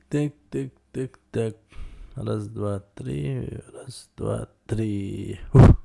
так, так, так, так. Раз, два, три. Раз, два, три. Ух.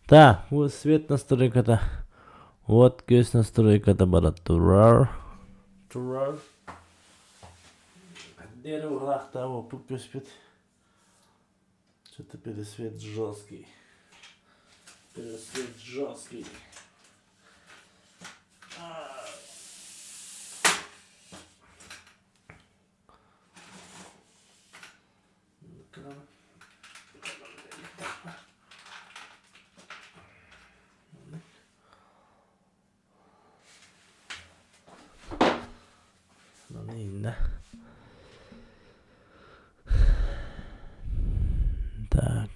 Так, вот свет настройката. Вот көс настройката бара турар. Турар. Дерево углахта опыт көспүт. Что-то пересвет жесткий. Пересвет жесткий. Инна. Так.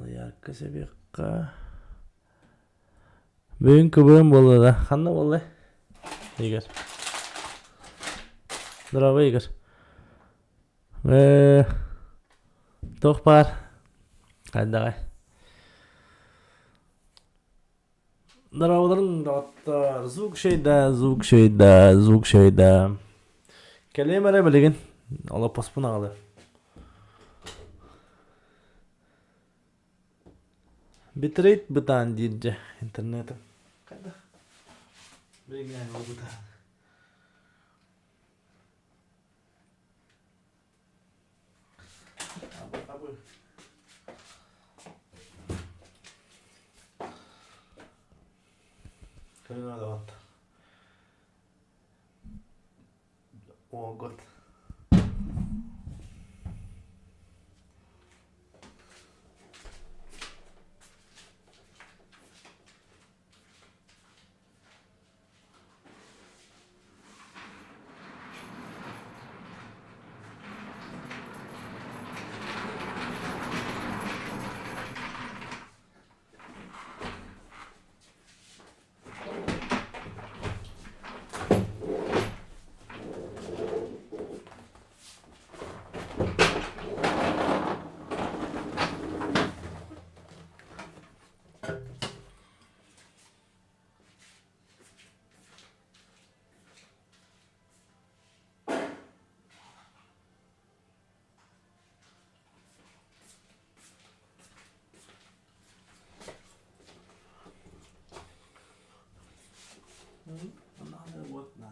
Ярко себекка. Бүгүн кыбыым буолла да. Ханна буолла? Игорь. Здорово, Игорь. Э, туох баар? Хайдаҕай? Здороволорун доҕоттор. Звук шейда, звук шейда, звук шейда. Кэлиэм эрэ билигин. Олоппоспун аҕалыам. Битрейт бытаан диир дьэ интернетым. Хайдах? Билигин бытаан. О, год. Вот на.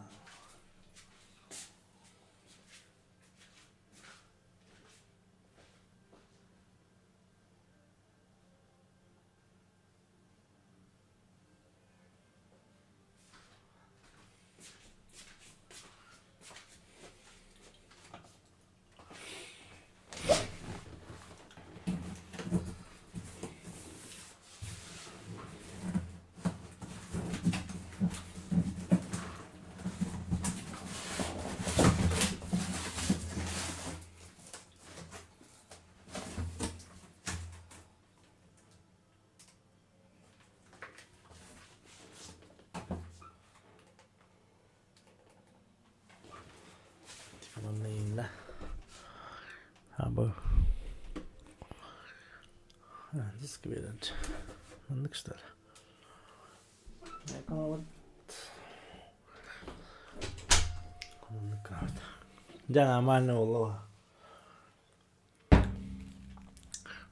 Манна Абы диск биэрэн маннык что ли Дьэ нормально буолла.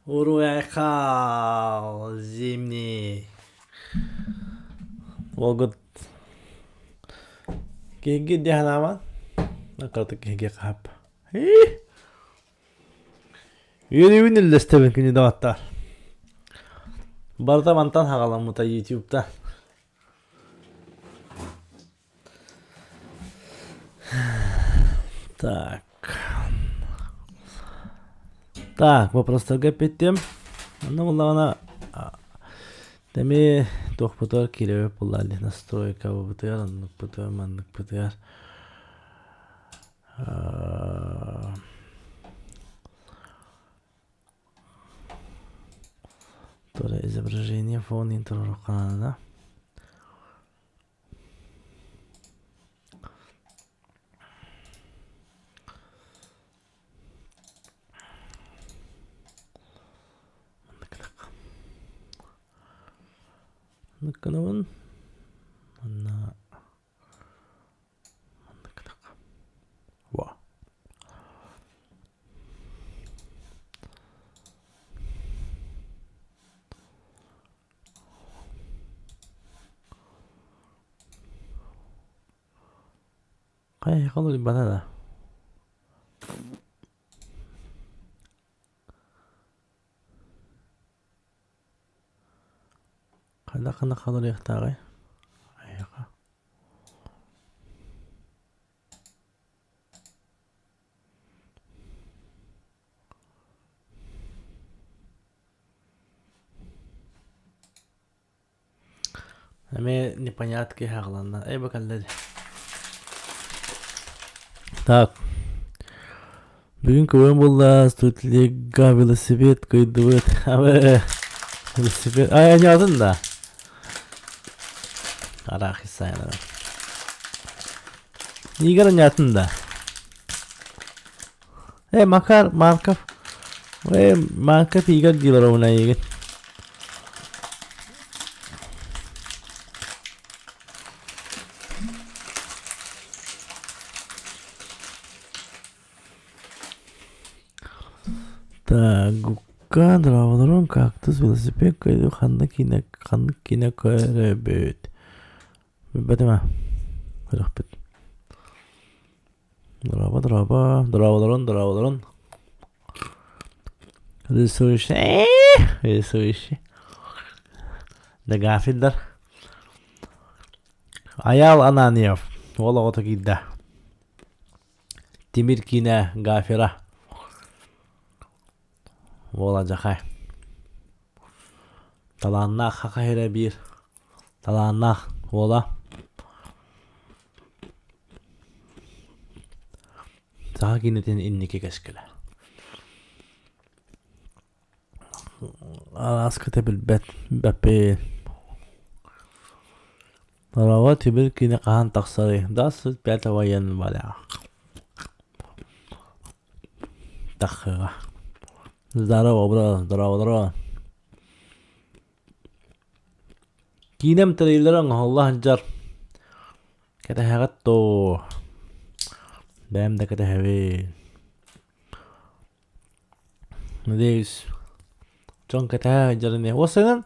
Уруй-айхал, зимний. Уолгут киһиги дии санаабан, кыратык киһиги хаһап. Үөрүүбүн үллэстэбин күнү доҕоттоор. Барыта мантан хаҕаламмыта ютубта. Так. Так, вопростарга эппиттим. Онно буоллаҕына эмиэ туохпутугар киирэбит буолла настройкабытыгар, оннукпутугар, манныкпытыгар. Тура изображение фон интро Ныккынабын манна Во. Хайа бана да. Хайдах гына халырыахтааҕый? Айаҕа. Эмиэ непонятки хаҕыланна. Эй, бу кэллэ дии. Так. Бүгүн көбөн буолла, Стутлига велосипед кыйдыбыт. Абы велосипед. Ай, аньаатын да. Арахис сайынара. Игорь аньаатын да. Э, Макар, Марков. Э, Марков Игорь диилэр уна игин. Так, Гукка, Драводром, Кактус, Велосипед, ханна киинэ, ханнык киинэ көрөбүт? Билбэтим аа. Көрөхпүт. Дорообо, дорообо, дорооболорун, дорооболорун. Рисующий, рисующий. Дагафидар. Аял Ананьев. Уол оҕото киирдэ. Тимир киинэ Гафера. Уол адьахай. Талааннаах хаха иһэрэ биир талааннаах уола. Саха киинэтин инники кэскилэ. Араскыта билбэт бэппин. Дорообо тимир киинэ хаһан тахсарый? 25 января. Таххыга. Здорово, бро, здорово, здорово. Киинэм трейлера оҥоһулла сылдьар. Кэтэһэҕит дуо? Бэйэм да кэтэһэбин. Надеюсь, дьон кэтэһэ сылдьар ини. Уопсайынан,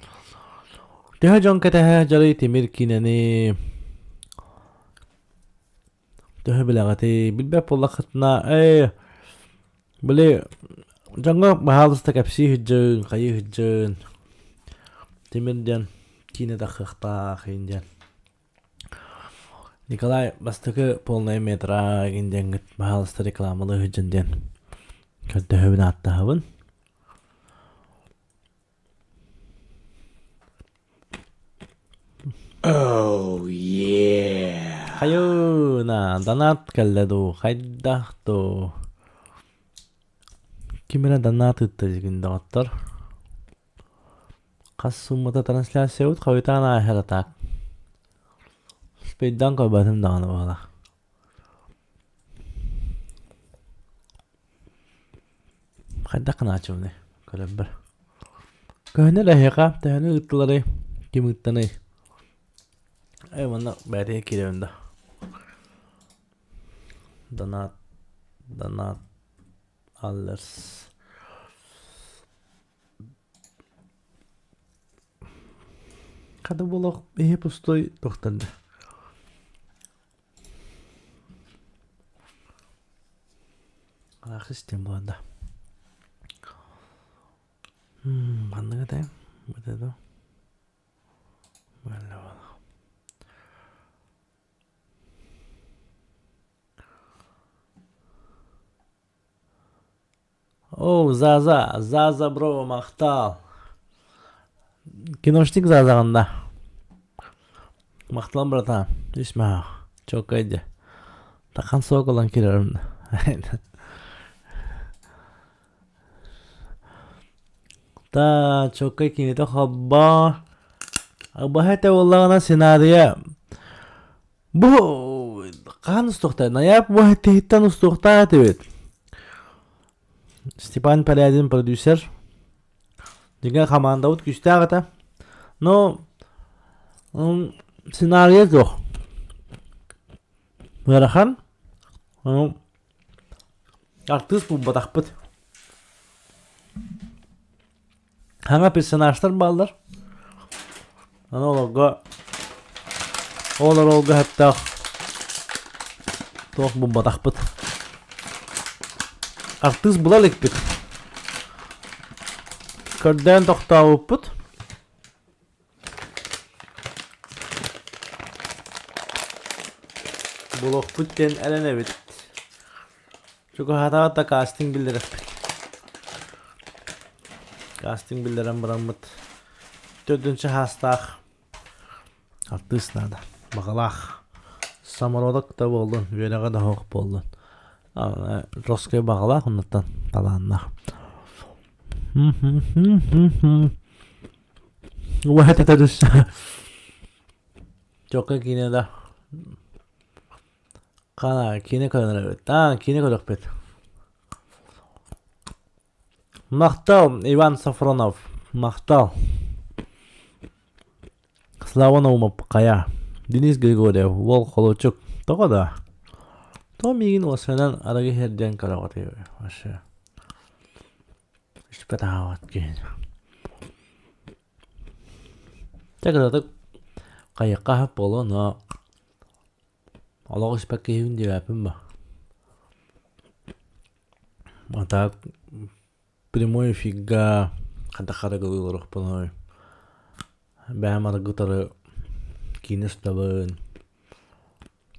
төһө дьон кэтэһэ сылдьарый тимир киинэни Төһө билэҕитий? Билбэт буоллаххытына, ээ, били дьоҥҥо баһаалыста кэпсии сылдьыҥ, хайыы сылдьыҥ, Тимир диэн киинэ тахсыахтаах иһин диэн. Николай бастакы полная метра игин диэҥҥит баһаалыста рекламалыы сылдьын диэн көрдөһөбүн ааттаһабын. Oh yeah. Хайыына, донат кэллэ дуу, хайдах дуу? Ким эрэ донат ыытта дьигин доҕоттор. Хас суммата трансляциябыт хойутаан ааһар так. Спейдан көрбөтүм даҕаны буолар. Хайдах гынааччыбыный көрөрбөр. Көһүнэ эрэ эһиэхэ төһөнү ыыттыларый, ким ыыттаный? Ээ манна бэйэтигэр киирэбин да. Донат, донат, аллерс. Хата буолуох иһи пустой тохтонно. Арахис диэн буолла. Маннык этэй? Вот это. Оо, Заза, Заза бро, махтал. Киношник Зазаҕында. Махтал, братан. Исмаа, чоккай дьэ. Тахан суох ылан киирэрим. Та, чоккай кинитэ хоббо. Баһа этэ буоллаҕына сценарийа Бу хаһан устуохтай? Найаап бу тиһиттэн устуохтаах этибит. Степан Порядин продюсер. Дьиҥэ хамаандабыт күүстээх этэ. Но сценарийа суох. Ыарахан. Артыыс булбатахпыт. Саҥа персонажтар бааллар. Аны олорго ол оруолга сөптөөх туох булбатахпыт. Артыыс була иликпит. Көрдөөн тохтообуппут. Булуохпут диэн эрэнэбит. Чугаһатаҕа да кастинг биллэрэппит. Кастинг биллэрэн бараммыт төрдүнчэ хаастаах артыыс наада. Баҕалаах. Самородок да буоллун, үөрэҕэ да суох буоллун. Жесткай баҕалаах оннуттан талааннаах. Уһата төрүс. Чокка киинэ да. Хана киинэ көрөн эрэбит. Аа, киинэ көрүөхпүт. Махтал, Иван Сафронов. Махтал. Слава Наумов хайа. Денис Григорьев, уол холуочук. Тоҕо да? Тоҕо миигин уосанан арыгы иһэрдиэн көрөҕүт вообще. Испэтаабат киһи. Чэ кыратык хайыахха сөп буолуо, но олох испэт киһибин диэбэппин ба. А так прямой эфирга хайдах арыгылыы олоруохпунуй? Бэйэм арыгы утары киинэ устабын.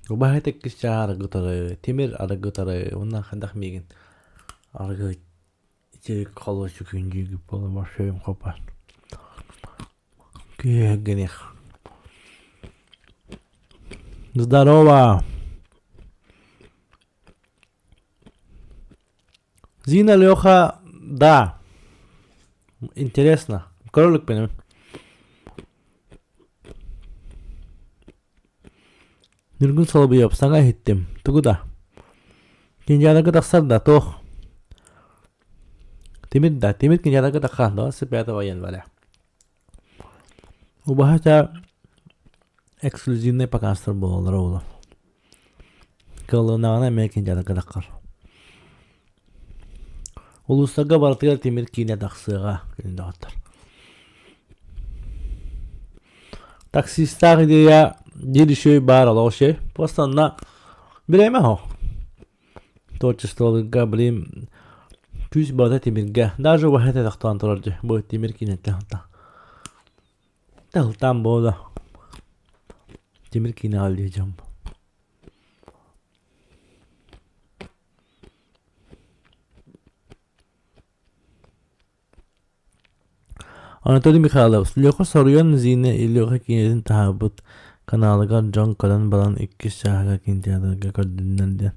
Убаһа иккис чааһа арыгы утары, тимир арыгы утары уонна хайдах миигин арыгы Ити холуочук күндүүгү буола большой хопа. Күйэгиних. Здорово! Зина Леха, да. Интересно. Кролик benim. Ньургун Солобуйап, саҥа иһиттим. Тугу да? Кинжаларга тахсар да, туох? Тимир да, Тимир кинжаларга таххан, 25 января. Убаһа эксклюзивный показтар буолаллара буолар. Кыаллынаҕына эмиэ кинжаларга таххар. Улуустарга барытыгар тимир киинэ тахсыаҕа, күн доҕоттор. Таксистаах идея диир үчүгэй баар олох үчүгэй. Просто онно бириэмэ суох. Творчестволарга блин күүс барыта тимиргэ. Даже убаһа тохтоон турар дьэ. Бу тимир киинэттэн Тахтаан буола. Тимир киинэҕэ үлэлиир дьон. Анатолий Михайлов Леха соруйан Зина Илюха киинэтин таһаарбыт каналыгар дьон көрөн баран иккис чааһыгар кинотеатрга көрдүннэр диэн.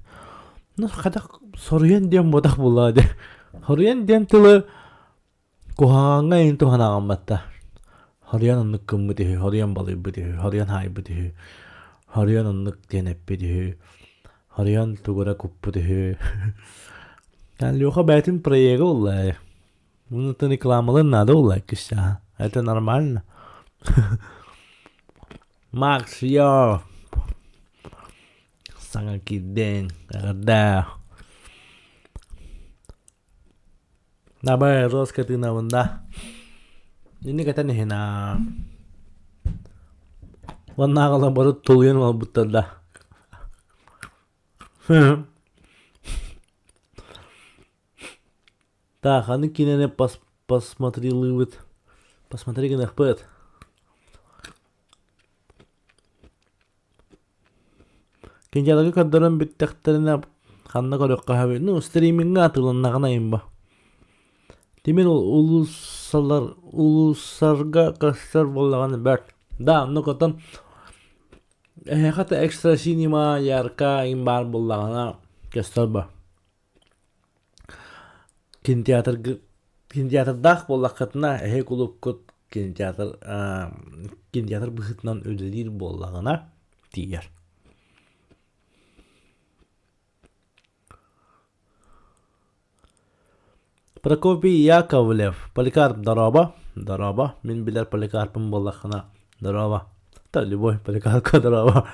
Ну, хайдах соруйан диэн буотах буоллаҕа дии. Соруйан диэн тылы Куһаҕаҥҥа иһин туһанаҕын батта. Хоруйан оннук гыммыт үһү, хоруйан балыйбыт үһү, хоруйан хаайбыт үһү, хоруйан оннук диэн эппит үһү, хоруйан тугу эрэ куппут үһү. Леха бэйэтин проега буолла ээ. Онтон рекламалыан наада буолла иккис чааһа. Это нормально. Макс, йоо! Саҥа киирдиҥ, эҕэрдээ! Дабай, жестко тыынабын да. Инник этэн иһин аа. Уоннааҕылар бары тулуйан олорбуттар да. Так, аны кинини пос посмотрелыбыт. Посмотри гыныахпыт. Кинжалга көрдөрөн бүттэхтэринэ ханна көрүөххэ сөбүй? Ну, стримиҥҥэ атыыланнаҕына имба. Тимир улууссалар улууссарга көстөр буоллаҕына бэрт. Да, оннук оттон эһиэхэ да экстра синема, ярка им баар буоллаҕына көстөр ба. Кинотеатрга кинотеатрдаах буоллаххытына эһи кулуупкут кинотеатр кинотеатр быһыытынан үлэлиир буоллаҕына тиийэр. Прокопий Яковлев, Поликарп дорообо, дорообо, мин билэр Поликарпым буоллаххына дорообо. Та любой Поликарпка дорообо.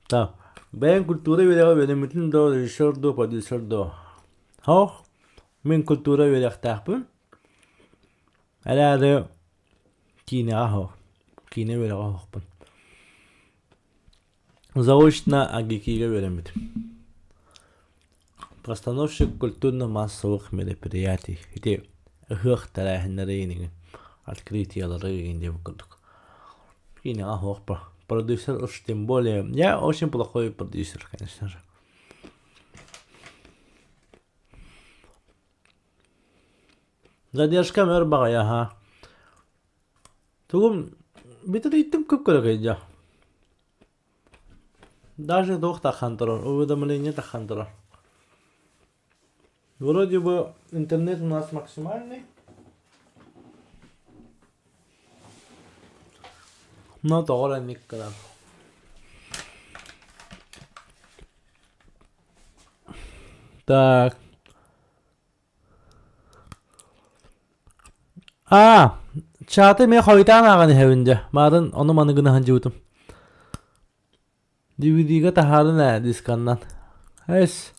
Та, бэйэҥ культура үөрэҕэ үөрэммитин доо, режиссер дуу, продюсер дуу? Һоох, мин культура үөрэхтээхпин. Эрээри киинэҕэ һоох, киинэ үөрэҕэ һоохпун. Заочно АГИКИга үөрэммитим. Постановщик культурно-массовых мероприятий. Ити ыһыах тэрээһиннэри иҥин, открытиелары иҥин диэбит курдук. Киинэҕэ суохпа. Продюсер уж тем более. Я очень плохой продюсер, конечно же. Задержка мөр баҕайы аһа. Тугум бүтүрүйтүм көп-көрөкөй дьэ. Даже туох таххан турар, уведомление таххан турар. Вроде бы интернет у нас максимальный. Но тоҕо эрэ инник гынан. Так. Аа, чааты эмиэ хойутаан ааҕан иһэбин дьэ. Маарын ону-маны гына сылдьыбытым. DVD-га таһаарын ээ дисканнан. Эс.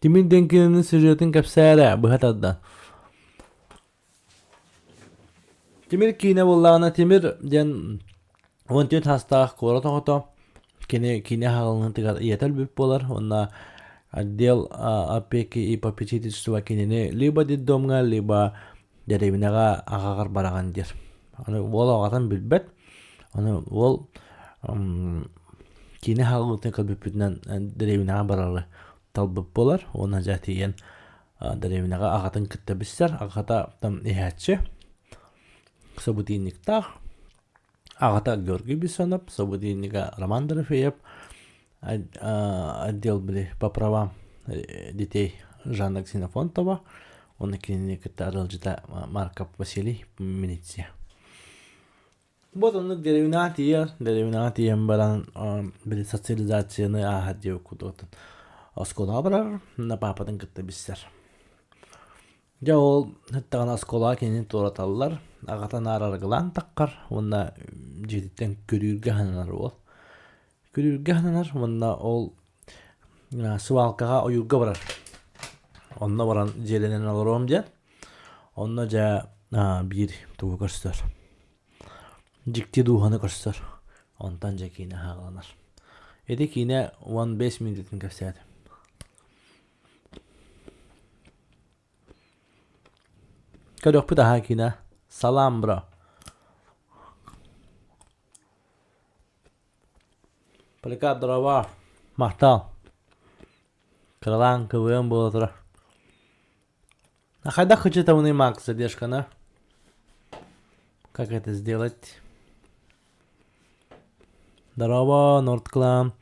Тимир диэн кинини сюжетын кэпсээ эрэ, быһа тардан. Тимир киинэ буоллаҕына Тимир диэн 14 саастаах куорат оҕото кини киинэ аһаҕаланыытыгар ийэтэ өлбүт буолар уонна отдел опеки и попечительства кинини либо детдомҥа либо дэриэбинэҕэ аҕаҕар бараҕын диир. Аны уол аҕатын билбэт. Аны уол киинэ аһаҕалыытын көрбүппүтүнэн дэриэбинэҕэ барары талбыт буолар уонна дьэ тиийэн дэриэбинэҕэ аҕатын кытта билсэр. Аҕата там иһээччи, собутыльниктаах. Аҕата Георгий Бессонов, собутыльнига Роман Дорофеев, отдел били по правам детей Жанна Ксенофонтова, уонна кинини кытта аралдьыта Марков Василий милиция. Вот оннук дэриэбинэҕэ тиийэр, дэриэбинэҕэ тиийэн баран били социализацияны ааһар диэбит курдук оскуолаҕа барар, уонна паапатын кытта билсэр. Дьэ ол сыттаҕына оскуолаҕа кинини туораталлар, аҕата наар арыгылаан таххар уонна дьиэтиттэн күрүүргэ аһанар уол. Күрүүргэ аһанар уонна ол свалкаҕа ойуурга барар. Онно баран дьиэлэнэн олоруом диэн. Онно дьэ биир тугу көрсөр. Дьикти дууһаны көрсөр. Онтон дьэ киинэ аһаҕаланар. Ити киинэ 15 мүнүүтэтин кэпсээтим. Көрүөхпүт аһаа киинэ. Салам, бро. Поликарп дрова. Махтал. Кыралаан кыбыан буола турар. А хайдах кычытабыный Макс задержканы? Как это сделать? Здорово, Нордклан.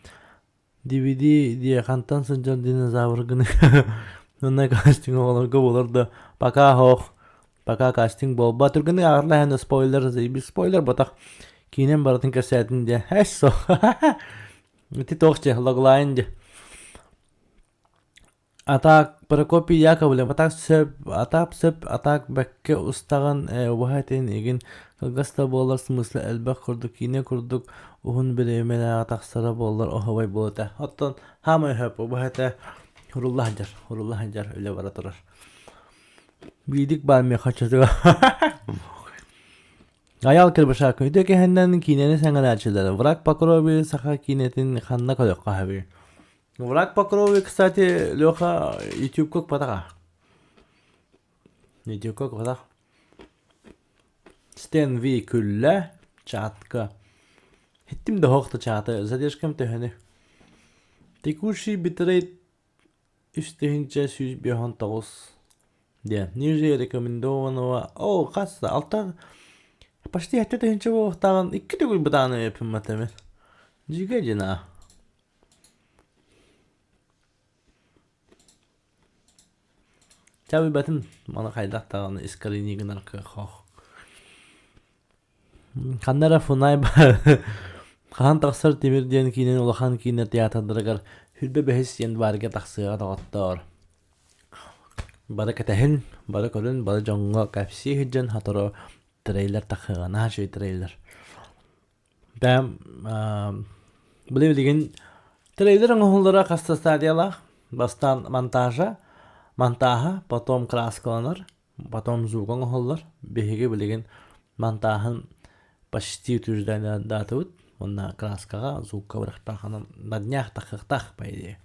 DVD диэ хантан сылдьар динозавргын Онно кастинг оҕолорго буолар да пока оһох пока кастинг буолбат түргэнник ааҕарлаһан да спойлер заебись спойлер ботах киинэн барытын кэпсээтин диэ эссо ити туох дьэ логлайн дьэ А так Прокопий Яковлев, а так сөп, а так сөп, а так бэккэ устаҕын ээ убаһа этин игин кылгас да буоллар смысла элбэх курдук киинэ курдук уһун бириэмэлээҕи тахсара буоллар оһуобай буолуо этэ. Оттон хаамай сөп убаһа этэ урулла сылдьар, урулла сылдьар үлэ бара турар. Биидик баар миэхэ оччотугар. Айаал Кирбашаакка үтүө кэһэннэн киинэни сэҥээрээччилэр Враг по крови саха киинэтин ханна көрүөххэ сөбүй? Враг по крови, кстати, Леха Ютубка укпатаҕа. Ютубка укпатах. Стэн Ви күллэ, чатка. Иттим да оһох да чааты, задержкам төһөнү. Текущий битрейт 3159 диэн. Ниже рекомендованного... О, хас алта... Почти 7000 буолуохтааҕын икки төгүл бытааны эппиммэтэмин. Дьигэ дьина. Чабыйбатын маны хайдах даҕаны искоренение гынар кыах Ханна эрэ Фунай хаһан тахсар Тимир диэн киинэни улахан киинэ театрдарыгар Хүрбэ бэһис январьга тахсыаҕа доҕоттоор. Бары кэтэһин, бары көрүн, бары дьоҥҥо кэпсии сылдьан сотору трейлер тахсыаҕа, наһаа үчүгэй трейлер. Бэм били билигин трейлер оҥоһуллара хас да стадиялаах. Бастаан монтажа, монтаһа, потом краскаланар, потом звук оҥоһуллар. Биһиги билигин монтаһын почти утверждаатыбыт. Уонна краскаҕа, звукка бырахтаах на днях тахыахтаах по идее.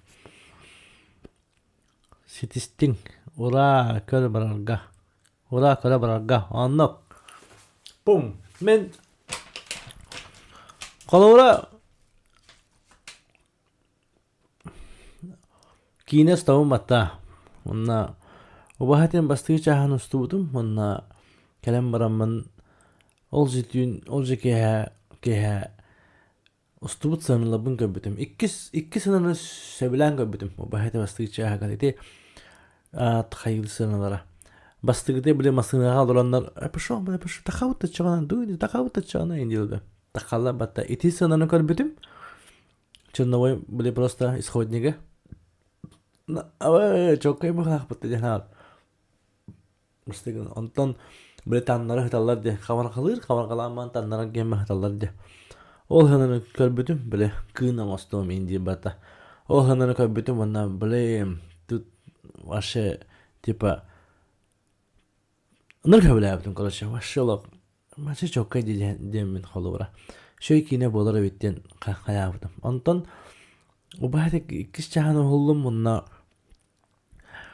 Ситистиҥ, ураа, көр барарга. Ураа, көрө барарга. Оннук. Пум. Мин холобура киинэ устабын батта. Уонна убаһа бастакы чааһын устубутум уонна кэлэн бараммын ол же түүн, ол же киэһэ киэһэ Устубут сыаналарбын көрбүтүм. Иккис икки сыананы сөбүлээн көрбүтүм. Убаһа бастыгы чааһыгар ити хайыыр сыаналара. Бастыгыты били массыынаҕа олороннор пошел, бля, пошел, тахабыт таччаҕына, дуй, тахабыт таччаҕына диилбэ. Тахалла батта ити сыананы көрбүтүм. Черновой были просто исходнига. Чоккай быһаахпыт диэн Онтон били таҥнары сыталлар диэ, хабарҕалыыр хабарҕалаан баран таҥнарар диэн сыталлар диэ. Ол сыананы көрбүтүм, били кыын оҥостуом иин диир барыта. Ол сыананы көрбүтүм уонна били тут вообще типа ынырык сөбүлээбитим короче вообще олох вообще чоккай диэммин холобура. Үчүгэй киинэ буолар эбит диэн хайаабытым. Онтон убаһа иккис чааһын уһуллум уонна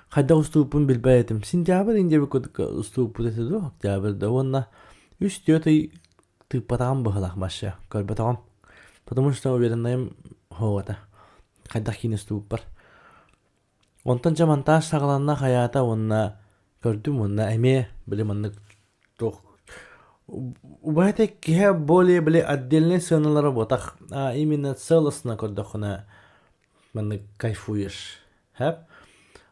Хайдах устубуппун билбэт этим. Сентябрь диэбит курдук устубуппут этэ дуо, октябрь да уонна үс-түөрт ый тыыппатаҕым быһыылаах вообще, көрбөтөҕүм. Потому что увереннайым суох этэ, хайдах киинэ устубуппар. Онтон дьэ монтаж саҕаланна хайаата уонна көрдүм уонна эмиэ били маннык туох убаһа киһи более били отдельнай сыаналара буотах, а именно целостно көрдөххүнэ маннык кайфуешь. Хэп.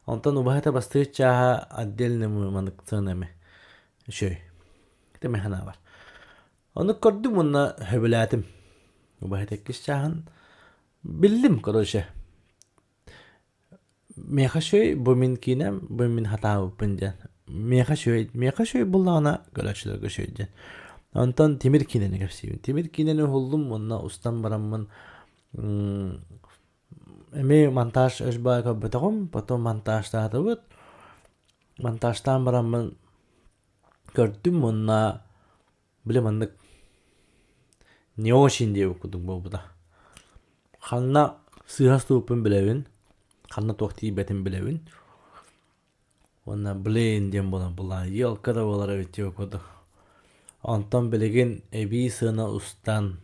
Онтон убаһата бастыыр чааһа отдельный маннык сыана Үчүгэй. Ити мин санаабар. Ону көрдүм уонна сөбүлээтим. Убаһата иккис чааһын биллим, короче. Миэхэ үчүгэй, бу мин киинэм, бу мин хатаабыппын диэн. Миэхэ үчүгэй, миэхэ үчүгэй буоллаҕына көрөөччүлэргэ үчүгэй диэн. Онтон Тимир киинэни кэпсиибин. Тимир киинэни уһуллум уонна устан бараммын Эмиэ монтаж өс-баай көрбөтөҕүм, потом монтажтаатыбыт. Монтажтаан бараммын көрдүм уонна били маннык не очень диэбит курдук буолбута. Ханна сыыһа устубуппун билэбин, ханна туох тиийбэтин билэбин. Уонна блин диэн буолан булаан елка да буолар эбит диэбит курдук. Онтон билигин эбии сыана устан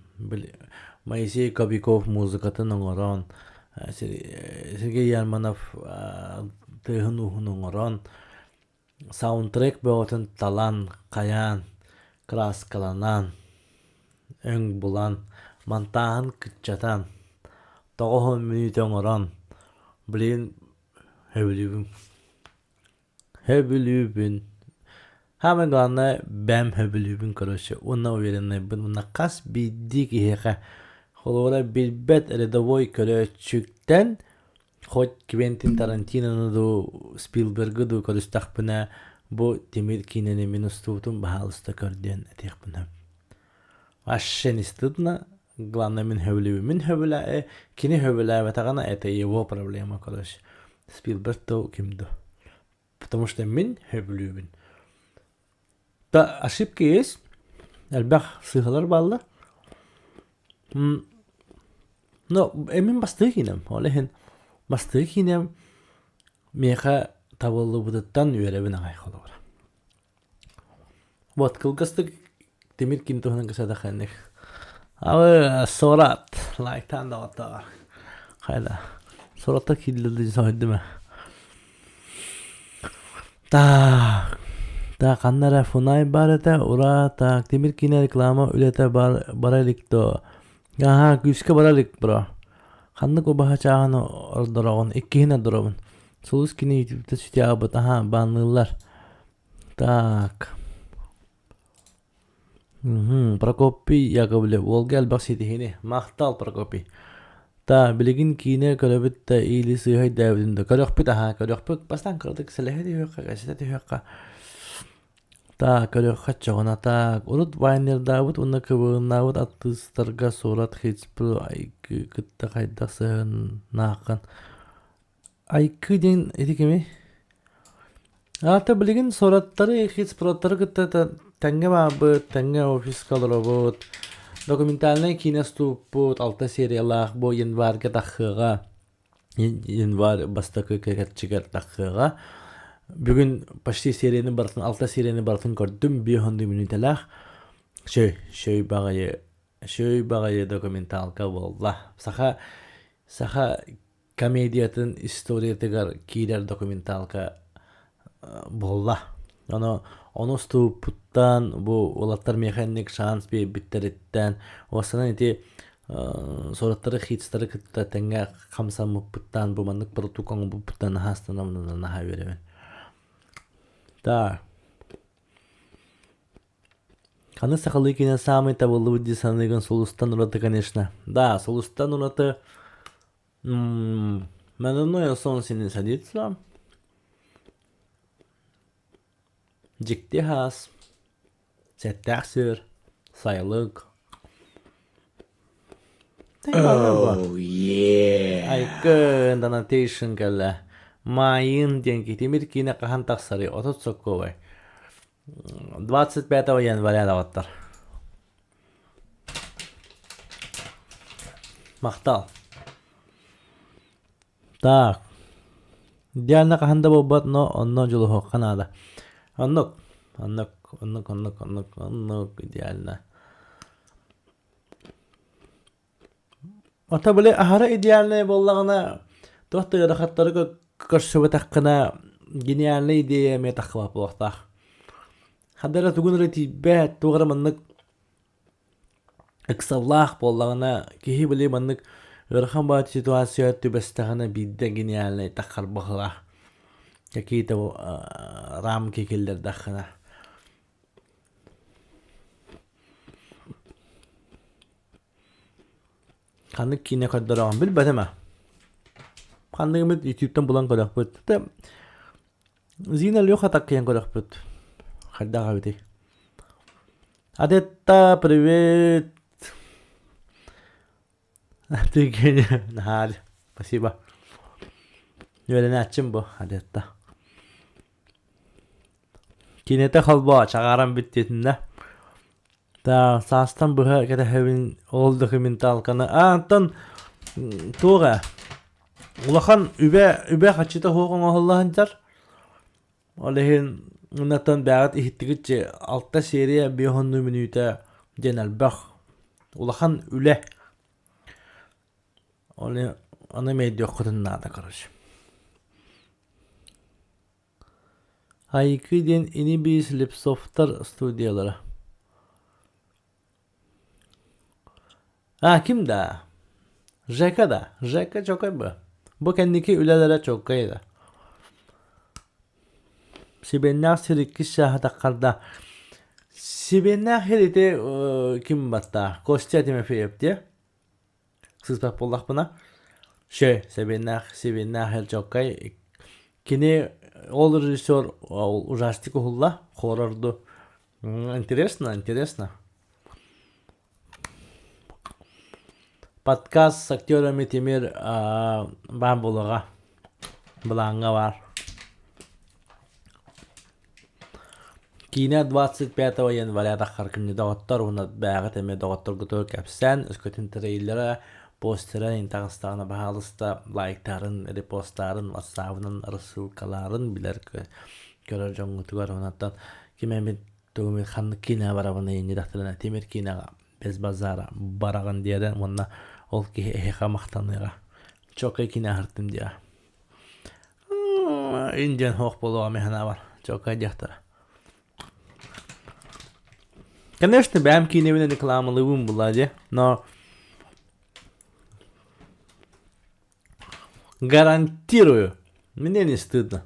Моисей Кобяков музыкатын оҥорон, Сергей Ярманов тыаһын-ууһун оҥорон, саундтрек бөҕөтүн талан, хайаан, кырааскаланан, өҥ булан, монтааһын кыччатан, 90 мүнүүтэ оҥорон, блин Сөбүлүүбүн. Сөбүлүүбүн. Самое главное бэйэм сөбүлүүбүн короче уонна увереннайбын уонна хас биирдии киһиэхэ холобура билбэт рядовой көрөөччүттэн хоть Квентин Тарантиноны дуу Спилбергы дуу көрүстэхпинэ бу Тимир киинэни мин устубутум баһаалыста көр диэн этиэхпин сөп. Вообще не стыдно Главное мин сөбүлүүбүн. Мин сөбүлээ кини сөбүлээбэтэҕинэ это его проблема короче. Спилберг то ким да. Потому что мин сөбүлүүбүн. Да ошибки есть. Элбэх сыыһалар бааллар. Но эмин бастыы киинэм. Ол иһин бастыы киинэм миэхэ табыллыбытыттан үөрэбин аҕай холобура. Вот кылгастык Тимир ким туһунан кэпсээтэххэ Абы Сорат лайктаан доҕоттоор. Хайда Сораттар киирдилэр дии соһуйдум ээ. Так, так ханна эрэ Фунай баар этэ, ура, так Тимир киинэ реклама үлэтэ бар, бара илик дуо? Аһаа, күүскэ бара илик бро. Ханнык убаһа чааһын ордороҕун? Иккиһин ордоробун. Сулус кини ютубта сүтүөҕүбүт, аһаа, баанныыллар. Так. Мгм, Прокопий Яковлев уолга элбэх ситиһиини. Махтал, Прокопий. Та, билигин киинэ көрөбүт да или сыыһа өйдөөбүтүн да көрөхпүт аһаа көрөхпүт. Бастаан кыратык сэлэһэ түһүөххэ, кэпсэтэ түһүөххэ. Та, көрүөххэ чоҕуна так. Урут вайнердаабыт уонна кыбыгыннаабыт артыыстарга сурат Хитспро айгы кытта хайдах сыһыаннааххын Айкы диэн ити кимий? Аата билигин сураттары, хитспроттары кытта тэҥҥэ баарбыт, тэҥҥэ офиска олоробут. Документальнай киинэ устууппут алта сериялаах бу январьга таххыаҕа. Январь бастакы кэрчигэр таххыаҕа. Бүгүн почти серияны барытын, алта серияны барытын көрдүм, биир хонду мүнүүтэлээх. Шөй, шөй баҕайы, шөй баҕайы документалка буолла. Саха, саха комедиятын историятыгар киирэр документалка буолла. Ону ону устубуппуттан бу уолаттар миэхэ инник шанс биэрбиттэриттэн уоссанан ити сураттары хитстары кытта тэҥҥэ хамсаммыппыттан бу маннык продукт оҥорбуппуттан наһаа астынабын наһаа үөрэбин. Так. Аны сахалыы киинэ саамай табыллыбыт дии саныыгын Сулустан ураты, конечно. Да, Сулустан ураты Надо мной солнце не садится. Дьикти хаас, сэттээх сыр, сайылык. Oh yeah. Айкын донатейшн кэллэ. Маайын диэн китимир киинэ хаһан тахсарый? 30 сокуобай. 25 января даҕаттар. Махтал. Так. Диана хаһан да буолбат, но онно дьулуһуохха наада. Оннук, оннук, оннук, оннук, оннук, оннук идеально. Ото били аһара идеальнай буоллаҕына, туох да ыарахаттары көрсүбэтэххинэ гениальнай идея эмиэ таххыбат буолуохтаах. Ханна эрэ тугун эрэ тиийбэт, туох эрэ маннык ыксаллаах буоллаҕына, киһи били маннык ыарахан баҕайы ситуация түбэстэҕинэ биирдэ гениальнай таххар баҕалаах. Какие-то рамки киллэрдэххинэ. Ханнык киинэ көрдөрөҕүн билбэтим ээ. Ханнык эмит ютубтан булан көрөхпүт. Зина Леха таккыйан көрөхпүт. Хайдах эбитий? Адетта, привет! Ты гений. Наһаа спасибо. Үөрэнээччим бу, Адетта. Киинэтэ холбоо, чаҕааран бүттүтүннэ. Да, саастан быһа кэтэһэбин ол документалканы. А, онтон туох ээ? Улахан үбэ үбэ хаччыта суох оҥоһулла сылдьар. Ол иһин оннуттан бэйэҕит иһиттигит алта серия биэс уоннуу мүнүүтэ диэн элбэх улахан үлэ. Ол иһин ону эмиэ өйдүөххүтүн наада короче. Айкы диэн ини-бии Слепцовтар студиялара. А, ким да? Жека да? Жека чокой бу. Бу кэнники үлэлэрэ чоккай да. Сибиэннээх сир иккис чааһа таххарда. Сибиэннээх сир ити ким баттаа? Костя Тимофеев дии. Сыыспат буоллахпына. Шө, Сибиэннээх, Сибиэннээх сир чоккай. Кини ол режиссер ужастик уһулла, хоррорду. Интересно, интересно. Подкаст с актерами Тимир баар буолуоҕа. Былааҥҥа баар. Киинэ 25 января таххар күннү доҕоттор уонна бээҕит эмиэ доҕотторгутугар кэпсээн, өскөтүн трейлера, постера ин таҕыстаҕына баһаалыста лайктарын, репостарын, ватсабынан рассылкаларын билэр көрөр дьоҥҥутугар онтон ким эмит тугу ханнык киинэ барабын инньэ тимир киинэҕэ без базара бараҕын диэрэн уонна ол киһи эһиэхэ махтаныаҕа. Чокай киинэ аһартым диэ. Индиан хоох буолуоҕа мин санаабар. Чокай диэхтэрэ. Конечно, бэйэм киинэбин рекламалыыбын була дии, но гарантирую, мне не стыдно.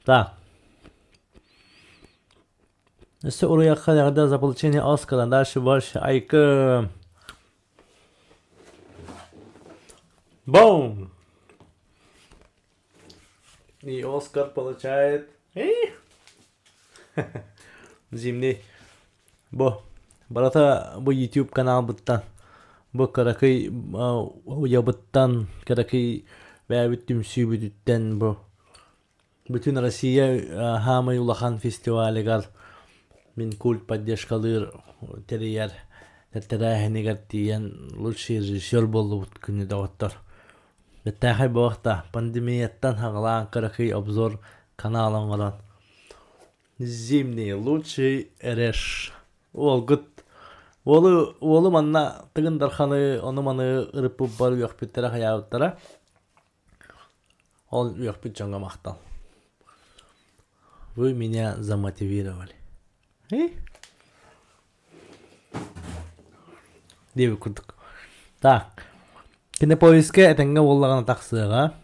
Так. Өссө уруйахха эҕэрдэ за получение Оскара, дальше больше. Айкы. Бум! И Оскар получает... Зимний. Бу барыта бу YouTube каналбыттан бу кыракый уйабыттан кыракый бэйэбит түмсүүбүтүттэн бу бүтүн Россия хаамай улахан фестивалыгар мин культ поддержкалыыр тэрийэр тэрээһинигэр тиийэн лучший режиссер буоллубут күнү доҕоттор. Бэртээхэй буолуохта пандемияттан хаҕалаан кыракый обзор канал оҥорон Зимний лучший реш. Уолгут уолу уолу манна Тыгын Дарханы ону-маны ырыппыппар үөхпүттэрэ хайаабыттара. Ол үөхпүт дьоҥҥо махтал. Вы меня замотивировали. Диэбит курдук. Так. Кинопоиска этэҥҥэ буоллаҕына тахсыаҕа.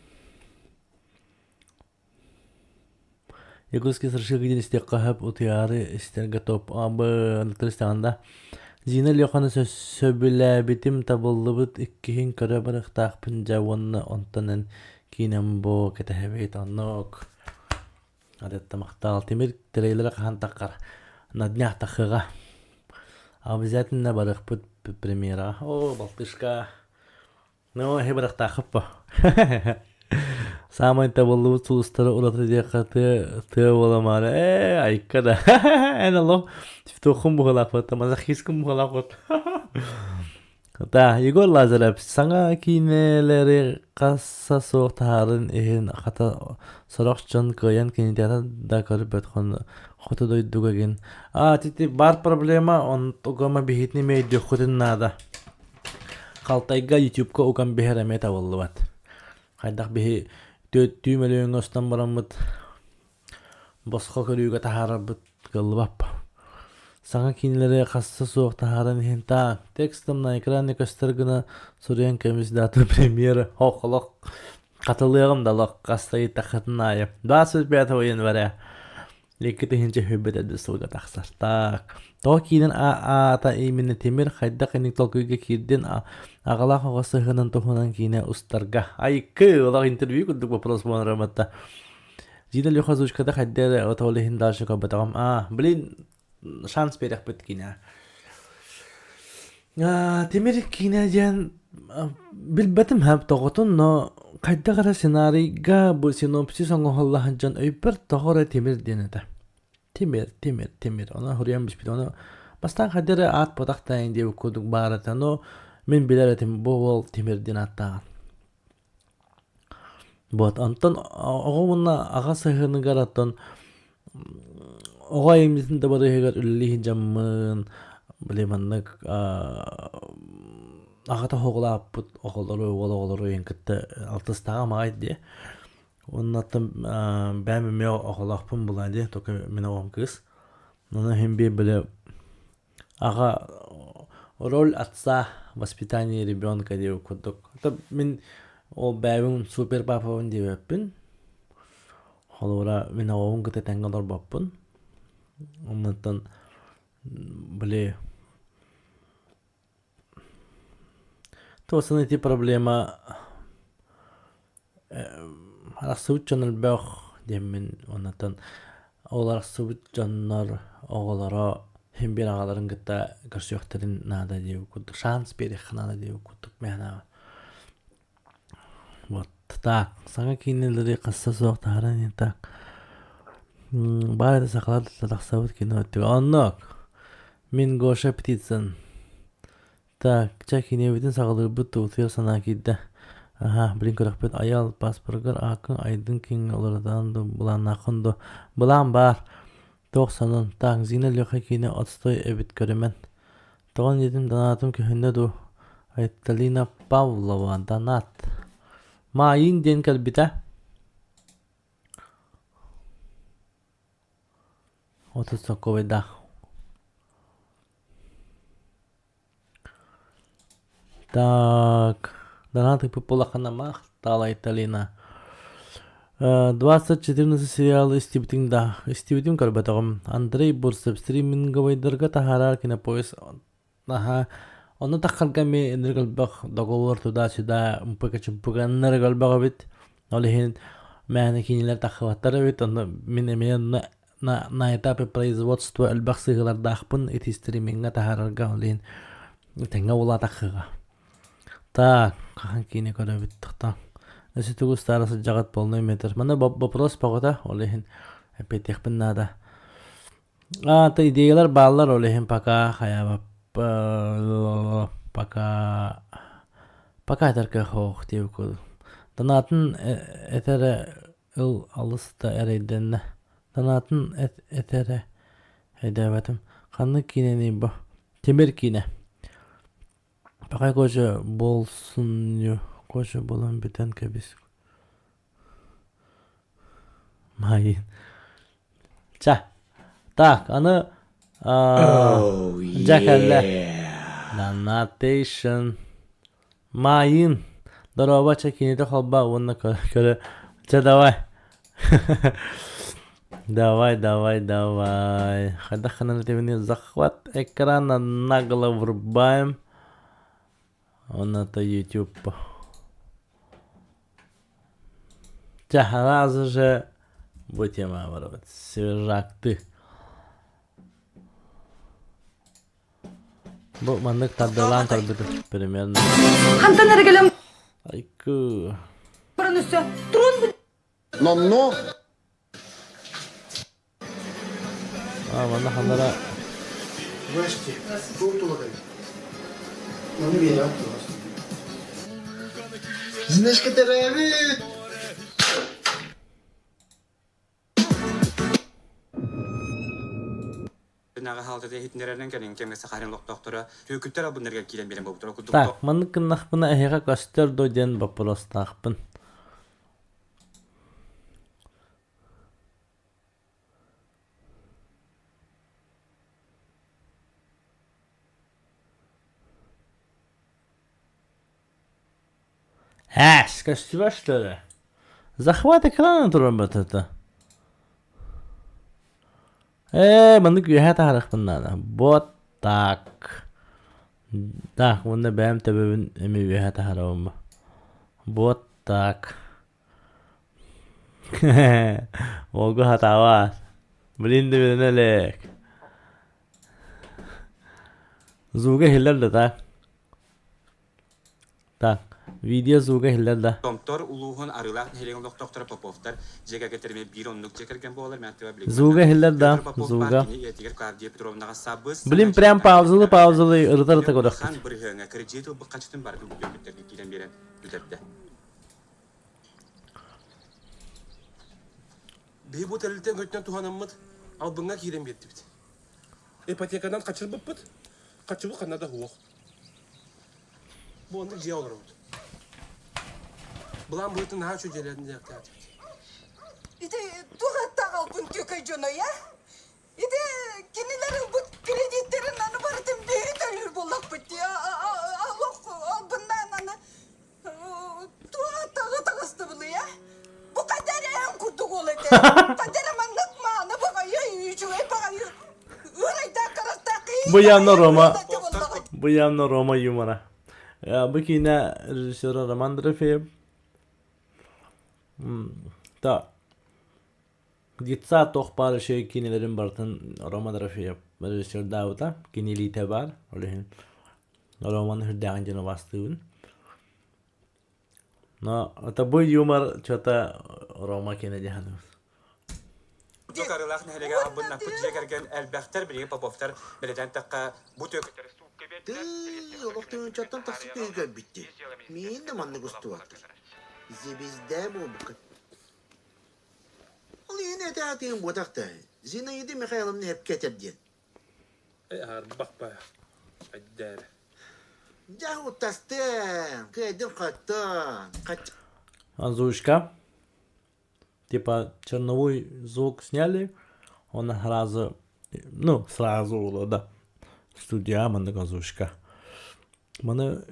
Якутский страшилка диэн истиэххэ сөп, утуйаары истэргэ топ истэҕин да. Зина Леханы сөбүлээбитим табыллыбыт иккиһин көрө барыахтаахпын дьэ уонна онтон эн киинэм бу кэтэһэбит оннук Адетта махтаал Тимир трейлера хаһан таххар на днях тахыаҕа обязательно барыахпыт премьераҕа о балтышка Ну, эһи бырахтааххыт по. Саамай табыллыбыт сулустары ураты диэххэ тыа тыа буоламаары ээ айка да эн олох тифтоххун быһыылаахпыт мазохисткын быһыылаахпыт Да, Егор Лазарев саҥа киинэлэри хасса суох таһаарын иһин хата сорох дьон кыайан кинитэҕэ да көрбөт хоту дойдуга гин. А, тити бар проблема, онтугама биһитини өйдүөххүтүн наада. Халтайга ютубка уган биһэр эмиэ табыллыбат. Хайдах биһи түөртүү мөлүйүөҥҥэ устан бараммыт босхо көрүүгэ таһаарарбыт кыаллыбаппа. Саҥа киинэлэри хасса суох таһааран иһин таак текстом на экране көстөр гына суруйан көмүс дата премьера ох олох хатылыаҕым да олох хастайыттаххытын аайы 25 января 2000 сүүрбэ төрдүс сылга тахсар. Так, тоҕо киинэн аата именно Тимир хайдах инник толкуйга киирдин аҕалаах оҕо сыһыанын туһунан киинэ устарга. Айкы, олох интервью курдук вопрос буолар батта. Зина Леха озвучката хайда эрэ ол иһин дальше көрбөтөҕүм. А, блин, шанс биэрэхпит киинэ. Тимир киинэ диэн билбэтим хэп тоҕотун, но хайдах эрэ сценарийга бу синопсис оҥоһулла сылдьан өйбөр тоҕо эрэ Тимир диэн этэ. Тимир, Тимир, Тимир. Ону суруйан биспит. Ону бастаан хайда эрэ аат ботах таайын диэбит курдук баар этэ. Но мин билэр этим бу уол Тимир диэн ааттааҕын. Вот, онтон оҕо уонна аҕа сыһыаныгар оттон оҕо айымньытын да барыһыгар үлэлии сылдьаммын, били маннык аҕата оһоҕолооппут оҕолору, уол оҕолору ийэн кытта алтыстааҕым аҕай дии. Уонна оттон бэйэм эмиэ оҕолоохпун булаа дии, только мин оҕом кыыс. Онон иһин биир били Аҕа роль отца в воспитании ребенка диэбит курдук. Это мин ол бэйэбин супер папабын диэбэппин. Холобура, мин оҕобун кытта тэҥҥэ олорбоппун. Оннуттан били туосан ити проблема Арахсыбыт дьон элбэх диэммин оннуттан ол арахсыбыт дьоннор оҕолоро син биир аҕаларын кытта көрсүөхтэрин наада диэбит курдук шанс биэриэххэ наада диэбит курдук мин санаабар. Вот так саҥа киинэлэри хасса суох таһааран так. Баар этэ сахалар тахсабыт кино өттүгэр. Оннук. Мин Гоша Птицын. Так, чэ киниэбитин саҕалыырбыт туутуйар санаа киирдэ. Аһаа, блин көрөхпүт Айал паспоргар ааккын Айдын Кинг уларытан ду былааннааххын ду? Былаан баар. Туох сонун? Так, Зина Леха киинэ отстой эбит көрүмэн. Тоҕо диэтим донатым көһүннэ дуу? Айталина Павлова донат. Маайын диэн кэлбитэ. 30 сокуобайдаах. Так, донат ыппыт буоллаххына махтал Айталина. 2014 сериалы истибитиҥ да, истибитим көрбөтөҕүм. Андрей Бурцев стриминговайдарга таһаарар кинопоиск Аха. Онно таххарга эмиэ ынырык элбэх договор туда-сюда ымпыка-чымпыка ынырык элбэх эбит. Ол иһин мээнэ кинилэр таххыбаттар эбит. Онно мин эмиэ онно на, на этапе производства элбэх сыһыылардаахпын ити стримиҥҥа таһаарарга ол иһин тэҥҥэ улаатаххыга. Так, хаһан киинэ көрөбүт тохтоо. Өссө тугу устаара сылдьаҕыт полный метр. Манна вопрос бөҕөтө, ол иһин эппиэттиэхпин наада. А, идеялар бааллар, ол иһин пока хайаабап пока пока этэр кыах суох диэбит курдук. Донатын этэрэ ыл алыс да эрэйдэннэ. Донатын этэрэ өйдөөбөтүм. Ханнык киинэний бу? Тимир киинэ. Пока кожа буолсун кожа буолан бүтэн кэбис. Маайын. Ча. Так, аны Oh, дьэ кэллэ. yeah. Donation. Маайын. Дорообо, чэ кинитэ холбоо уонна көрө. Чэ, давай. Давай, давай, давай. Хайдах гынан этибини захват экрана нагло врубаем. Он это YouTube. Чэ, сразу же бу темаҕа барабыт. Свежакты. Бу маннык тардыалаан көрбүтүм примерно. Хантан эрэ кэлэн Айкы. баран өссө трон Номнуо А, манна ханнара Здрасте. Оны берем. Зинешка төрөөбүт. Так, маннык гыннахпына эһиэхэ көстөр дуо диэн боппуруостаахпын. Эс, көстүбэт что ли? Захват экрана туран батата. Ээ, маннык үөһэ таһаарыахпын наада. Вот так. Так, уонна бэйэм төбөбүн эмиэ үөһэ таһаарабын. Вот так. Уолгу хатаабат. Блин да билинэ илик. Звуга иһиллэр да так? Так, видео звуга иһиллэр да? Томтор улууһун Арыылаах нэһилиэгин олохтоохторо Поповтар дьиэ кэргэттэрэ биир оннук дьиэ кэргэн буолар. Звуга иһиллэр да? Петр Попов Звуга. баар кини ийэтигэр Клавдия Петровнаҕа сабыс Блин, прям паузалы паузалы ырыта-ырыта улахан көрөхпүт. бырыһыаҥа кырдьыы тылбыт хачытын барытын бүттэргэ киирэн биэрэн бүтэрдэ. Биһи бу тэрилтэн көтүнэн туһанаммыт албыҥҥа киирэн биэрдибит. Ипотеканан хачырбыппыт, хаччыбыт ханна да суох. Бу оннук дьиэ олоробут. Былаан быһыытын наһаа үчүгэй дьиэлэрин Ити туох аттаах албын түөкэй дьоной, а? Ити кинилэр ылбыт кредиттэрин аны барытын биһи төлүүр буоллахпыт дии. Олох албыннаан аны туох аттааҕы таҕыстыбылый, а? Бу хайда эрэ эн курдук уол этэ. Хайда эрэ маннык мааны баҕайы, үчүгэй баҕайы ыырайдаах харахтаах киһи Бу явно Рома, этэ буоллаҕай. бу явно Рома юмора. Бу киинэ режиссера Роман Дорофеев. Та Детсад туох баар үчүгэй киинэлэрин барытын Рома Дорофеев режиссердаабыта. Кини илиитэ баар. Ол иһин Романы сүрдээҕин диэн убаастыыбын. Но это бу юмор что-то Рома киинэ дии саныыбын. Ордук Арыылаах нэһилиэгэ албыннаппыт дьиэ кэргэн элбэхтэр, билигин Поповтар бэлиэтээн эттэххэ, бу түөкүттэри суукка биэрдилэр, Тыый, олох тыһыынчаттан тахса киһи көрбүттүү. Миин да маннык устубаттар. Звезда буолбуккун. Ол иһин этэ-атыын буотах да, Зинаида Михайловна эпкэ этэр диэн. Арбах ба, айдаар. Дьэ, уттастым, кыайдым-хоттум, Озвучка. Типа черновой звук сняли, он сразу, ну, сразу, да, студия маннык озвучка. Маны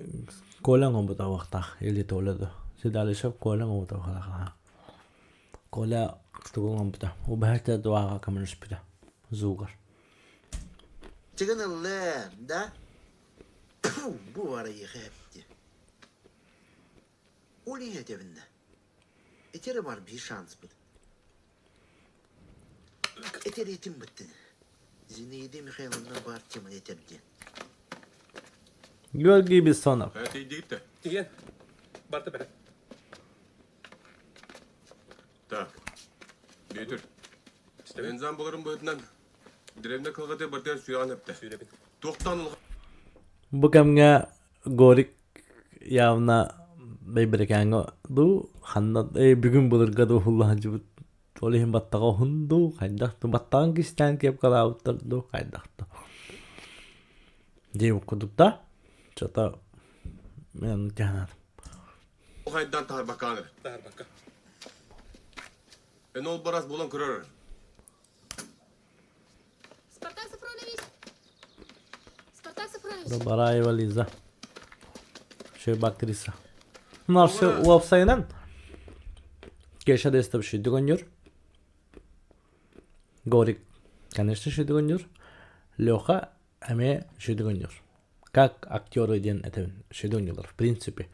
Коля оҥорбута уохтаах или Толя да. Седалищев Коля оҥорбута уохтаах. Коля тугу оҥорбута? Убэһэртэ дуаҕа көмөлөспүтэ звугар. Чыгын ыллым, да? Тьфу, бу арыйыха эпти. Ол иһэ этэбин да. Ити эрэ бар биир шанспыт. Этэр этим быттын. Зинаида Михайловна баар теманы этэр диэн. Георгий Бессонов. Тиийдигит да? Тиийэн. Барда бэрэ. Так. Бүөтүр. Энзам буларым быһытынан древне кылгаты бартыгар сүрэҕин эптэ. Сүүрэбин. Туохтан улахан Бу кэмҥэ Горик явно Бэйбэрикээҥҥэ дуу, ханна бүгүн былырга дуу уһулла сылдьыбыт ол иһин баттаҕа уһун дуу, хайдах дуу, баттаҕын кистээн киэпкалаабыттар дуу, хайдах дуу. Диэбит курдук да, что-то мен тяһанаатым. хайдан таһарбаккаан Таһарбакка. Эн ол барас булан көрөр. Спартак Сафронович! Спартак Сафронович! Бараева Лиза. Шөйб актриса. Мына уопсайынан Кеша Дестов шүйдік ойныр. Горик, конечно, шүйдік ойныр. Леха эмиэ шүйдік ойныр. Как актеры диэн этэбин шүйдік ойнуулар, в принципе.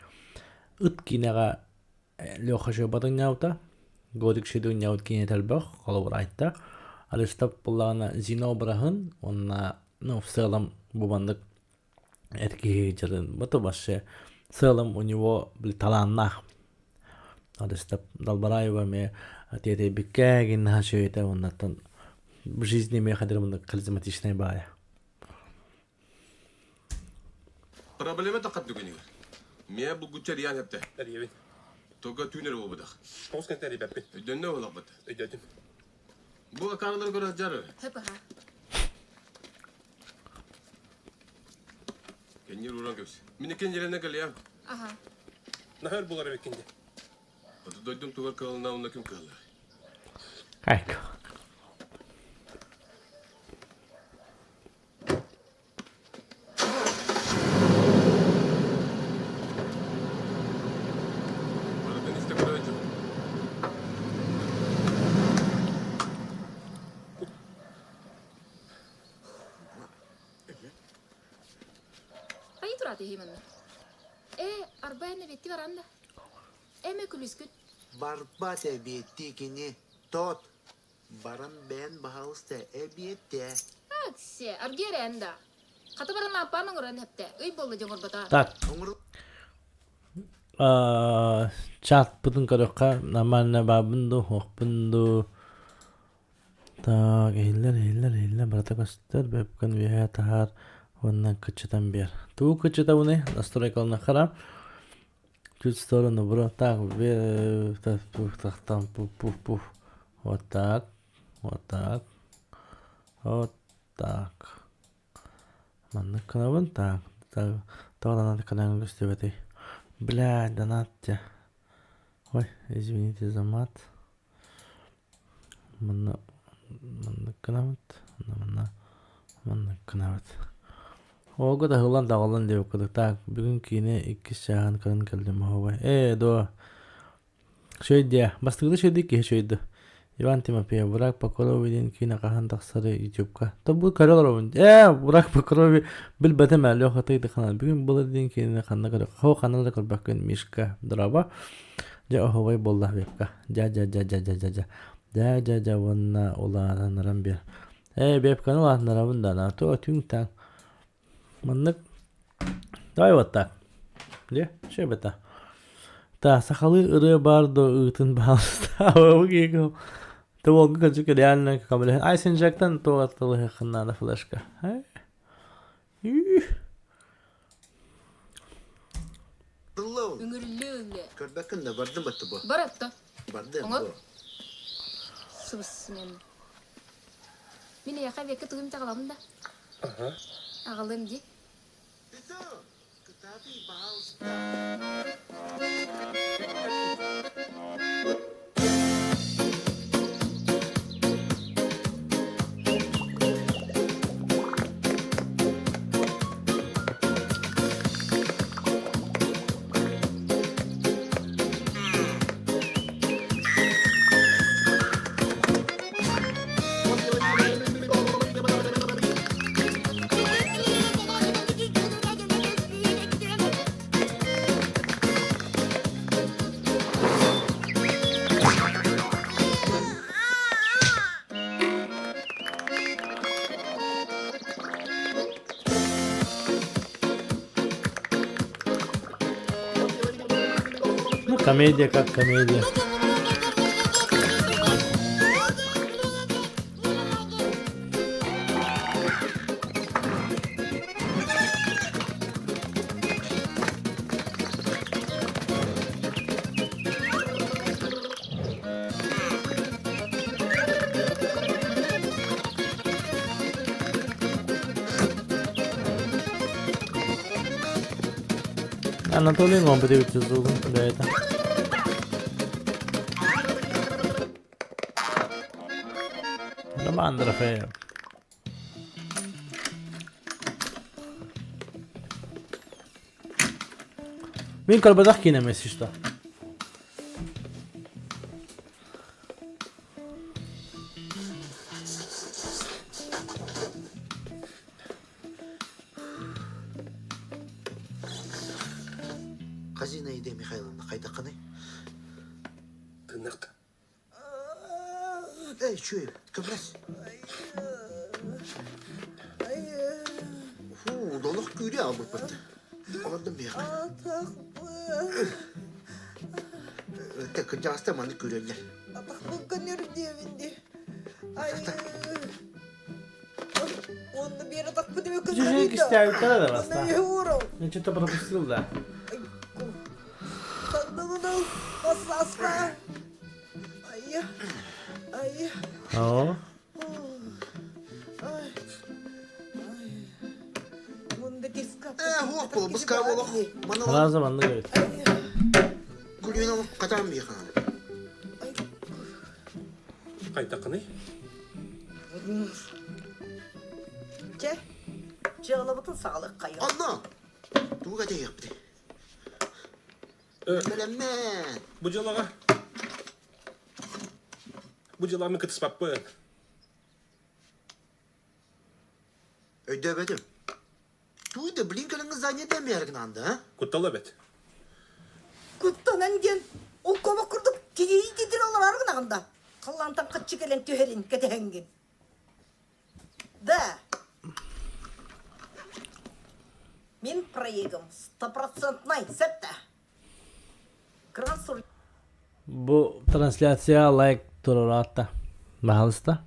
Ыт киинэҕэ Леха Шөбатыҥнаабыта, Годик Шедуҥнаабыт киинэтэ элбэх, холобур айта. Аристов буоллаҕына Зино обраһын уонна ну в целом бу маннык эр киһи дьарын бото вообще в целом у него талааннаах. Аристов Далбараева эмиэ тиэтэйбиккэ гиннаха сүөйтэ уоннаттан в жизни эмиэ хадыр мындык харизматичнай баайа. Проблема тахат бүгүнүгэр. Миэ булгуччу эрийэн эптэ. Эрийэбин. Туга түүн эрэ буолбатах. Тоҕус кэнтэ эрийбэппин. Өйдөннө буолахпыт. Өйдөөтүм. Бу акаарылары көрө сылдьар. Хэп-аха. Кэннир уран көпс. Минекен жерine кэлиэм. Аха. Наһар булар эбиккин дии. Оту дойдум тугар кыалына онно ким кыаллар. Кайк. Барытын истэ көрөөчү. Хайы турат иһимэн. Э, арбайны бетти баранда. Эме күлүскүт. Барбат эбиэттии кини тот. Баран бэйэн баһаалыста эбиэттээ. Аксе, аргиэрэн да. Хата баран лааппаан оҥорон эптэ. Ый буолла дьоҥорбото. Так. Чатпытын көрөххө нормально баабын дуу, суохпун дуу. Так, иһиллэр, иһиллэр, иһиллэр, барыта көстөр, бэпкэн үөһээ таһаар уонна кыччатан биэр. Тугу кыччатабыный? Настройкаланаххара. Чуть в сторону, бро. Так, там, пуф, пуф, пуф. Вот так, вот так, вот так. Маннык гынабын, так, так, тоҕо донат гынан көстүбэтэй? Бля, донат дьэ. Ой, извините за мат. Манна маннык гынабыт, манна маннык гынабыт. Оҕо таһыллан таҕыллан диэбит курдук. Так, бүгүн киинэ иккис чааһын көрөн кэллим оһуобай. Ээ, дуо. Шөйдиэ, бастакыта шөйдү киһи шөйдү. Иван Тимофеев, Враг по крови диэн киинэ хаһан тахсарый ютубка. То бу көрө олоробун. Ээ, Враг по крови билбэтим ээ, Леха тыйды ханан. Бүгүн былыр диэн киинэни ханна көрө. Хо ханна да көрбөккүн, Мишка, дорообо. Дьэ оһуобай буолла вебка. Дьэ дьэ дьэ дьэ дьэ дьэ дьэ. Дьэ дьэ дьэ уонна улаатыннаран биэр. Ээ, вебканы улаатыннарабын да, на то түҥ-таҥ. Маннык давай вот так. Дьэ, шебета. Та сахалыы ырыа баар до ыытын баалыста. Туолга кырдьык реально көмөлөһөн. Айсен Жактан туох аттылыһыаххын наада флешка. Үҥүрүллүө ыллыа. Көрбөккүн да бардым батты бу. Бар атта. Бардым Оҥор. бу. Сыбыс мен. Мин эйиэхэ эбиэккэ тугум таҕалабын да. Аҕалыам дии. Ну, комедия как комедия. Анатолий Ломбаревич Зулун бэйэтэ. Роман Дорофеев. Мин көрбөтөх киинэм если что. Хазина Ида Михайловна хайдаххыный? Тыннахта. Эй, чуй, көмөлөс. Фу, долох күүрэ албыппыт. Олордум биһиэхэ. Кырдьаҕастар маннык күүрэллэр. Атахпын көнөр диэбин дии. Ай, Онно биэр атахпын эмэ Чужие көннөрүй да. кистээбиттэрэ да Онно баста. үһү уурал. Я что-то пропустил, да. Санныбын аска. Ай, ай. О, Ай. Ай. Мунда киска. Э, хуох буол, быска буолуох. Маны сразу маннык эбит. күлүүн олох хатаан биэхэ. Хайдаххыный? Чэ, дьыалабытын саҕалыаххайыҥ. Онно! Тугу кэтэһиэхпитий? Э, Бэлэммэн! бу дьыалаҕа бу дьыалаҕа мин кытыспаппын. Өйдөөбөтүм. Туй да блин кэлиҥҥи занята эмиэргин а? Куттал эбит. Куттанан диэн, ол куобах курдук тигии-титир олорор гынаҕын да, халлаантан хаччы кэлэн түһэрин кэтэһэҥҥин. Да. Мин проегым стопроцентнай сөп да. Грант Бу трансляция лайк туруораатта. Баһалыста.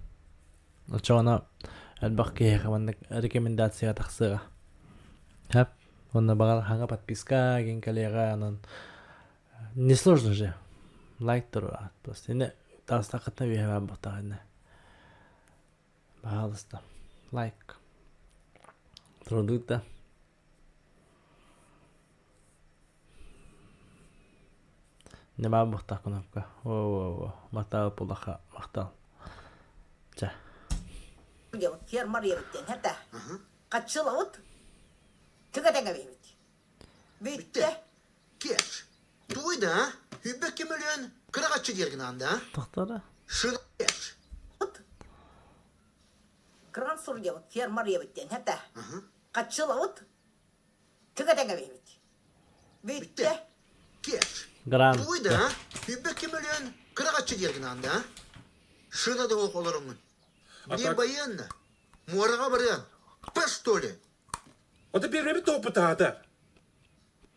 Оччоҕуна элбэх киһиэхэ маннык рекомендация тахсыаҕа. Хэп. Уонна баҕар хаҥа подписка кин кэлиэҕэ онон несложно же. Лайк туруораат просто. Ини таастаххытына үөһэ баар буолтаҕа иннэ. Баһаалыста. Лайк. Турдук да. Не баар буохтаах кнопка. О, махтал пулаха махтал. Чэ. Фермер ебиттен хата. Хаччылабыт. Түгэтеңэбибит. Бүттэ. Кеш. Туй да, хүббек кемөлүөн кырагаччы диэргин анда. Тохтора. Шын кеш. Кран сурдебут фермер ебиттен хата. Хаччылабыт. Түгэтеңэбибит. Бүттэ. Кеш. Грант. Туй да, хүббек кемөлүөн кырагаччы диэргин анда. Шына да олорумун. Не баянна. Муораҕа барыан. Па что ли? Ото биэрбэбит тооппутаата.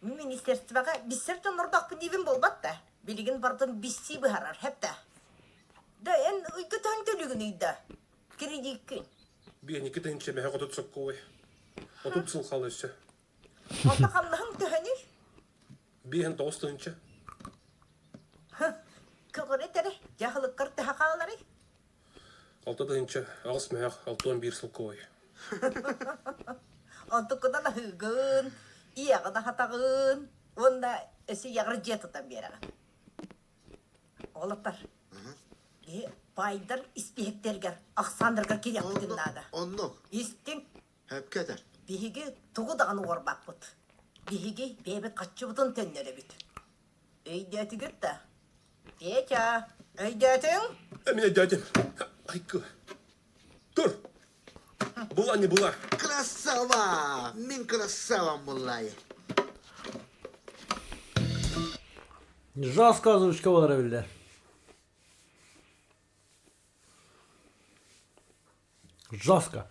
Министерствоҕа биссэр дьоннордоохпун диибин буолбат да. Билигин бардын биссии быһарар хэп да. Да эн ыйга төһөн төлүүгүнүй да? Кредиккин. Биэники тыһынча мэһэ хотут соккуой. 30 сыл хал өссө. Онто хамнаһыҥ төһөнүй? 59 тыһынча. Көҕүрэ тэрэ, дьаһылыккар төһө хааларый? 6 тыһынча, аҕыс мөһөх, 61 сылковой. Онтуккунан аһыыгын, ийэҕин аһатаҕын уонна өссө ийэҕэр дьиэ тутан биэрэҕин. Олоттор, киһи баайдар испииһэктэригэр ахсааннарыгар киириэхпитин наада. Оннук. Истиҥ. Сөпкө этэр. Биһиги тугу даҕаны уорбаппыт. Биһиги бэйэбит хаччыбытын төннөрөбүт. Өйдөөтүгүт да? Петя, өйдөөтүҥ? Мин өйдөөтүм. Айкы. Тур. Була не була. Красава! Мин красавам буллай. Жестко озвучка буолара биллэр. Жестко.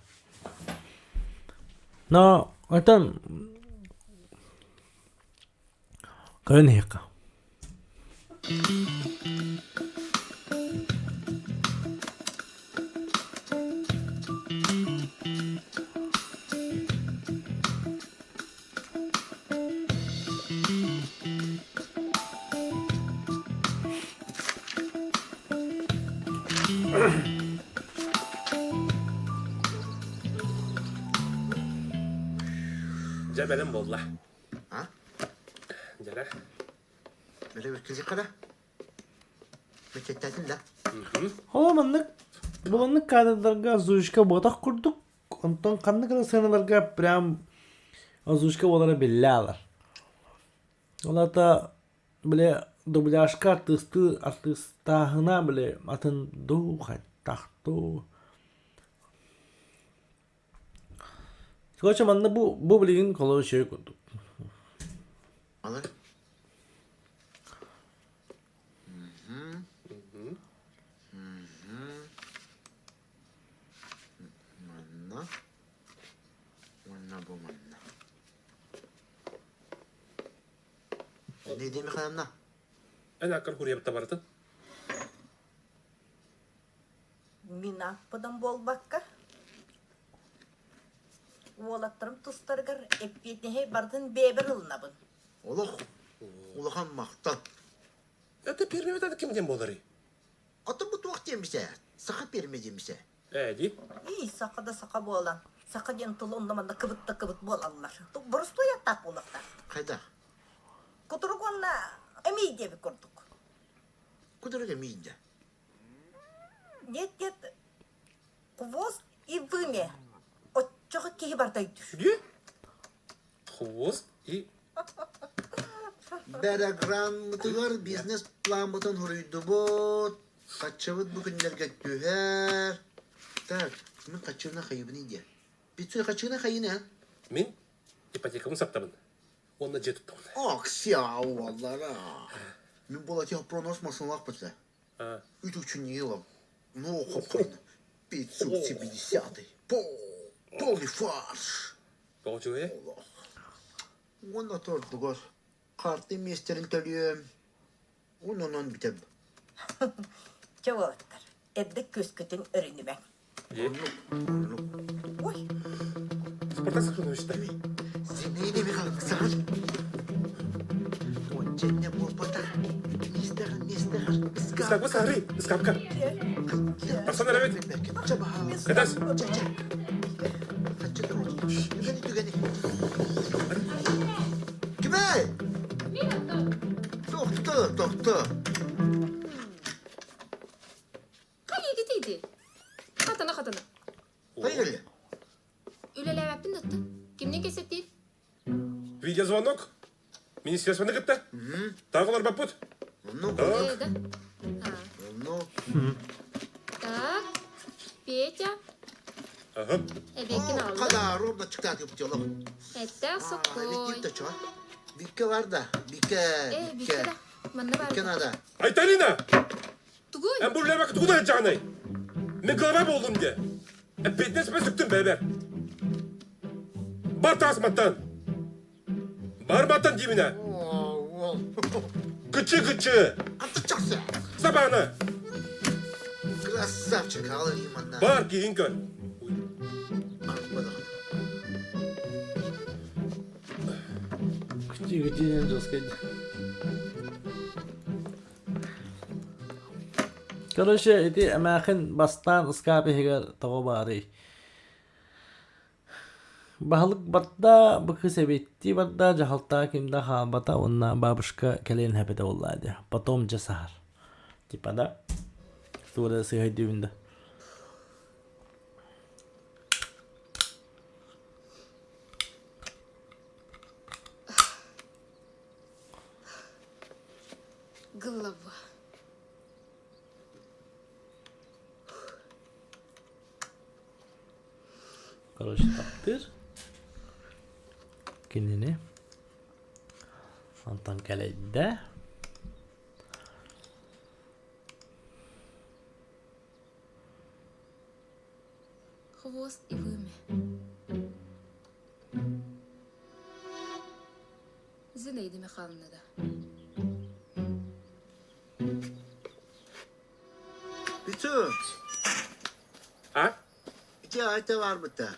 Но это көрөн иһиэххэ. Дьэ бэлэм буолла. А? Дьэрэ. Бэлэм кизиккара. Мечеттэтин да. Ол маннык бу маннык кадрдарга озвучка буотах курдук онтон ханнык эрэ сценаларга прям озвучка буолара биллэ алар. Ол аата бile дубляжка артыыстыы артыыстааһына бile атын дуу хайдах дуу Короче манна бу бу билигин холобур үчүгэй курдук. Алар. Манна. Манна бу манна. Не дии Михайловна? Эн аккар курьябытта барытын. Мин ааппынан буолбакка, уолаттарым тустарыгар эппиэтинэһи барытын бэйэбэр ылынабын. Олох улахан махтал. Это пиэрмэбит ким диэн буоларый? Атын бу туох диэн бисэ? Саха пиэрмэ диэн бисэ. Ээ дии. Ии, саха да саха буолан. Саха диэн тыл онно-манна кыбыт да кыбыт буолаллар. Боростуой аттаах буолуохтаах. Хайдах? Кутурук уонна эмиий диэбит курдук. Кутурук эмиий да. Нет, нет, хвост и вымя. Оччоҕо киһи барда өйдүүр. Дии? Хвост и Бэрэграммытыгар бизнес-пламмытын суруйдубут. Хаччыбыт бу күннэргэ түһэр. Так, мин хаччыына хайыбыный диэ. Пиццу хаччыына хайыны а? Мин ипотекабын саптабын. Уонна дьиэ туттабын. Аксия уоллара. Мин буолатих пронос масыналаах бытта. Үтүкчүнньилом. Ну, хопхойна. 570-й. Полный фарш. Тоҕо үчүгэйэ? Уонна тордугар карты миэстэрин төлүөм. Онон бүтэм. Чэ уолаттар, эрдэ күөскүтүн өрүнүмэҥ. Ой. Спартак Саханович-та. Зинаида Михайловна, саҕар. Онченне буолбатах. Миэстэҕэр, миэстэҕэр. Ыскаапка саһарый, ыскаапка. Тахсан эрэбит. Кэтэс. Түгэни, түгэни. Кимэй? Тохто, тохто. Хайыгы тиийди? Хатана хатана. Хайыгы? Үлэлээбэппин да Кимнин кэсэтиир? Видеозвонок? Министерствоны кытта? Тағы олорбаппыт? Ну, Так. Да. Ну. Так. Петя. Ага. Эбекин алды. Хада ровно чыктааты птелок. Этте сокой. Викте чо? Викке бар да. Викке. Э, Викке да. Манна бар. Викке надо. Айталина! Тугуй? Эн бу үлэлээбэккэ тугу да сылдьаҕыный? Мин глава буоллум дии. Эппиэтинэспин сүктүм бэйэбэр. Бар таас мантан. Бар мантан диибинэ. Кычы-кычы. Аты чахсы. Сабааны. Красавчик, аҕалар манна. Бар киһин көр. Күчү жестко. Короче, ити эмээхин бастаан ыскаап иһигэр тоҕо баарый? Баһылык барда, бу кыыс эбиэттии барда, дьаһалта ким да хаалбата уонна бабушка кэлиэн эппитэ буоллаа дии. Потом дьэ саһар. Типа да? Тугу да сыыһайдыыбын да. Голова. Короче, таптыыр. Кинини. Онтон кэлэйдэ. Хвост и вымя. Зинаида Михайловна да. Бүтүн. А? Ити айта барбыта.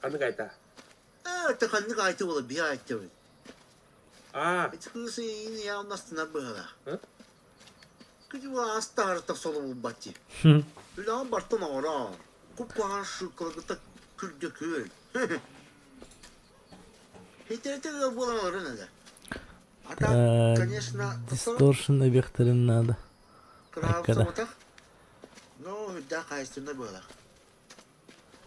Ханнык айта? Э, ханнык айта буола биһи айтабыт. А. Ити кыыс иин явностына быһалаах. Күдү астаарта соло булбат дии. Үлэҕин бартын оҥороор. Куп-куһаҕан шыккаларгыта күрдьэ күөл. Хитэрэтэ ыал буолан олорон элэ. А так, конечно, Дисторшн эбиэхтэрин наада. Кыраабыт соҕотох. Ну, үрдээх хаһайыстыбаннай быһалаах.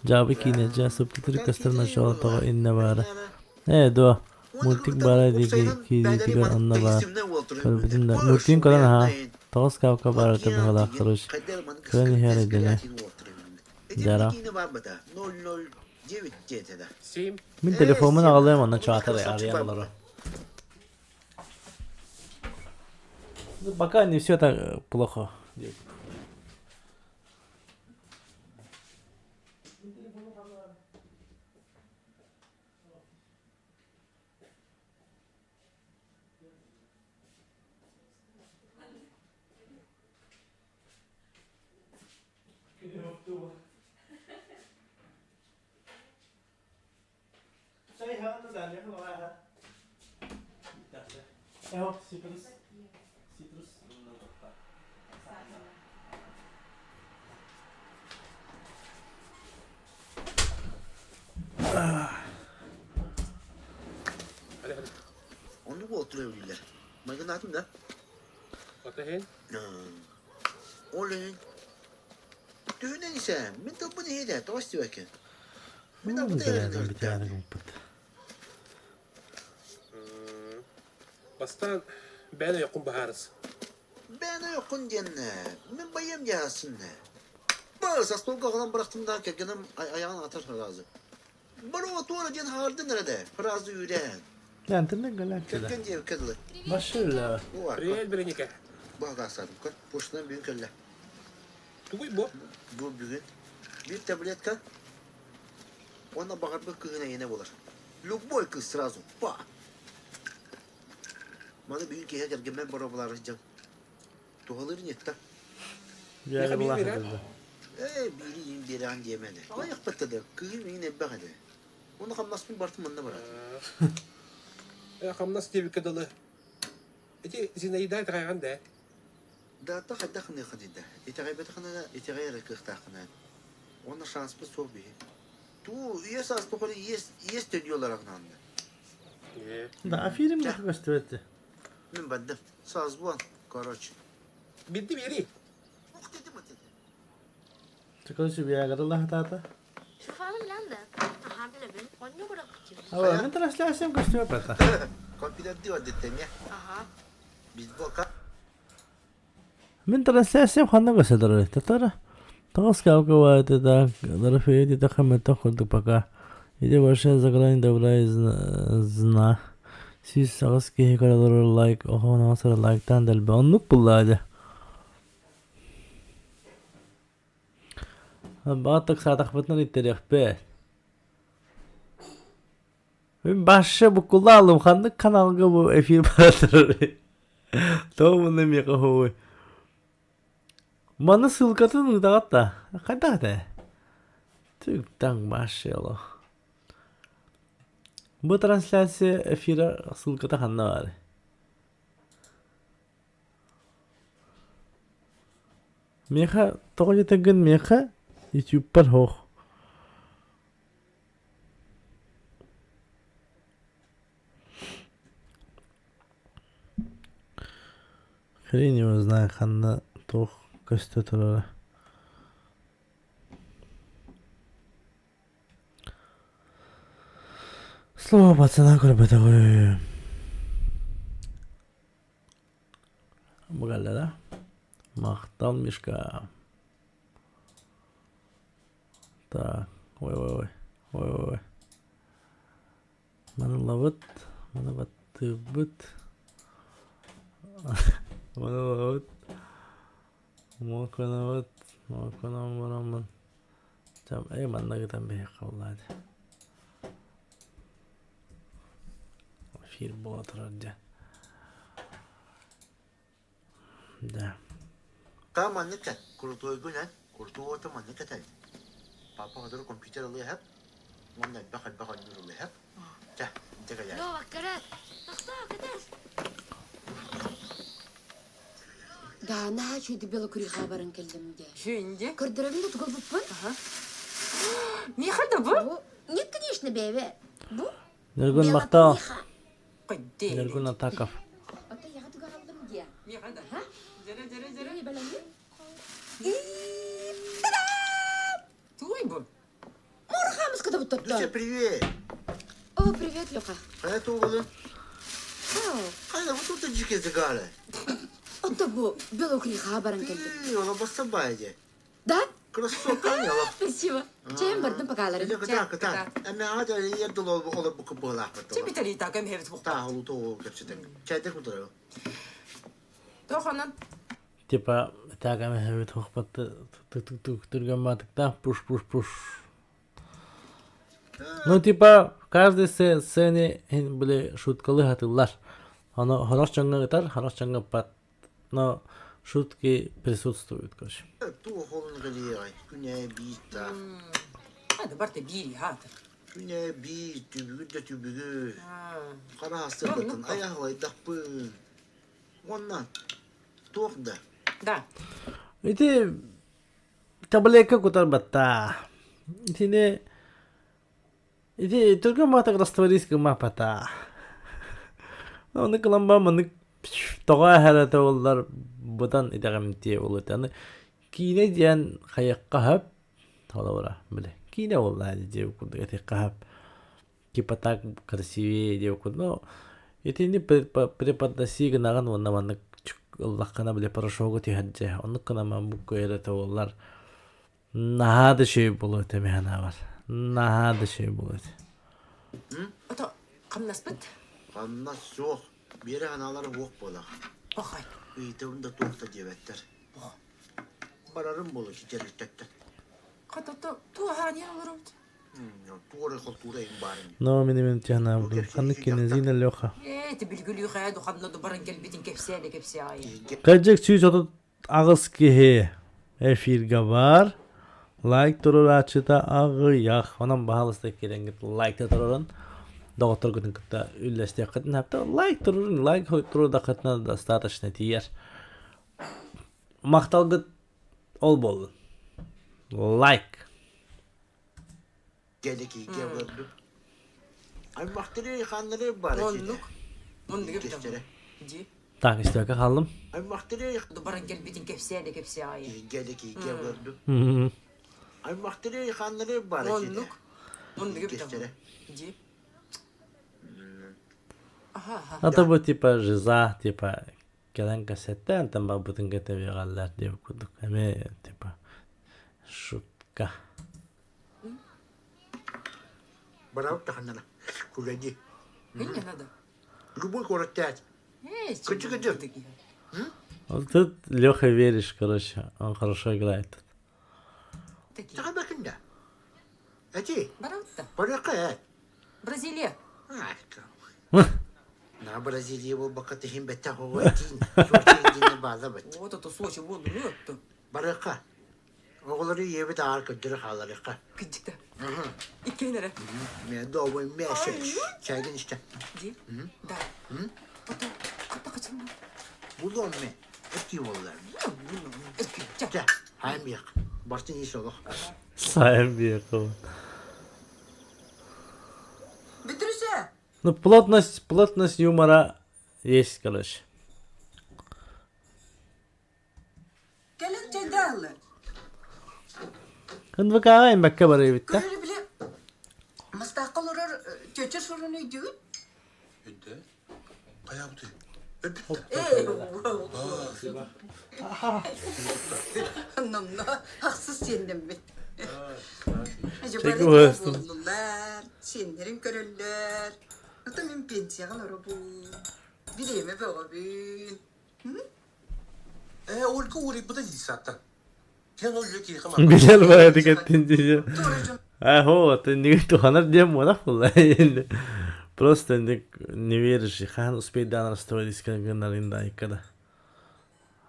Дьаабы киинэ дьэ субтитры көстөр начало тоҕо иннэ баара. Ээ дуо, мультик баара дии киириитигэр онно баар. Көрбүтүм да. Мультигын көрөн аһаа. Тоҕо скалка баар этэ быһалаах короче. Көрөн иһэр идэлэ. Дьара. Мин телефоммун аҕалыам онно чаатар арыйан олорор. Ну, пока не все так плохо. Оннук уолтура өлүүлэр. Майгынаатым да? Отаһын? Ол иһин Түһүнэн исэ, мин тылбын иһиэ тоҕо истибэккин? Мин абытай эрэ Бастаан бэйэн ойоххун быһаарыс. Бэйэн ойоххун диэн мин байыам дьаһасын. Баас остуолга оҕолон бырахтым да кэргэним айаҕын атар сразу. Бары туора диэн хаардын эрэ да сразу үүрээн. Кэргэн диэбиккэ дылы. Машина. Привет, Береника. Бу хагаастаатым көр. Почтанан бүгүн кэллэ. Тугуй бу? Бу бүгүн. Биир таблетка уонна баҕарбыт кыһын эйиэнэ буолар. Любой кыыс сразу па. Маны бүгүн киһи кэргэммэр боруобалаары сылдьан. Туһалыыр ньытта. Ээ, биири иин биэрэҕин диэмэ этэ. Аҕыйахпыт да, кыыһым иин элбэх этэ. Уонна хамнаспын барытын манна барат. Э, хамнас диэбиккэ дылы. Ити Зинаида итэҕэйэҕин дээ? Даата хайдах гыныаххыный да? Итэҕэйбэтэххинэ итэҕэй эрэ кыахтааххына. Уонна шанспыт суох биһи. Туу, үйэ саас тухары иэс, иэс төлүү олорор наанда. Да, фильм көстүбэт. Мин бардым. Созвон, короче. Бирди биэри. Ух дедим этэ. Короче, Виагралаах таата. Шуфаны билэн да? Аха билэбин. Онньу бырахпытым. Ала, мен трансляциям көстүбэт бата. Компьютерди одеттемия. Аха. Бейсболка. Мин трансляциям ханна көсөдөр татара. Тоҕус калкова так, Дорофеети тахамета курдук пока. Иди больше за грань добра и зна. 108 киһи көрөлөр лайк, охон оҥосор лайктаан дэлбэ. Оннук буллаа дьэ. Бааттык саатахпытынан иттэриэхпит. Мин башша буккулаалым ханнык каналга бу эфир бара турар. Тоҕо муна миэхэ хоуй. Маны ссылкатын ыытаҕыт да? Хайдах этэ? Түгтаҥ машело. Бу трансляция эфира ссылката ханна баарый? Миэхэ тоҕо диэтэргин миэхэ ютубпар суох. Хрень его знает ханна туох көстө турара. Слово пацана көрбөтөҕүм. Бу кэллэ да? Махтал, Мишка. Так, ой-ой-ой, ой-ой-ой. Маны ылабыт, маны баттыыбыт. Маны ылабыт. Муокунабыт, муокунан бараммын. Чам, эй, манна гытан биһиэхэ буоллаа дии. Эфир буола турар дьэ. Да. Та маннык кэт, курутуойгун эн, курутуота маннык кэтэл. Папа хотор компьютер ылыаһап, уонна элбэх элбэх оонньуур ылыаһап. Чэ, дьэ кэлээр. Лёва, кэрэ, тохтоо, кэтэс. Да, наһаа үчүгэйдик белокуриха баран кэллим дии. Шинди. Көрдөрөбүн да тугу ылбыппын? Миха да бу? Нет, конечно, бэйбэ. Бу? Нургун махтал. Нургун Атаков. Ото яга туга алдым дия. Миха да. Дьэрэ, дьэрэ, дьэрэ. Туй бу. Мурхамыска да Люся, привет. О, привет, Леха. Хайа тугулун? Хайа, вот тут дьике загары. Ото бу белокуриха баран кэллим. Она бассабайде. Да? Кроссовка не Спасибо. Чэйим бардым покаларын. Кыта, кыта. Эме ада ердыл ол бу кыбылаах. Чи битали так эм хевит Та холу то кепсетен. Чайда кутары. Тохонан. Типа, так эме хевит хохпатты түргэн пуш пуш пуш. Ну, типа, в каждой сцене были шуткалы хатыллар. Оно хорош чаңга ытар, хорош чаңга пат. Но шутки присутствуют, короче. Туу холун галиай, күнэ биитта. Hadi барта биир хаата. Күнэ биит, түбүгү да түбүгү. Хара сырбытын, аяхлайдахпын. Онна, туох да. Да. Ити таблетка кутар батта. Итини ити түргэн маатак растворись гыммаппата. Ону кылан маннык тоҕо эһэрэтэ буоллар быдан итэҕэмтиэ буолуо этэ. Аны киинэ диэн хайыахха сөп холобура били киинэ буолла дии курдук этиэххэ сөп. Типа так красивее диэбит курдук. Но итини преподноси гынаҕын уонна маннык ыллаххына били порошогу түһэр дьэ. Оннук гынан бу эрэтэ буоллар Наһаа да үчүгэй буолуо этэ мин санаабар. Наһаа да үчүгэй буолуо этэ. Ото хамнаспыт? Хамнас суох. Биэрэ ханаалара уох буолар. Охай. Ыйытабын да туох да диэбэттэр. Барарым буолуо кичэриттэттэн. Хата туохааньа олоробут? Туора холтуура им баарын. Но мин мин тиһанаабытым. Ханнык кинезина Леха. Ээ, ти билгүлүүхэ духанна дубаран кэлбитин кэпсээ да кэпсээ аайы. Кырдьык 138 киһи эфиргэ баар. Лайк туруорааччыта аҕыйах. Онон баһаалыста киирэҥҥит лайкта туруорун. Доҕотторгутун кытта үллэстиэххитин сөп. Лайк туруорун, лайк туруордаххытына достаточно тиийэр. Махталгыт ол буоллун. Лайк. Кэликиигэ көрдүм. Аймахтары ханнары бар Оннук. Оннук эбит Ди. Так, истиэкэ хааллым. Аймахтары Баран кэлбитин кэпсээ да кэпсээ аайы. Кэликиигэ көрдүм. Аймахтары ханнары бар Оннук. Оннук эбит Ди. Аха, аха. Это бу типа жиза, типа кэлэн кассеттаан там барбытын кэтэбиэҕэллэр диэбит курдук. Эмиэ типа шутка. Барабыт таханнана. Кулади. Не надо. Любой город тять. Кыджы кыджы. Вот тут Леха веришь, короче, он хорошо играет тут. Таҕа Эти. Барабытта. Баракка. Бразилия. На Бразилия буолбакка тиһин бэттэх оҕо этиин. Сочи диэн бааза бат. Вот это Сочи буолду, ну это. Барыахха. Оҕолору ийэбит ааҕар көрдөрө хааларыахха. Кырдьык да. Иккиэн эрэ. Медовый месяц. Чайгын истэ. Дии? Да. Ото хатта хачылма. Булуом мен. Эти боллар. Чэ. Хайм бияк. Бартын ис олох. Сайм бияк. Бүтүрүсэ. Ну, плотность, плотность юмора есть, короче. Кэлин чэйдэ аллы. НВК-ҕа эмбэккэ барыйбыт да. Көрөрү били мастаахха олорор чөчө сурун өйдүүгүн? Өйдө. Хайаабыты? Номно ахсыс сиэннэммит. Чэги уһастым. Буоллулар, сиэннэрин көрөллөр. Ото мин пенсияҕа олоробун. Бириэмэ бөҕөбүн. Э, Ольга уурайбыта дии сааттан. Билэр баҕайытык эттин дии. Ахо, иннигин туханар диэн буолах буолла. Просто не веришь, хаһан успейдаан расстроились гыннарын да айкада.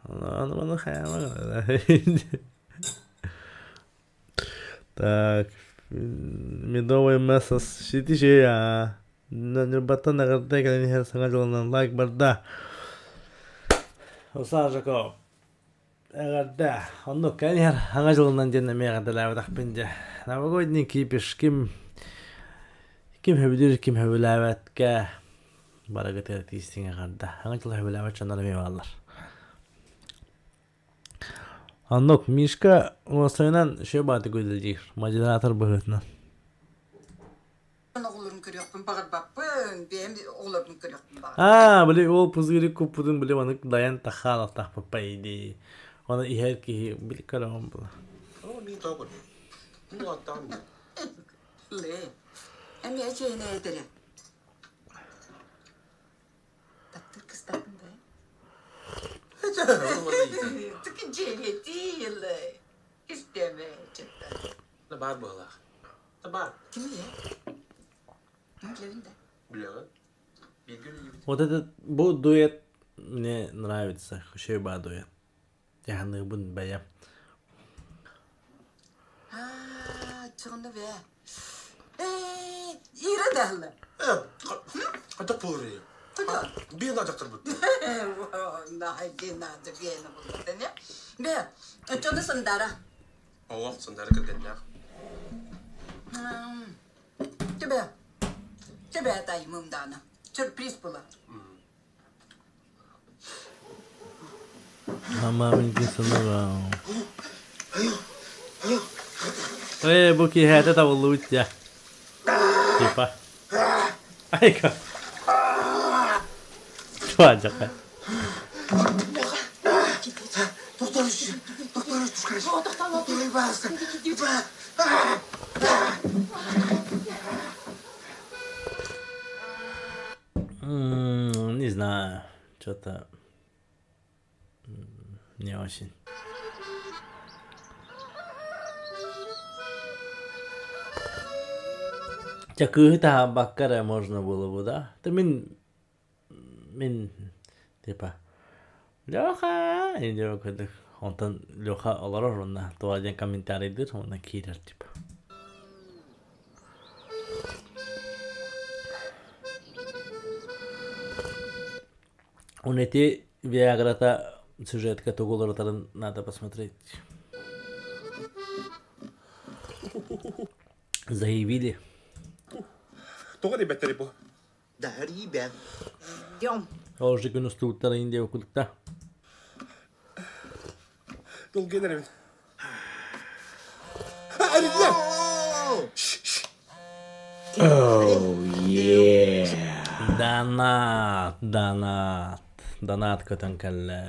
Аны хайама Так, медовый месяц ситиши а. Ньурбаттан эҕэрдэ кэлэн иһэр саҥа дьылынан лайк барда. Руслан Жаков. Эҕэрдэ! Оннук кэлэн иһэр Саҥа дьылынан диэн эмиэ эҕэрдэлээбэтэхпин дьэ. Новогодний кипиш ким ким сөбүлүүр, ким сөбүлээбэткэ барыгытыгар тиистиҥ эҕэрдэ. Саҥа дьылы сөбүлээбэт дьоннор эмиэ бааллар. Оннук Мишка уопсайынан үчүгэй баҕайытык үлэлиир, модератор быһыытынан. Оҕолорун көрүөхпүн баҕарбаппын, бэйэм оҕолорбун көрүөхпүн баҕарабын. Аа, били ол пузырик куппутун били манык дайан тахаалахтаахпыт по идее. Оны иһэр киһи били көрөҕүн була. Оо, мин тоҕо көрдүм. Мин аттаҕым дии. Лэ, эмиэ чэйинэ этэрэ. Таптыыр кыстаатым да. Түк дьиэлэтиилэ. Истэмэ чытта. Баар быһыылаах. Баар. Кими Билэбин да. Билэҕин. Бииргэ үлэлиибит. Вот этот бу дуэт мне нравится. Еще ба дуэт. Яханыыбын бэйэм. Аа, чоҕуна бээ. Ээ, Ира даһылы. Хайдах буолар Биэн дьахтарбыт. Наһайдыы наада биэни булбутун Бээ, оччону сандара. Олох сандара кэргэннээх. Тебе, тебе тайымым даана. Сюрприз була. Ама мин санара. Э, бу киһээтэ табыллыбыт дьэ. Типа. Айка. Туаджака. Не знаю, что-то не очень. Чэ, кыыһы таһаарбакка эрэ можно было бы, да? Ты мин мин типа Леха диэн курдук онтон Леха олорор уонна туох диэн комментарийдыыр уонна киирэр типа Он эти Виаграта сюжетка тугу уларытарын надо посмотреть. Заявили. Тоҕо диэбэттэрий бу? Да, ребят. Ждем. Ол же күн устубуттар иин диэбит курдук Долгуйан эрэбин. Oh yeah. Донат, донат, донат көтөн кэллэ.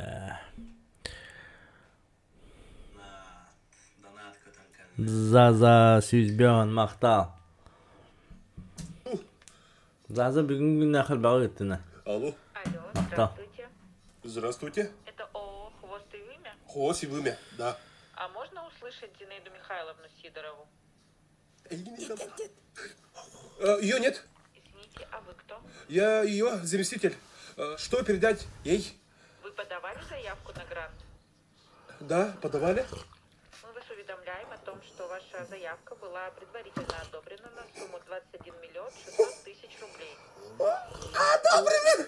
Заза сүүсбүөн махтал. Заза бүгүн күннээх элбэҕи ыыттына. Алло. Алло, Махтал. здравствуйте. Здравствуйте. Это ООО «Хвост и вымя»? Хвост и вымя, да. А можно услышать Зинаиду Михайловну Сидорову? Ее нет. Извините, а вы кто? Я ее заместитель. Что передать ей? Вы подавали заявку на грант? Да, подавали. Мы вас уведомляем о том, что ваша заявка была предварительно одобрена на сумму 21 миллион 600 тысяч рублей. Одобрили!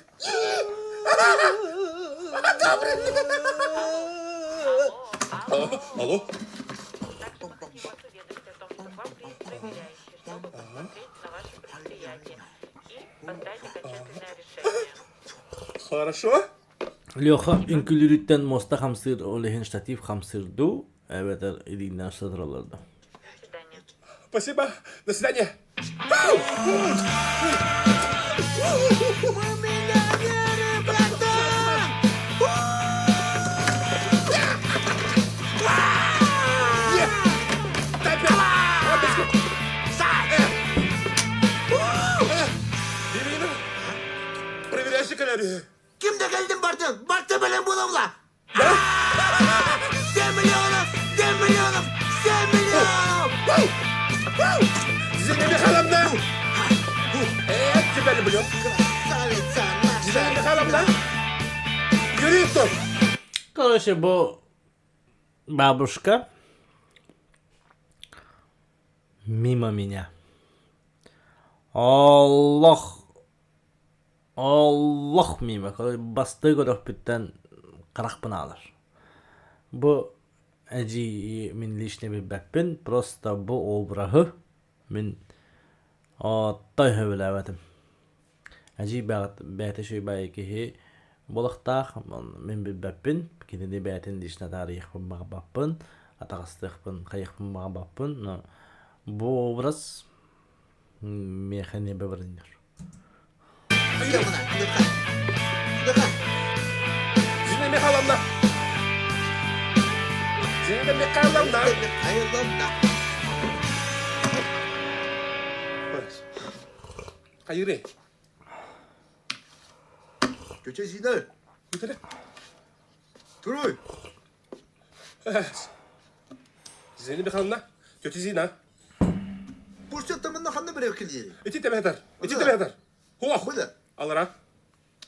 Одобрили! Алло, алло. Алло. Также мы хотим вас уведомить о том, что к вам приедет проверяющий, чтобы посмотреть на ваше предприятие и поставить окончательное решение. Хорошо. Леха үҥкүүлүүрүттэн муоста хамсыыр, ол иһин штатив хамсыыр дуу, эбэтэр илиинэн сытыраллар дуу. До свидания. Спасибо. До свидания. Мы миллионеры, братан! Проверяющий калории. Ким да кэлдин бардын? Барты бэлэм буолабыла! 7 миллионов! 7 миллионов! 7 миллионов! Зина Михайловна! Я тебя люблю. Красавица наша! Зина Михайловна! Юристов! Короче, бу бабушка мимо меня. Олох Олох мимо бастыы көрөхпүттэн харахпын аалар. Бу эдьиийи мин лично билбэппин, просто бу обраһы мин отой сөбүлээбэтим. Эдьиий бэйэтэ үчүгэй киһи буолуохтаах, мин билбэппин, кинини бэйэтин лично таарыйыахпын баҕарбаппын, атаҕастыахпын, хайыахпын баҕарбаппын, но бу образ миэхэ не бэбэриннэр. Зина Михайловна! Зина Михайловна! Михайловна! Хайыры. Тетя Зина! Бүтэрэ. Туруй! Зина Михайловна, тетя Зина. Пусть манна ханна бере килири. Ити тебетер. Ити тебетер. Хуах. Буда. Алара.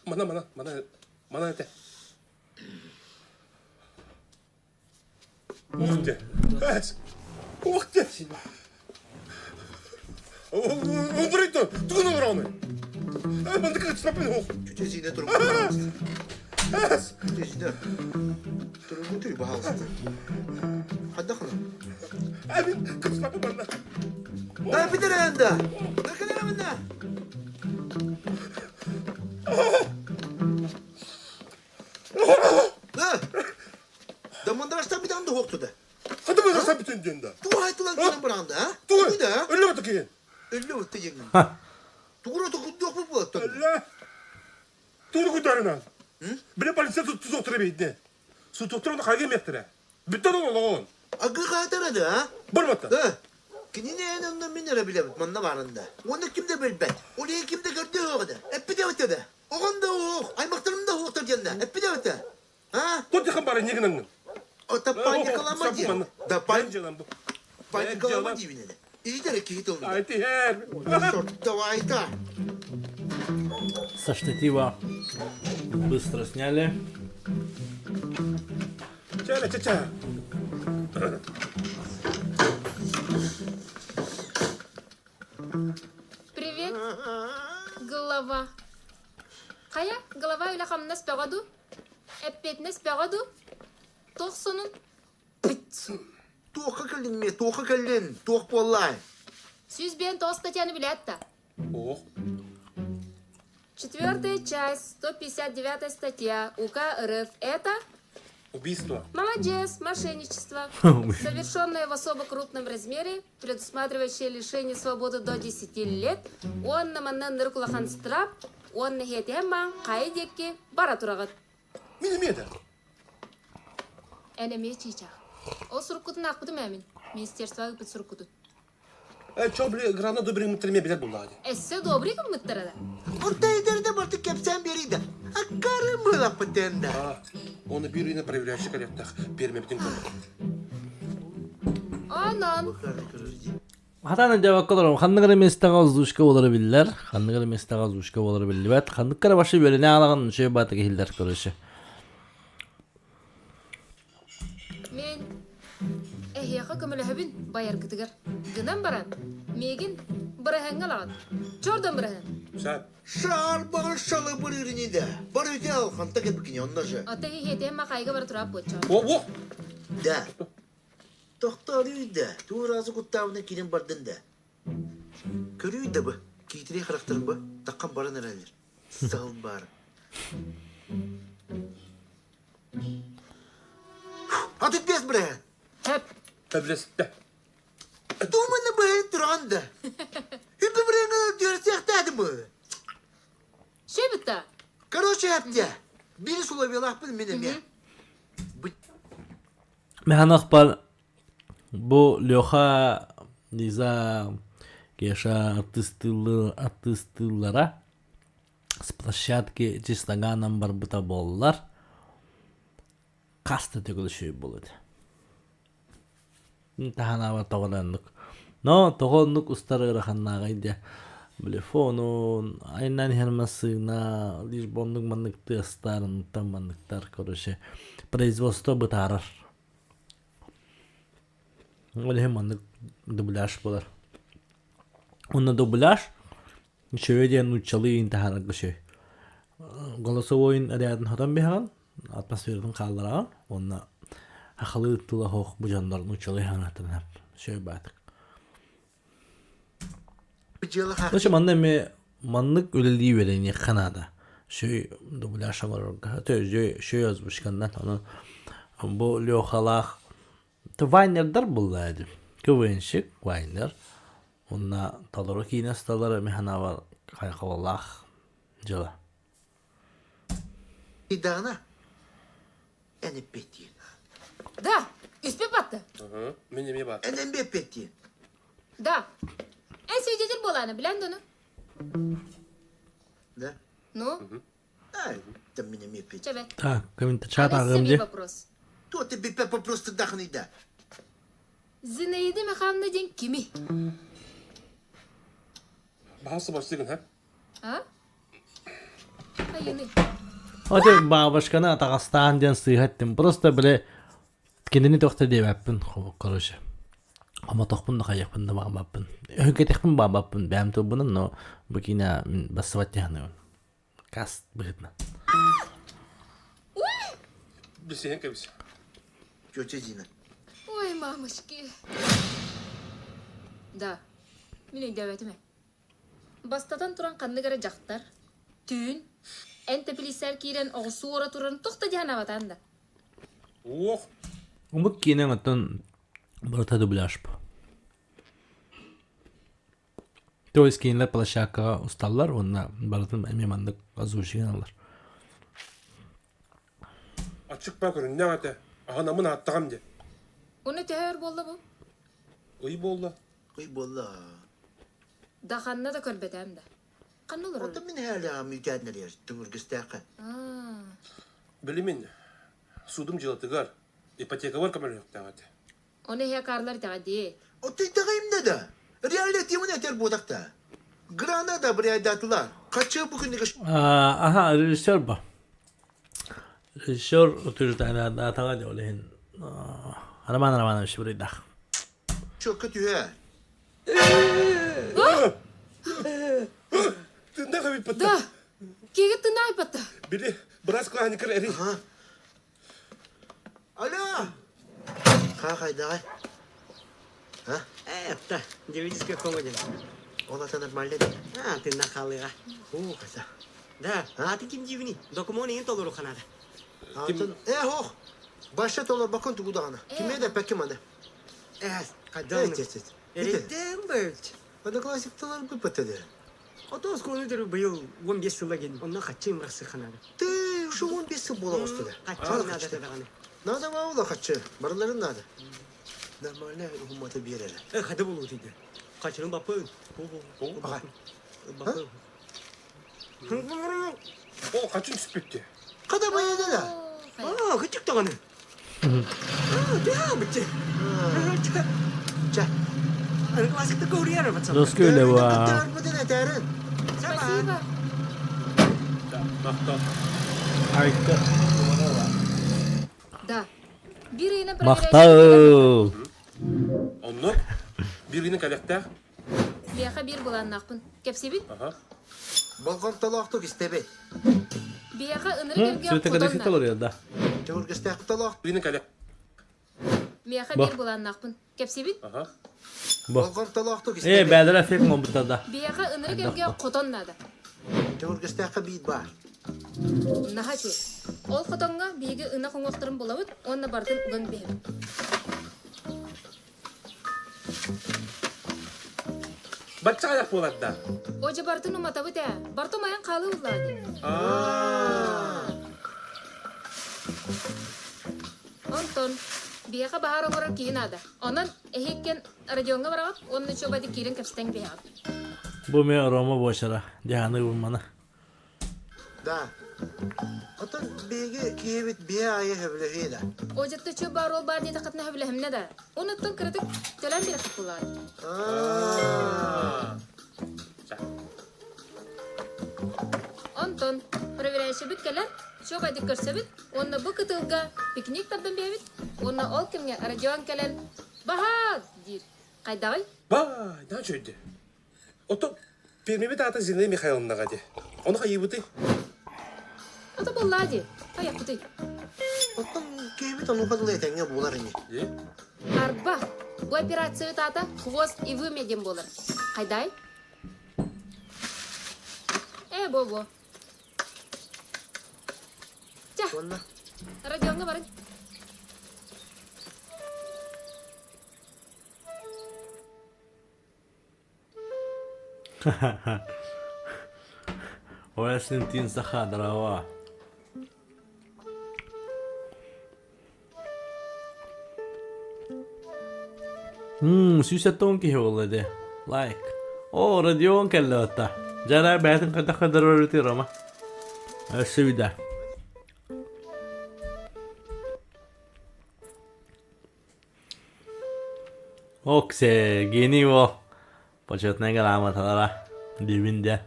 Мана мана мана мана это. Ух ты. Ух ты. Убрито. Тугун обороны. Мандык стопын ох. Тетя Зина турук. Тетя Зина. Турук туй баһалыста. Хаддахна. Әмин кыслапы манна. Да битеренде. Да келеменде. Да. Да мандараштан bir anda hoktu da. Хады мандараштан бүтүн дьэнда. Тугу айтылан кэлэн баранда, а? Тугу. Да. Өллө бата киһин. Өллө бата жеңин. Тугура токундуох бу буолаттан. Өллө. Тугу кутарынан. Биле полиция тузоктура бейдне. Сутуктура хайга мехтире. Бүттен олоҕун. Агы хаатара да, а? Барбатта. Да. Кинини эн онно мин эрэ билэбит манна баранда. Уонна ким да билбэт. Ол иһин ким да көрдө суоҕа да. Эппитэ эбитэ да. Оҕом да уох, аймахтарым да уохтар диэн да. Эппитэ эбитэ. А? Кот бары не гынаңын. Ота паникалама диэн. Да паникалама диибин этэ. Иитэр киһи тылын. Айтиһэр. Давай-та. Со штатива быстро сняли. Ча ча ча. Привет, голова. Хайа, голова үлэ-хамнас бөҕө дуу? Эппиэтинэс бөҕө дуу? Туох сонун? Пыт! Туохха кэллин миэ, туохха кэллин, туох буоллай? 159 статьяны билээт да. Ох. Четвертая часть, 159 статья УК РФ. Это Убийство. Молодец, мошенничество, совершенное в особо крупном размере, предусматривающее лишение свободы до 10 лет, уонна манна ынырык улахан штраф, уонна иһиэтиһэн маан хайа диэки бара тураҕыт. Мин эмиэ да. Эн эмиэ чыычаах. Ол суруккутун аахпытым ээ мин. Министерствоҕа ыыппыт суруккутун. Э, чо, били, грана добрый мыттырме билер буллаа дии. Эссе добрый гыммыттара да. Орто эдэрдэ барты кэпсээн биэрий да. Аккары мылаппытын да. Оны биир үйүнэ проверяющий кэлиэхтээх пиэрмэбитин көрдө. Онон. Хатан өйдөөбөккө олором. Ханнык эрэ миэстэҕэ озвучка буолара биллэр, ханнык эрэ миэстэҕэ озвучка буолара биллибэт. Ханнык эрэ вообще үөрэнэ аалаҕын үчүгэй баатык иһиллэр короче. Мин эһиэхэ көмөлөһөбүн байаргытыгар. Гынан баран, миигин быраһыаҥҥа ылаҕыт. Чордон быраһыан. Сап. Шаарбаҕын шалыбырыырын да. Бар үтэ алханта кэбикини онно же. Ата иһиэтиэн махайга бара тураап буочча. О, Да. Тохтоорүй да, туураасы куттаабына киирэн бардын да. Көрүй да бы, киитирэй харахтарын бы, таххан баран эрэллэр. Сал бар. Атыт бес бре. Хэп. Тэблэстэ. Думаны быһын туран да. Үппү бреҥэ түөрсиэхтээтим бы. Шебетта. Короче, әпте, бир сулабилаахпын мин эмиэ. Механахпар бу Леха, Лиза, Кеша артыыстыыллара с площадки чистоганом барбыта буоллар хас да төгүл үчүгэй буолуо этэ. Таһанаабар тоҕо да оннук. Но тоҕо оннук устар ыараханнааҕый диэ. Били фонун, айаннаан иһэр массыына, лишь бы оннук маннык тыастар, оннуктан манныктар, короче, производство бытаарар. Ол иһин маннык дубляж буолар. Уонна дубляж үчүгэй диэн нууччалыы иин таһаарарга үчүгэй. Голосовойун рядын хотон биһэҕин, атмосфератын хааллараҕын уонна сахалыы тыла суох бу дьоннор нууччалыы хаҥааттан үчүгэй баатык. Короче, манна эмиэ маннык үлэлии үөрэниэххэ наада. Үчүгэй дубляж оҥорорго. Үчүгэй озвучканнан. Онон бу Лехалаах Вайнердар булла дии. КВНщик Вайнер. Уонна толору киинэ усталара эмиэ санаабар хайҕабыллаах дьыала. Даана, эн эппиэттиин. Да, үспүт батты. Мин эмиэ баар. Эн эмиэ эппиэттиин. Да. Эн свидетель буолааны билэн дону. Да? Ну? Ай, мин эмиэ эппиэттиин. Чэбэ. Так, комментарий ааҕыам дии. вопрос. То ты биппе просто дахны да. Зинаида Михайловна диэн кими? Баһасы барсыгын, ха? А? Айыны. Оте бабушканы атаҕастаан диэн сыыһа эттим. Просто били кинини тохто диэбэппин, короче. Хомотохпун да хайыахпын да баҕарбаппын. Өһүргэтиэхпин баҕарбаппын бэйэм тылбынан, но бу киинэ мин бассыбат дьаһаныыбын. Каст быһыытынан. Билсиһэн кэбис. Тетя Зина. Ой, мамочки. Да, мин өйдөөбөтүм ээ. Бастатан туран ханнык эрэ дьахтар, түүн, эн тэпилииссээр киирэн оҕусуу уора турарын туох да диэн абатаан да. Уох. Умук киинэ оттон барыта дубляж То есть кинилэр площадкаҕа усталлар уонна барытын эмиэ маннык озвучиваналлар. Аччык ба көрүннээх этэ. Аһынамын ааттаҕам диэн. Уну төһө өр буолла бу? Ый буолла. Ый буолла. Да ханна да көрбөтөөм да. Ханна олорор? Оттон мин һээлэҕим үүтээннэригэр түҥүргүстээххэ. Билимин судум дьыалатыгар ипотекабар көмөлөһүөхтээх этэ. Ону эһэ карлар итэҕэдии. Оттон итэҕэйимнэ да. Реально теманы этэр буотахта. Грана да бряйдатылар. Хаччы бу күнүгэ Аха, режиссер ба. Режиссер утверждает атаға де олehen. Роман Романович Брейдах. Чөккө түһэ. Тыннах эбит Да. Киги тынна айпатта. Били, брас кланикер эри. Алло! Ха хайдаҕай? А? Э, девическая комедия. Ол ата нормально да? А, ты нахалыга. Уу, хайда. Да, а ты ким дивни? Документ ин толору ханада. Атын, э, ох! Баша толорбакын тугу даҕаны. Кимиэ да эппэккин маны. Э, хайдан. Эт, эт, эт. Эрэйдээн бэрт. Одноклассникталар быппатады. Ото оскуоланы төрү быйыл 15 сыла ген. Онно хаччы имрахсы ханада. Ты уже 15 сыл буола оҕустуда. Хаччы надо даҕаны. Надо маула хаччы. Барыларын надо. Нормально уһуммата биэрэрэ. Э, хады болуу дейді. Хачырын бапы. Баҕа. Бапы. О, хачын түспүттэ. Хада байада да. А, кычык даҕаны. А, да, быччы. Чэ. Классикта көрүөр пацан. Доскүлева. Этээрин. Спасибо. Махтал. Айка. Да. Биир ыйынан Махтал! Оннук. Биир ыйынан кэлиэхтээх. Биэхэ биир былааннаахпын. Кэпсибит? Аха. Болҕомтолоохтук истэбит. Биэхэ ынырык эргэ Света хотон кадасита олоруйар да. Төҥүргэстээх Ыйынан кэлиэх. Миэхэ Бо. биир былааннаахпын. Кэпсибит? Аха. Бо. Болҕомтолоохтук Э, истэбит. бэдэрэ фиг мобута да. Биэхэ ынырык эргэ хотон наада. Төҥүргэстээххэ биир баар. Наһаа үчүгэй. Ол хотоҥҥо биһиги ынах уҥуохтарын булабыт уонна барытын уган биһэбит. Бачча айах буолар да. Одьа барытын уматабыт ээ. Барыта умайан хаалыы уллаа дии. Онтон биһиэхэ баһаар оҥорор киһи наада. Онон эһиэккэн Родиоҥҥа бараҕыт уонна чуобайды киирэн кэпсэтэн биһэҕит. Бу мен Рома буочара. Дьаһаны мана. Да. Отон биһиги киһибит биэ аайы сөбүлэһиэ да. Одьатта чүө баар ол баар диэтэххитинэ сөбүлэһимнэ да. Онуттан кыратык төлөөн биэрэххит буллаҕай. Онтон проверяющийбит кэлэн чуобайдык көрсөбүт уонна бу кытылга пикник тардан биэбит уонна ол кэмҥэ Родион кэлэн «Баһаал!» диир. Хайдаҕый? Баа, наһаа үчүгэйди. Оттон пиэрмэбит аата Зинаида Михайловнаҕа дии. Ону хайыыбытый? Ото буоллаа дии. Хайахпытый? Оттон киһибит онуоха дылы этэҥҥэ буолар ини. Дии? Арба, бу операция аата хвост и вымя диэн буолар. Хайдай? Э, бо-бо. Чэ, Уонна Родионҥа барыҥ. Ой, саха, здорово. Сүүс киһи буолла дии. Лайк. О, Родион кэллэ отта. Дьара бэйэтин хайдах көрдөрөр Рома. Өссө вида. Оксе, гений во. Почетная грамоталара. Дивин де.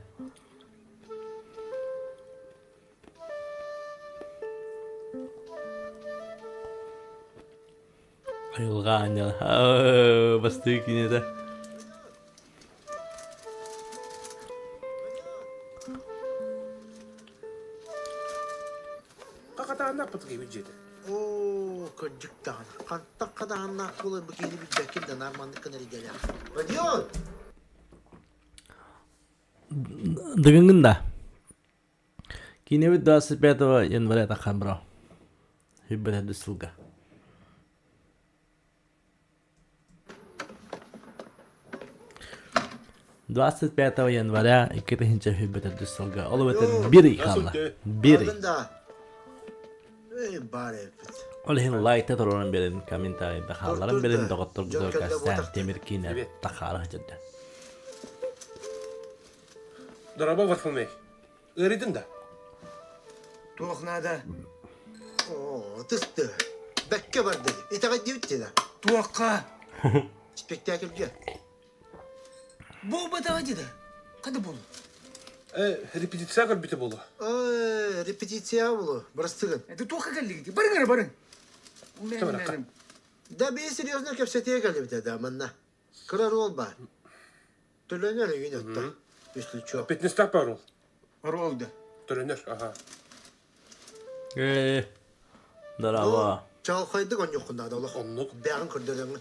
Айылҕа аанньала. Бастыы кинитэ. Хахатааннаах бытыгыйбыт дьиэтэ. Оо, кырдьык даҕаны. Хантан хадааннаах буолар бу киһини билбэккин да наар маннык гынар идэлээх. Родион! Дыгыҥҥын да. Киинэбит 25 января таххан бро. Хүббэтэ сылга. 25 января 2024 сылга. Ол эбэтэр бир ый хаалла. Бир ый. Ол иһин лайкта туран берин, комментарийда хаалларан берин, доҕотторгутугар кэстээн тимир киинэ тахаара сылдьар. Дорообо, Варфоломей. Ыарыйдын да? Туох наада? Оо, тысты. Бэккэ барды. Итэҕэйдибит дии да. Туохха? Спектакльгэ. Буолбатаҕа дии да. Хада буолу? Э, репетиция көрбүтэ буолуо. Э, репетиция буолуо. Бырастыгын. Это туохха кэллигит? Барыҥ эрэ, барыҥ. Да бии серьезно кэпсэтиэ кэлибитэ да манна. Кыра ролл баар. Төлөнөр үйүн отто. Үслүчү. Пятнистах парол. Парол да. Төлөнөр, аха. Э, здорово. Чалхайдык онньуккун да олох. Оннук. Бэҕин көрдөрөҥҥүн.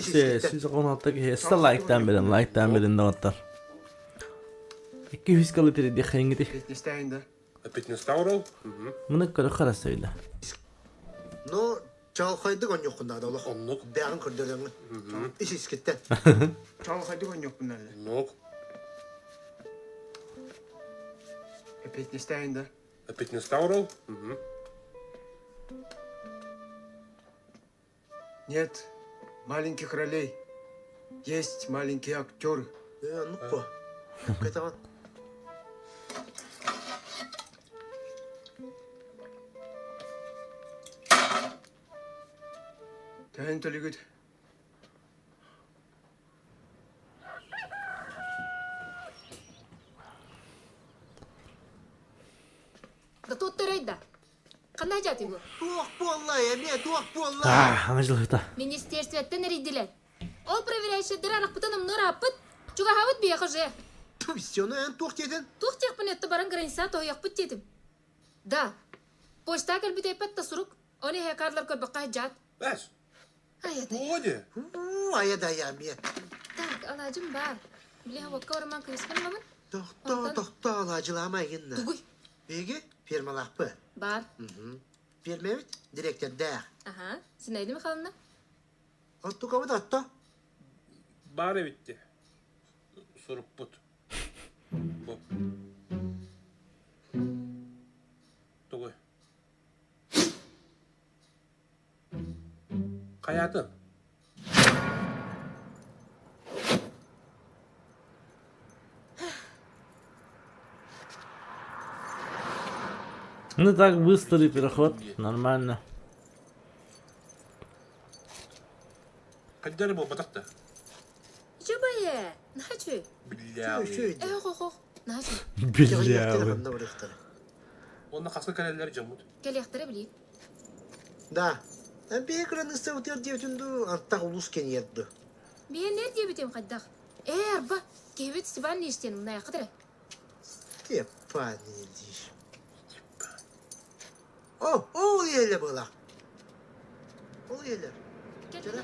Се, 116 киһи эстэ лайктаан берин, лайктаан берин доҕоттор. 200 калы тиридиэххэйиҥҥити. Пятнистаин да. Пятнистах ролл. Муну көрө харасайда. Но Чаҕылхайдык онньуоххун наада олох. Оннук. Бэҕин көрдөрөҥҥүн. Ис искиттэн. Чаҕылхайдык онньуохпун наада. Оннук. Эппиэтинэстээһин да? Эппиэтинэстээх Нет маленьких ролей. Есть маленькие актеры. Э, оннук буо. Кэтэҕин. Төһөн төлүгүт? Да тут төрөй да. Ханна дьаатый бу? Туох буолла э? Эмиэ туох буолла? Аҥа дьылыта. Министерствоттан эрийдилэр. Ол проверяющайдары арахпытын умнуор ааппыт. Чугаһаабыт биһиэхэ уже. Все, эн туох диэтин? Туох диэхпин өттө баран граница тоһуйахпыт диэтим. Да. Почта кэлбит эппэт да сурук. Оны иһэ карлар көрбөххө сылдьаат. Бэс. Айадай. Тоҕо Айадая эмиэ. Так, алаадьым баар. Били хабокка бараман кыыспын ылабын. Тохтоо, тохтоо, алаадьылаама игинна. Тугуй? Биһиги фирмалаахпы. Баар. Фирмэбит дириэктэрдээх. Аха. Зинаида Михайловна? Оттукабыт отто. Баар эбитти. Суруппут. Бу. Тугуй? Хайаатын? Ну так быстрый переход, нормально. Хайдары буолбатах да. Чубае, нахачу. Биллээҕи. Э, хо-хо, нахачу. Белявый. Уонна хаска кэлэллэр дьоммут. Кэлиэхтэрэ билии. Да. Биһи кыраныыссабытыгар диэбитин дуу, антах улуус кэнийэр дуу. Биһиэннэр диэбитим хайдах? Ээ, арба, киһибит Степан Ильич диэн умнайаххыт эрэ. Степан Ильич. О, ол иһэлэ была. Ол иһэлэр. Кэл,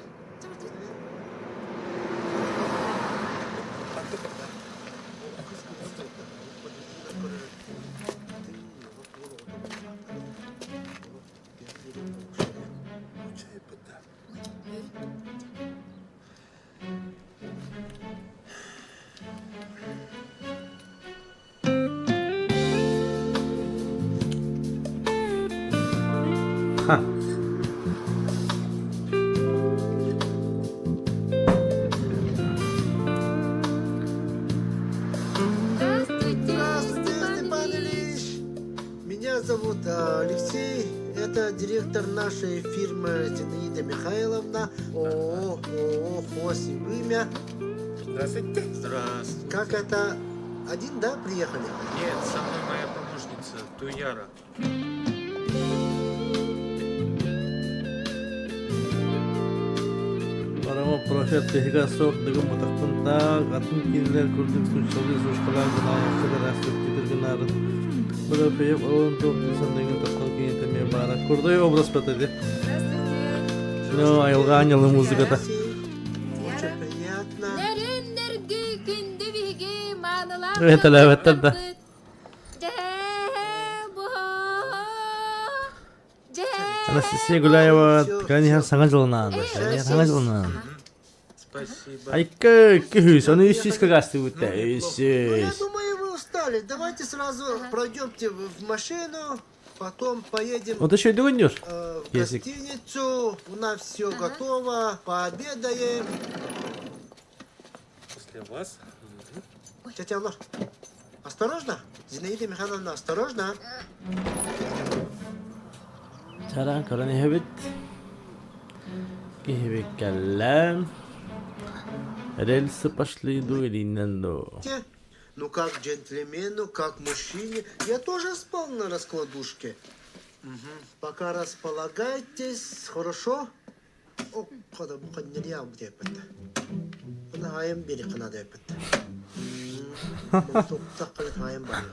Ха. Здравствуйте, Здравствуйте, Степан Ильич. Меня зовут Алексей. Это директор нашей фирмы Зинаида Михайловна. ООО, ООО «Хос и вымя». Здравствуйте. Здравствуйте. Как это? Один, да, приехали? Нет, со мной моя помощница Туяра. Барама профет тиһигэ суох дыгын мутахпын таак атын кинилэр курдук суччалыы сушкалаан гынаайахха да сыттытыр гынаарын Прокопьев олон туох санныгын таптал кинитэ эмиэ баара. Крутой образ патади. Ну, айылҕа анньалы музыката. Очень приятно. Нөрүн-нөргү күндү биһиги маанылаах Этэлээбэттэр да. Анастасия Гуляева тканиһа саҥа дьылынаан. Саҥа дьылынаан. Спасибо. Айка күһүс, ону үс сүүс кыгастыбыт үс Ну, я сүүс. думаю, вы устали. Давайте сразу пройдемте в машину, потом поедем Вот еще дөгөннүр. в Кесик. гостиницу. У нас все готово. Пообедаем. После вас. Тетя Алла, осторожно. Зинаида Михайловна, осторожно. Чаран көрөн иһэбит. Киһибит кэллэ. Рельсы пошли иду илиинэн дуу. Ну, как джентльмену, как мужчине, я тоже спал на раскладушке. Угу. Пока располагайтесь, хорошо? О, қада бұ қаннерия деппет. Бұны айым бері қына деппет. Тоқтақ айым бар.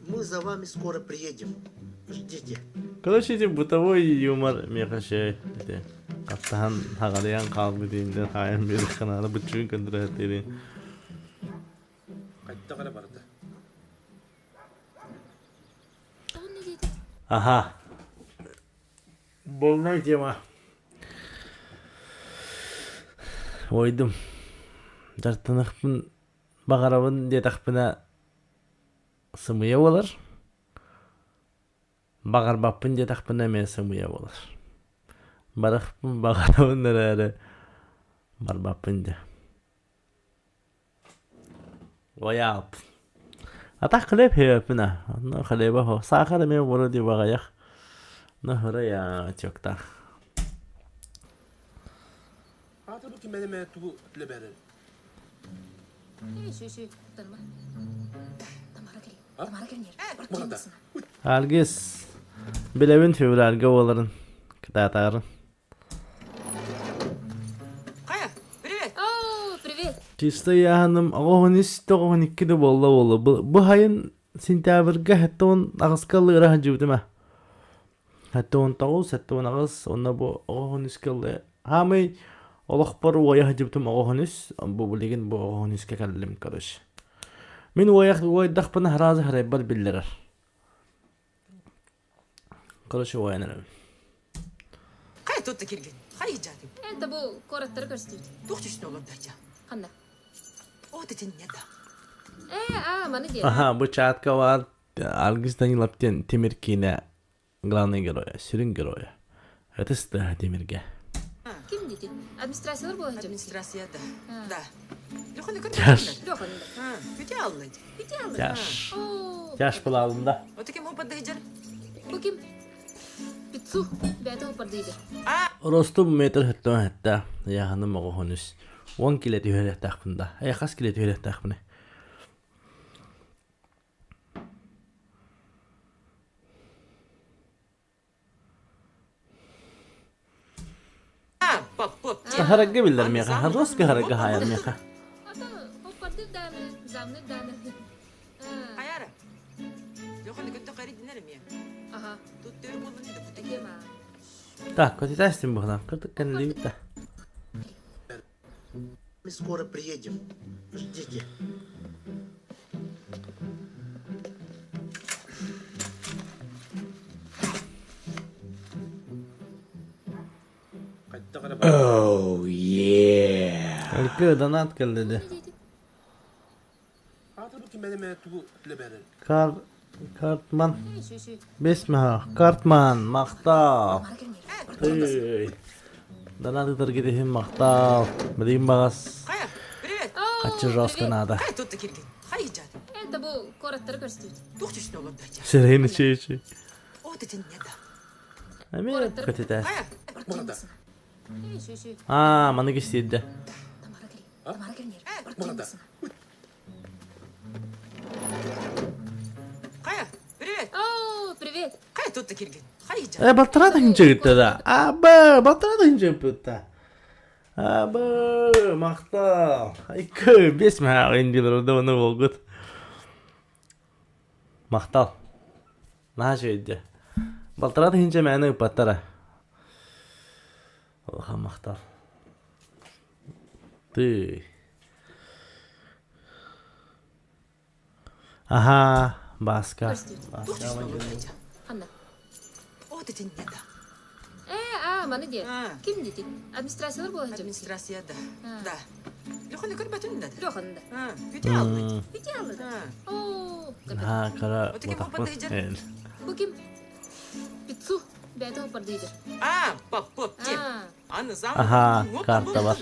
Мы за вами скоро приедем. Ждите. Короче, ити бытовой юмор миэхэ ити хаптаһан хаҕарыйан хаалбыт иинден хаайан биэри ханаары быччыгын көндөрөһөттири. Хайдах эрэ барда. Аха. Больная тема. Ойдум. Дьарыктаныахпын баҕарабын диэтэхпинэ сымыйа буолар. Баҕарбаппын диэтэхпинэ эмиэ сымыйа буолар. Барахпын баҕарабын эрээри барбаппын дии. Уойаап. Атах хлеб хиэппин аа. Онно хлеба хо. Саахар эмиэ вроде баҕайах. Но хырайа чоктаах. Аата бу ким эмэ тугу лэбэрэр? Алгыс. Билэбин февральга буоларын, кытаатаарын. Хайа, привет! О, привет! Чисто ыйааһыным оҕоһун ис тоҕуһун икки да буолла буолла. Бу, бу сайын сентябрьга 78 ка ылыыра сылдьыбытым ээ. 79, 78 уонна бу оҕоһун үскэ ыллыы. Хаамый олохпор уойа сылдьыбытым оҕоһун үс. Бу билигин бу оҕоһун үскэ кэллим, короче. Мин уойах уойдахпына сразу харайбар биллэрэр. Короче, уойан эрэбин. Хайа тут киргин? Хайа жадым? Это бу куораттары көрсүбүт. Туох түшүн олордача? Ханна? О, тетин не да. Э, а, маны диэн. Аха, бу чатка бар Аргыс Данилов диэн Тимир киинэ главный геройа, сүрүн геройа. Это стыха Тимирге. Ким дети? Администрациялар буолан Администрация, да. Да. Лехоны Тяж. Лехоны. Күте аллы. Күте аллы. Тяж. Тяж булалында. Оты ким хоппардыйдыр? Бу ким? Пиццу. Бәйті хоппардыйдыр. Ростум метр хөттөн хэтта. Яханым оҕоһунус. 10 киле түһэрехтаахпын да. Э, хас киле түһэрехтаахпын. Харагга биллэр миэхэ, Роска харагга хаайар миэхэ. Хайара. Лехоны көттө каридинер ми? Ага. Тут төр болуну да бутыгема. Так, көтүтээстин буһунан, кырдык кэннилибит да. Мы скоро приедем. Ждите. Oh yeah. Өлкө донат кэллиди. Кар Картман. Бесмеха. Картман. Махтал. Эй. Донат ытаргыт иһин махтал. Билигин баҕас. Хайа, привет. Хаччы жестко надо. Хайа тут киргин? Хайа жадым. Это бу куораттары көрсүбүт. Туох түшүн олордача? Сирейин ичи О, тетин не да. Эми көтүтэ. Хайа. Аа, маны кистиирдэ. Хайа, привет. О, привет. Хайа тут киргин? Хайа жадым. Э, балтараа тыһыынча ыытта да. Аба, балтараа тыһыынча ыыппыт Аба, махтал. Икки, бес маа индилер оны болгут. Махтал. Наһаа үчүгэйдэ. Балтараа тыһыынча мээнэ ыыппаттара. Улахан махтал. Ты. Аха, Баска. Туох түшүн олордача? Ханна. О, тетин не да. Э, а, маны диэн. Ким дети? Администрациялар буолан Администрация, да. Да. Лехоны көрбөтүн да. Лехоны да. Күте аллы. Күте аллы. О, Аа, кара Оты ким хоппардыйдыр? Бу ким? Пиццу. Бәйті хоппардыйдыр. А, пап-поп, тем. Аны зам. Аха, карта бар.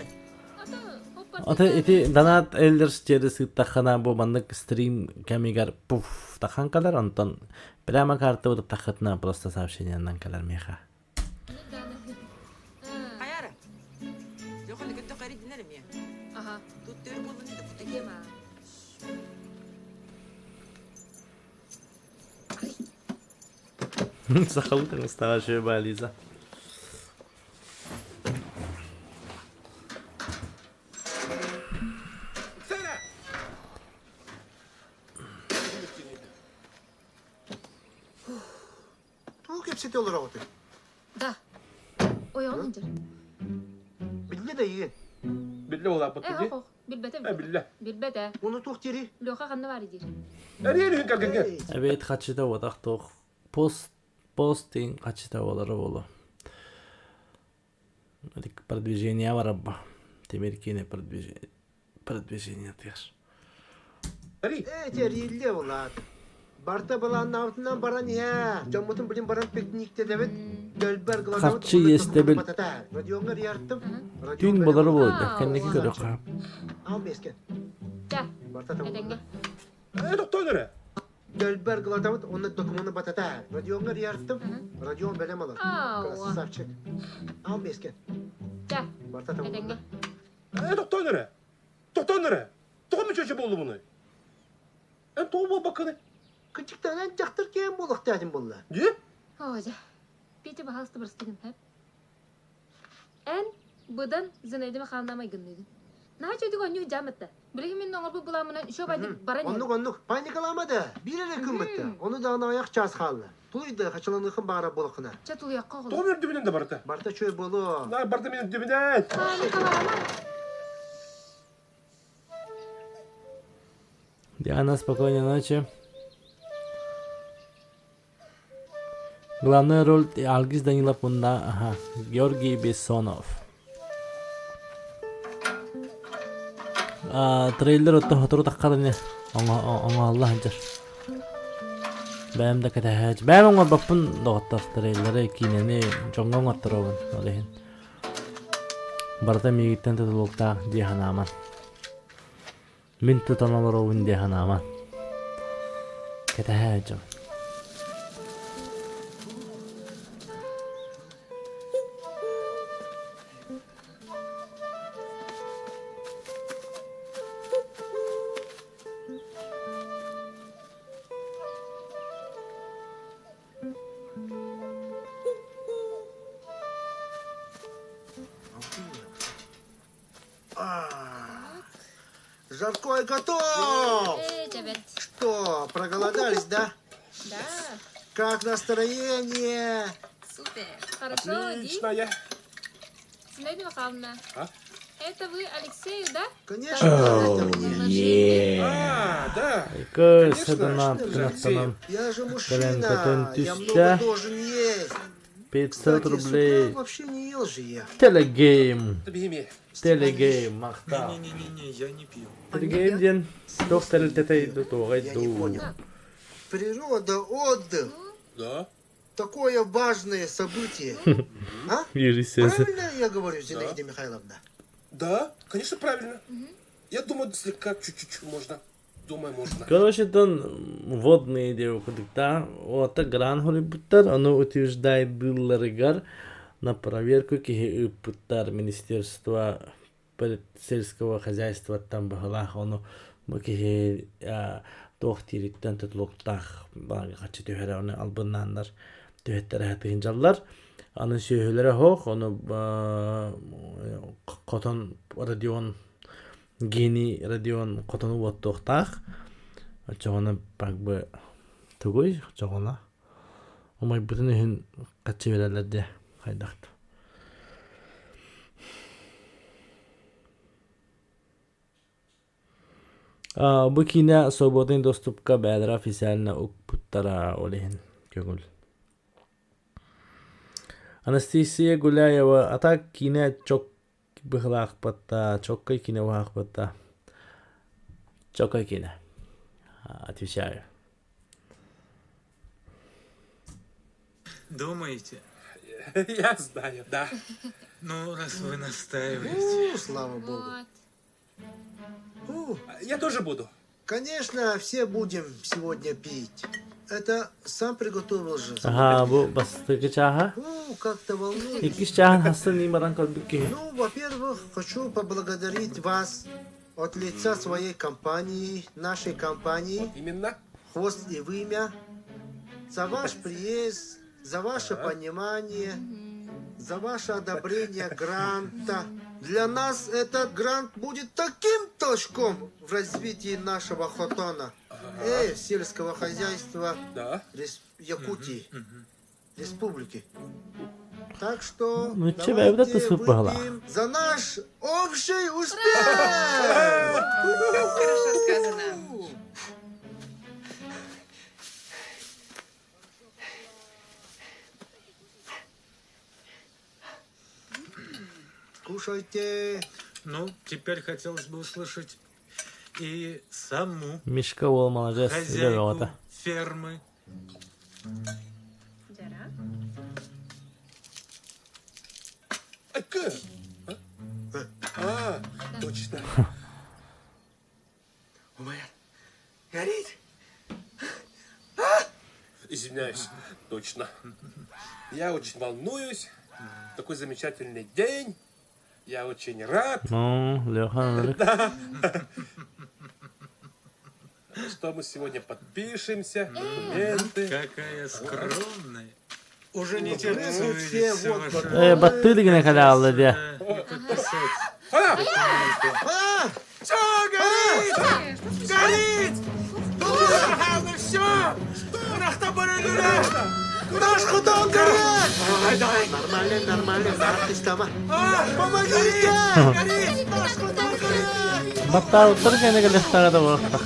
Ото ити донат элдерс через сыттахана бу маннык стрим кэмигэр пуф тахан калар онтон прямо карта утуп тахытна просто сообщениянан калар миэхэ. Хайара. Лехоны көттө каридинер ми? Ага. Тут төр болуну да бутыгема. Сахалыы таҥастаах үчүгэй Лиза. Тугу кэпсэтэ олороҕутуй? Да. Ой, он индир. Биллэ да иин. Биллэ улааппыт Э, дии. ох, билбэтэ. Э, биллэ. Билбэтэ. Уну туох дири? Леха ханна бар диир. Эриэн үһүн кэргэнгэ. Эбиэт хаччыта уотах туох пост постинг хаччыта буолара буолуо. Продвижение барабба. Тимир киинэ продвижение продвижение тыгар. Э, терилле улаат. Барта балааннаабытынан баран иһэ. Дьоммутун билин баран пикниктэтэбит. Дөлбөр гладабыт. Харчы иэстэбил. Радионга рияртым. Түүн болары буолда. Кэнники көрүөххэ. Ал бескен. Да. Барта Этэҥҥэ. Э, тохтоон эрэ. Дөлбөр гладабыт, онно докумуну батата. Радионга рияртым. Радион бэлэм алар. Ау. Красавчик. Ал бескен. Да. Барта Этэҥҥэ. Э, тохтоон эрэ. Тохтоон эрэ. Тоҕо мүчөчө буоллу буну? Эн тоҕо буолбаккыный? Кычыктанан дьахтар киэн буолуохтаатын буолла. Дии? О, дьэ. Петя, баһаалыста бырастыгын, һэ? Эн быдан Зинаида Михайловна майгынныыгын. Наһаа үчүгэйдик оонньуу дьааматта. Билигин мин оҥорбут былааммынан үчүгэй баайдык баран иһэр. Оннук оннук. Паникалаама да. Биир эрэ күн Ону даҕаны аҕыйах чаас хаалла. Тулуй да хачыланыаххын баара буолаххына. Чэ тулуйахха оҕолор. Тоҕо үрдүбүнэн да барыта? Барыта үчүгэй буолуо. На, барыта мин үрдүбүнэн. Паникалаама. Диана, спокойной ночи. Главная роль Алгис Данилов мунна ага, Георгий Бессонов. Трейлер оттон сотору таххар ини оҥоһулла сылдьар. Бэйэм да кэтэһээч. Бэйэм оҥорбоппун доҕоттор трейлеры, киинэни дьоҥҥо оҥотторобун ол иһин. Барыта миигиттэн тутулуктаах дии санааман. Мин тутан олоробун дии санааман. Кэтэһээ дьон. Жаркое готов! Что, проголодались, да? Да. Как настроение? Супер. Хорошо, Отличное. Зинаида Михайловна. А? Это вы Алексею, да? Конечно. Oh, yeah. А, да. Конечно. Я же Кэлэн мужчина, көтөн я түстэ. много должен есть. 500 Кстати, с утра рублей. вообще не ел же я. Телегейм. Бихими. Телегейм, махтал. Не-не-не, я не пью. Телегейм диэн туох тэрилтэтэ туоҕай Я не дуу. понял. Природа, отдых. Да. Такое важное событие. А? Юрий Правильно я говорю, Зинаида Михайловна? Да, конечно, правильно. Я думаю, слегка чуть-чуть можно. Думаю, можно. Короче, тон водные девкудыкта, ота гран холибуттар, ону утверждайдыылларыгар на проверку киһи ыыппыттар Министерство сельского хозяйствоттан быһылаах ону бу киһи туох диириттэн тутулуктаах хаччы түһэрэ ону албыннааннар түһэттэрэ сатыһындьаллар аны сүөһүлэрэ оһох ону хотон Родион гений Родион хотону уоттуохтаах оччоҕуна как бы тугуй оччоҕуна умайбытын иһин хаччы биэрэллэр диэ хайдах Бу киинэ свободный доступка бэйэлэрэ официально укпуттара ол иһин көҥүл. Анастасия Гуляева а так киинэ чок быһылаахпатта, чоккай киинэ быһаахпатта. Чоккай киинэ. Отвечаю. Думаете? Я знаю, да. Ну, раз вы настаиваете. Ну, слава богу. Вот. У, Я тоже буду. Конечно, все будем сегодня пить. Это сам приготовил же. Аха, бу бастакы чааһа. Ну, как-то волнуюсь. Иккис чааһын хассын баран көрбүт киһи. Ну, во-первых, хочу поблагодарить вас от лица своей компании, нашей компании, Именно. «Хвост и вымя», за ваш приезд, за ваше понимание, за ваше одобрение гранта. Для нас этот грант будет таким толчком в развитии нашего хотона, сельского хозяйства Да. Якутии, республики. Так что Ну, че, бля, давайте ты супер выпьем за наш общий успех! Хорошо сказано. Кушайте. Ну, теперь хотелось бы услышать и саму Мишка уол маладьыас, үлэ хозяйку бөҕөтө. фермы. Жара. Айка. А, точно. Умайар, горит? Извиняюсь, точно. Я очень волнуюсь. Такой замечательный день. Я очень рад, Ну, Леха, да, что мы сегодня подпишемся, документы. Какая скромная. Уже не терпится увидеть все ваши... Э, баттыы дигинэ кэлэ диэ. Все, горит! Горит! Все! Наш хотон горит! Нормально, нормально, Помогите! Горит! Наш хотон горит! Баттаабыттар кэнэ кэлэхтэҕэ да буолуохтаах.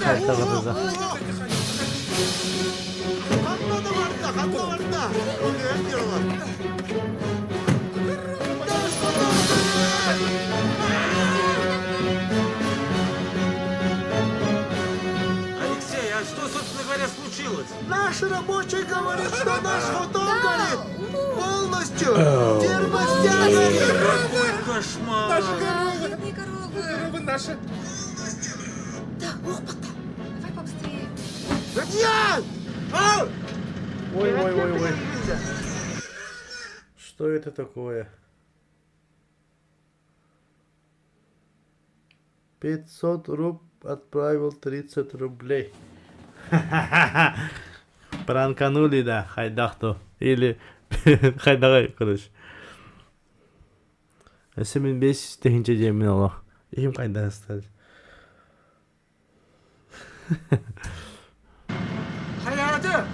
Алексей, а что, собственно говоря, случилось? Наш рабочий говорит, что наш хотон горит! Полностью! Ферма вся горит! Какой кошмар! Наши коровы! Коровы! Коровы наши! Да, ох, Давай побыстрее. Родион! Ой, ой, ой, ой. Что это такое? 500 руб отправил 30 рублей. Пранканули, да, хайдах-то. Или хайдагай, короче. Өссө мин бес тыһыынча диэммин олох. Иһим хайдах ыстар. Хайааты!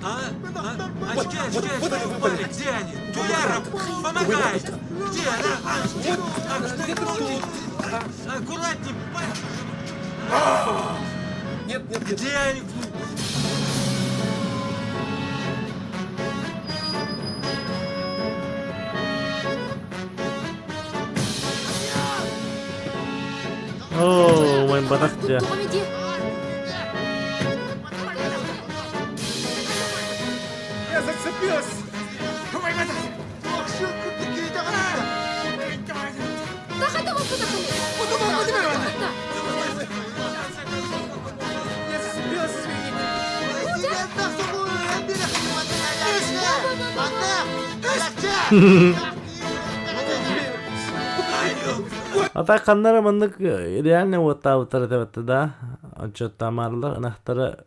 А? А? Очки, очки, очки упали. Где они? Туяра, помогай! Где она? А, а, что это тут? Аккуратней, пальцы. Нет, нет, нет. Где они? Оо, мой батахтя. Я зацепилась! Я зацепилась, извините! А так ханнара маннык реально уоттаабыттар этэ да отчуоттаамаарылар ынахтара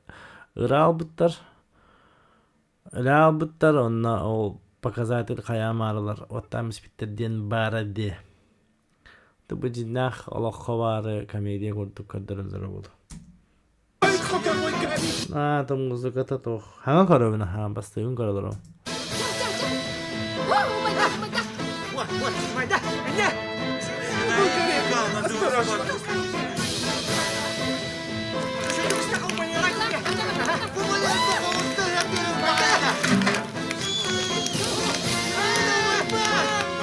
ыра албыттар өлө албыттар онно ол показатель хайаамаарылар уоттаан испиттэр диэн баара диэ бу дьиннээх олоххо баары комедия курдук көрдөрөллөрө буолуо Аа, то музыката туох. Хаҥа көрөбүн аһаан бастыгын көрөлөрөм.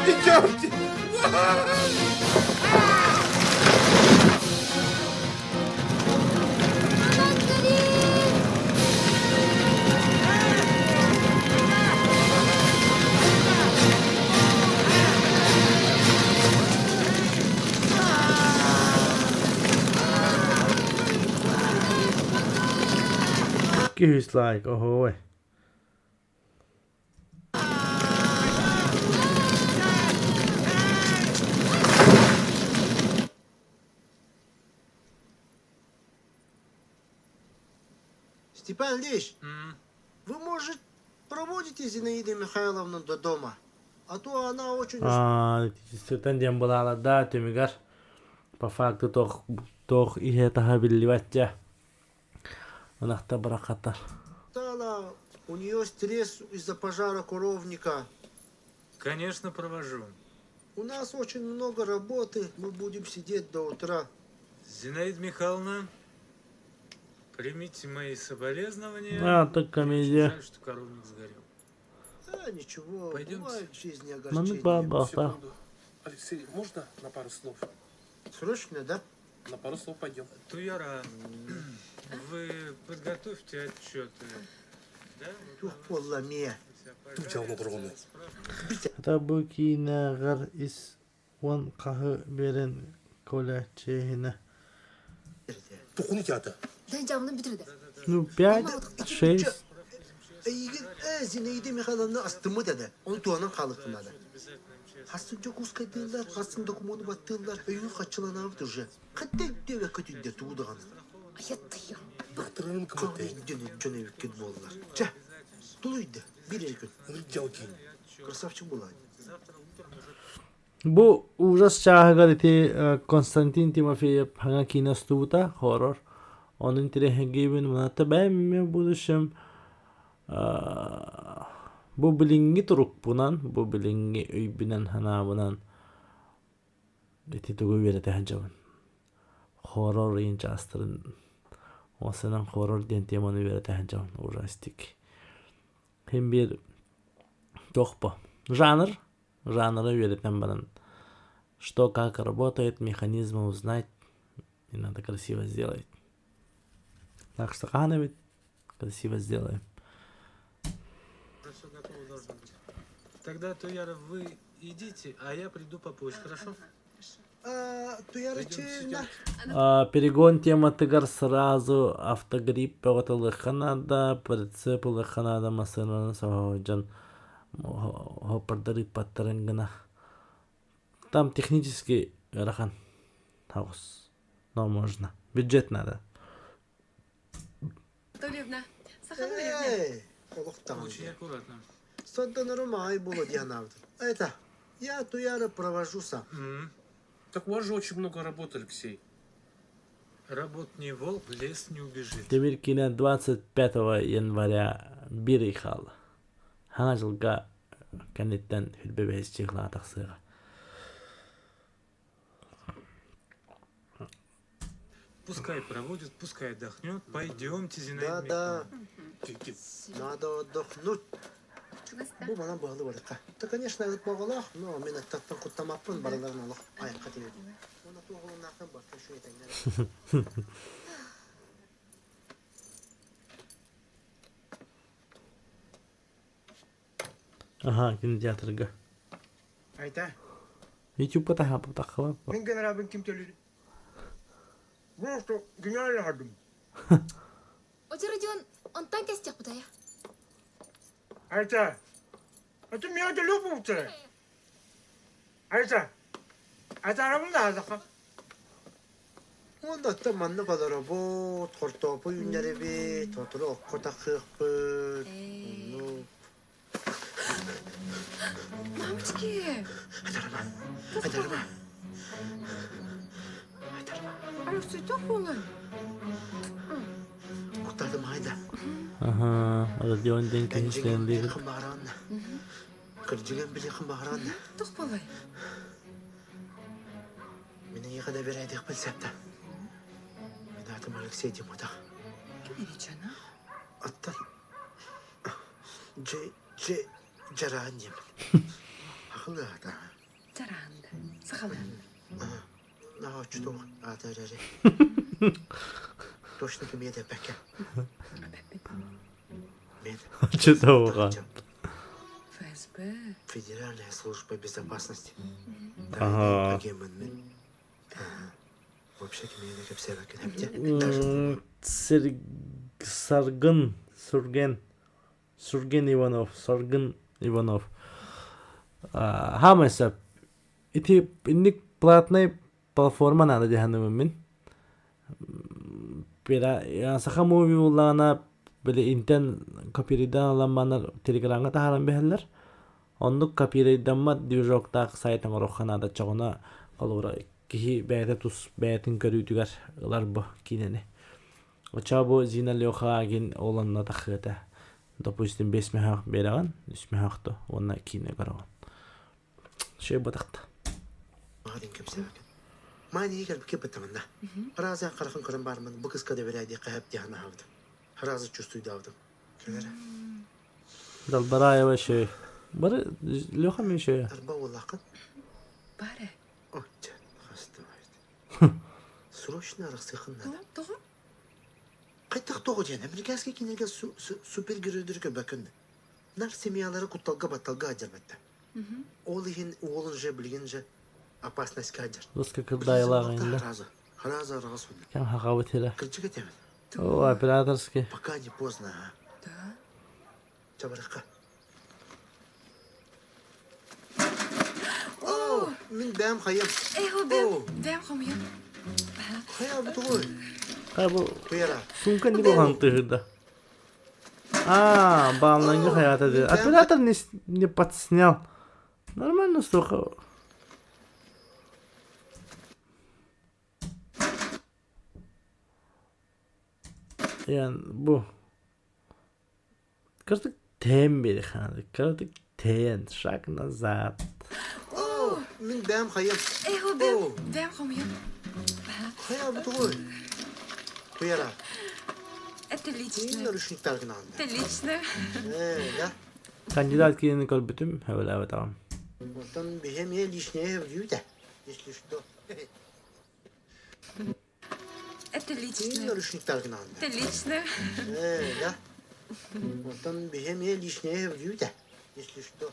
Идемте! Күүс лайк, оһуой. Степан Ильич, вы, может, проводите Зинаиду Михайловну до дома? А то она очень... Аа, сытан диэн булааларда түмүгэр по факту туох туох иһэ таһа биллибэт дьэ. Ынахта барахаттар. устала. У нее стресс из-за пожара коровника. Конечно, провожу. У нас очень много работы, мы будем сидеть до утра. Зинаида Михайловна, примите мои соболезнования. А, так комедия. Жаль, что коровник сгорел. Да, ничего, Пойдемте. бывает в жизни Маннык огорчения. баба Секунду. Алексей, можно на пару слов? Срочно, да? На пару слов пойдем. Туяра, вы подготовьте отчеты. Да? Тух полламе. Хата бу киинэҕэр ис уон хаһы биэрэн Коля чиэһинэ. Ну, пять, шесть. Эйигин э, Зинаида Михайловна астыммыт этэ. Ол туһанан хаалыаххын наада. Хастын Дьокуускайдыыллар, хастын докумуону баттыыллар, өйүн хаччыланаабыт уже. Хатта өйдөөбөккө түндэ тугу даҕаны. Айаттыйым. Быктырыным кымыты. Дьон эбиккит буоллар. Чэ, тулуйда, биир эрэ күн. Красавчик буолаан. Бу ужас чааһыгар ити Константин Тимофеев саҥа киинэ устубута, хоррор. Ону интэриэһиргиибин муната бэйэм эмиэ в будущем бу билиҥҥи турукпунан, бу билиҥҥи өйбүнэн-санаабынан ити тугу үөрэтэ сылдьабын. Хоррор ыйын чаастарын уопсайынан хоррор диэн теманы үөрэтэ сылдьабын ужастик. Син биир туох бо жанр жанры үөрэтэн баран что как работает механизмы узнать и надо красиво сделать. Так что хаһан эбит красиво сделаем. Все готово должно быть. Тогда, Туяра, вы идите, а я приду попозже, хорошо? Перегон тематыгар сразу автогрипп бөҕөтө ылыахха наада, прицеп ылыахха наада массыынаны соһо дьон хоппордор ыыппаттарын гына. Там технически ыарахан хаос, но можно. Бюджет надо. Анатольевна, Сахалин Эй, олохтоон. Очень аккуратно. Соддонорум аҕай буолуо диэн анаабытым. Это, я Туяра провожу сам. Так у вас же очень много работы, Алексей. Работ не волк, в лес не убежит. Тимир киинэ 25 января биир ый хаалла. Саҥа дьылга кэнниттэн сүрбэ бэһис чыһылаҕа тахсыаҕа. Пускай проводит, пускай отдохнет. Пойдемте, Зинаида Да-да, Михайловна. надо отдохнуть. Бу манан быһалы барыкка. Да, конечно, ыт боҕолоох, но мин аттаттан куттамаппын барыларын олох айахха тиийдим. Уонна туох олуннаахтан барта үчүгэй этэҥҥэ Аха, кинотеатрга. Айта. YouTube таһааппатаххына. Мин генералбын ким төлүүр? Просто гениально хардым. Оча Родион, онтон кэстиэхпит айа. Айта. Это меня төлүү Айта. Айта арабын да азаха. Уонна оттон маннык олоробут, хортуоппуй үүннэрэбит, сотору окко тахсыахпыт. Оннук. Мамочки! Айтарыма, айтарыма. Айтарыма. Алексей, буолан. Куттаатым айда. Аха, Родион диэн киһи член Билиэхин баҕараҕын. Кырдьыгын билиэхин баҕараҕын. Туох буолай? Мин эйиэхэ да бэрээдэхпин сөп да. Мин аатым Алексей Димутов. Ким эричана? Оттон дьэ дьэ дьараан диэммин. Ахыл аата. Дьараан да. Сахалыы. Наһаа оччотуох аата эрээри. Точно кимиэ да эппэккэ. Мен Оччотооҕуга. ФСБ. Федеральная служба безопасности. Ага. Агеммин мин. Вообще кимиэ да кэпсээбэккин эбитэ. Саргын, Сурген, Сурген Иванов, Саргын Иванов. Хаамай сөп. Ити инник платнай платформа наада дьаһаныбын мин. Саха муви буллаҕына били интэн копирайдаан ылан манна телеграмҥа таһааран биһэллэр. Оннук копирайдаммат движоктаах сайт оҥоруохха наада чоҕуна холобура киһи бэйэтэ тус бэйэтин көрүүтүгэр ылар бу киинэни. Оччоҕо бу Зина Леха агин ол онно тахыата. Допустим, 5 мөһөөх биэрэҕин, 3 мөһөөх то уонна киинэ көрөҕүн. Шей батахта. Маҕадын кэпсээбэккин. Маан ийэ кэлбиккэ баттаманна. Раза харахын көрөн баармын, бу кыска да бэрээ диэххэ хэп диэхин аһаабытым. Раза чувствуйдаабытым. Кэлэрэ. Далбараева шей. Бары Леха мен шей. Арба уоллааххын? Бары. Очча, хастыбайт. Срочно арахсыаххын наада. Тоҕо? Хайдах тоҕо диэн, американский кинигэ супергеройдары көрбөккүн да. Нар семьялары кутталга-батталга адьарбатта. Ол иһин уолун же билигин же опасностька адьар. Руска кырдайылаах инде. Харазы. Харазы араҕас унна. Кем хахабыт хира. Кырдьык этэбин. О, операторский. Пока не поздно, а. Да. Чабарыкка. О, мин бэм хайым. Эй, бэм, бэм хомуйум. Хайа бу тугуй? Хайа бу сумка не болған тыһырда. А, баалланга хаята дии. Оператор не, не подснял. Нормально столько. Yani bu. Кырдык тээн биэриэххэ Кырдык тээн шаг назад. О, мин бэйэм хайыам. Эх, бэм, бэм хомуйам. Хайа бу тугуй? Туяра. Это личное. Нарушниктаргын Это личное. Э, да. Кандидат киинин көрбүтүм, сөбүлээбэтэҕим. Оттон биһи эмиэ лишнее бүдүү если что. Это личное. Нарушниктаргын Это личное. Э, да. Оттон биһи эмиэ лишнее бүдүү если что.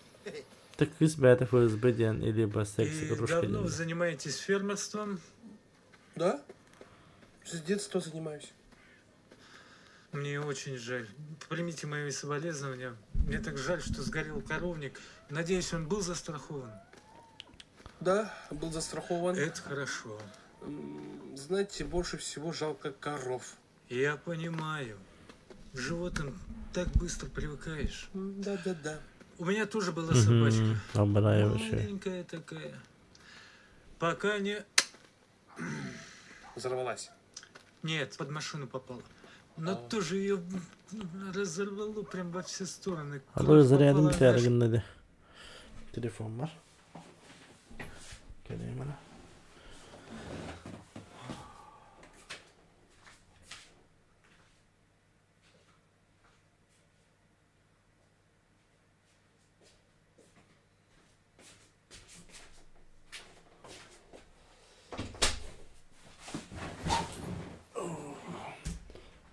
Так кыыс бэйэтэ ФСБ диэн либо секс-игрушка Давно диэн. вы занимаетесь фермерством? Да? С детства занимаюсь. Мне очень жаль. Примите мои соболезнования. Мне так жаль, что сгорел коровник. Надеюсь, он был застрахован. Да, был застрахован. Это хорошо. Знаете, больше всего жалко коров. Я понимаю. К животным так быстро привыкаешь. Да-да-да. У меня тоже была собачка. Абырай вообще. Маленькая такая. Пока не... Взорвалась. Нет, под машину попала. Но тоже ее разорвало прям во все стороны. Алло, Кровь зарядым попала бүтээри на гынна дии. Телефон бар. Кэлиэм ана.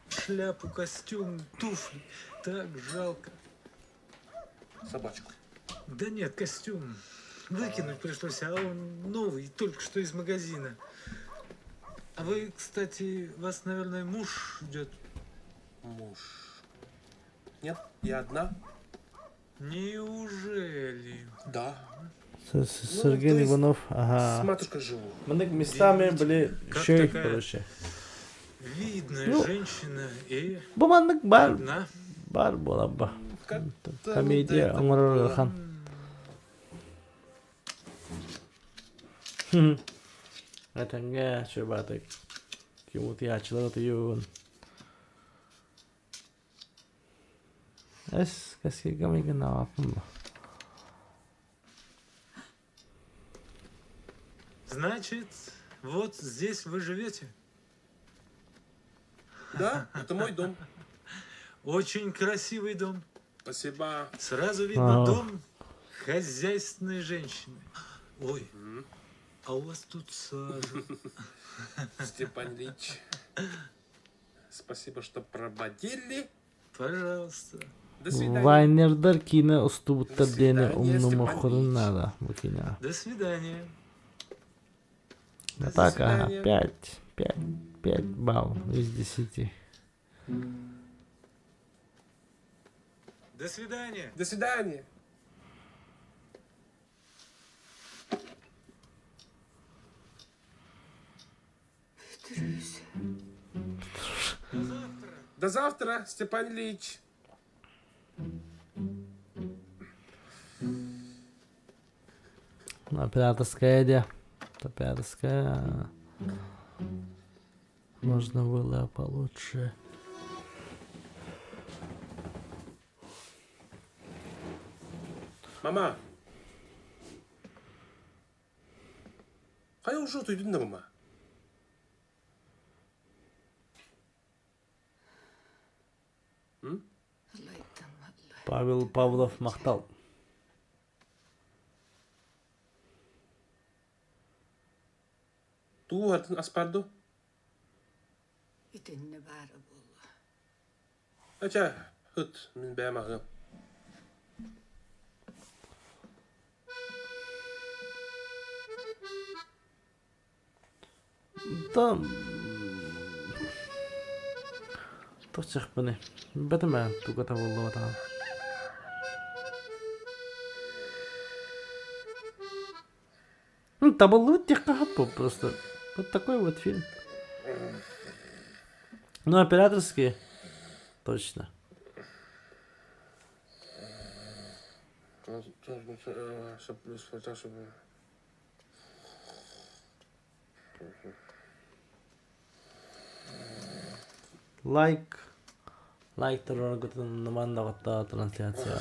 Шляпу, костюм, туфли. Так жалко. Собачку. Да нет, костюм. Выкинуть пришлось, а он новый, только что из магазина. А вы, кстати, вас, наверное, муж ждет. Муж. Нет, я одна. Неужели? Да. Сергей то есть Иванов, ага. С матушкой живу. Маннык местами были Как шей, такая короче. Видная Ну, женщина и Бу маннык бар, одна. бар буолабба. Комедия оҥорор ыарахан. Этэҥҥэ чуобаатык. Ким утуйааччылар утуйуун. Эс, кэскилгэ майгыннаабаппын бу. Значит, вот здесь вы живете? Да, это мой дом. Очень красивый дом. Спасибо. Сразу видно Ага. дом хозяйственной женщины. Ой, а у вас тут сажа. Степан Ильич, спасибо, что проводили. Пожалуйста. До свидания. Вайнердар киинэ устубуттар диэни свидания, умнумоххорун наада бу киинэҕэ. До свидания. А так, ага, свидания. 5, 5, 5 балл из 10. До свидания. До свидания. До завтра, Степан Ильич. Операторская идея. Операторская. Можно было получше. Мама. Хайа уже утуйдун да мама? Павел Павлов махтал. Туу атын аспарду. Итиннэ баара буолла. Ача, ыт, мин бэйэм аһыам. Да... Туох Бэтим ээ, туга табыллыбатаҕын. Ну, табыллыбыт диэххэ сөп просто. Вот такой вот фильм. Ну, операторские. Точно. Лайк. Лайк тураргытын маннаҕытта трансляция.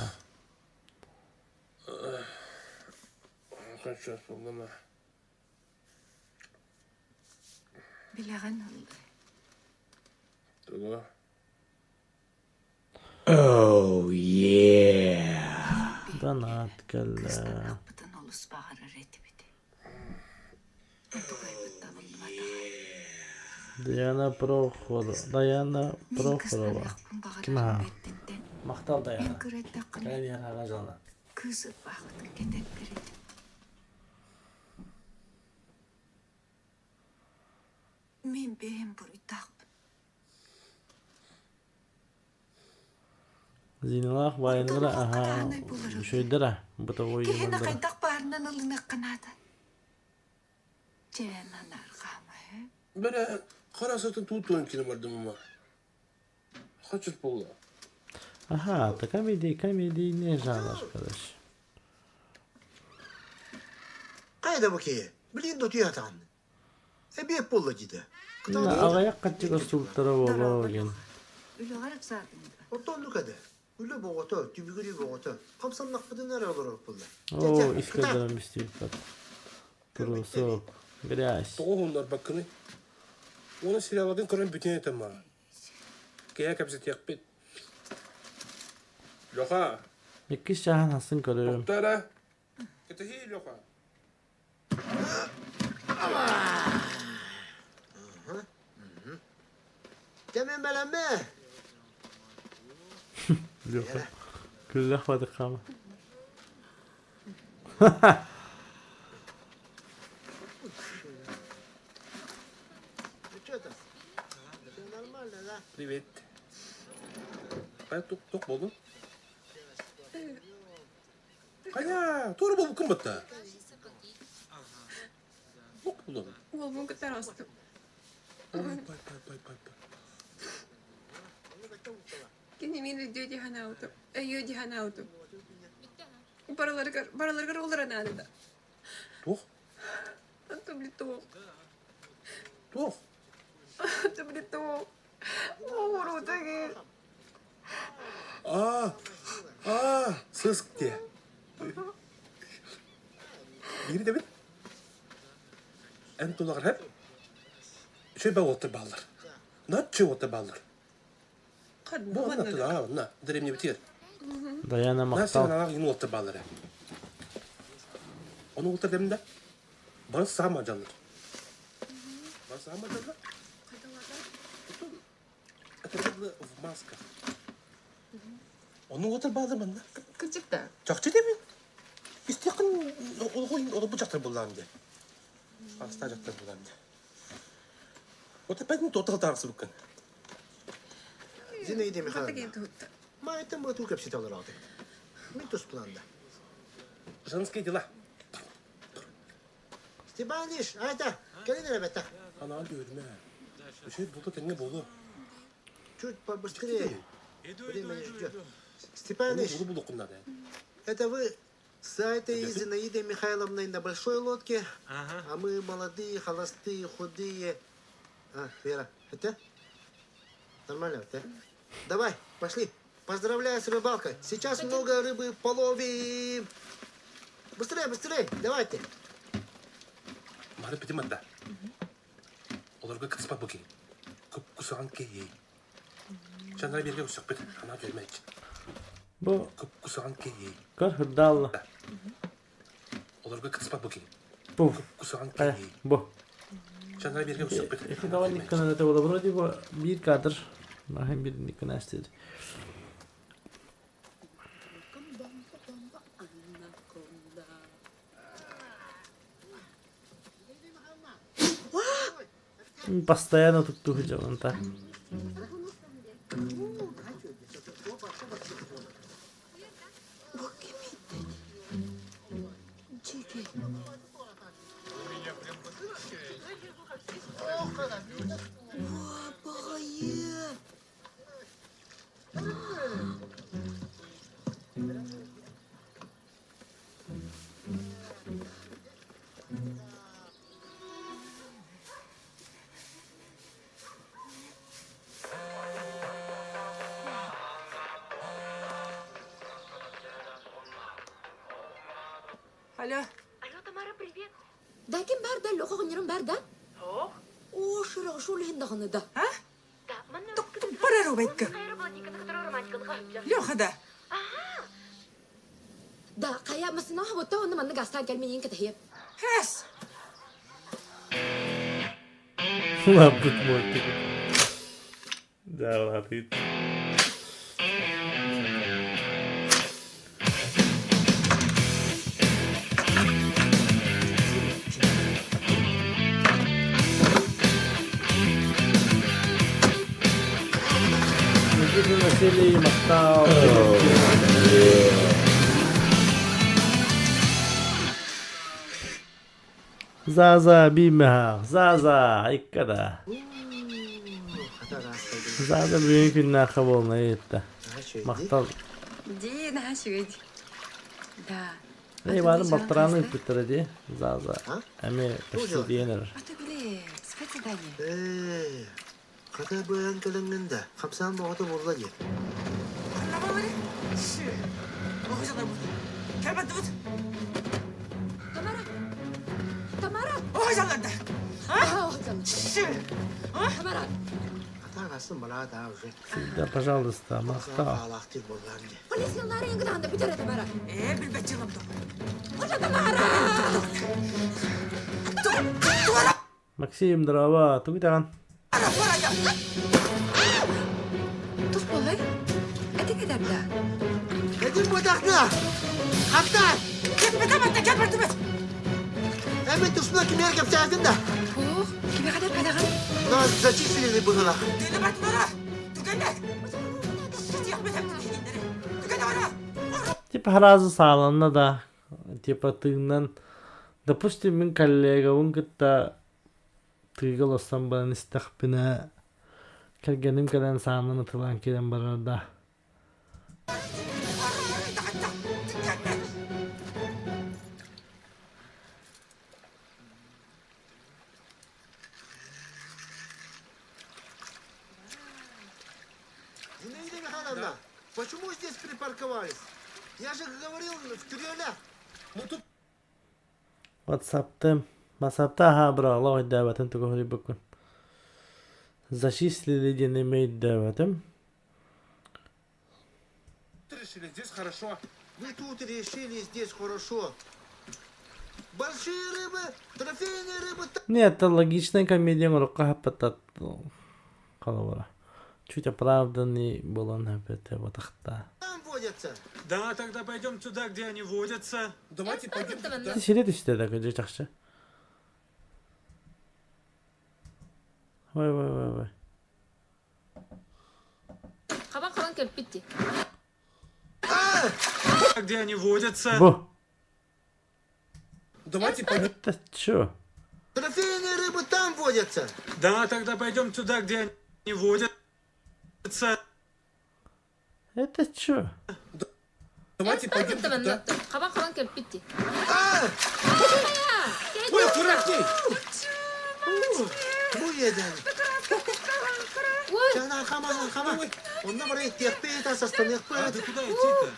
Билэҕин Тугу? Oh yeah. Донат кэллэ. Кыстаныахпытын олус баҕарар этибит. Тутугайбыт табыллыбатаҕа. Диана Прохорова. Даяна Мин Прохорова. кыстаныахпын Ким баҕарарым аһа? бэрдиттэн. Махтал Эн Даяна. кыра эрдэххинэ Кэлэн иһэр дьалла. кыыс ырбаахытын кэтэрдэр этим. Мин бэйэм буруйдаахпын. Зиналаах Онтон баайыннара олоххо аһаа даҕаны буолар үчүгэйдэрэ бытовой Киһини юмордара. хайдах баарынан ылыныахха наада. Чээн анаарҕаама ээ. Бэрэ хара сытын туутуон кини бардым ама. Хочет буолла. Ага, это комедия, комедийный жанр, короче. Хайда бу киһи? Билигин да утуйа сатаҕын. Эбиэт буолла диде. Аҕыйах хаччыга сууттара буолуо диэн. Үлэҕэр ыксаатыҥ дуо? Оттон оннук этэ. Үлэ боҕото, түбүгүрүү боҕото. Хамсаннахпытына эрэ олорор буолла. Оо, искэрдэрэн бистибиппэт. Турусук, грязь. Тоҕо уһуннарбаккыный? Уонна сериалларын көрөн бүтүн этим маа. Киһи кэпсэтиэхпит. Леха! Иккис чааһын хасын көрүм. Тохто эрэ. Кэтэһии, Леха. Кэмин бэлэммэ. Леха. Күллэх бадыкхама. Что там? Все нормально, да? Привет. Қай тук болдың? Қая, тура болып кім бітті? Тук болдың. Уолбун кытары астым. Пай, пай, пай, пай, пай. Кини мин өйдүө дии санаабытым, өйүө дии санаабытым. Барыларыгар, барыларыгар олорон наада. Туох? Антон туох. Туох? Антон туох. Оҕуруутагы. А, а, сыск те. Биир дэбит. Эн тулаҕар хэп. Үчүгэй уоттар бааллар. Ноччу уоттар бааллар. Бу онна туда, онна, древний битир. Даяна махтал. Насынаах ин уоттар бааллар. Ону уоттар демде. Бары саама дьаллар. Бары саама дьаллар. Это было в масках. Ону уоттар бааллар манна. Кырдьык да. Чахчы дебин. Истиэххин олоху бу дьахтар буллаан де. Аста дьахтар буллаан де. Вот опять тотал таарсыбыккын. Зинаида Михайловна. Ма это мы тут кэпсэтэ олороҕут. Мин туспунан да. Женские дела. Степан Ильич, айта, кэлин эрэ бэттэх. Анаан үөрмэ. Үчүгэй булду тэҥҥэ буолуо. Чуть побыстрее. Время не ждет. Степан Ильич, Улу булуоххун наада. это вы с этой Зинаидой Михайловной на большой лодке, а мы молодые, холостые, худые. А, Вера, это? Нормально, да? Давай, пошли. Поздравляю с рыбалкой. Сейчас много рыбы половим. Быстрее, быстрее, давайте. Мары битим анда. Олорго кытыспат бу киһи. Куп-кусаҕан киһи. Чанара биэргэ көрсөхпүт, анаа түөрмээччи. Бу Куп-кусаҕан киһи. көр хырдаалла. Олорго кытыспат бу киһи. Пуф. Куп-кусаҕан Э, киһи. бу. Чанара биэргэ көрсөхпүт. Ити давай никкана это было вроде бы биир кадр. Махин бир никкана истedi. Постоянно тут тухадьалан та. Баҕайы! Алло. Алло, Тамара, привет. Да ким бар да, Леха оҕонньорум бар да? Ох. Оо, шыраҕа шул иһин даҕаны да. А? Да, манна Бар убайка. Леха да. Да, хайа масына хабытта онно манна гастаан кэл миниин кэтэһиэм. Хэс. Лаппыт мультик. Да, лапит. Никитин Василий махтал. Заза биимэһэх, Заза иккада. Заза бүгүн күннээххэ буолна ыйытта. Махтал. Дии, наһаа үчүгэй. Да. Эй, баарын балтарааны ыыппыттара дии, Заза. Эми почти диэн эрэр. А ты били, спецзадание. Ээ, хата быан кэлэҥҥин да, хамсаан боҕото буолла дии. Тамара! Тамара! Тамара! Всегда, пожалуйста, махтал. Полициялары ыҥыран бүтэрэ Тамара. Ээ, билбэт дьыалам дуо. Тамара! Максим, здорово, тугу даҕан? Тух буолай? Этиҥ этэр да? Этим бытахна! Хатта! Кэппэтэ кэппэтибит! Эми тусна кимиэр кэпсээтин да? Ох, кими хадar падаҕын? Нас зачислили быһыла. Тыыны бардылара! Түгэнэ! Типа сразу сааланна да, типа тыыннан, допустим, мин коллегабын кытта тыыга олорсон баран истэхпинэ, кэргэним кэлэн саанан ытылаан киирэн барар да. Зинаида Михайловна, почему здесь припарковались? Я же говорил, в Тюрелях. Мы тут Ватсаптым. Ватсапта аһаа быраҕыла өйдөөбөтүм тугу суруйбуккун. Зачислили диэн эмиэ өйдөөбөтүм. решили, здесь хорошо. Мы тут решили, здесь хорошо. Большие рыбы, трофейные рыбы. Нет, это логичная комедия урукка хаппатат холобура. Чуть оправданный буолан эппэтэ батахта. Там водятся. Да, тогда пойдем туда, где они водятся. Давайте пойдем туда. Сире түстэ да кыдьы чахчы. Ой, ой, ой, ой. Хабан хабан кэлбит дии. Где они водятся? Бу. Давайте пойдем. Это чё? Трофейные рыбы там водятся. Да, тогда пойдем туда, где они водятся. Это чё? Давайте пойдем туда. Хабан хабан кэлбит дии. Ой, аккуратней! Бу еден. Жана хама хама. Онна бары иттиэхпит, асастаныахпыт. Да куда идти-то?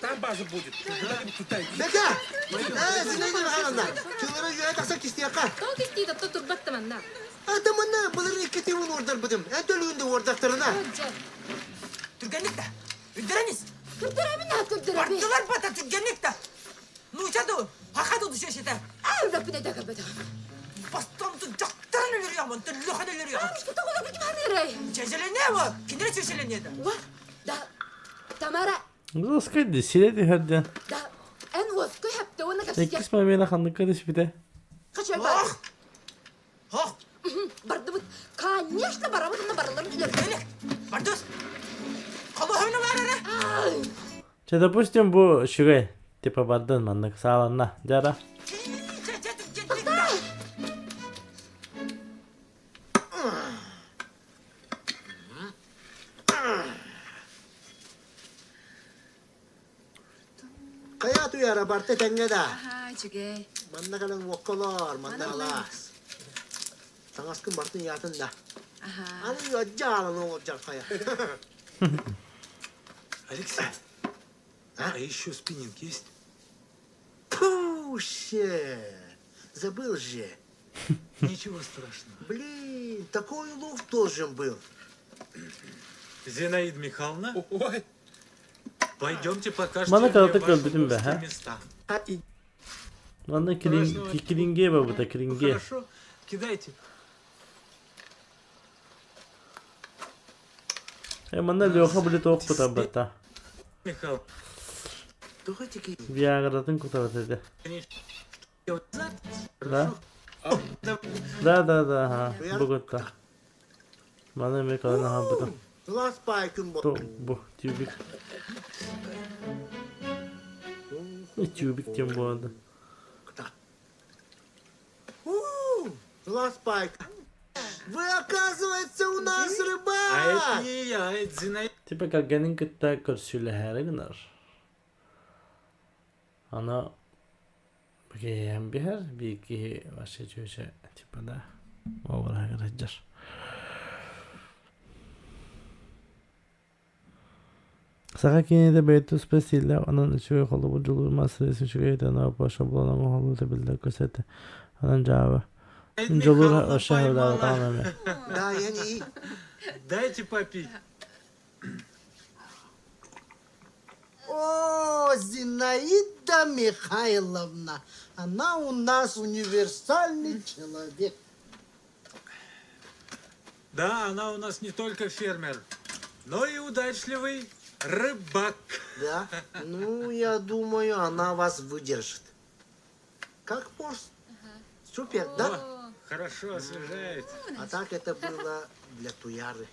Там база будет. Куда-нибудь туда идти. Бека! Э, Зинаида Михайловна, тылара үөһэ тахсан кистиэххэ. Тоҕо кистии тотто турбат манна. Ата манна былыр икки тыыбын уордарбытым. Эн төлүүнде уордахтарына. Түргэнник да. Үндеренис. Көрдөрөбүн аа көрдөрөбүн. Бардылар бата түргэнник да. Нууча ду, хаха ду düşешете. Көрбөппүн эдэ көрбөтө. Бастонду жактарын өлөрү онтон лөхан өлөрү. Бабушка тоҕо ким ханырай? Чечелене бу. Киндер чечелене да. Ва, да, Тамара, Заскайды, сире түһэрдэ. да, эн уоскуй хэпте уонна кэпсиэ. Иккис момена ханныкка түспүтэ. Хачай бар. Ох! Бардыбыт. Конечно, барабыт, онно барыларын өлөрдө. Бардыс. Колоһуну барара. Чэ, допустим, бу үчүгэй. Типа бардын маннык сааланна. Дьара. Хайа туяра барта тэҥҥэ да. Аһаа, үчүгэй. Манна кэлэн уокка олоор, манна алаас. Таҥаскын бартын яатын да. Аһаа. Аны ыаддьаалан оҥордьар хайа. Алексей, а еще спиннинг есть? Фу! Вообще, забыл же. Ничего страшного. Блин, такой улов должен был. Зинаида Михайловна, Ой. пойдемте покажете Маны мне кыратык ваши көрбүтүм узкие бэһэ. места. Манна Хорошо. килинге барбыта, килинге. Хорошо, кидайте. Э, манна Леха били туох кутарбата. Михаил, Виагратын кутарбат этэ. Да? Да, да, да, ага. Бу кытта. Маны эмиэ кэлэн аһарбытым. То бу тюбик. Тюбик тем буолла. Вы, оказывается, у нас рыбак! А это не я, это Зинаида Типа кэргэнин кытта көрсүүлэһээри гынар. Аны киһиэм биһэр, биир киһи вообще чүөчэ типа да уобараһыгар сылдьар. Саха киинэтэ бэйэтэ туспа стиллээх, онон үчүгэй холобур дьулуур мас-рейс үчүгэй этэ, шаблон оҥоһуллуута биллэр көстө. Онон дьаабы. Дьулуур Михайловна вообще поймала. эмэ. Да, я не... Дайте попить. О, Зинаида Михайловна, она у нас универсальный человек. Да, она у нас не только фермер, но и удачливый рыбак. Да? Ну, я думаю, она вас выдержит. Как пост? Супер, да? О, хорошо освежает. А так это было для Туяры.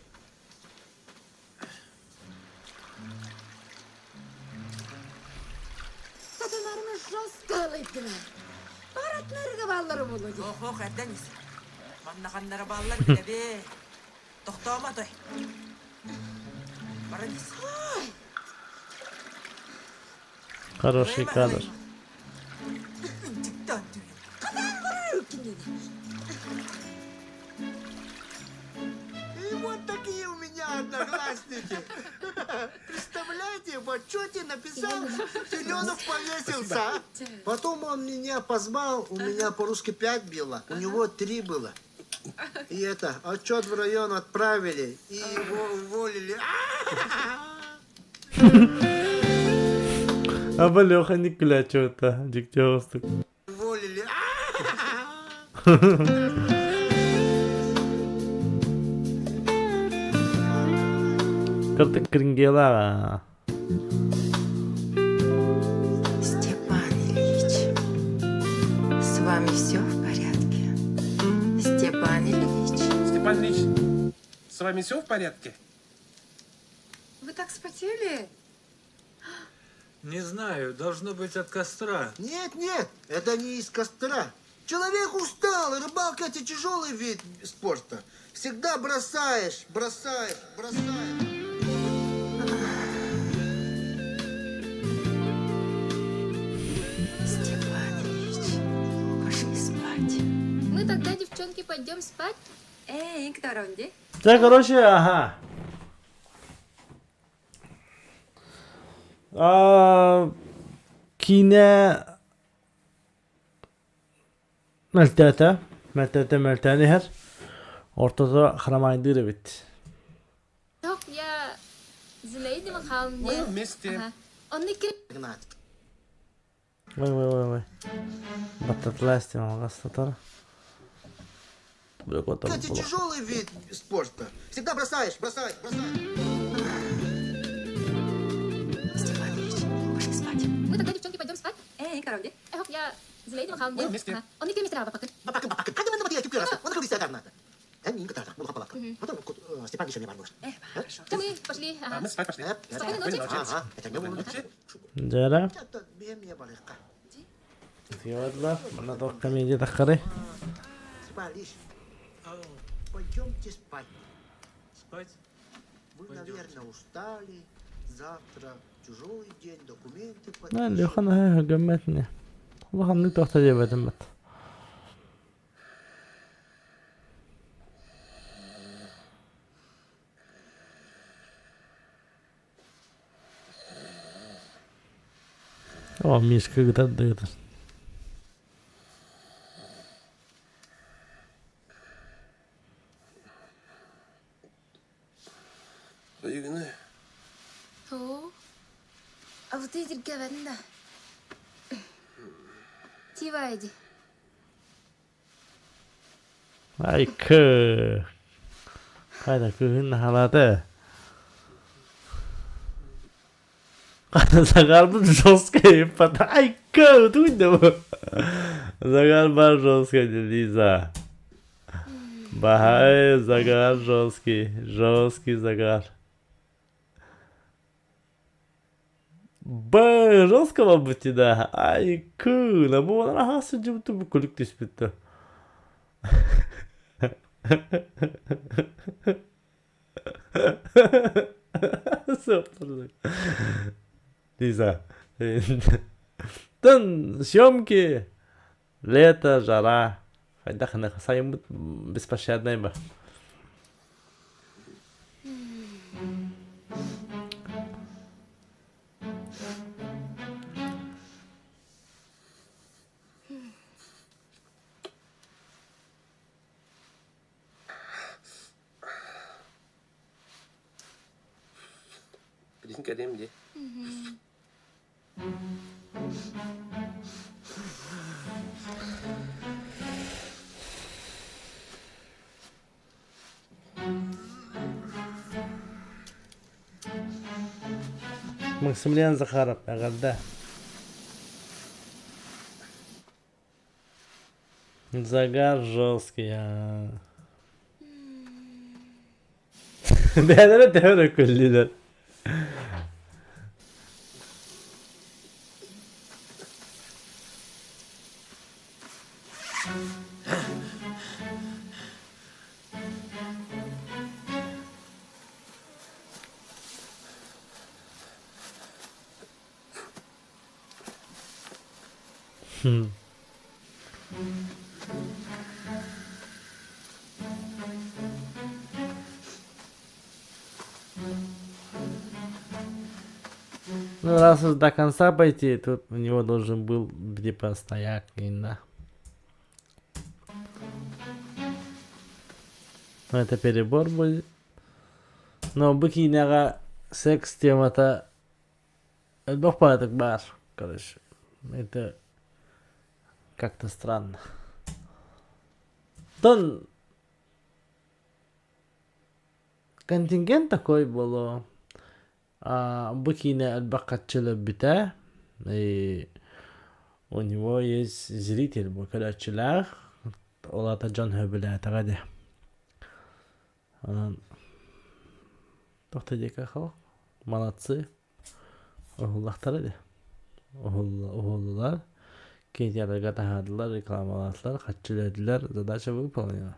Сатанарымы жестко алайдылар. Баратнарыга баллары болу дии. Ох, эрден ис. Манна ханнара баллар билэбэ. Тохтоомо той. Баран ис. Хороший кадр. И вот такие у меня одноклассники. Представляете, в отчете написал, Теленов повесился. а? Потом он меня позвал, у меня по-русски пять было, у него три было. И это, отчет в район отправили, и его уволили. Аба Леха не күлээччи дьиктиоҕустук. Уволили. Кыртык кирингиэлээх Степан Ильич, с вами все в порядке? Степан Ильич. Степан Ильич, с вами все в порядке? Вы так вспотели? Не знаю, должно быть от костра. Нет, нет, это не из костра. Человек устал, рыбалка это тяжелый вид спорта. Всегда бросаешь, бросаешь, бросаешь. Степан Ильич, пошли спать. Мы тогда, девчонки, пойдем спать. Эй, Инктаронди. Дьэ, короче, ага. А, киинэ мөлтөөтө, мөлтөөтө мөлтөөн иһэр. Ортото харамайдыыр эбит. Так, я Зинаида Михайловна. Мы вместе. Ага. Он не Ой, ой, ой, ой. Баттатылаа алҕастатар. Это тяжелый вид спорта. Всегда бросаешь, бросаешь, бросаешь. Степан Ильич, пошли спать. Мы тогда, девчонки, пойдем спать. Эй, Инктаронди. Эх, я Зинаида Михайловна. Мы вместе. Ага. Он не мистер Хорошо. Мы пошли. Ага. Мы спать пошли. Спокойной ночи. Дьэ Сиодла, манна туох комедия таххарый? Степан Ильич, пойдемте спать. Спать? Вы, наверное, устали. Завтра тяжелый день, документы Нэ, Леха наһаа өһүргэммэт Улаханнык туохта диэбэтим бат. О, Мишка ыытар да ыытар. Сиргэбэн да. Тивайди. Айкы. Хайда кыһын халаты. Загарбыт жесткая Айка, туйда бу. Загар бар жесткая, Лиза. Бахай, загар жесткий, жесткий загар. Б жестко буолбут да. Айкы, на бу аха сылдьыбыт бу күлүк түспүт Лиза. Тын съемки. Лето, жара. Хайдах сайыммыт беспощадный ба. Билин кэлиэм дии. Максимилиан Захаров эҕэрдэ. Загар жесткий аа. Бэйэлэрэ төһө эрэ күллүлэр. Ну, раз уж до конца пойти, тут у него должен был типа стояк, да. Но это перебор будет. Но бу киинэҕэ секс темата элбэх баҕайытык баар, короче. Это как-то странно. Тон контингент такой буолуо. Бу киинэ элбэх харчыларбыта и у него есть зритель бу көрөөччүлээх ол аата дьон сөбүлээтэҕэ дии. Онон туох да диэки молодцы уһуллахтара дии. Уһуллулар, кинотеатрга таһаардылар, рекламалаатылар, харчы үлэлэтилэр, задача выполнена.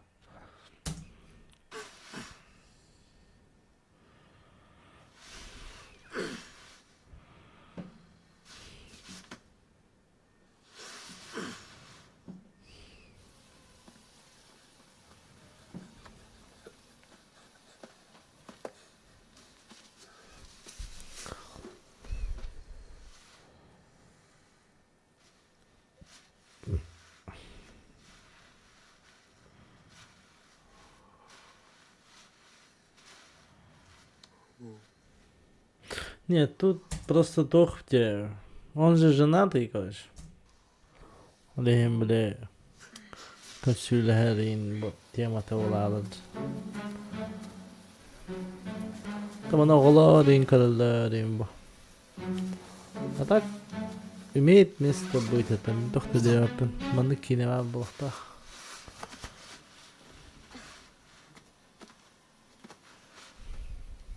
Нет, тут просто туох Он же женатый, короче. Ол иһин били көрсүүлэһэр темата улаалар. Тамана оҕолор иин көрөллөр иин бу. А так имеет место быть это туох да диэбэппин. Маннык киинэ баар буолуохтаах.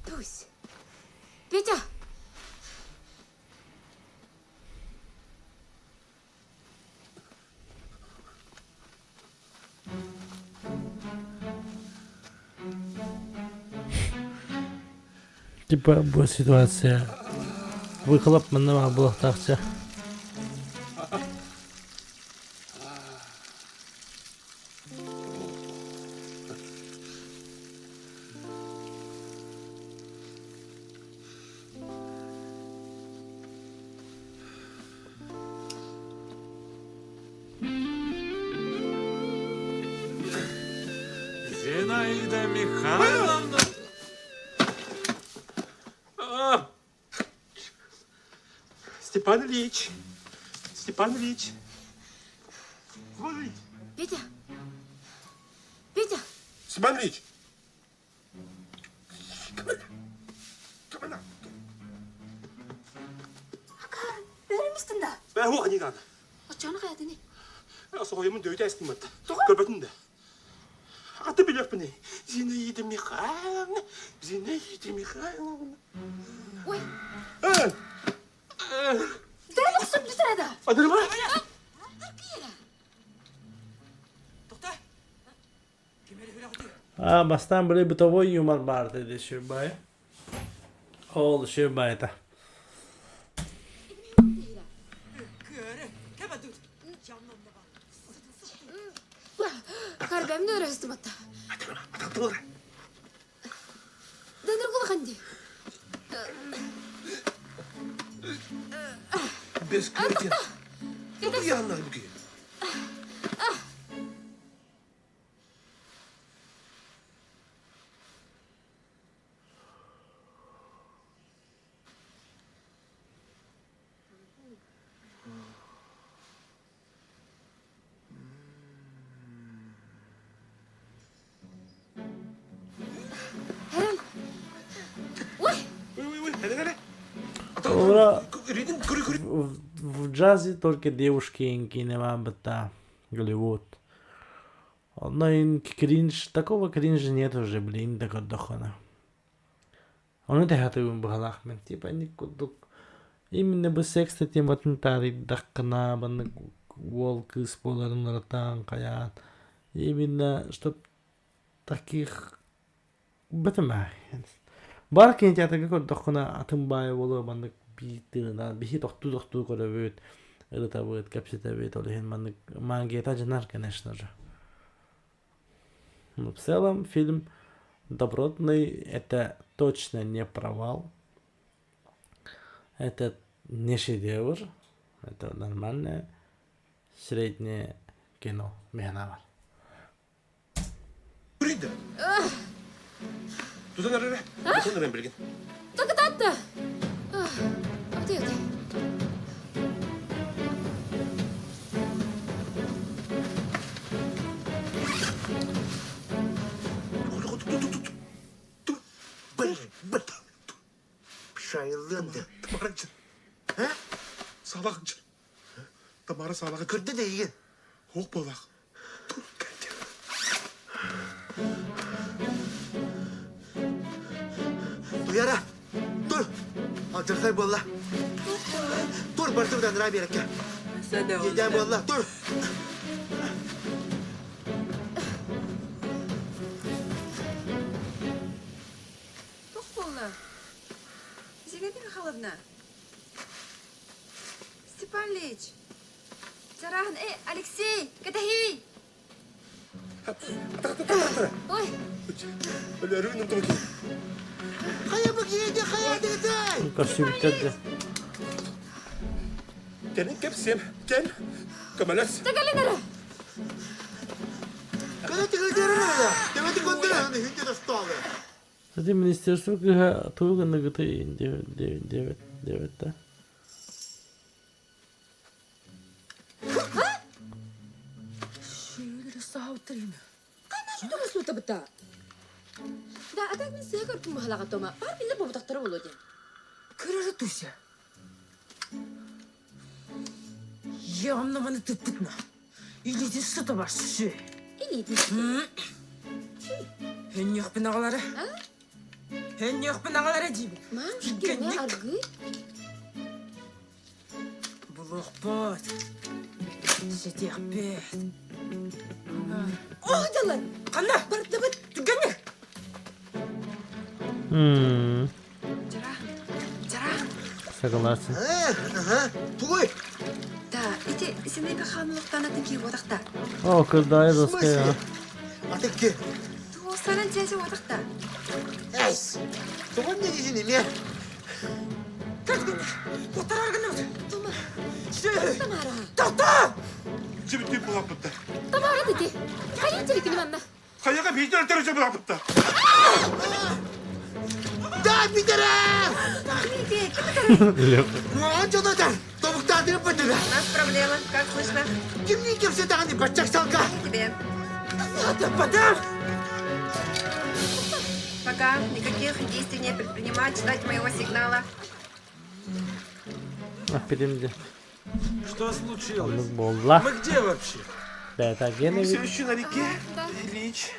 Тусь! Петя! Типа бу ситуация выхлоп манна баар буолуохтаах Зинаида Михайловна! Степан Ильич! Степан Ильич! Степан Ильич! Петя! Петя! Степан Ильич! Бәрімістің да. Бә, хуа не надо. Оччону хайатыный? Соҕойумун дөйүтэ эстиммат. Көрбөтүн да. Аты билиэхпиний. Зинаида Михайловна, Зинаида Михайловна. Ой! Дәл охсуп бүтэрэ да. Адырма? А, бастаан били бытовой юмор баар этэ Ширбай. Ол Ширбай это. Карбэмне өрөстүматта. Дэнер кулахан ди. Без кретин. Янна бүге. Ура! В, в джазе только девушки инкинева быта. Голливуд. Но кринж, такого кринжа нет уже, блин, да көрдөххүнэ. Ону тэһэтибин быһалаах мин типа инник курдук именно бу секс тематын таарыйдаххына маннык уол кыыс буоларын ырытаан хайаан именно чтоб таких бэтэмээ бар кинотеатрга көрдөххүнэ атын баайы буолуо маннык биир тыынан биһи тохтуу-тохтуу көрөбүт ырытабыт кэпсэтэбит ол иһин маннык магията дьанар конечно же Но в целом фильм добротный, это точно не провал. Это не шедевр, это нормальное среднее кино. Механавар. Тутан эрэ, тутан эрэн билигин. Такытатта! Аты, аты. Шайыллыанды. Тамарачы. Салахынчы. Тамара салаҕа Көрдө да игин. Хуох буолаах. Туяра, тур. Алдьархай буолла. Тур, бардым да биэрэккэ. Иэдээн буолла, тур. Туох буолла? Зинаида Михайловна. Степан Ильич. Чарааһын, э, Алексей, кэтэһиий! Ой! Өлөрүн умтубут. Хайа бу киһи хайа дигитэй? Көрсүбүттэр да. Кэлин кэпсиэм. Кэл. Көмөлөс. Кэлин эрэ. Кэлэ тигилдерин эрэ. Демeti көндөрө, хүнде досталы. Кстати, министерство кыһа тугу гынныгыты диэбит диэбит да. Да, а так мин сыа көрпүн баһалаҕа Тома. Бар биллэр буолбатахтара буолуо диэн. Көрөрө Туся. Явно маны тыппытна. Илиитин сыта бар сү. Илиитин Өнньүөхпүн аҕалара. Өнньүөхпүн аҕалара диибин. Мамушки, не аргы. Булуохпут. Ситиэхпит. Оо, дьалар! Ханна? Бардыбыт. Түргэнник! Чара, чара. Согласен. Ага, тугуй. Да, ити синей бахамлыктан атын ки бодақта. О, кырдаайы доска Атыкки. Туосанан чээси бодақта. Эйс. Тугун не дизин эме? Кутарар гынабыт. Тома. Тамара. Тоқта! Жибитти булаппытта. Тамара деди. Хайа телекини манна. Хайаға Питер төрөсө булаппытта. Да, Питер! Леха. Жонотар! У нас проблема. Как слышно? Кимниин кэпсэтэҕиний бачча ыксалга? Тебе. Бадам! Пока никаких действий не предпринимать, ждать моего сигнала. Аппетим дьэ. Что случилось? Оннук буолла. Мы где вообще? Бэта Мы все еще на реке, Ильич.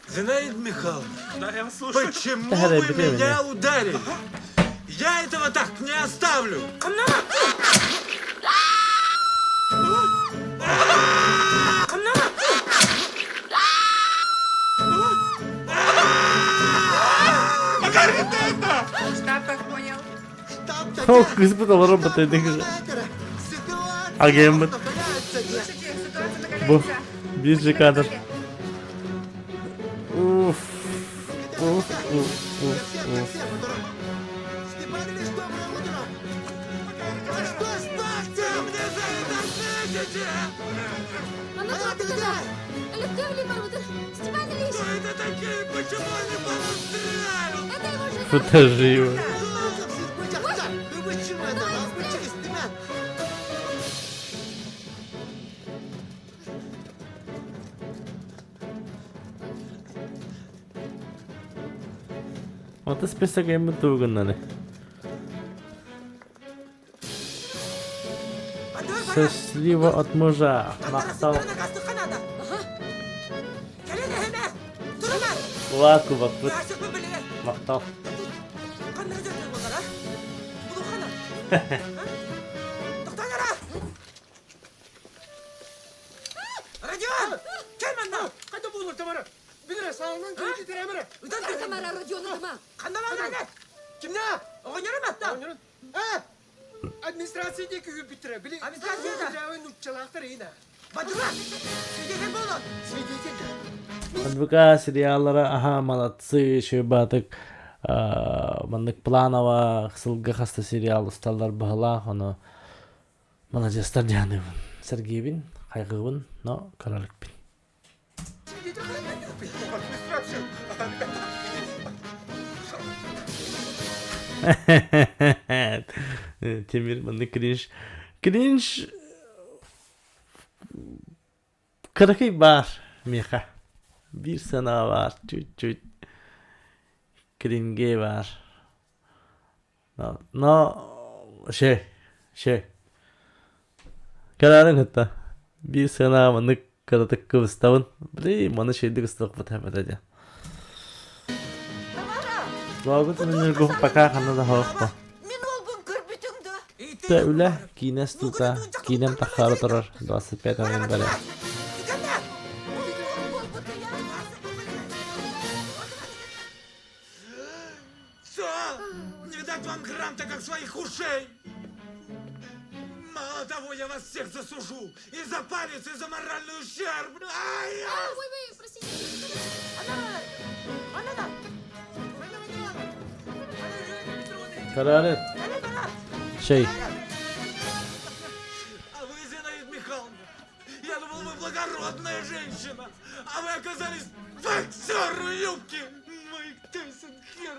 Зинаида Михайловна, Да, я вас слушаю. почему Да, вы да, меня меня. ударили? Я этого так не оставлю! Штаб как понял. Ол кыыспыт олорон батайдык Агеммит. Слушайте, ситуация Бу накаляется. биир же кадр. Уф. Уф, уф, уф, уф. Степан Ильич, доброе утро! А что с Вы ногтем? мне за это ответите! Аны туруктана. Өлөктөөлүү барбытын. Степан Ильич, Кто это такие? Почему они по нам стреляют? это его жена. Фута живо. Ото список ему тугуннары. Счастливо от мужа. Махтал. Лаку бакпыт. Махтал. Родион! Кем анна? Қайда болдың, Тамара? Біле, сағынан кредит беремін. Тамара Родионовна. Қанда бар Кімне? Оғынерім атта. А? Администрация деки бүттірі. Біле, Администрация да. нуччалақтар ина. Бадыра! Свидетель болun. Свидетель. Адвокат сериаллара, аха, молодцы, шөбатык маннык планова сылга хаста сериал усталлар баһалаах, ону маладьыастар дьааныбын. Сергейбин, хайгыыбын, но короликпин. Тимир маннык кринж. Кринж кыракый баар миэхэ. Биир санаа баар, чуть-чуть кринге баар. Но, но шей, шей. Кэлээрин кытта биир санаа маннык кыратык кыбыстабын. Блин, маны шейдик ыстыахпыт эбэтэ диэн. Лоогут минниргу пока ханна да хоохпо. Тэ үлэ киинэ устуута киинэм тахсаары турар 25 января. Все! Не видать вам грамм-то, как своих ушей! Мало того, я вас всех засужу! И за палец, и за моральный ущерб! Ай! Ой, ой, простите. Карары. Шей. А вы, Зинаида Михайловна, я думал, вы благородная женщина, а вы оказались боксер в юбке! Майк Тайсон хер!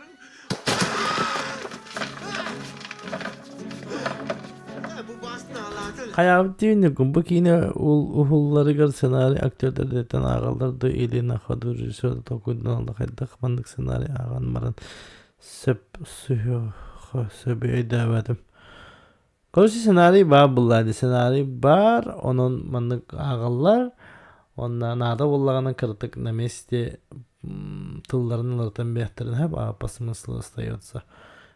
Хайаабыт түүнүгүн бу киинэ уһулларыгар сценарий актердарыттан ааҕаллар дуу или на ходу режиссер толкуйданан хайдах маннык сценарий ааҕан баран сөп сөбү өйдөөбөтүм. Короче, сценарий баар булла дии. Сценарий баар, онон маннык ааҕаллар. Онно наада буоллаҕына кыратык на месте тылларын уларытан биэхтэрин сөп, а по смыслу остается.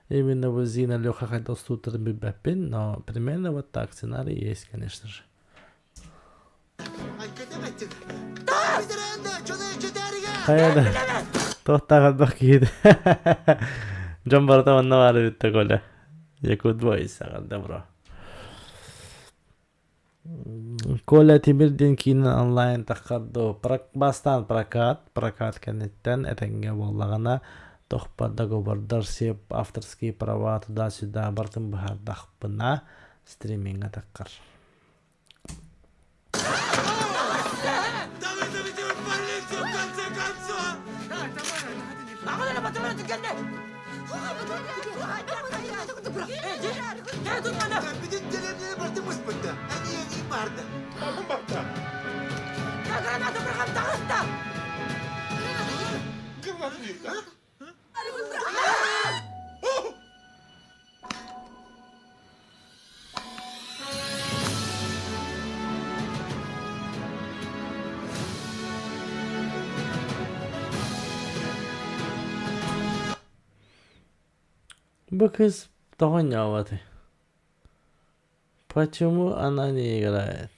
Именно вот Зина Леха хайдах устууттарын билбэппин, но примерно вот так сценарий есть, конечно же. Хайа да, туохтаах элбэх киһи Дьон барыта манна баар эбит да Коля. Якут Бойс добро. Коля Тимир диэн киинэ онлайн таххар дуу бастаан прокат, прокат кэнниттэн этэҥҥэ буоллаҕына тохпор договордар сеп авторские права туда-сюда барытын быһаардахпына стримиҥҥа таххар. Да вызовите вы полицию в конце концов! Бүтүн деревняны барты муспутта. Они они барды. Граната бырҕан таҕыста! Бу кыыс тоҕо ньаабатый? Почему она не играет?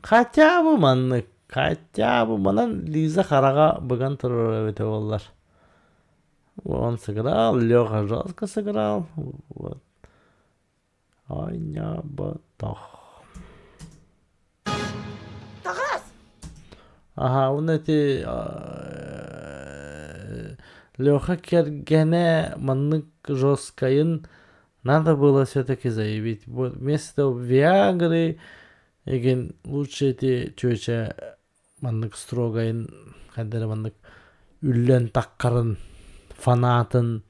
Хотя бы маннык, хотя бы манан Лиза хараҕа быган турар эбитэ буоллар. Он сыграл, Леха жестко сыграл. Вот. Айньаабатах. Таҕыс! Аха, уонна ити Леха кэргэнэ маннык жесткайын надо было все-таки заявить. Вот вместо Виагры игин лучше эти чүөчэ маннык строгайын хайда эрэ маннык үллэн таккарын фанатын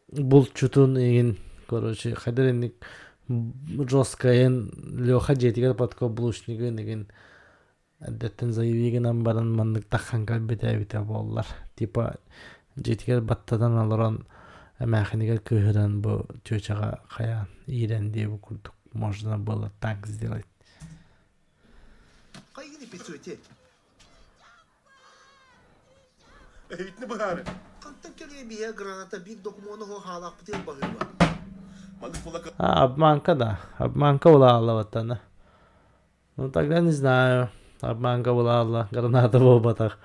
булчутун игин короче хайда эрэ инник жесткайын Леха дьиэтигэр подкаблучнигын игин эрдэттэн заявие гынан баран маннык таххан кэлбитэ эбитэ буоллар типа дьиэтигэр баттатан олорон эмээхинигэр кыыһыран бу чүөчэҕэ хайаан иирэн диэбит курдук можно было так сделать. Хайгини пиццуйте. Эһитини быһаары. Хантан кэлиэ биһэ граната биир докумуону хо хаалаахпытыгар баһыыба. Маннык була А, обманка, да. Обманка была Алла Ну тогда не знаю. Обманка была Алла. Граната буолбатах.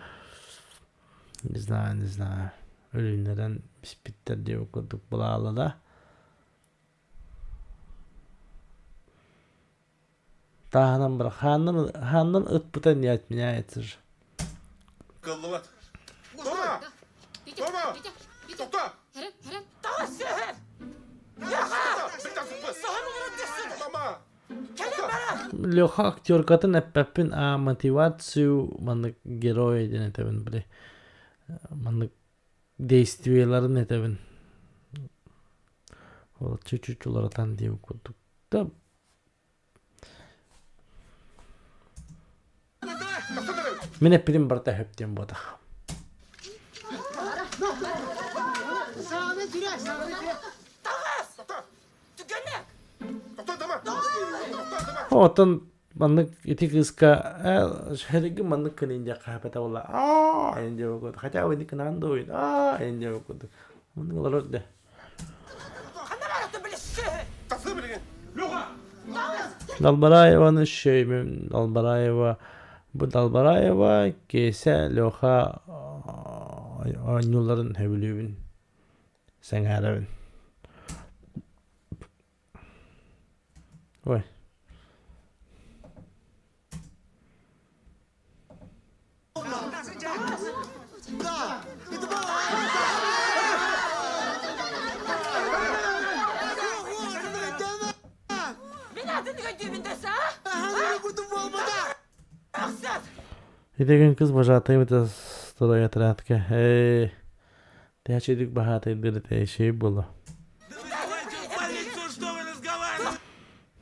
Не знаю, не знаю. Өлүннэрэн биспиттэр диэбит курдук была да. Тааһынан бырах. Хааннан, хааннан ытпыта не отменяется же. Кыллыбат. Тома! Тома! Тоқта! Таҕыс сүһүр! Тома! Леха актеркатын эппэппин, а мотивацию маннык герой диэн этэбин били маннык действиеларын этэбин. Ол чуть-чуть уларытан диэбит курдук. Да Мин эппитим барыта сөп диэн буотах. Оттон маннык ити кыыска хэригин маннык кынын диэххэ хапата буолла аа диэн курдук хотя бы кынаан да уйун аа диэн курдук маннык олорор да Далбараеваны шөймүм Далбараева бу Далбараева Киэсэ Леха оонньууларын сөбүлүүбүн сэҥээрэбин Ой Итигин кыз бажатайым это строй отрядка. Эй, Тэчидик баһаатайдыр тэши була.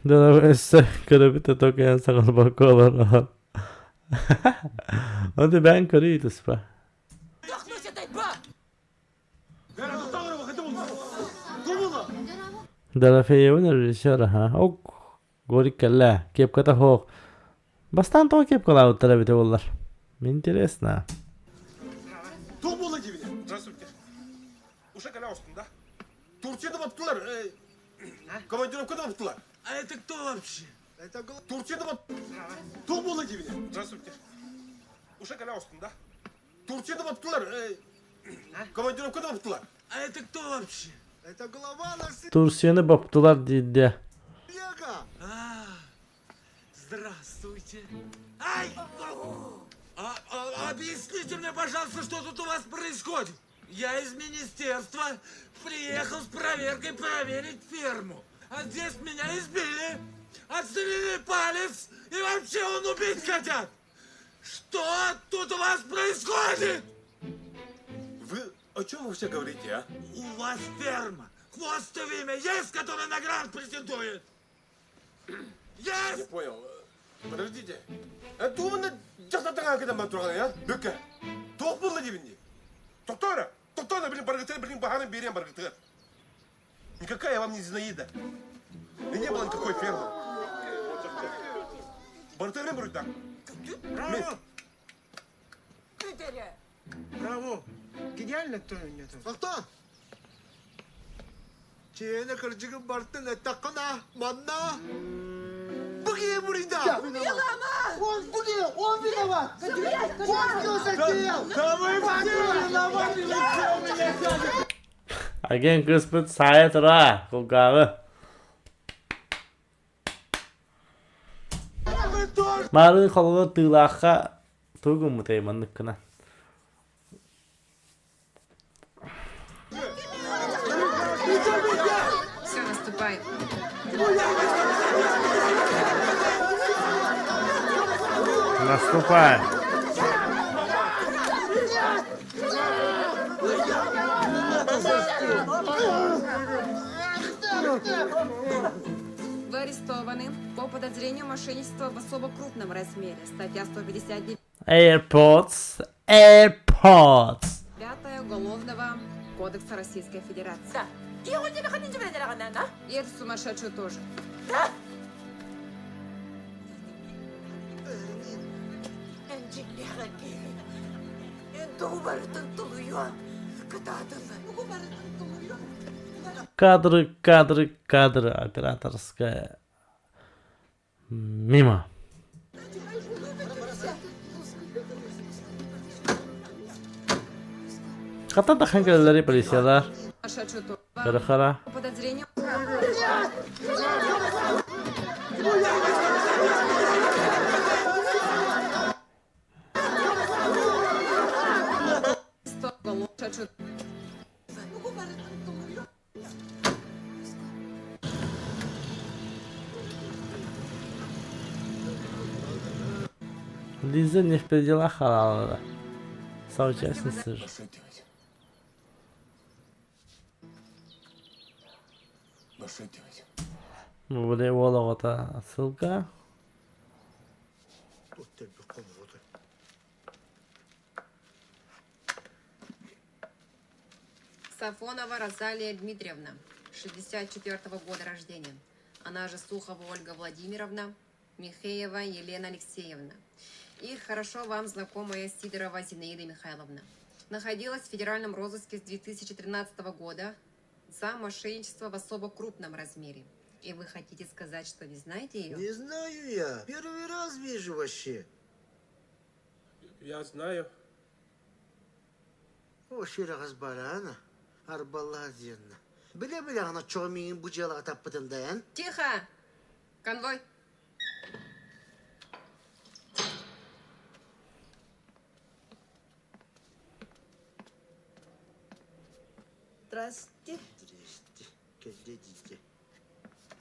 Да өссө көрөбүт только саҕалбакка олорон. Ону бэйэҥ көрүй туспа. Дорофеевын режиссер аха. Ок, Горик кэллэ. Кепката суох. Бастаан тоҕо кепкалаабыттар эбитэ буоллар. Интересно. Туох буолла диибин? Здравствуйте. Уже кэлэ оҕустум да? Турцияда баптылар. Командировкада баптылар. А это кто вообще? Это Турцияда бап... Туох буолла диибин? Здравствуйте. Уже кэлэ оҕустум да? Турцияда баптылар. Командировкада баптылар. А это кто вообще? Это глава Турцияны баптылар диирдэ. наслега. А, здравствуйте. Ай! Объясните мне, пожалуйста, что тут у вас происходит? Я из министерства приехал с проверкой проверить ферму. А здесь меня избили, отстрелили палец и вообще он убить хотят. Что тут у вас происходит? Вы О чем вы вообще говорите, а? У вас ферма. Хвост имя есть, который на грант претендует? Есть! Не понял. Подождите. Туумана дьахтартаҥа кытан бар турган я? Бүккэ. Туох буолла диибин дии? Токтора! Токтора, блин, баргытыр, блин, баһарын биэриэн баргытыр. Никакая я вам не Зинаида. И не было никакой фермы. Барытырын буруйдак. Браво! Браво! Гениально кто у Алтан! Чиэнэ кырдьыгын бартын эттэххинэ, манна бу киһи буруйдаах! Он бу киһи, он виноват! Он все затеял! Да вы все виноваты, вы все у меня сядете! Агент кыыспыт саайа тура, кулгааҕы. Маарыын холоно тыылаахха тугу гыммытай маннык гына. Все, наступай. Наступай. Вы арестованы по подозрению мошенничества в особо крупном размере. Статья 159 AirPods, AirPods. Уголовного кодекса Российской Федерации. Да. И эту сумасшедшую тоже. Да. Кадры, кадры, кадры. Операторская. Мимо. Хата дахан кэлэлэри полициялар. Кыра-хара. Лиза не в пределах халалара. Соучастница же. Бу уол оҕото ссылка. Сафонова Розалия Дмитриевна, 64 -го года рождения. Она же Сухова Ольга Владимировна, Михеева Елена Алексеевна. И хорошо вам знакомая Сидорова Зинаида Михайловна. Находилась в федеральном розыске с 2013 года за мошенничество в особо крупном размере. И вы хотите сказать, что не знаете ее? Не знаю я. Первый раз вижу вообще. Я знаю. О, шираҕас бараана, арбаллаа диэннэ. Билэ-билэҕин оччоҕо миигин бу дьыалаҕа таппытын да эн? Тихо! Конвой! Здрасте. Здрасте. Кэллэ диде.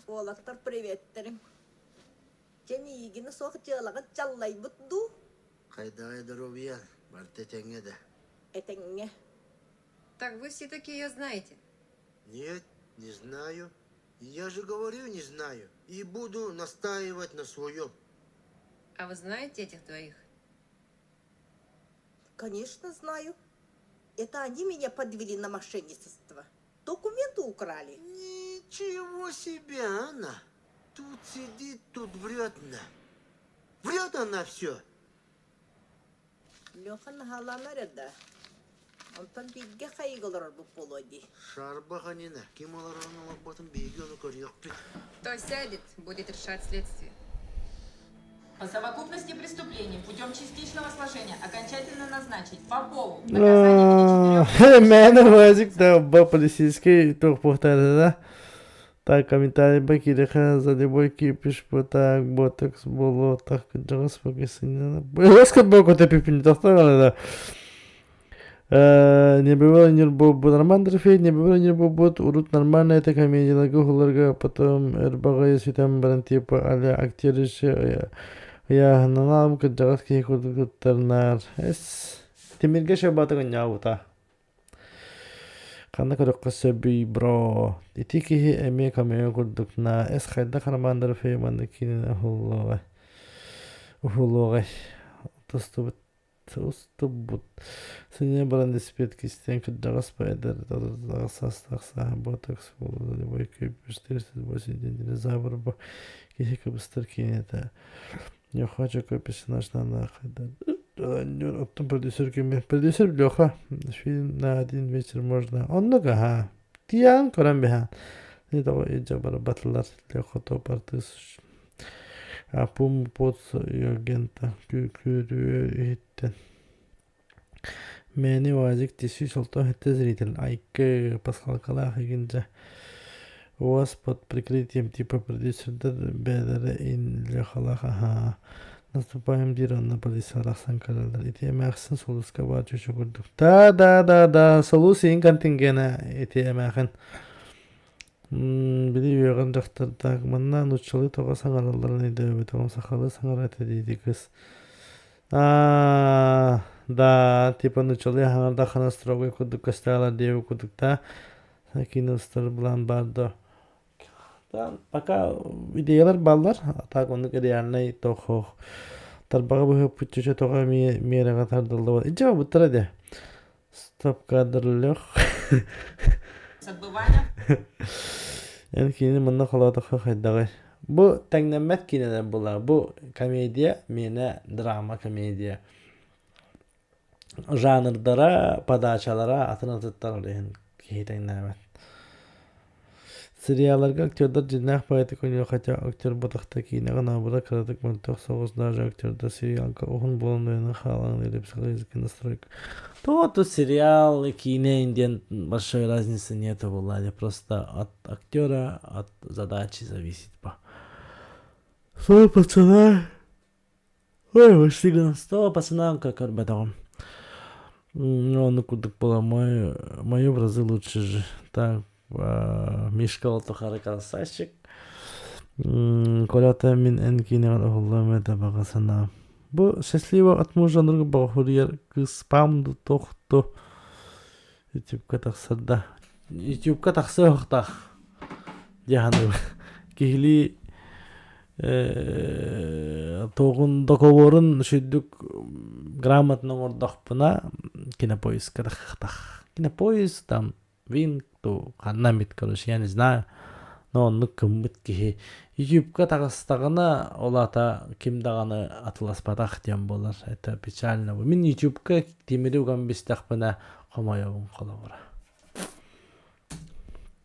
Уолаттар приветтерим. Дьэ миигини суох дьыалаҕыт дьаллайбыт дуу? Хайдаҕай доруобуйаҥ? Барыта этэҥҥэ да? Этэҥҥэ. Так вы все-таки ее знаете? Нет, не знаю. Я же говорю, не знаю. И буду настаивать на своем. А вы знаете этих двоих? Конечно, знаю. Это они меня подвели на мошенничество. Документы украли. Ничего себе, Анна. Тут сидит, тут врет на. Врет она все. Леха наһаалаан эрэр да. Онтон бииргэ хайыга олорорбут буолуо дии. Шарбаханина. Ким олорорун олорботун биһиги ону көрүөхпүт. Кто сядет, будет решать следствие. По совокупности преступлений путем частичного сложения окончательно назначить Попову Мээнэ Вазик да полицейский туох Так, комментарий бакириха за любой кипиш так ботокс болотах дьоҕус да Не бывало не буолбут Роман Трофей не бывало не буолбут урут нормально это комедияларга уһуларга потом ырбаҕай сүтэн баран типа аля актерище ыйааһыналаам кырдьаҕас киһи курдук туттарнаар эс Тимиргэ шабатыгынньаабыта. Ханна көрөххө сөбүй, бро? Ити киһи эмиэ камео курдук на эс хайдах Роман Дорофеев маннык киинэни уһуллуоҕай? Уһулуоҕай? Тустубут устубут. Синьэ баран испиэт кистиэн кырдьаҕас поэдэр саастаах сааһа ботокс любой динозавр бу киһи кыбыстар киинэтэ. Леха такой персонаж надо Оттон продюсер ким? Продюсер Леха. Фильм на один вечер можно. Оннук аха. Тиан көрөн биһан. Не того иджа барбатылар Леха топартыс. Апум пот агента күрүө иһиттен. Мэни Уазик 167 зритель. Айкы пасхалкалаах игинжа. УАЗ под прикрытием типа продюсердэр бэйэлэрэ Лехалаах аһаа. Наступаем диир онно полиция арахсан көрөллөр. Ити эмээхсин сулуска баар чучу курдук. Да да да да сулус иин контингена ити эмээхин. Били үөҕэн дьахтардаах манна нууччалыы тоҕо саҥаралларын өйдөөбөтөҕүм сахалыы саҥара этэ диэти кыс. Аа да типа нууччалыы хаҥардаххына строгай курдук көстөөлөр диэбит курдук да киностар былаан баар да пока идеялар бааллар а так оннук реальнай тох тарбаҕы быһыппыт чөчө тоҕо эмиэ миэрэҕэ тардыллыбат иччэ буттара де стоп кадр лех эн киинэ манна холоотоххо хайдаҕый бу тэҥнэммэт киинэлэр буолар бу комедия миэнэ драма комедия Жанрдара, подачалара атын атыттар ол иһин киһи тэҥнээбэт. Сериалларга актердар дьиҥнээх поэты көрүө хотя актер ботахта киинэҕэ наоборот кыратык мөлтөх соҕус даже актердар сериалга уһун буолан уйанан хаалан или психологический настройка. То тут сериал и киинэ диэн большой разницы нету была, просто от актера, от задачи зависит по. Слово пацана Ой, почти гынан пацанам как көрбөтөҕүм. Ону курдук була мой, мои образы лучше же. Так, Мишка Олтухары красавчик. Колята мин эн киинэҕин уһуллуом этэ баҕа санаам. Бу счастливо от мужа баҕахуруйар кыыс спам тохто ютубка тахсар да ютубка тахсыахтаах дьаһаныы киһилии туоҕун договорун сүрдүк грамотно оҥордохпуна кинопоиска тахтах кинопоиск там винг ту ханна эмит короче я не знаю но оннук кыммыт киһи ютубка таҕыстаҕына ол аата ким даҕаны атыласпатах диэн буолар это печально мин ютубка тимири уган бистэхпинэ хомойобун холобура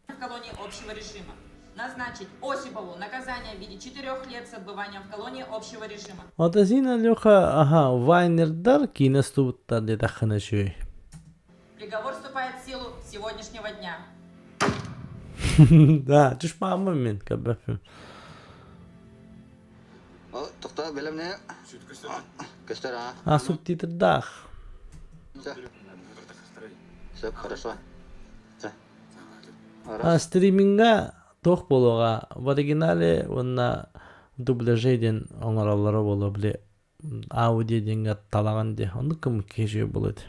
в колонии общего режима. Назначить Осипову наказание в виде четырех лет с отбыванием в колонии общего режима. Отазина Леха, ага, Вайнердар киинэ устубуттар диэтэххинэ үчүгэй. Приговор вступает в силу с сегодняшнего дня. Да, түшпааммын мин көрбөппүн. Тоқтоо бэлэмнэ көстөр аа. А субтитрдаах. Все хорошо. А стриминга туох буолуоҕа в оригинале уонна дубляже диэн оҥороллоро буолуо били аудио диэҥҥэ талаҕын дии оннук киһи буолуо этэ.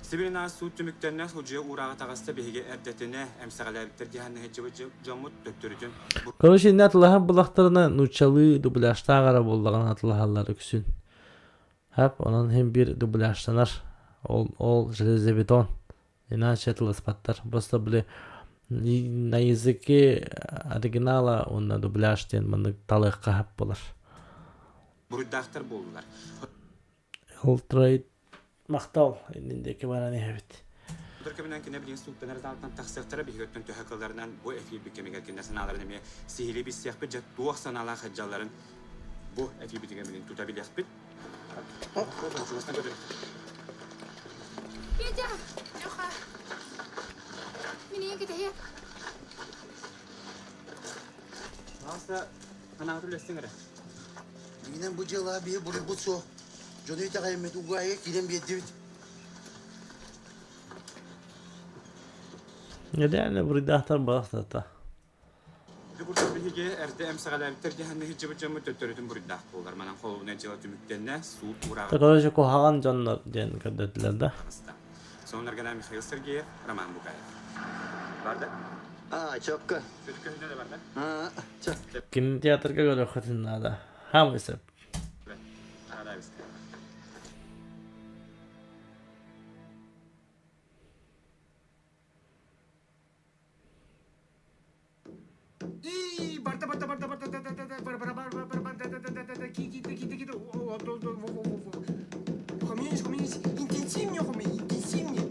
Сибирина суут түмүктэринэн судьуйа уурааҕа таҕыста биһиги эрдэтинэ эмсэҕэлээбиттэр диһанныһыччыбыт дьоммут төттөрүтүн Короче, иннэ атылаһар булахтарына нууччалыы дубляжтаах эрэ буоллаҕына атылаһаллар үксүн. Хап, онон иһин биир дубляжтанар. Ол, ол железобетон. Иначе атыласпаттар. Просто били на языке оригинала уонна дубляж диэн маннык талыахха хап буолар. Буруйдаахтар буоллулар. Ултрайт махтал иннин диэки баран иһэбит. Утар кэминэн кинэ билигин сууттанар залтан тахсыахтара биһиги өттүн төһө кылларынан бу эфирбит кэмигэр кинилэр санааларын эмиэ сиһилии билсиэхпит дьэ туох санаалаах сылдьалларын бу эфирбитигэр билигин тута билиэхпит. Петя! Леха! Мин кэтэһиэ. Пожалуйста, анаҕыт үлэстиҥ эрэ. Дьиҥинэн бу дьыалаҕа биһи буруйбут суох. Дьону итэҕэйиммит угаайга киирэн биэрдибит. Реально буруйдаахтар баҕастата. Ити курдук биһиги эрдэ эмсэҕэлээбиттэр диэхэннэ сылдьыбыт дьоммут төттөрүтүн буруйдаах буолар. Манан холуобунай дьыала түмүктэннэ, суут уурааҕа Короче, куһаҕан дьоннор диэн көрдөтүлэр да. таҕыста. Сонуннарга Михаил Сергеев, Роман Букаев. Барда? А, чопка. Көһүнэ да барда? А, чэ. Кинотеатрга көрүөххүтүн наада. Хаамай сөп. И барда барда барда барда да да да да бар бар бар бар бар бар да да да да да да ки ки ки ки ки о о до до во во во во Хоминиш хоминиш интенсивнее хоми интенсивнее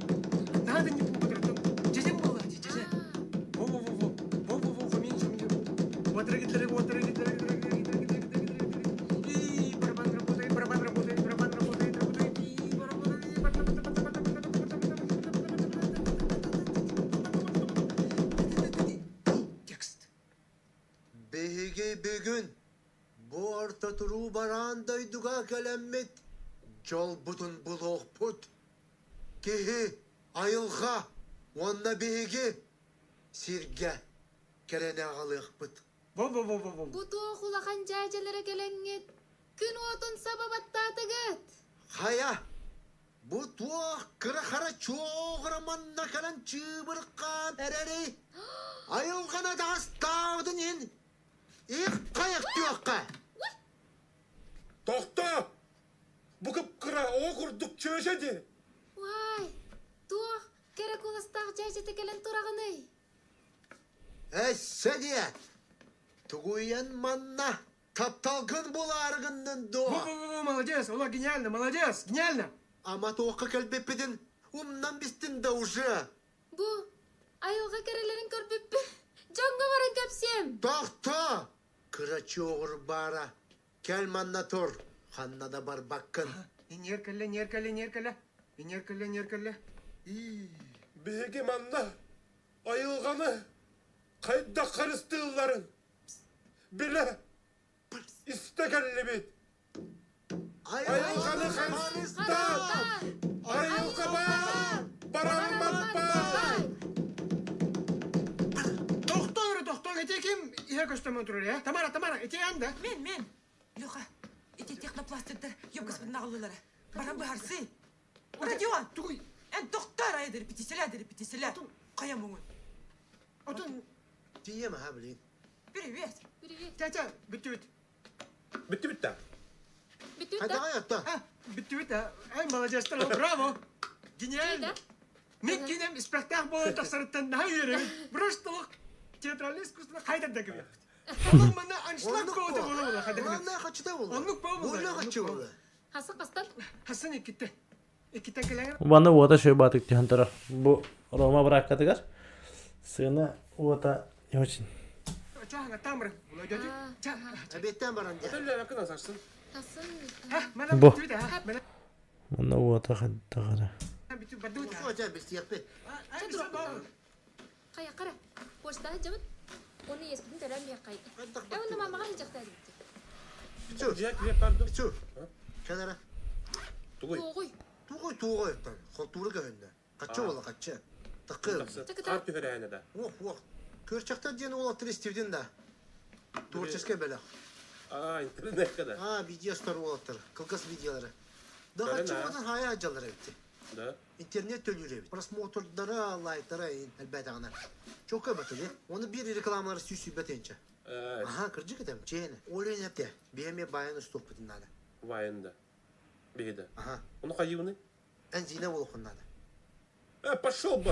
надо не путать Жезем было жеже во во во во во во во хоминиш хоминиш Ватрагитлеры ватрагитлеры И барабан работает барабан работает барабан работает работает и барабан и барабан Текст. Биһиги бүгүн бу орто туруу бараан дойдуга кэлэммит дьолбутун булуохпут. Киһи, айылҕа уонна биһиги сиргэ кэрэни аҕалыахпыт. Во-во-во-во-во. Бу туох улахан дьээдьэлэрэ кэлэҥҥит күн уотун саба баттаатыгыт? Хайа, Бу туох кыра-хара чуоҕура манна кэлэн чыыбыркаан эрэрий? Айылҕаны атаҕастаабытын иһин их хайахтыахха! Тохтоо! Бу кып-кыра оҕо курдук чүөчэ дии! Уай, туох кэрэ куоластаах дьээдьэтэ кэлэн тураҕыный? Өссө диэт! Тугуйан манна Тапталгын булаары гыннын дуо? Во-во-во, молодец, Ола, гениально, молодец, гениально! Ама туохха кэлбиппитин умнан бистин да уже. Бу айылҕа кэрэлэрин көрбүппүн дьоҥҥо баран кэпсиэм. Тохто! Кыра чуоҕур баара. Кэл манна тур, ханна да барбаккын. Ньиэр кэллэ, ньиэр кэллэ, ньиэр кэллэ. Ньиэр кэллэ, ньиэр кэллэ. Биһиги манна айылҕаны хайдах харыстыылларын Билэ, истэ кэллибит. Айылҕаны харыстаан, айылҕа баар, бараммат баай. Тохтоо эрэ, тохтоо, ити ким иһэ көстөмөн турар, э? Тамара, Тамара, ити эн да? Мен, мен. Леха, ити технопластиктар ёбгасбытын аҕаллылара. Баран быһарсый. Родион! Тугуй? Эн тохтоо эрэ, репетициялээ, репетициялээ. Хайа муҥун? Отон Тиийэм аха блин. Привет. Привет. Тятя, бүттүбүт. Бүттүбүт да. Бүттүбүт да. Хайдаҕай атта? А, бүттүбүт да. Эй, молодецтар, браво! Гениально! Мен кинем испэхтээх буолан тахсарыттан наһаа үөрэбин. Просто театральное искусство хайдан да кэбиэхпит. Онон манна аншлаг буолута буола буола хайда Главное хачыта буолла. Оннук буола. Буолла хачы буолла. Хасы хастан? Хасан иккитте. Иккиттен кэлэҥэр. Манна уота шөй баатык түһэн турар. Бу Рома быраккатыгар сыана уота не очень. Эбиэттэн баран дьэ. Бу. Манна уота хаддаҕара. Хайа қара, почтаға жабыт, оны еспитин төлөөн биэххай. Э, онно мамаға сылдьахтаа дибити. Бүтүр. Кэлэрэ. Тугуй. Тугуй. Тугуй тугуй Холтуура көһүннэ. Хаччы буола хаччы. Такы. Хаар түһэрээһинэ да. Уох уох. Көрчөхтөр диэн уолаттар истибитин да. Творческай бөлөх. А, интернетке да. А, видеостар уолаттар. Кылгас видеолары. Да хаччы уотун хайа дьаллар эбитти. Да. Интернет төлүүр эбит. Просмотрдара, лайктара элбээтэҕинэ. Чокка бэтили. Оны биир рекламалары сүүсүйбэт энчэ. Аха, кырдьык этем, чээнэ. Олен эпте. Биһэме байан устуохпутун наада. Вайын да. Биһи да. Аха. Ону хайыыбыный? Эн Зина буолуоххун наада. Э, пошел бы!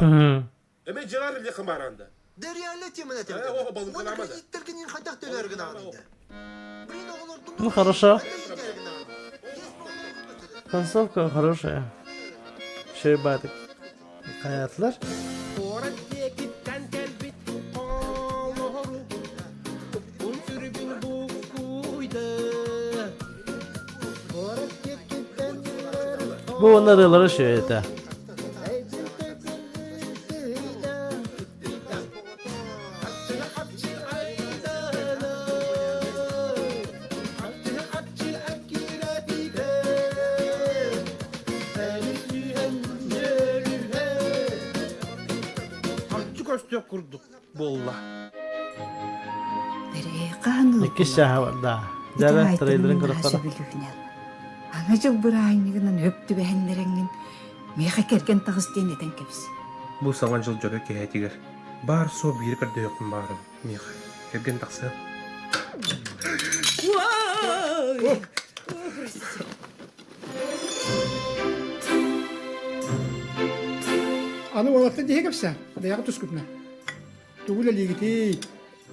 Эме Жерар или Хамаранда? Да реально теманы этем. Э, о, балыгы Оны кредиттергин хайдах төлөргүн аҕын Блин, оҕолордун Ну хорошо. Концовка хорошая. Шөй баатык. Хаятlar. Куорат диэкиттэн кэлбит оҥоһору Ун сүрүбүн буккуйда Куорат диэкиттэн Бу оннарылары шөй это. Көстүөх курдук буолла. Иккис чааһа бар да. Дьэ, трейлерин көрөхтөрө. Аны жыл бырааһынньыгынан өп түбэһэннэрэҥҥин. Миэхэ кэргэн таҕыс диэн этэн кэбис. Бу саҥа дьыл дьоро киэһэтигэр баар-суох биири көрдөһүөхпүн баҕарабын миэхэ. Кэргэн тахсыам. Аны уолаттар диһи кэпсэ, бэйэҕэ тускутуна. Тугу үлэлиигитий,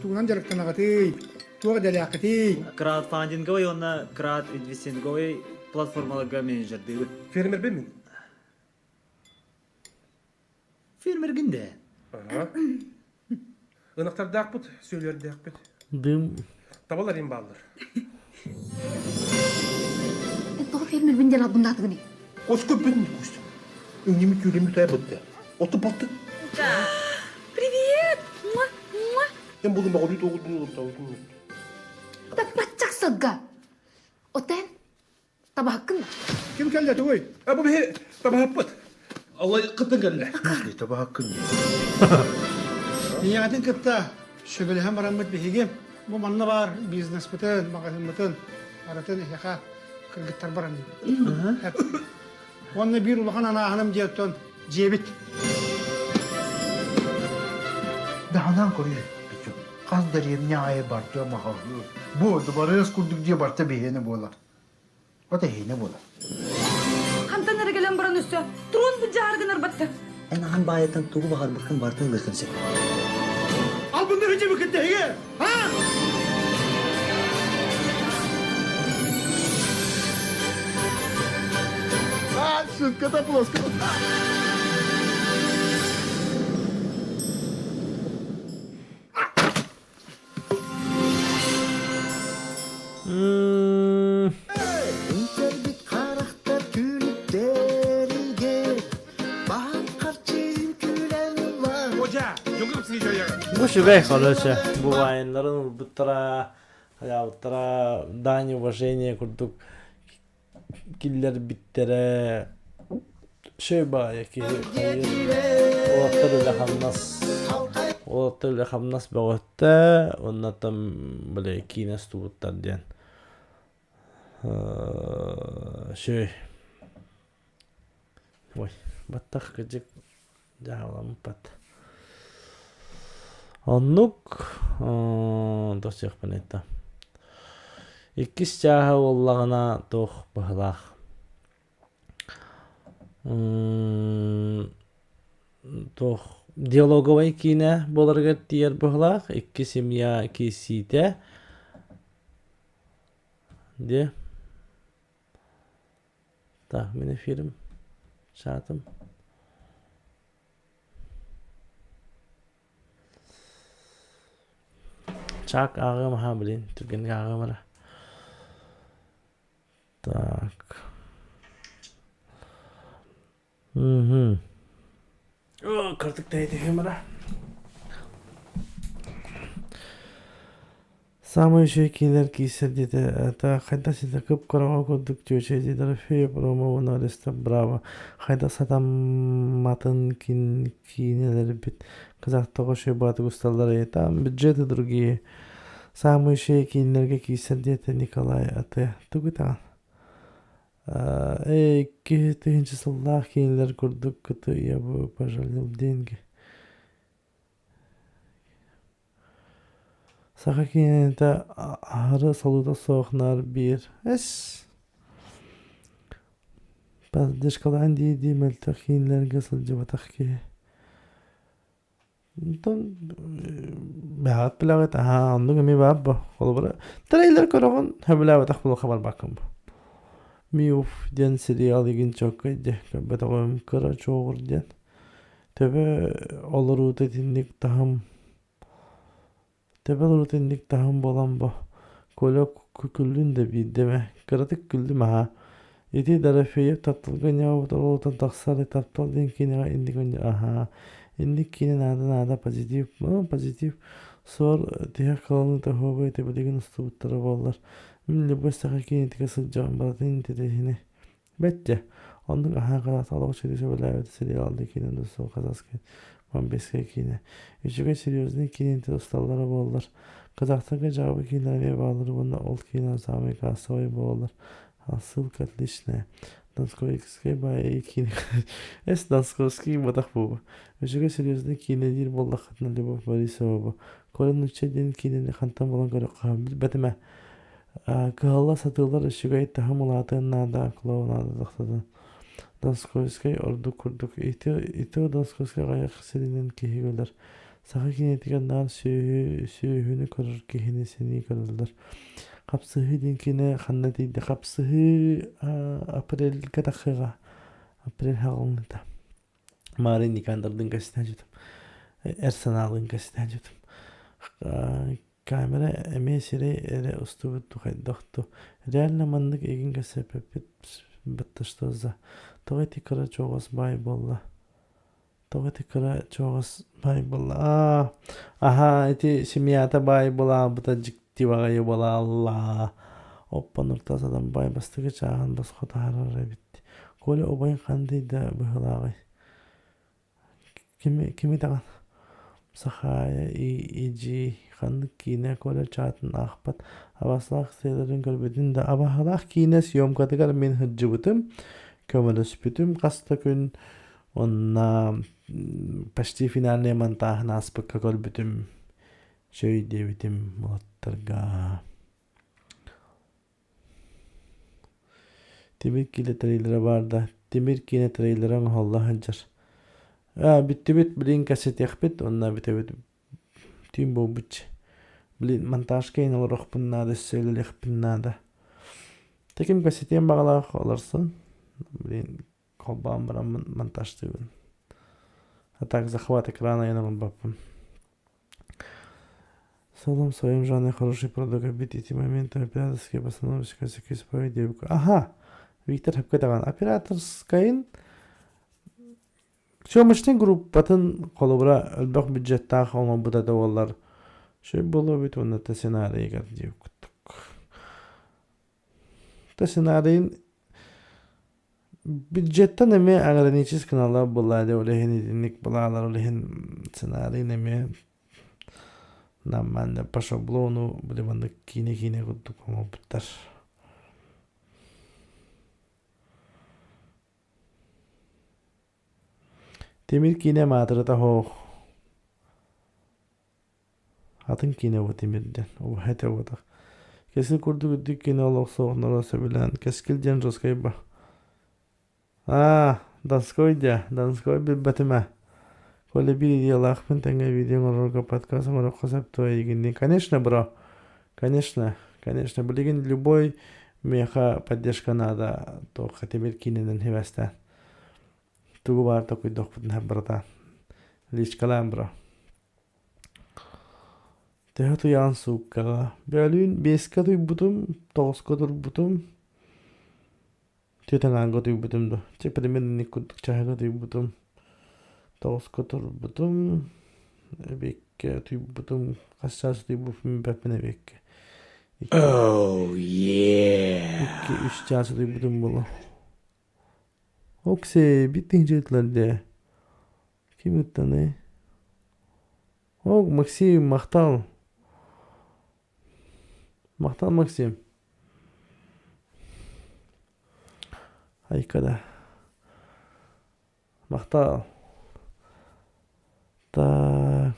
тугунан дьарыктанаҕытый, туох идэлээххитий? Краудфандинговый уонна краудинвестинговый платформаларга менеджердыыбыт. Фермербин мин. Фермергин да. Ынахтардаахпыт, сүөлүөрдээхпит. Дым. Табалар им бааллар. Тоҕо фермербин диэн албыннаатыгыный? Оско бин кустум. Үҥнүмүт түүлэммит айбытты. Оту балты. Привет! Муа, муа. Эн булун баҕа үүт оҕутун улуртабытын. Таппаччах сылга. Отен, табаһыккын да? Ким кэллэ тугуй? А бу биһи табаһыппыт. Аллай кытын кэллэ. Табаһыккын Ийэҕитин кытта сөбүлэһэн бараммыт биһиги бу манна баар бизнеспытын, маҕаһыыммытын барытын эһиэхэ кыргыттар баран Уонна биир улахан анааһыным диэттэн дьиэбит. Даһанан көрүө хас дэриэбинэ аайы барда маҕаһыы. Бу дыбарыас курдук дьиэ барта биһиэнэ буолар. Вот эһиэнэ буолар. Хантан эрэ кэлэн баран өссө трон былдьаһар гынар батта. Эн ахан баайыттан тугу баҕарбыккын барытын ылыаххын сөп. Албыннары дьиэбиккин тэһигэ! А? А, шутка-то плоско. Үҥкэрбит харахтар күлүктэригэр баан харчы үҥкүүлэн ылла. Бу үчүгэй, короче, бу вайннарын ылбыттара, хайаабыттара, дань уважение курдук киллэрбиттэрэ Шөй баайа киһи хайыр уолаттар үлэ-хамнас уолаттар үлэ-хамнас бөҕөттө уонна там били киинэ устубуттар диэн шөй ой баттах кыдьык дьаһаламмыппат оннук тосиохпун это иккис чааһа буоллаҕына туох быһылаах Туох диалоговай киинэ буоларыгар тиийэр быһыылаах. Икки семья киирсиитэ. Диэ. Так, мин эфирим. Чатым. Чак ааҕыам аһаа блин, түргэнник ааҕыам эрэ. Так. Мгм. О, кырдык тэйдиһим эрэ. Самый үчүгэй киинэлэр киирсэр диэтэ это хайдах ситэ кып-кыраҕа курдук чүөчэ Дорофеев Рома уонна Аристар Браво хайдах сатамматын киинэлэрбит казахтаҕа үчүгэй баатык усталлар там бюджеты другие Саамай үчүгэй кииннэргэ киирсэр диэтэ Николай аты тугу даҕаны 2000 сыллаах киинэлэр курдук кыты я бы пожалел деньги Саха киинэтэ аһары солуута суох наар биир эс поддержкалаан дии-дии мөлтөх киинэлэргэ сылдьыбатах киһи Онтон бэҕэт билэҕит аһаа оннук эмиэ баар бо холобура трейлер көрөҕүн сөбүлээбэтэх буолуохха барбаккын бу Миуф диэн сериал игин чоккай дьэ көрбөтөҕүм кыра чуоҕур диэн төбө олоруута итинник таһым Төбө олоруута инник таһым буолан бо Коля күллүн да биирдэ эмэ кыратык күллүм аһаа Ити Дорофеев тапталга ньаабыт оруолуттан тахсар таптал диэн киинэҕэ инник аһаа инник киинэ наада наада позитив ну позитив суор тиһэх кыланыыта оһуобай ити билигин устубуттара буоллар мин любой саха киинэтигэр сылдьаҕым барытын интэриэһинэй Бэт дьэ, оннук аһаа хараата олох үчүгэй сөбүлээбит сериаллыы киинэ да суох казахскай бомбейскай киинэ. Үчүгэй серьезный киинэтэ усталлара буоллар. Казахтарга дьаабы киинэлэр эмиэ бааллар уонна ол киинэ саамай кассовай буолаллар. Ссылка отличная. Донскойскай баайы киинэ Эс Донсковский батах буолба. Үчүгэй серьезный киинэ диир буоллаххытына Любовь Борисова бу. Коля нуучча диэн киинэни хантан булан көрүөххэ билбэтим ээ. Кыһалла сатыылар үчүгэй таһым улаатыан наада, клоунада тахсатын. Донскойскай ордук курдук. Ити, ити Донскойскай аҕыйах сиринэн киһи өлөр. Саха киинэтигэр наар сүөһү, сүөһүнү көрөр киһини сэнии көрөллөр. Хапсыһыы диэн киинэ ханна тиийдэ? Хапсыһыы апрельга тахыаҕа. Апрель хаҕылыныта. Маары Никандрдыын кэстээн дьүтүм. Эр санаалыын кэстээн дьүтүм. Камера эмиэ сирэй эрэ устубут хайдах ту. Реально маннык игин кэсэппиппит батта что за. Тоҕо ити кыра чоҕос баай буолла? Тоҕо ити кыра чоҕос баай буолла? Аа, аһаа, ити семьята баай буолаабыта дьикти баҕайы буолаалла. Оппа Нуртас Адамбай бастакы чааһын босхо таһаарар эбит. Коля убайын хандай да быһыылааҕый? Кими, кими даҕаны Сахаайа иджи ханнык киинэ Коля чаатын аахпат абаһалаах сыаларын көрбүтүн да абаһалаах киинэ съемкатыгар мин сылдьыбытым, көмөлөспүтүм хас да күн Онно почти финальнай монтааһын ааспыкка көрбүтүм, чөй диэбитим уолаттарга. Тимир киинэ трейлера баар да, Тимир киинэ трейлера оҥоһулла сылдьар. Аа, бүттүбүт, блин, кэпсэтиэхпит, уонна бүтэбит. Түүн буолбут. Блин, монтажка иһин олоруохпун наада, өссө үлэлиэхпин наада. Таким кэпсэтиэн баҕалаах олорсун. Блин, холбоон бараммын монтажтыыбын. А так захват экрана я оҥорбоппун. В целом, в своем жанре хороший продукт обид эти моменты операторские постановочка справедливо. Ага, Виктор сөпкө даҕаны операторскайын съемочнай группатын холобура элбэх бюджеттаах оҥорбута да буоллар сөп буолуо эбит уонна та сценарийыгар диэбит курдук. Та сценарийын Бюджеттан эмиэ ограничить гыналлар буоллаа дии, ол иһин итинник былаалар, ол иһин сценарийын эмиэ нормально по шаблону били маннык киинэ-киинэ курдук оҥорбуттар. Тимир киинэ маатырата суох. Атын киинэ бу тимирдэн, убаһа этэ буотах. Кэскил курдук үрдүк киинэ олох суох норуот сөбүлээн Кэскил диэн жесткай ба. Аа, Донской дьэ, Донской билбэтим ээ. Коля биир идеялаахпын тэҥҥэ видео оҥорорго подкаст оҥоруохха сөп дуо эйигинниин? Конечно, бро. Конечно, конечно. Билигин любой миэхэ поддержка надо, туохха тимир киинэнэн сибээстээн. Тугу баар токуйдуохпутун братан. Личкалаан бро. Төһө туйаҕын сууккаҕа? Бөөлүүн биэскэ утуйбутум, тоҕуска турбутум, түөрт аҥаарга утуйбутум дуо? Чэ, примерно курдук чаһыга утуйбутум, тоҕуска турбутум, эбиэккэ утуйбутум, хас чаас утуйбуппун билбэппин эбиэккэ. Oh yeah. Икки-үс чаас утуйбутум буолуо. Оксээ, биир тыһыынча ыытылар дээ. Ким ыыттаный? О, Максим, махтал. Махтал, Максим. Айка да. Махтал. Так.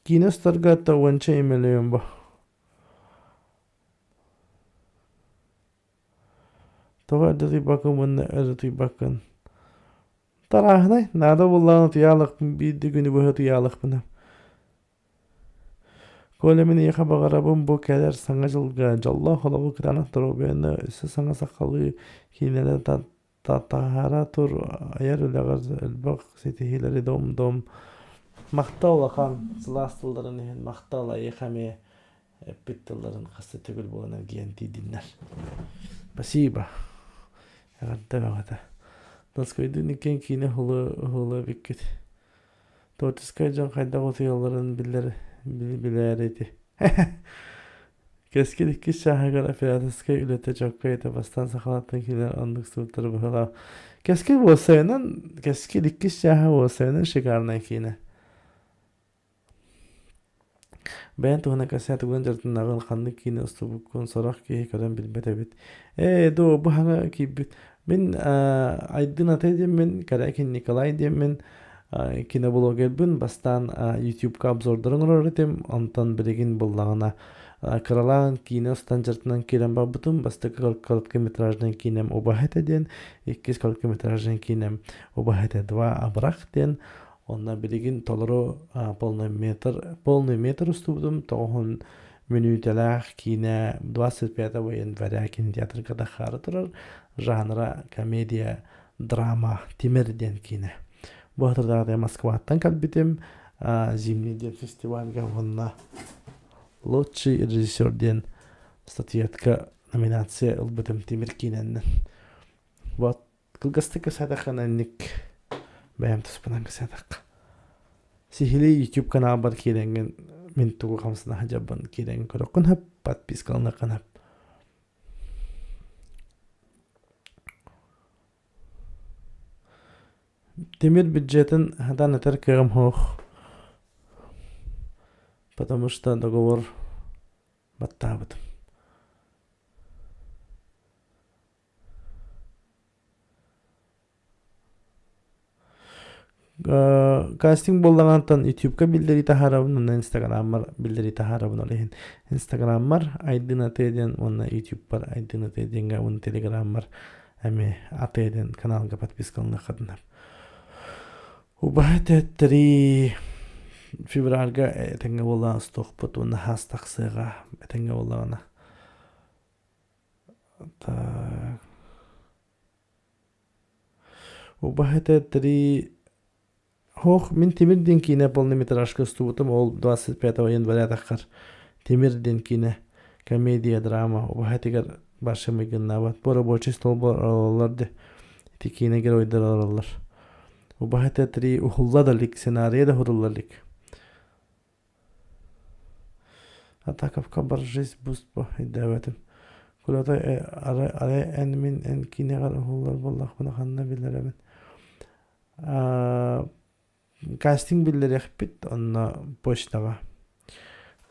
Киинэ устарга уонча миллион бо. Тоҕо эрдэ утуйбаккын уонна өр утуйбаккын? Тарааһынай, наада буоллаҕына утуйаалахпын биирдэ күнү быһа утуйаалахпына. Коля мин эйиэхэ баҕарабын бу кэлэр Саҥа дьылга дьоллоох олоҕу кытаанах доруобуйаны өссө саҥа сахалыы киинэлэр таһаара тур айар үлэҕэр элбэх ситиһиилэри дом-дом махтал улахан сылаас тылларын иһин махтал эйиэхэ эмиэ эппит тылларын хас да төгүл буолан эргийэн тиийдиннэр. Спасибо. Эҕэрдэ бөҕөтө. Наскойдуун иккиэн киинэ уһулу эбиккит. Творческай дьон хайдах утуйалларын билэр билээри ити. Кэскил иккис чааһыгар операторскай үлэтэ чоккай этэ бастаан сахалартан киирэр оннук суруктары быһалаах. Кэскил уопсайынан Кэскил иккис чааһа уопсайынан шикарнай киинэ. Бэйэн туһунан кэпсээ тугунан дьарыктанаҕын, ханнык киинэ устубуккун сорох киһи көрөн билбэт эбит. Ээ, доо, бу хаҥа киирбит. Мин Айдын Атай диэммин, Корякин Николай диэммин, киноблогербын. Бастаан YouTube-ка обзордары оҥорор этим, онтон билигин буллаҕына кыралаан киинэ устан дьарыктанан киирэн барбытым. Бастакы короткометражнай киинэм «Убаһа этэ» диэн, иккис короткометражнай киинэм «Убаһа этэ 2 абырах» диэн. Онно билигин толору полный метр, полный метр устубутум, тоҕуһун мүнүүтэлээх киинэ 25 января кинотеатрга тахаары турар жанра комедия драма Тимир диэн киинэ. Бу хатырдаҕа Москваттан кэлбитим Зимний диэн фестивальга уонна лучший режиссер диэн статуэтка номинация ылбытым Тимир киинэннэн. Вот Кылгастык кэпсээтэххинэ инник бэйэм туспунан кэпсээтэххэ. Сиһилии YouTube каналбар киирэҥҥин мин тугу хамсана сылдьарбын киирэн көрөххүн сөп, подпискаланыаххын сөп. Тимир бюджетын хатан этэр кыаҕым суох, потому что договор баттаабытым. Кастинг буоллаҕыттан ютубка биллэрии таһаарабын уонна инстаграммар биллэрии таһаарабын ол иһин инстаграммар Айдын Аты диэн уонна ютубпар Айдын Аты диэҥҥэ уонна телеграммар эмиэ Аты диэн каналга подпискаланыаххытын Убаһа тээттэрии февральга этэҥҥэ буоллаҕына устуохпут уонна хаас тахсыаҕа этэҥҥэ буоллаҕына Так. Убаһа три Ох, мин Тимир диэн киинэ полнометражка устубутум ол 25 января таххар Тимир диэн киинэ комедия драма убаһатыгар барша майгыннаабат бу рабочий столбор олороллор де ити киинэ геройдар олороллор убаһа три уһулла да илик сценарийа да уһулла илик Атаковка боржись буспа өйдөөбөтүм. Кулата арай арай эн мин эн киинэҕэр уһуллар буоллахпына ханна билэрэбин. Кастинг биллэриэхпит онно почтаҕа.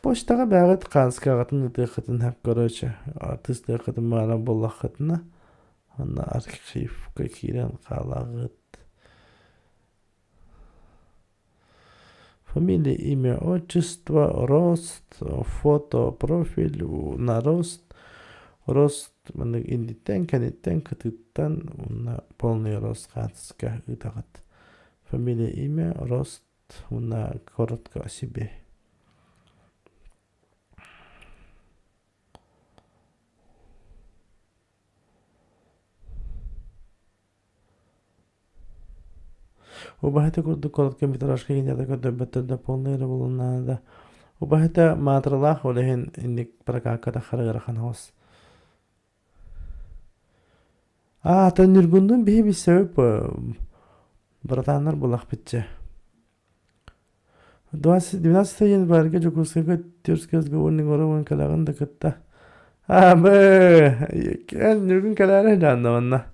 Почтаҕа бэҕэт хаанскаҕытын ытыаххытын сөп короче артыыстыаххытын баара буоллаххытына онно архивка киирэн хаалаҕыт. Фамилия, имя, отчество, рост, фото, профиль, на рост, рост маннык инниттэн, кэнниттэн, кытыыттан уонна полный рост хаартыска ыытаҕыт. Фамилия, имя, рост уонна коротко о себе. Убаһата курдук короткометражка кинилэргэ көрдөрбөттөр да полный эрэ буолуннаҕына да убаһата маатыралаах ол иһин инник прокакка таххара ыарахан оҕус. Аа, Ньургундун биһи билсэбит братаннар булахпытча. 12 январьга Дьокуускайга Тюркский разговорный город кэлэҕин да кытта Аа, бэ, Ньургун кэлээрэ дьаанна манна.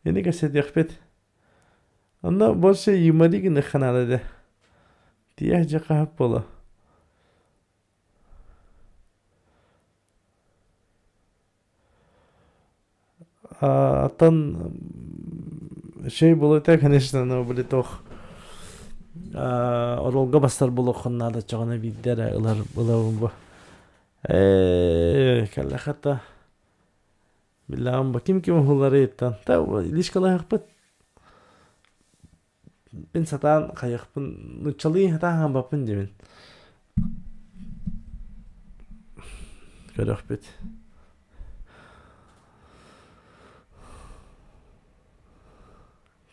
Ини кэпсэтиэхпит. Онно больше юмори гыныахха наада этэ. Тиийэх дьэ хаһап буолуо. Оттон үчүгэй буолуо этэ, конечно, но били туох оруолга бастар буолуоххун наада оччоҕуна биирдэ эрэ ылар ылабын бу. Ээ, кэллэххэ да биллэҕим бу ким ким уһулларыйыттан та лишкалаһыахпыт Мин сатаан хайыахпын нууччалыы сатаан хаампаппын диибин. Көрүөхпүт.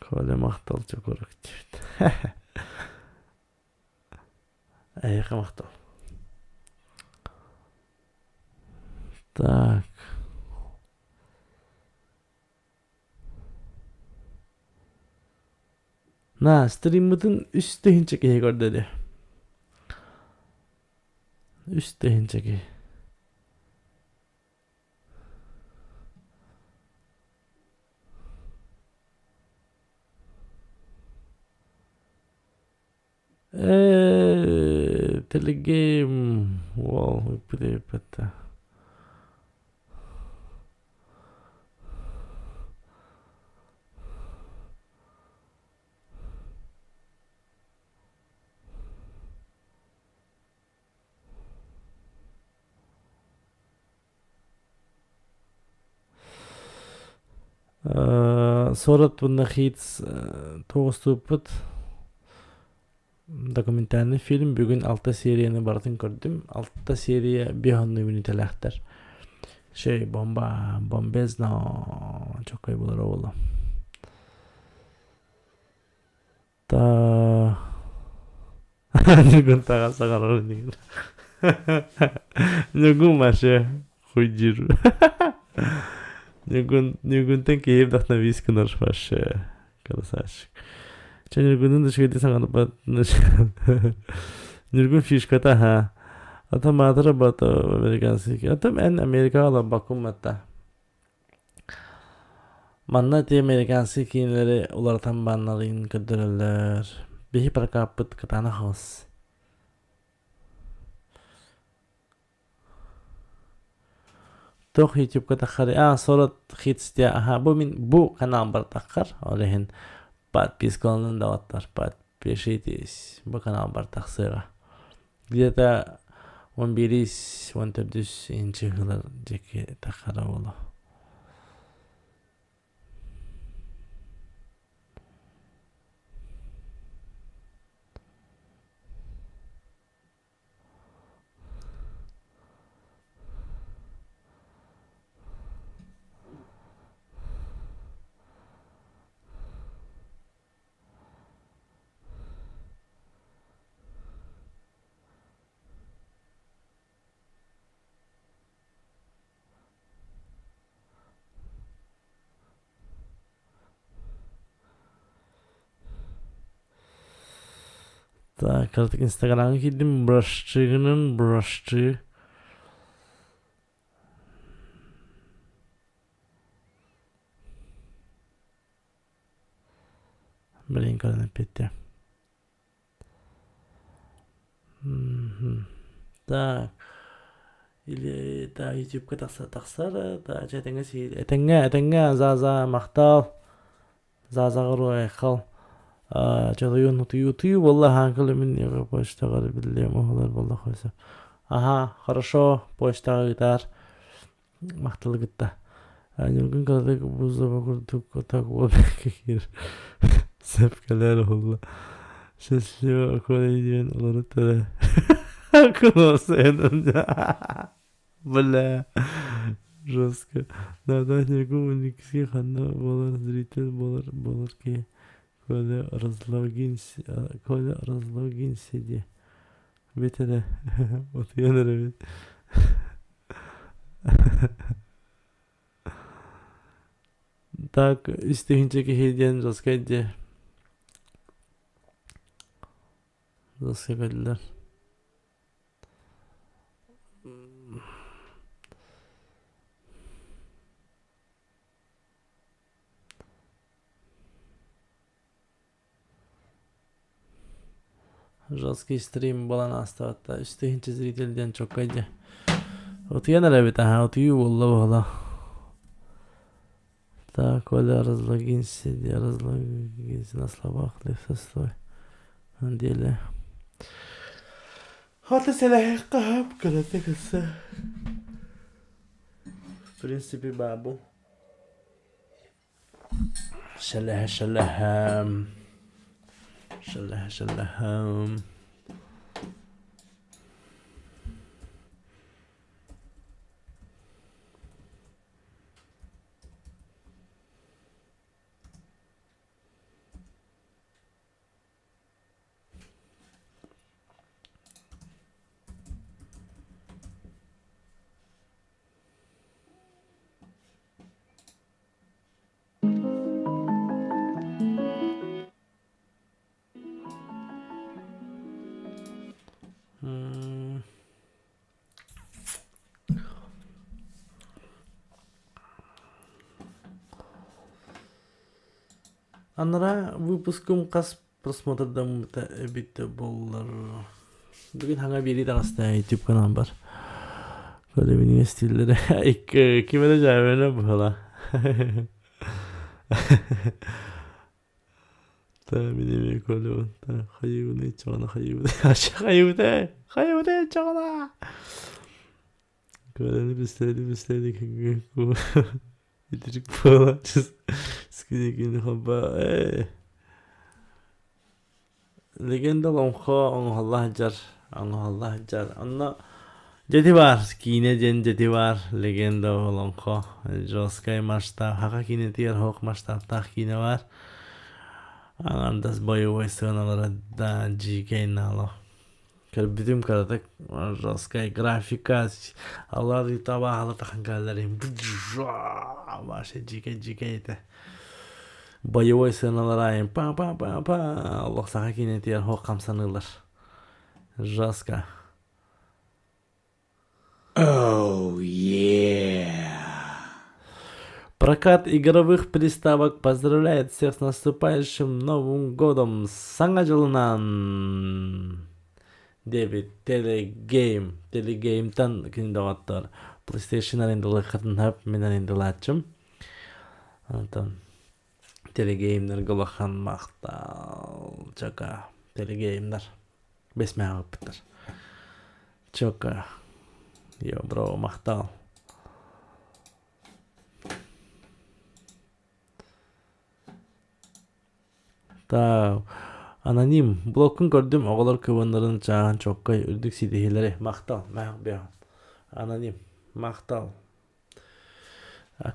Коля махтал чокурук диэбит. Эйиэхэ махтал. Так. На, стриммытын үс тыһыынча киһи көрдө дии. Үс тыһыынча киһи. Ээ, Early game. Уол ыппыт Суорат уонна Хитс туоҕустууппут документальный фильм бүгүн алта серияны барытын көрдүм. Алта серия биэс оннуй мүнүүтэлээхтэр. Шей бомба бомбезно чоккой булар оҕоло. Та Ньургун таҕа саҥарар иннигин. Ньургун вообще хуй диир. Ньургун Ньургунтан киһи вдохновись гынар вообще красавчик. Чэ Ньургунун да үчүгэйдик саҥарбат. Ньургун фишката аха. Ата маатыра бата американский. Атам эн Америкаҕа олорбоккун батта. Манна ити американскай киинэлэри уларытан баанналыын көрдөрөллөр. Биһи прокаппыт кытаанах аҕыс. Туох ютубка таххар аа сорот хитс диэ аха бу мин бу каналбар таххар ол иһин подпискаланын даҕаттар подпишитесь бу каналбар тахсыаҕа где-то он биирис он төрдүс инчи ыһылар диэки таххара буолуо Так, кыратык Инстаграмҥа киирдим, брошчыгынан брошчы. Блин, көрөн эппиттэ. Так. Или да ютубка тахса тахсар да дьэ этэҥҥэ сиир этэҥҥэ этэҥҥэ за-за махтал за-заҕар айхал дьолуйун утуйуу утуйуу буолла хаанкыл мин почтаҕа биллиэм оһолор буолла хойсо аха хорошо почтаҕа ыытаар Махталы кытта. Ньургун кыратык бузова курдук так уобекка киирэр. Сөп кэлээр уһулла. Счастливо Коля диэн олорутара. Бля. Жестко. Да, да, Ньургун уникский ханна буолар зритель буолар буолар киһи. Коля разлогинься, Коля разлогинься диэ. Бит эрэ. Утуйан эрэбит. Так, үс тыһыынча киһи диэн жесткай дии. Жестко көрдүлэр. Жесткий стрим буолан аастабатта. Үс тыһыынча зритель диэн чоккай дьэ. Утуйан эрэбит аһа, утуйуу буолла буола. Так, Коля, разлогинься, разлогинься на словах, стой. На деле. Хата сэлэһэххэ хап кырата кысса. В принципе, бабу. Сэлэһэ сэлэһэм сэлэһэ сэлэһэм Анараа выпускум хас просмотрдаммыта эбитэ буоллар. Бүгүн хаҥа биэрии таҕыста YouTube канал бар. Көрөбүн стиллere. Икки ким эрэ дьээбэнэ быһыла. Та мин эмиэ көрөбүн. Та хайыбыный чаҕына хайыбыный. Хайыбыный хайыбыный чаҕына. Көрөнү бистэри бистэри Итирик буолааччы скинекини холбоо ээ Легенда олоҥхо оҥоһулла сылдьар оҥоһулла сылдьар онно дьэти баар киинэ диэн дьэти баар легенда олоҥхо жесткай масштаб саха киинэтигэр оһох масштабтаах киинэ баар аҥардас бойобуой сыаналара да дьиикэй наало Көрбүтүм кыратык жесткая графика алар табаһала тахан кэллэрин вообще дьиикэй дьиикэй этэ боевой сценалар айын па па па па олох саха киинэтигэр хоох хамсаныылар жестко Oh yeah. Прокат игровых приставок поздравляет всех с наступающим Новым годом! Саҥа дьылынан! диэбит Телегейм. Телегеймтан кини доҕоттор PlayStation арендалыаххытын сөп, мин арендалааччым. Онтон Телегеймнэргэ улахан махтал. Чока. Телегеймнэр. Бэс мэҕэ ыппыттар. Чока. Йо, бро, махтал. Таа, аноним. Блоккун көрдүм, оҕолор кыбыннарын чааһын чоккай үрдүк ситиһиилэри. Махтал, мээх бэҕэн. Аноним. Махтал.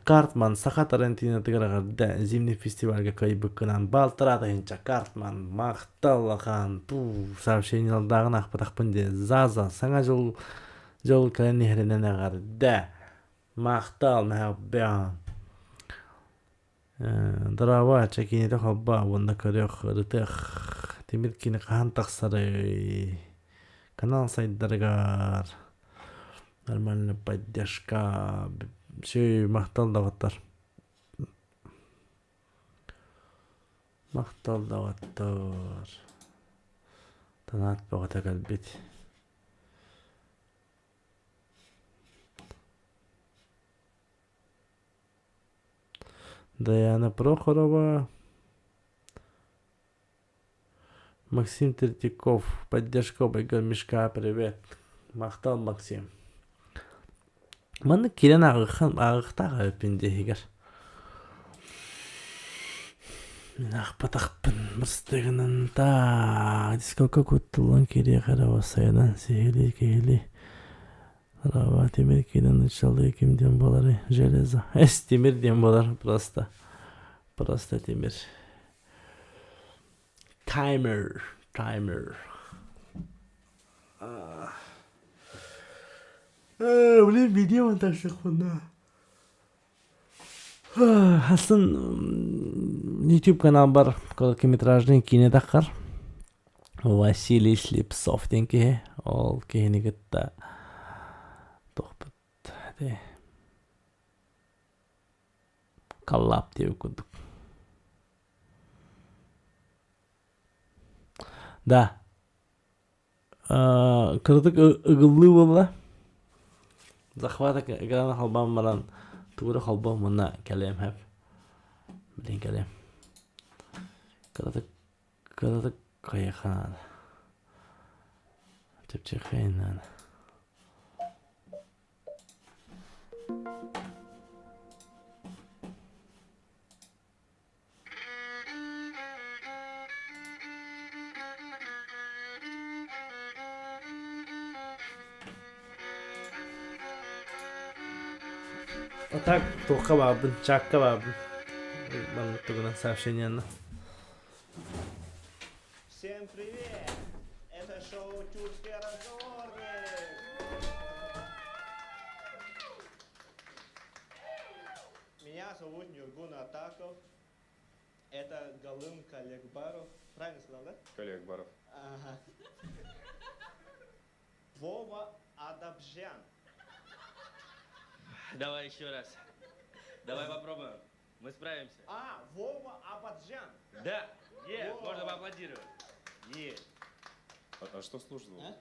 Картман саха Тарантинотыгар эҕэрдэ зимний фестивальга кыайбыккынан балтараа тыһыынча Картман махтал улахан пуу сообщениелардааҕын аахпатахпын диэн Заза саҥа дьыл дьыл кэлэн иһэринэн эҕэрдэ махтал наһаа Дорообо, чэ киинэтэ холбоо уонна көрүөх, ырытыах. Тимир кини хаһан тахсарый? Канал сайдарыгар нормальная поддержка. Все, махтал доҕоттор. Махтал доҕоттор. Танаат бөҕөтө кэлбит. Даяна Прохорова, Максим Третьяков, поддержка Байга Мишка, привет. Махтал, Максим. Маннык киирэн ааҕыххан ааҕыахтаах эбиппин диэһигэр. Мин аахпатахпын бырастыгынан таа дискалка куттуллан киириэх эрэ уоссайынан сиһилии киһилии Рава тимир киирэн ычалыы ким диэн буоларый? Железо. Эс тимир диэн буолар просто. Просто тимир. Таймер. Таймер. Блин, видео монтажсыкпын Хасын YouTube каналбар короткометражный киинэ таххар. Василий Слепцов диэн киһи. Ол киһини кытта туохпут коллаб диэбит курдук. Да. Кыратык ыгыллыы буолла. Захват экрана холбоон баран тугу эрэ холбоон уонна кэлиэм сөп. Блин кэлиэм. Кыратык кыратык хайыахха наада. Чэпчэки наада. А так туохха баарбын, чаакка баарбын. Маннык тугунан сообщениены. Всем привет! Это шоу «Тюркский разговорник». Меня зовут Нюргун Атаков. Это Галым Калекбаров. Правильно сказал, да? Калиакбаров. Ага. Вова Адабжян. Давай еще раз. Давай попробуем. Мы справимся. А, Вова Абаджан. Да, е, можно поаплодировать. Е. А, а что сложного? А?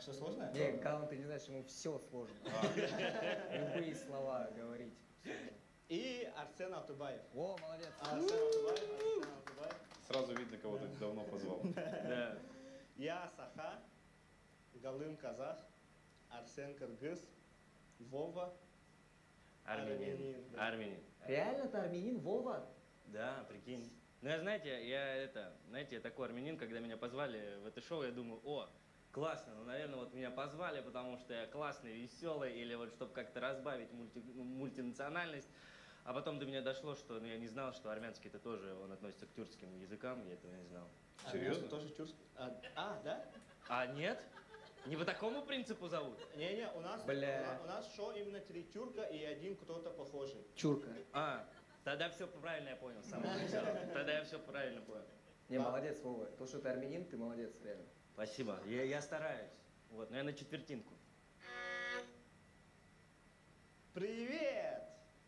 Что сложно? Не, Галан, ты не знаешь, ему все сложно. Любые слова говорить. И Арсен Алтубаев. О, молодец. Арсен Алтубаев, Арсен Алтубаев. Сразу видно, кого ты давно позвал. Да. Я Саха, Галым Казах, Арсен Кыргыз, Вова Армянин. да. Армянин. Реально ты армянин, Вова? Да, прикинь. Ну, я, знаете, я это, знаете, я такой армянин, когда меня позвали в это шоу, я думаю, о, классно, ну, наверное, вот меня позвали, потому что я классный, веселый, или вот чтобы как-то разбавить мультинациональность. А потом до меня дошло, что ну, я не знал, что армянский это тоже, он относится к тюркским языкам, я этого не знал. Армянский тоже тюркский. А, да? А нет? Не по такому принципу зовут? Не-не, у нас, Бля. у нас шоу именно три тюрка и один кто-то похожий. Чурка. А, тогда все правильно я понял с самого начала. Тогда я все правильно понял. Не, молодец, Вова. То, что ты армянин, ты молодец, реально. Спасибо. Я стараюсь. Вот, но я на четвертинку. Привет!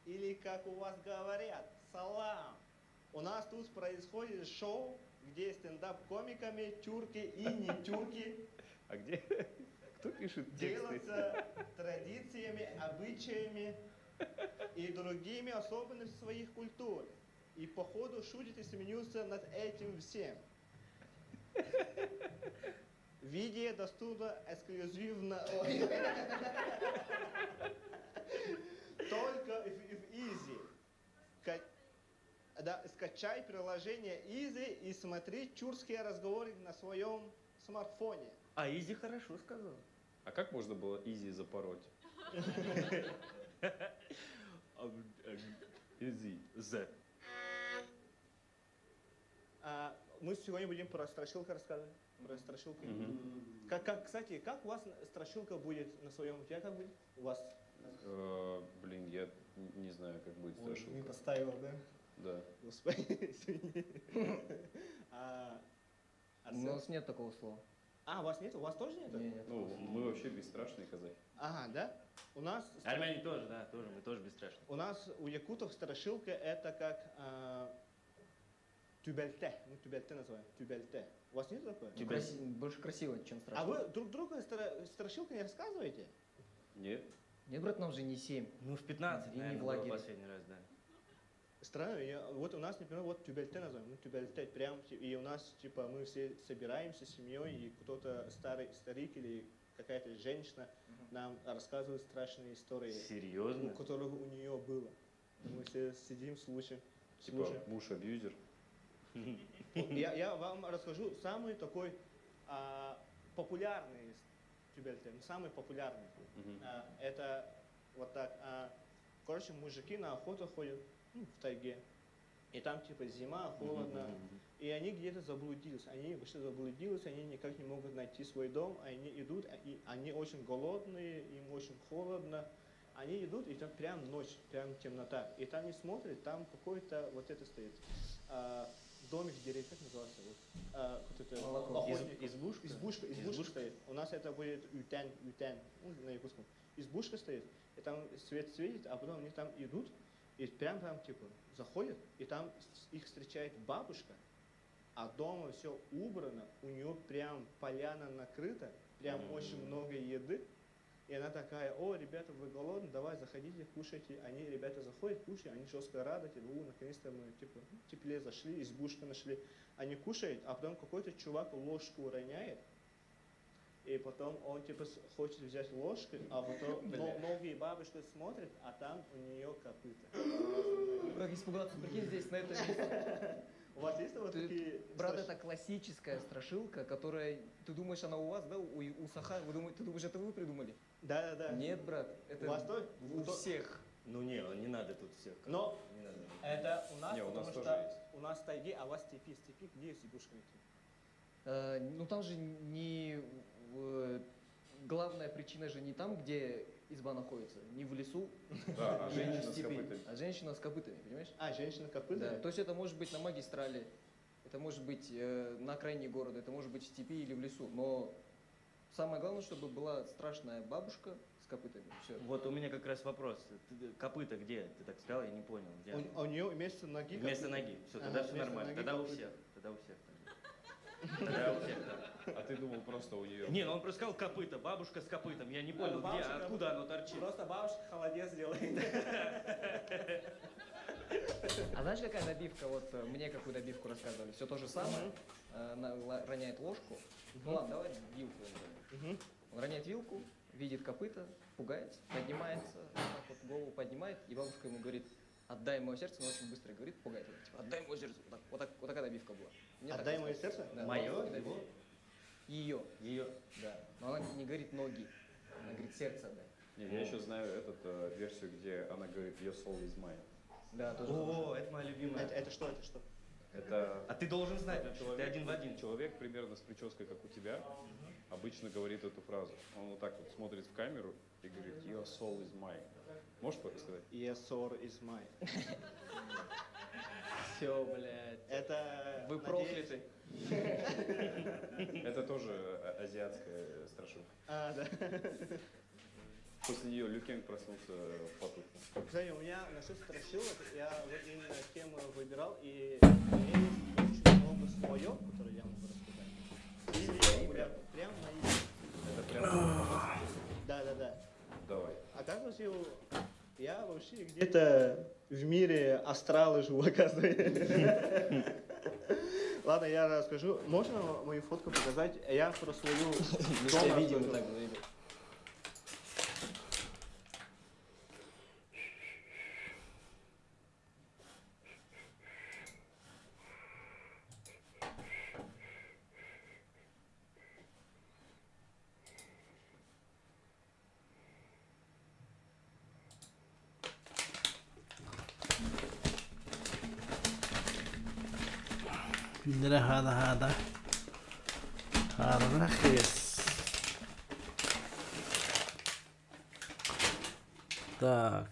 Или, как у вас говорят, салам! У нас тут происходит шоу, где стендап-комиками тюрки и не тюрки А где? Кто пишет тексты? делятся традициями, обычаями и другими особенностями своих культур. И походу шутят и смеются над этим всем. Видео доступно эксклюзивно только в Изи. Да, скачай приложение Изи и смотри тюркские разговоры на своем смартфоне. А Изи хорошо сказал. А как можно было Изи запороть? Изи. З. А, мы сегодня будем про страшилки рассказывать. Про страшилки. Как, кстати, как у вас страшилка будет на своем? У тебя как будет? У вас? Блин, я не знаю, как будет Ой, страшилка. не поставил, да? Да. Господи, извини. А, У Арсен? нас нет такого слова. А, у вас нет? У вас тоже нет? Не, нет. Ну, мы вообще бесстрашные казахи. Ага, да? У нас... Армяне тоже, да, тоже, мы тоже бесстрашные. У нас, у якутов страшилка это как а, тюбельте. Мы тюбельте называем. Тюбельте. У вас нет такое? Ну, больше красиво, чем страшно. А вы друг другу страшилки не рассказываете? Нет. Нет, брат, нам же не 7. Ну, в 15, И не наверное, в было лагере. последний раз, да. Странно, вот у нас, например, вот тюбельте называем, мы тюбельте, прям, и у нас, типа, мы все собираемся с семьей, и кто-то старый старик или какая-то женщина нам рассказывает страшные истории. Серьезно? У которых у нее было. Мы все сидим, слушаем. Типа слушаем. муж-абьюзер. Я вам расскажу самый такой популярный из тюбельте, ну, самый популярный. Это вот так. Короче, мужики на охоту ходят, ну, в тайге. И там типа зима, холодно. И они где-то заблудились. Они вообще заблудились, они никак не могут найти свой дом. Они идут, и они очень голодные, им очень холодно. Они идут, и там прям ночь, прям темнота. И там не смотрят, там какой-то вот это стоит. Домик в дереве, как называется? Вот, вот это, Молоко. охотник. Избушка? Избушка, избушка стоит. У нас это будет ютян, ютян, ну, на якутском. Избушка стоит, и там свет светит, а потом они там идут, и прям там, типа, заходят, и там их встречает бабушка, а дома все убрано, у нее прям поляна накрыта, прям очень много еды. И она такая, о, ребята, вы голодны, давай заходите, кушайте. Они, ребята, заходят, кушают, они жестко рады, типа, у, наконец-то мы, типа, теплее зашли, избушку нашли. Они кушают, а потом какой-то чувак ложку роняет, и потом он, типа, хочет взять ложку, а потом ноги бабушка смотрит, а там у нее копыта. Как испугаться, прикинь, здесь на этом месте. У вас есть вот такие Брат, это классическая страшилка, которая, ты думаешь, она у вас, да, у Саха, вы думаете, ты думаешь, это вы придумали? Да-да-да. Нет, брат, это У вас тоже? у всех. Ну не, не надо тут всех. Но Не надо. это у нас, Не, у нас потому тоже что есть. у нас тайги, а у вас степи. Степи, где с избушками идти? Ну там же не... главная причина же не там, где изба находится, не в лесу, Да, а и не в женщина с степи, копытами. а женщина с копытами, понимаешь? А, женщина с копытами? Да, то есть это может быть на магистрали, это может быть на окраине города, это может быть в степи или в лесу, но самое главное, чтобы была страшная бабушка с копытами. Все. Вот у меня как раз вопрос. Копыта где? Ты так сказал, я не понял. Где? У нее вместо ноги Вместо копыта. ноги. Все, тогда Ага, все вместо нормально. ноги Тогда у копыта. всех. Тогда у всех. А ты думал просто у нее... Не, ну он просто сказал копыта, бабушка с копытом. Я не понял, где, Бабушка- откуда оно торчит. Просто бабушка холодец делает. А знаешь, какая набивка? Вот э, мне какую добивку рассказывали. Все то же самое. Э, Она ла- роняет ложку. Ну ладно, давай вилку он роняет. Он роняет вилку, видит копыта, пугается, поднимается, вот так вот голову поднимает, и бабушка ему говорит, отдай мое сердце, но очень быстро говорит, пугает его. Типа, отдай мое сердце. Вот, так, вот, так, вот такая добивка была. Мне так Отдай мое рассказывали. сердце? Да, Мое? бабушка добивка. Ее. Ее. Да. Но она не говорит ноги, она говорит сердце отдай. Не, я еще знаю этот, э, версию, где она говорит «Your soul is mine». Да, тоже О, хорошо. это моя любимая. Это, это что, это что? Это А ты должен знать вообще, ты один в один. человек примерно с прической, как у тебя, обычно говорит эту фразу. Он вот так вот смотрит в камеру и говорит «Your soul is mine». Можешь сказать? Your soul is mine. Все, блядь. Это... Вы надеюсь- прокляты. Это тоже э, азиатская страшилка. А, да. После нее Люкен проснулся в поту. Кстати, у меня насчет страшилок, я вот именно тему выбирал, и у меня есть очень много слоев, которые я могу рассказать. Или прям, прям мои. Это прям... Да, да, да. Давай. Оказывается, я- я вообще где-то в мире астрала живу, оказывается. Ладно, я расскажу. Можно мою фотку показать? Я про свою Мы дом все видим и расскажу. так видим. Күннэрэ хаада хаада хаадалара хес. Так.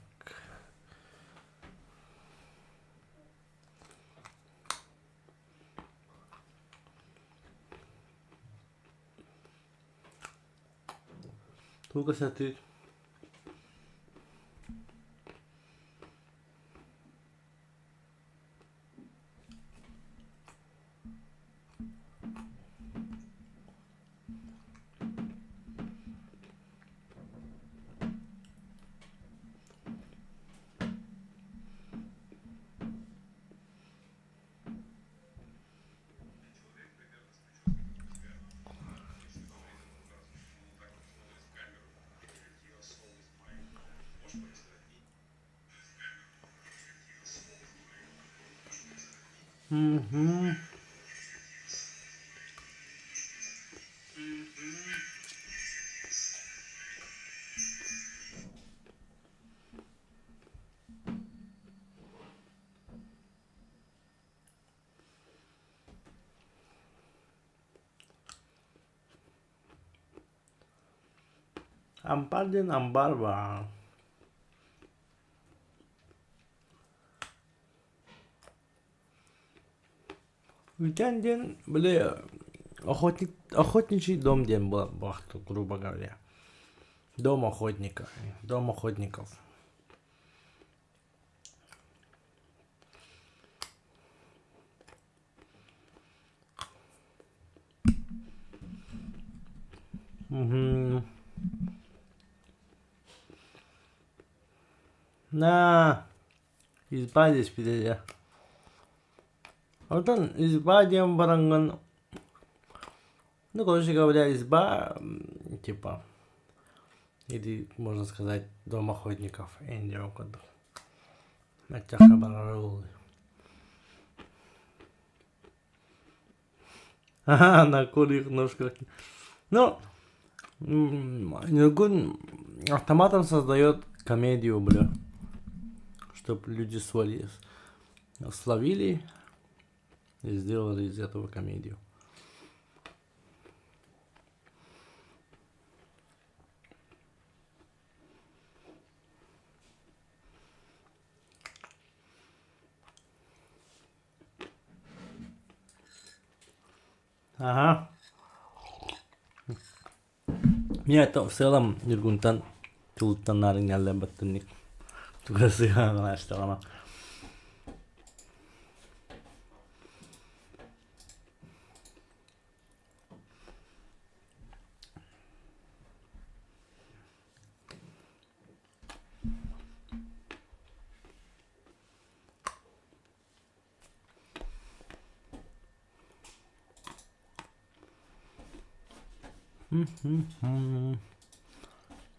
Туга сатыыр. Мгм. Ампар диэн амбар баар. Үтэн диэн, били, охотник, охотничий дом диэн буолбахта, грубо говоря. Дом охотника, дом охотников. Мгм. На, изба диэспитэ Оттон изба диэн бараҥҥын, ну, короче говоря, изба, типа, или, можно сказать, дом охотников, Индия курдук. Маччахха барара буолуо. Ага, на курьих ножках. Ну, Нюргун автоматом создает комедию, бля. Чтоб люди свали, словили и сделали из этого комедию. Ага. Мне это в целом Нюргунтан тылыттан наарыҥньаллан баттынник туга сыһаҕалаастаҕына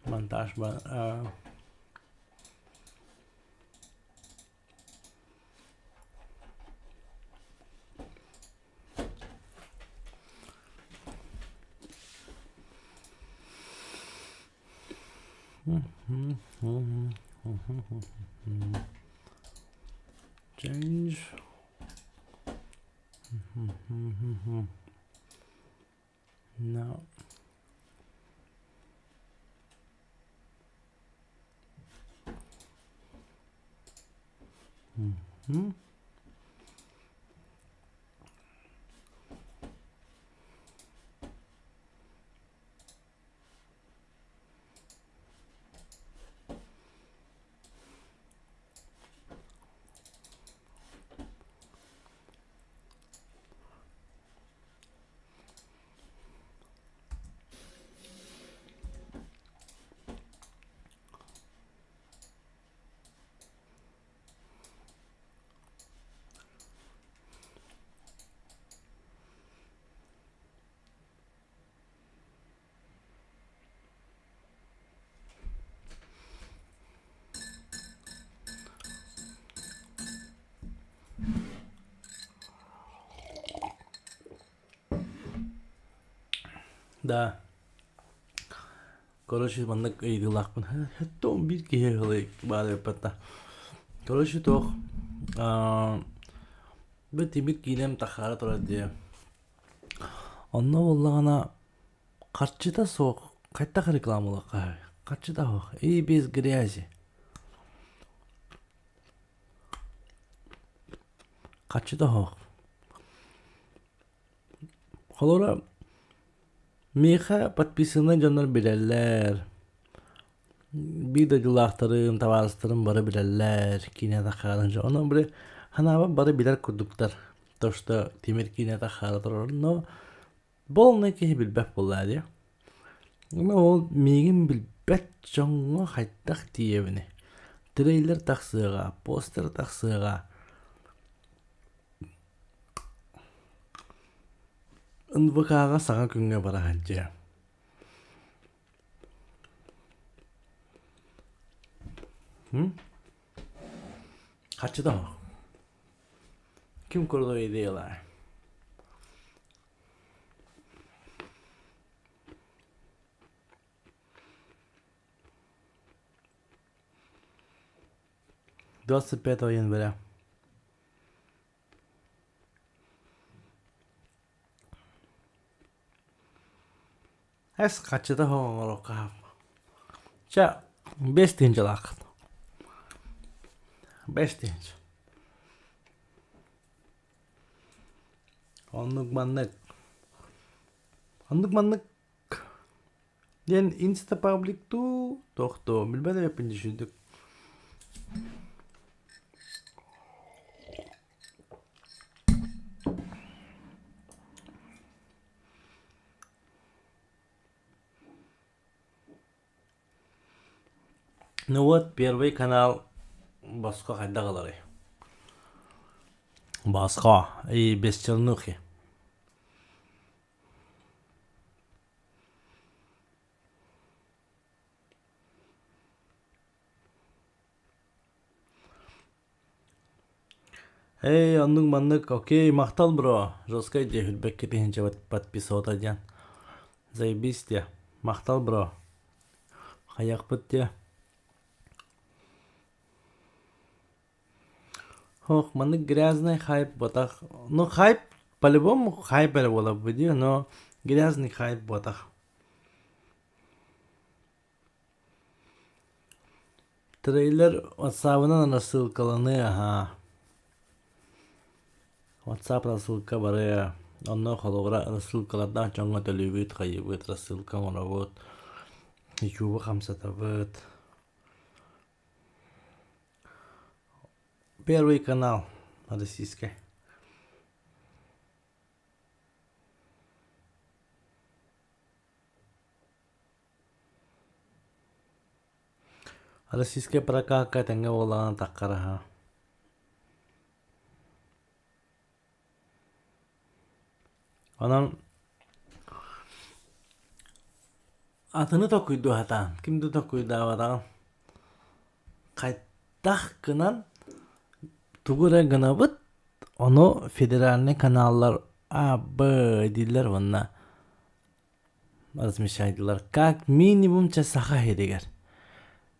Монтаж ба Change. No. Mm-hmm. Да. Короче, маннык ыйытыылаахпын. Тоом биир киһи ылый баар эппэтэ. Короче, туох бу тимир киинэм тахаара турар дии. Онно буоллаҕына харчыта суох хайдах рекламалыахха Харчыта суох и без грязи. Харчыта суох. Холобура, миэхэ подписаннай дьоннор билэллэр. Биир дойдулаахтарым, табаарыстарым бары билэллэр, киинэ таххаарын дьон. Онон били ханаабар бары билэр курдуктар. То, что Тимир киинэ таххаара турар, но полный киһи билбэт буоллаа дии. Но ол миигин билбэт дьоҥҥо хайдах тиийэбиний? Трейлер тахсыаҕа, постер тахсыаҕа. НВК-ҕа саҥа күҥҥэ бара сылдьыа. Харчыта суох. Ким крутой идеялаах? 25 января. Эс хаччыта оҥоруохха Чэ, бэс тыһыынчалааххыт. Бэс тыһыынча. Оннук маннык. Оннук маннык диэн инстапаблик дуу, туох дуу, билбэт эбиппин дьүһүйдүк. Ну вот, Первый канал босхо хайдах ыларый? Босхо и без чернухи. Эй, оннук маннык, окей, махтал бро, жесткай дии үрбэккэ тыһыынча подписота диэн. Заебись диэ, махтал бро. Хайахпыт диэ. Ох, маннык грязный хайп ботах. Ну, хайп, по-любому хайп эрэ буоларбыт дии, но грязный хайп ботах. Трейлер ватсабынан рассылкаланыы аһаа. Ватсап рассылка барыа. Онно холобура рассылкалардаах дьоҥҥо төлүүбүт, хайыыбыт, рассылка оҥоробут, ютубу хамсатабыт. Первый канал российский. Российскай прокакка тэҥҥэ буоллаҕына таххараһа. Онон Атыны толкуйдуу сатаан, ким да толкуйдаабатаҕын. Хайдах гынан тугу эрэ гынабыт, ону федеральнай каналлар А, Б дииллэр уонна размещайдылар. Как минимум чэ Саха сиригэр.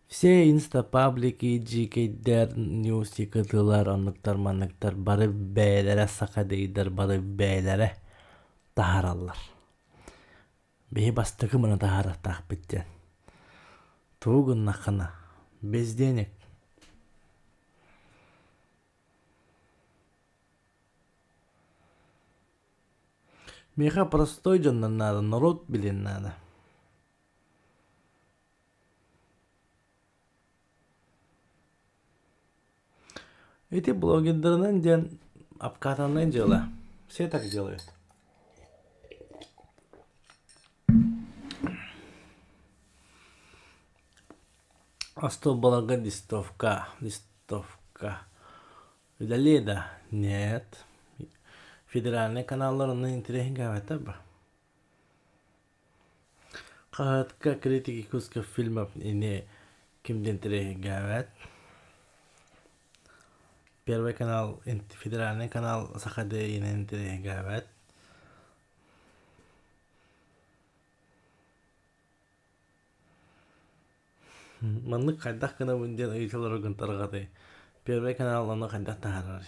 Все инстапаблики, дьиикэйдэр, ньюсикытылар, оннуктар-манныктар бары бэйэлэрэ саха дейдэр бары бэйэлэрэ таһаараллар. Биһи бастакы маны таһаарыахтаахпыт диэн. Тугу гыннаххына, без денег. Миэхэ простой дьоннор наада, норуот билиэн наада. Ити блогердарынан диэн обкатанное дьыала. Все так делают. Остуолбаларга листовка, листовка. Үлэлиэ да? Нет. Федеральнай каналлар онно интэриэһин ба. Хаһыатка критик якутских фильмов ини ким да интэриэһиргээбэт. Первый канал, федеральный канал Саха ДИ-нэн интэриэһиргээбэт. Маннык хайдах гынабын диэн ыйыталаргын тарҕатый. Первый канал ону хайдах таһаарарый?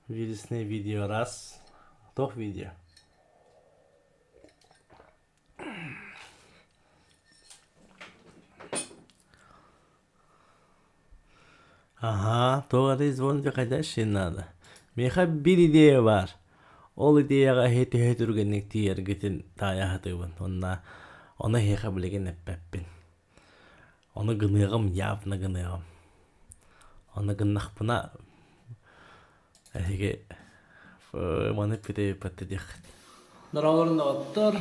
Вирусное видео раз. Туох видео? Аһаа, туох эрэ звон выходящий надо. Миэхэ биир идея баар. Ол идеяҕа эһи төһө түргэнник тиийэргитин таайа сатыыбын. Уонна ону эһиэхэ билигин эппэппин. Ону гыныаҕым, явно гыныаҕым. Ону гыннахпына эһиги маны эппитэ диэххит. Дороолорун доҕоттор.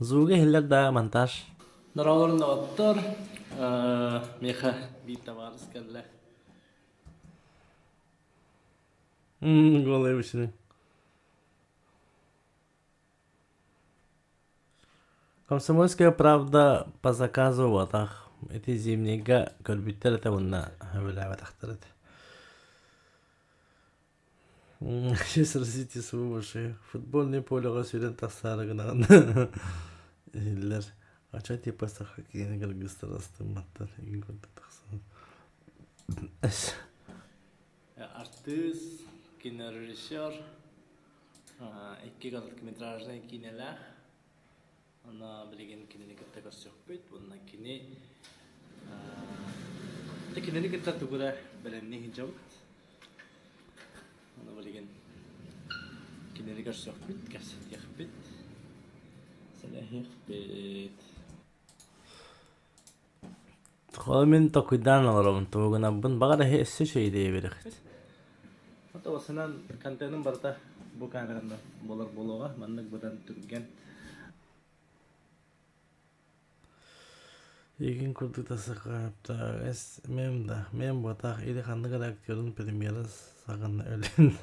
Звуга иһиллэр да монтаж. Дороолорун доҕоттор. Миэхэ биир табаарыс кэллэ. Голый вышли. Комсомольская правда по заказу буотах. Ити зимнийга көрбүттэр этэ уонна сөбүлээбэтэхтэр этэ. Сейчас развитие свою Футбольное полеҕа сүүрэн тахсаары гынаҕын иһиллэр. Ача типа саха киинэ кыргызстар астымматтар игин курдук тахсан. Артыыс, кинорежиссер, икки короткометражнай киинэлээх. Онно билигин кинини кытта көрсүөхпүт уонна кини кинини кытта тугу эрэ бэлэмнии сылдьабыт. Ону билигин кинини көрсүөхпүт, кэпсэтиэхпит, сэлэһиэхпит. Тоҕо мин толкуйдаан олоробун тугу гынарбын баҕар эһи өссө үчүгэй идея биэрэххит. Оттон контеным барыта бу камеранан буолар буолуоҕа маннык быдан түргэн. Игин курдук тасыкаптаах эс мем да мем буотах или ханнык эрэ актерын премьера саҕана өлөн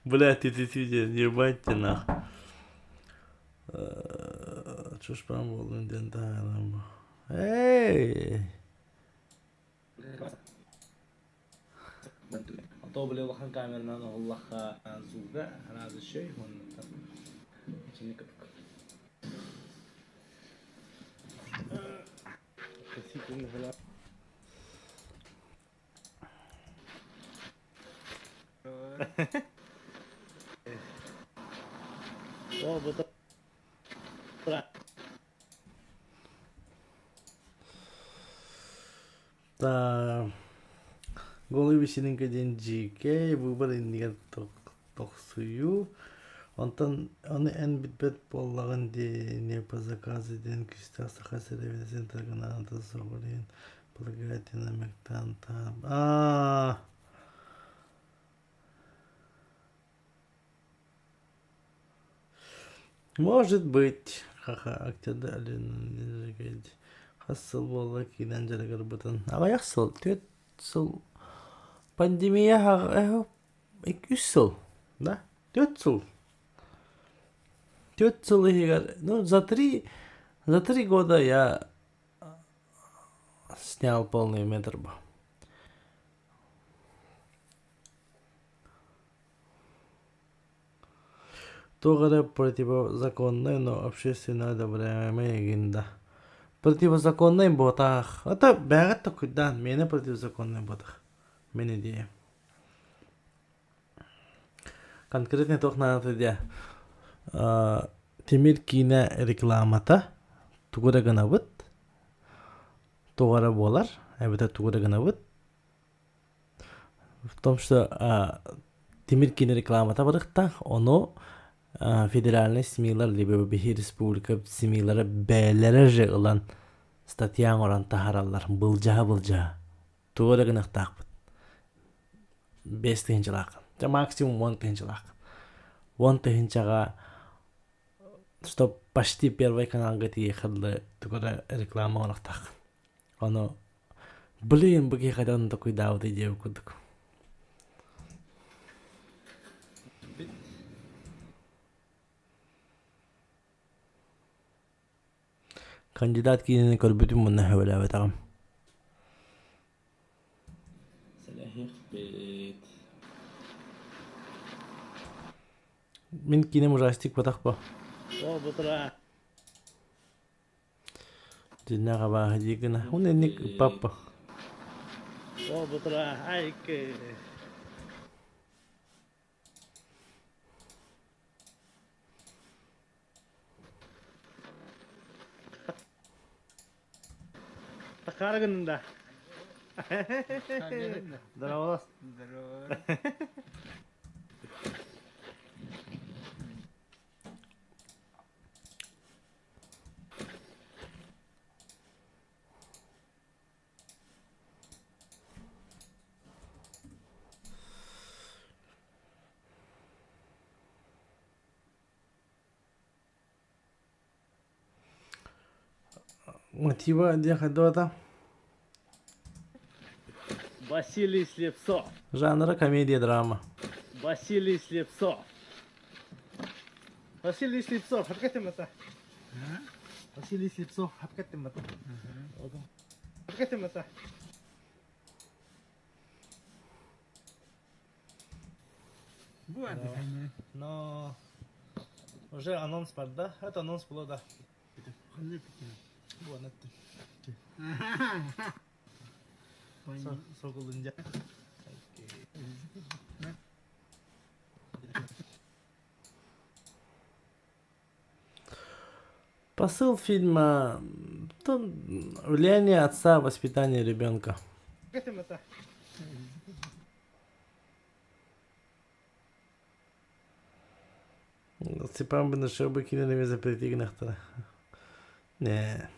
Бля ти-ти-ти диэн ебать нах Чушпан буоллун диэн таһааран бу. Эй! Ото били улахан камеранан уһуллахха звуга разрешай уонна итини кытык. Голый вечеринка диэн дьиикэй, выбор иннигэр тохсуйуу. Онтон ону эн билбэт буоллаҕын дии, не по заказу диэн күүстээх саха сирэ центргынаата соҕурин Плагатина мектантаан. Аа Может быть, ха-ха, актерда Алина хас сыл буолла киинэн дьарыгырбытын. Аҕыйах сыл, түөрт сыл. Пандемия үс сыл, да? Түөрт сыл. Түөрт сыл иһигэр, ну, за три года я снял полный метр бу. Туох эрэ противозаконнай, но общественно одобряемый игин да. Противозаконнай буотаах. Это бэҕэт токуйдаан, миэнэ противозаконнай буотах. Мин идеям. Конкретно туох наадата диэ Тимир киинэ рекламата тугу эрэ гынабыт, туох эрэ буолар, эбэтэр тугу эрэ гынабыт. В том, что Тимир киинэ рекламата барыахтаах, ону федеральнай СМИлар либо биһи республика СМИлара бэйэлэрэ же ылан статья оҥорон таһаараллар былдьаһа-былдьаһа. Тугу эрэ гыныахтаахпыт. 5 тыһыынчалааххын. Дьэ максимум 10 тыһыынчалааххын. 10 тыһыынчаҕа чтоб почти первый каналга тиийиэххэ дылы тугу эрэ реклама оҥоруохтааххын. Ону блин бу киһи хайдах токуйдаабытый диэбит курдук. Кандидат киинэни көрбүтүм уонна сөбүлээбэтэҕим. Сэлэһиэхпит. Мин киинэм ужастик батах бо. О, бутра. Дьиннээх абааһы дии гына. Hun инник паппа. О, бутра. Айке. Такара гынында. Здорово. Здорово. Мотива диэн хайдыбата? Василий Слепцов. Жанра комедия драма. Василий Слепцов. Василий Слепцов, хапкатым это. Василий Слепцов, хапкатым это. Хапкатым это. Но уже анонс бар да? Это анонс было да. Бу анатты. Сокулунжа. Посыл фильма влияние отца в воспитании ребенка. Это. Степан Бенешебы киинэни запретить гынахтара. Не.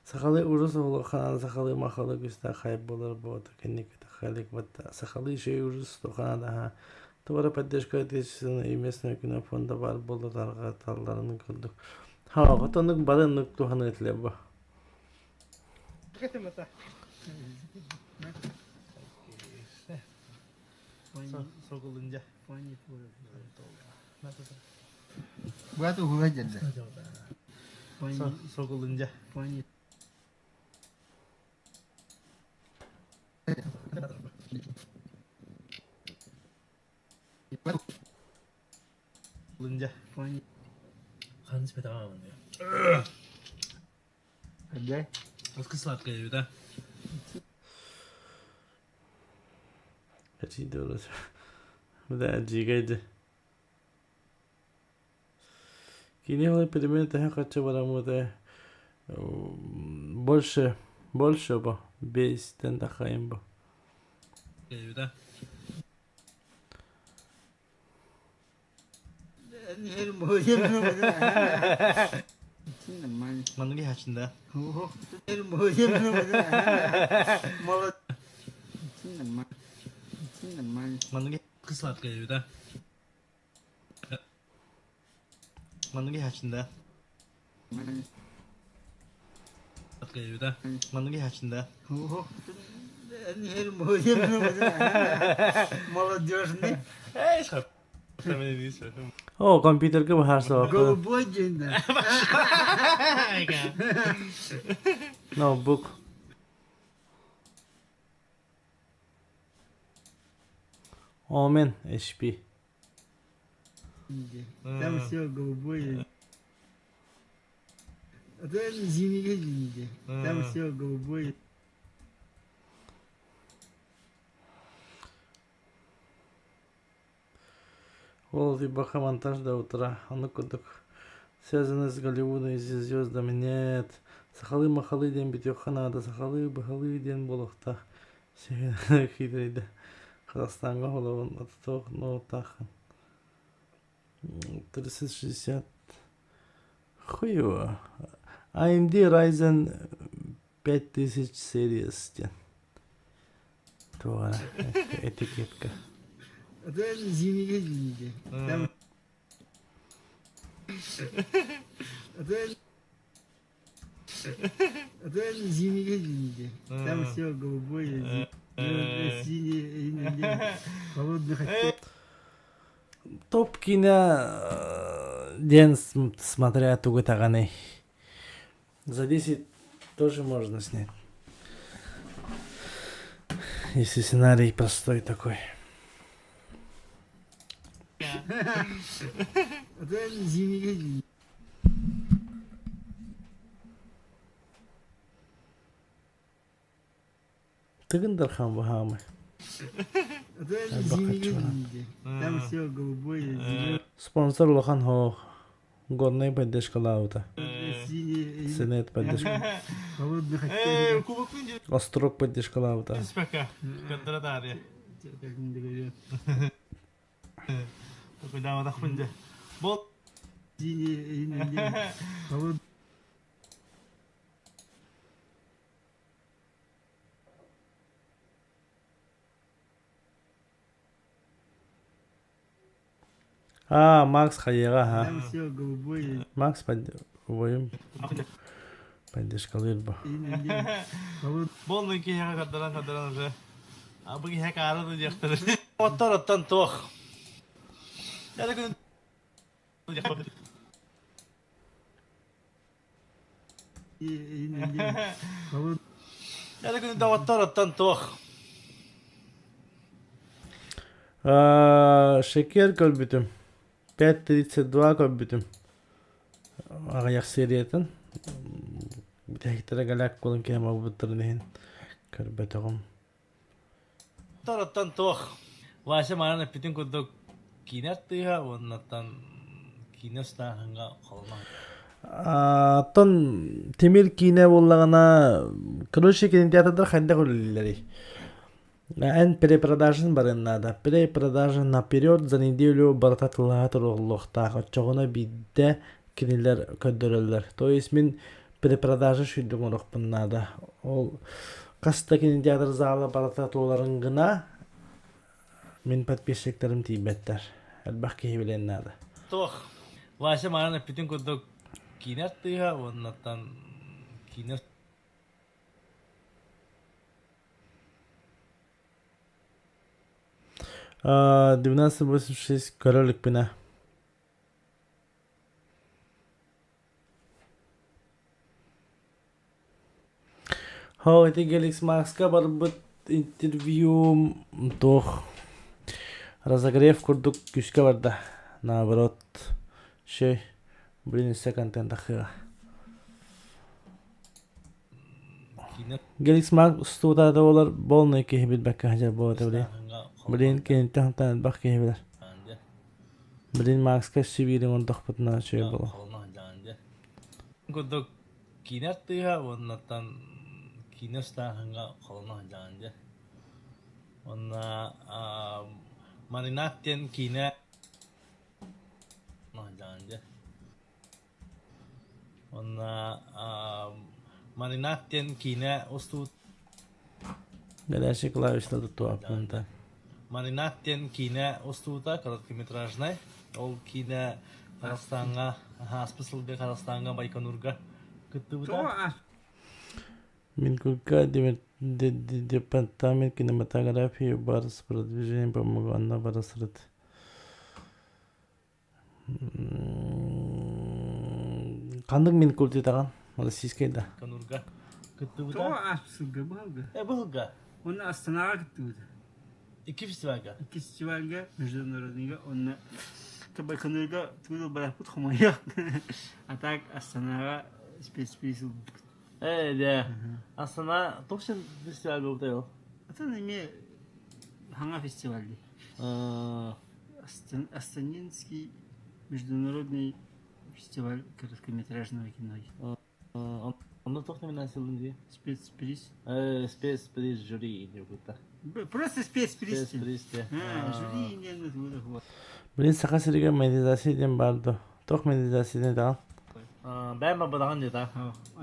Сахалыы ужас улахан сахалыы махалы күстээх хайп буолар буота кэнники халик батта сахалыы шей ужас туханадаха туора поддержка отечественного и местного кинофонда баар буолла тарҕаталларын курдук. Ха, отонук бары оннук туһаны этилэр бу. Это. Сокулунжа. Бат уһуга дьэрдэ. Сокулунжа. Лунжа. Ханыс бетамамын. Хаддай. Аскы сладкая да? Эчи дурус. Да, жигайды. Кини ол предмет төһө хаччы бараммыта больше больше бо бестен тахайым бо. Да. Нормально. Манныгы хачында. Молодец. Нормально. Нормально. Манныгы сладкая да? Манныгы хачында. Сладкая да? Манныгы хачында. Молодежный. Эй, шап. О, компьютерга быһаарсыбаппын. Голубой день, да. Ноутбук. Omen HP. Там все голубое. А то зимние Там все голубое. Ол баха монтаж до утра. Ону курдук связаны с Голливудом и звездами. Нет. Сахалыы махалыы диэн бүтүөххэ наада. Сахалыы быһалыы диэн буолуохтаах. Хитрейде. Казахстанга холобун отутуох ноутаахын. 3060 Хуево. AMD Ryzen 5000 Series диэн. Туора этикетка. Там Там все голубое, синее, холодных Топ киинэ диэн смотря тугу даҕаны. За 10 тоже можно снять. Если сценарий простой такой. Тыгын Дархан баһаамай. Там все голубое, зеленое. Спонсор улахан хоох. Горнай поддержкалаабыта. Сенет поддержка. Острог поддержкалаабыта. А, Макс хайыаҕа аһа. Макс убайым поддержкалыыр бу. Буоллун киһиэхэ көрдөрөн көрдөрөн уже бу киһи хаары да диэхтэрэ. Оттор оттон туох. Эрэ күн доҕоттор оттон туох. Шекер көрбүтүм. 5.32 көрбүтүм. Аҕыйах сериятын. Бүтэһиктэрэ галяк буолан киһи буолбуттарын иһин көрбөтөҕүм. Оттон туох. Вася манан эппитин курдук киинэ артыыһа уоннаттан киинэ устааһыҥҥа холонон. Оттон Тимир киинэ буоллаҕына, короче, кинотеатрдар хайдах үлэлииллэрий? Эн перепродажын барыан наада. Перепродажа наперед за неделю барыта тыллаһа туруохтаах. Оччоҕуна биирдэ кинилэр көрдөрөллөр. То есть мин перепродажа сүрдүк оҥоруохпун наада. Ол хас да кинотеатр зала барыта туоларын гына мин подписчиктарым тиийбэттэр. Элбэх киһи билиэн наада. Туох. Вася манан эппитин курдук киинэ артыыһа уоннаттан киинэ 1286 көрө иликпинэ. Һоо ити Геликс Макска барбыт интервью туох разогрев курдук күүскэ барда. Наоборот, шей, блин, өссө контент тахыа. Геликс Макс устуута да буолар полный киһи билбэккэ сылдьар буолуо этэ блин. Блин киниттэн хантан элбэх киһи билэр. Блин Макска сибиири оҥордохпутуна үчүгэй буолуо. Курдук киинэ артыыһа уоннаттан киинэ устааһыҥҥа холоно сылдьаҕын дьэ. Уонна Маринад диэн киинэ сылдьаҕын дьэ. Уонна Маринад диэн киинэ устубут Горячий клавишта туттуаппын Маринад диэн киинэ устубута короткометражнай. Ол киинэ Казахстаҥҥа ааспыт сылга Казахстаҥҥа Байконурга кыттыбыта. Минкулька департамент кинематографии бар с продвижением помогу Анна бара сырыт. Ханнык Минкультитаҕын? Российскай да? Конурга кыттыбыта. Тоҕо ааспысылга быһалга? Э, быһылга. Онно Астанаҕа кыттыбыта. Икки фестивальга? Икки фестивальга, международныйга, онно Байконурга тугу бараппыт хомойуох. А так Астанаҕа спецприз ылбыппыт. Э, да. Астана туох син фестиваль буолбутай ол? Атын эмиэ хаҥа фестиваль дии. Астанинский международный фестиваль короткометражного кино. Онно туох номинациялын дии? Спецприз. Спецприз жюри диэбитэ. Просто спецприз. Спецприз Жюри диэн вот. Блин, Саха сиригэр монетизация диэн баар дуо? Туох монетизация диэн этэҕин? Бэйэм барбатаҕын дии та.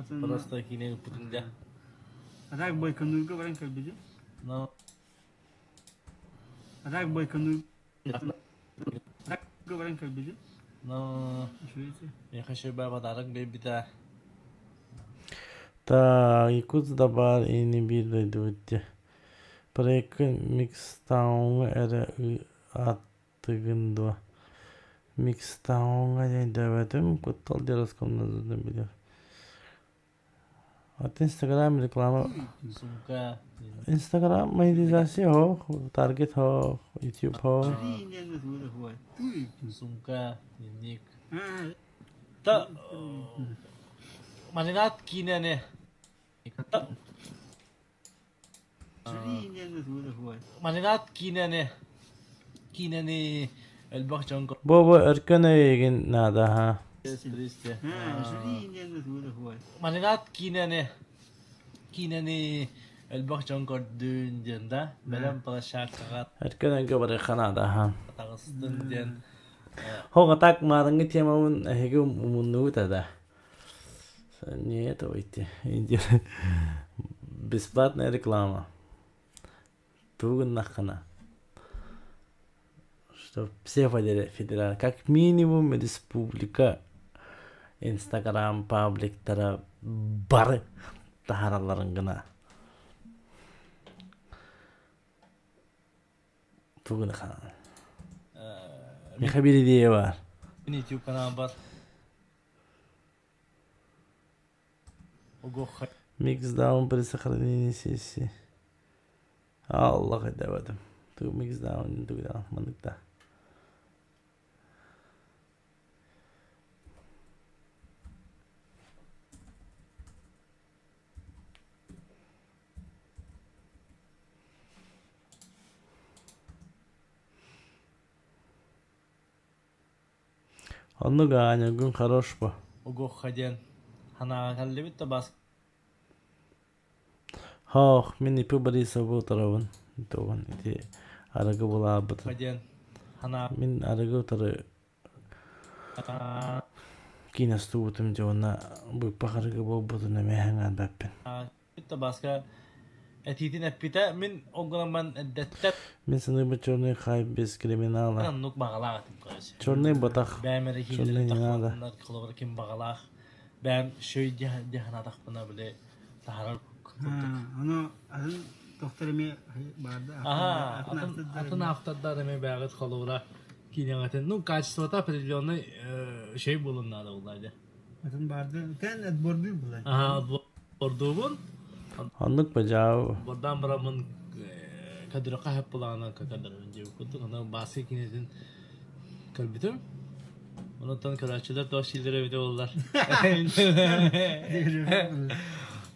Просто киинэ ыппытыҥ дьэ. А так Байконурга баран көрбүтүм. Но А так Байконур баран көрбүтүм. Но миэхэ шөбө подарок биэрбитэ. Так, Якутск да баар ини биир дойдубут дии. Проекка Микстауҥҥа эрэ ааттыгын дуо? Микстауҥҥа диэн өйдөөбөтүм, куттал диэн Роскомнадзордан билэр. От Инстаграм реклама Сумка. Инстаграм монетизация хоох, таргет хоох, YouTube хоох. Сумка, дневник. Та маринад киинэни Маринад киинэни киинэни элбэх дьон Бу өркөн өйүгүн наада ха. Маринад киинэни киинэни элбэх дьон көрдүн диэн да бэлэм площадкаҕа Өркөн өйгө барыахха наада ха. таҕыстын диэн Хоҕо так маарыҥҥы темабын эһиги умуннугут да. Нет, выйти. Бесплатная реклама. Тугуннаххына. Что все федерал, как минимум республика Инстаграм пабликтара бары таһааралларын гына. Тугун хаан. Миэхэ биир идея баар. YouTube канал бар. Mixdown при сохранении сессии. Аллах өйдөөбөтүм. Тугу mixdown тугу маннык да. Оннук Аанньагын хорош бо. Угуохха диэн санааҕа кэллибит да бас Хоох, мин ипи Борисовы утарабын. Тугун ити арыгы булаабытын. диэн санаа Мин арыгы утары киинэ устубутум дьэ уонна быыппах арыгы буолбутун эмиэ хаҥаан бэппин. да баска этиитин эппитэ мин ол гынан баран эрдэттэн Мин саныыбын черный хайп без криминала. оннук баҕалаах этим короче. Черный батах. Бэйэм эрэ Черный не надо. холобура ким баҕалаах бэйэм шөй диэханатахпына били таһарар Ону атын тохтор эмиэ баарда. Аха, атын автордар эмиэ бэйэҕит холобура киинэҕитин ну качествота определенный шей буолун наада булла дьэ. Атын баарды тэн отбордуу була. Аха, отбордуубун. Оннук бажау. Бордаан бараммын кадырыкка хэп булаана кадырын диэбит курдук аны бааска кинитин көрбүтүм. Онтон көрөөччүлэр туох сииллэрэ эбитэ буоллар.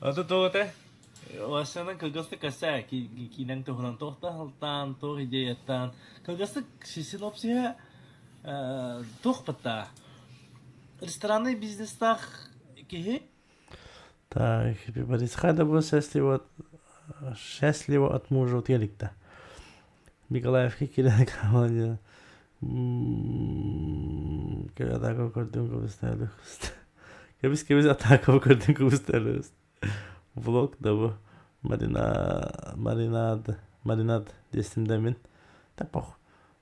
Ото туох этэ? Васянан кылгастык кэсээ киинэҥ туһунан туохтан алтаан, туох идеяттан. Кылгастык синопсиһа туох баттаа? Ресторанный бизнестаах киһи Так, Борис хайда был счастливо, счастливо от мужа вот еликта. Николаевка киирэн хаалан атака көрдүм кыбыстаалы кэбис кэбис атака көрдүм кыбыстаалы влог да бу марина маринад маринад диэстим да мин да пох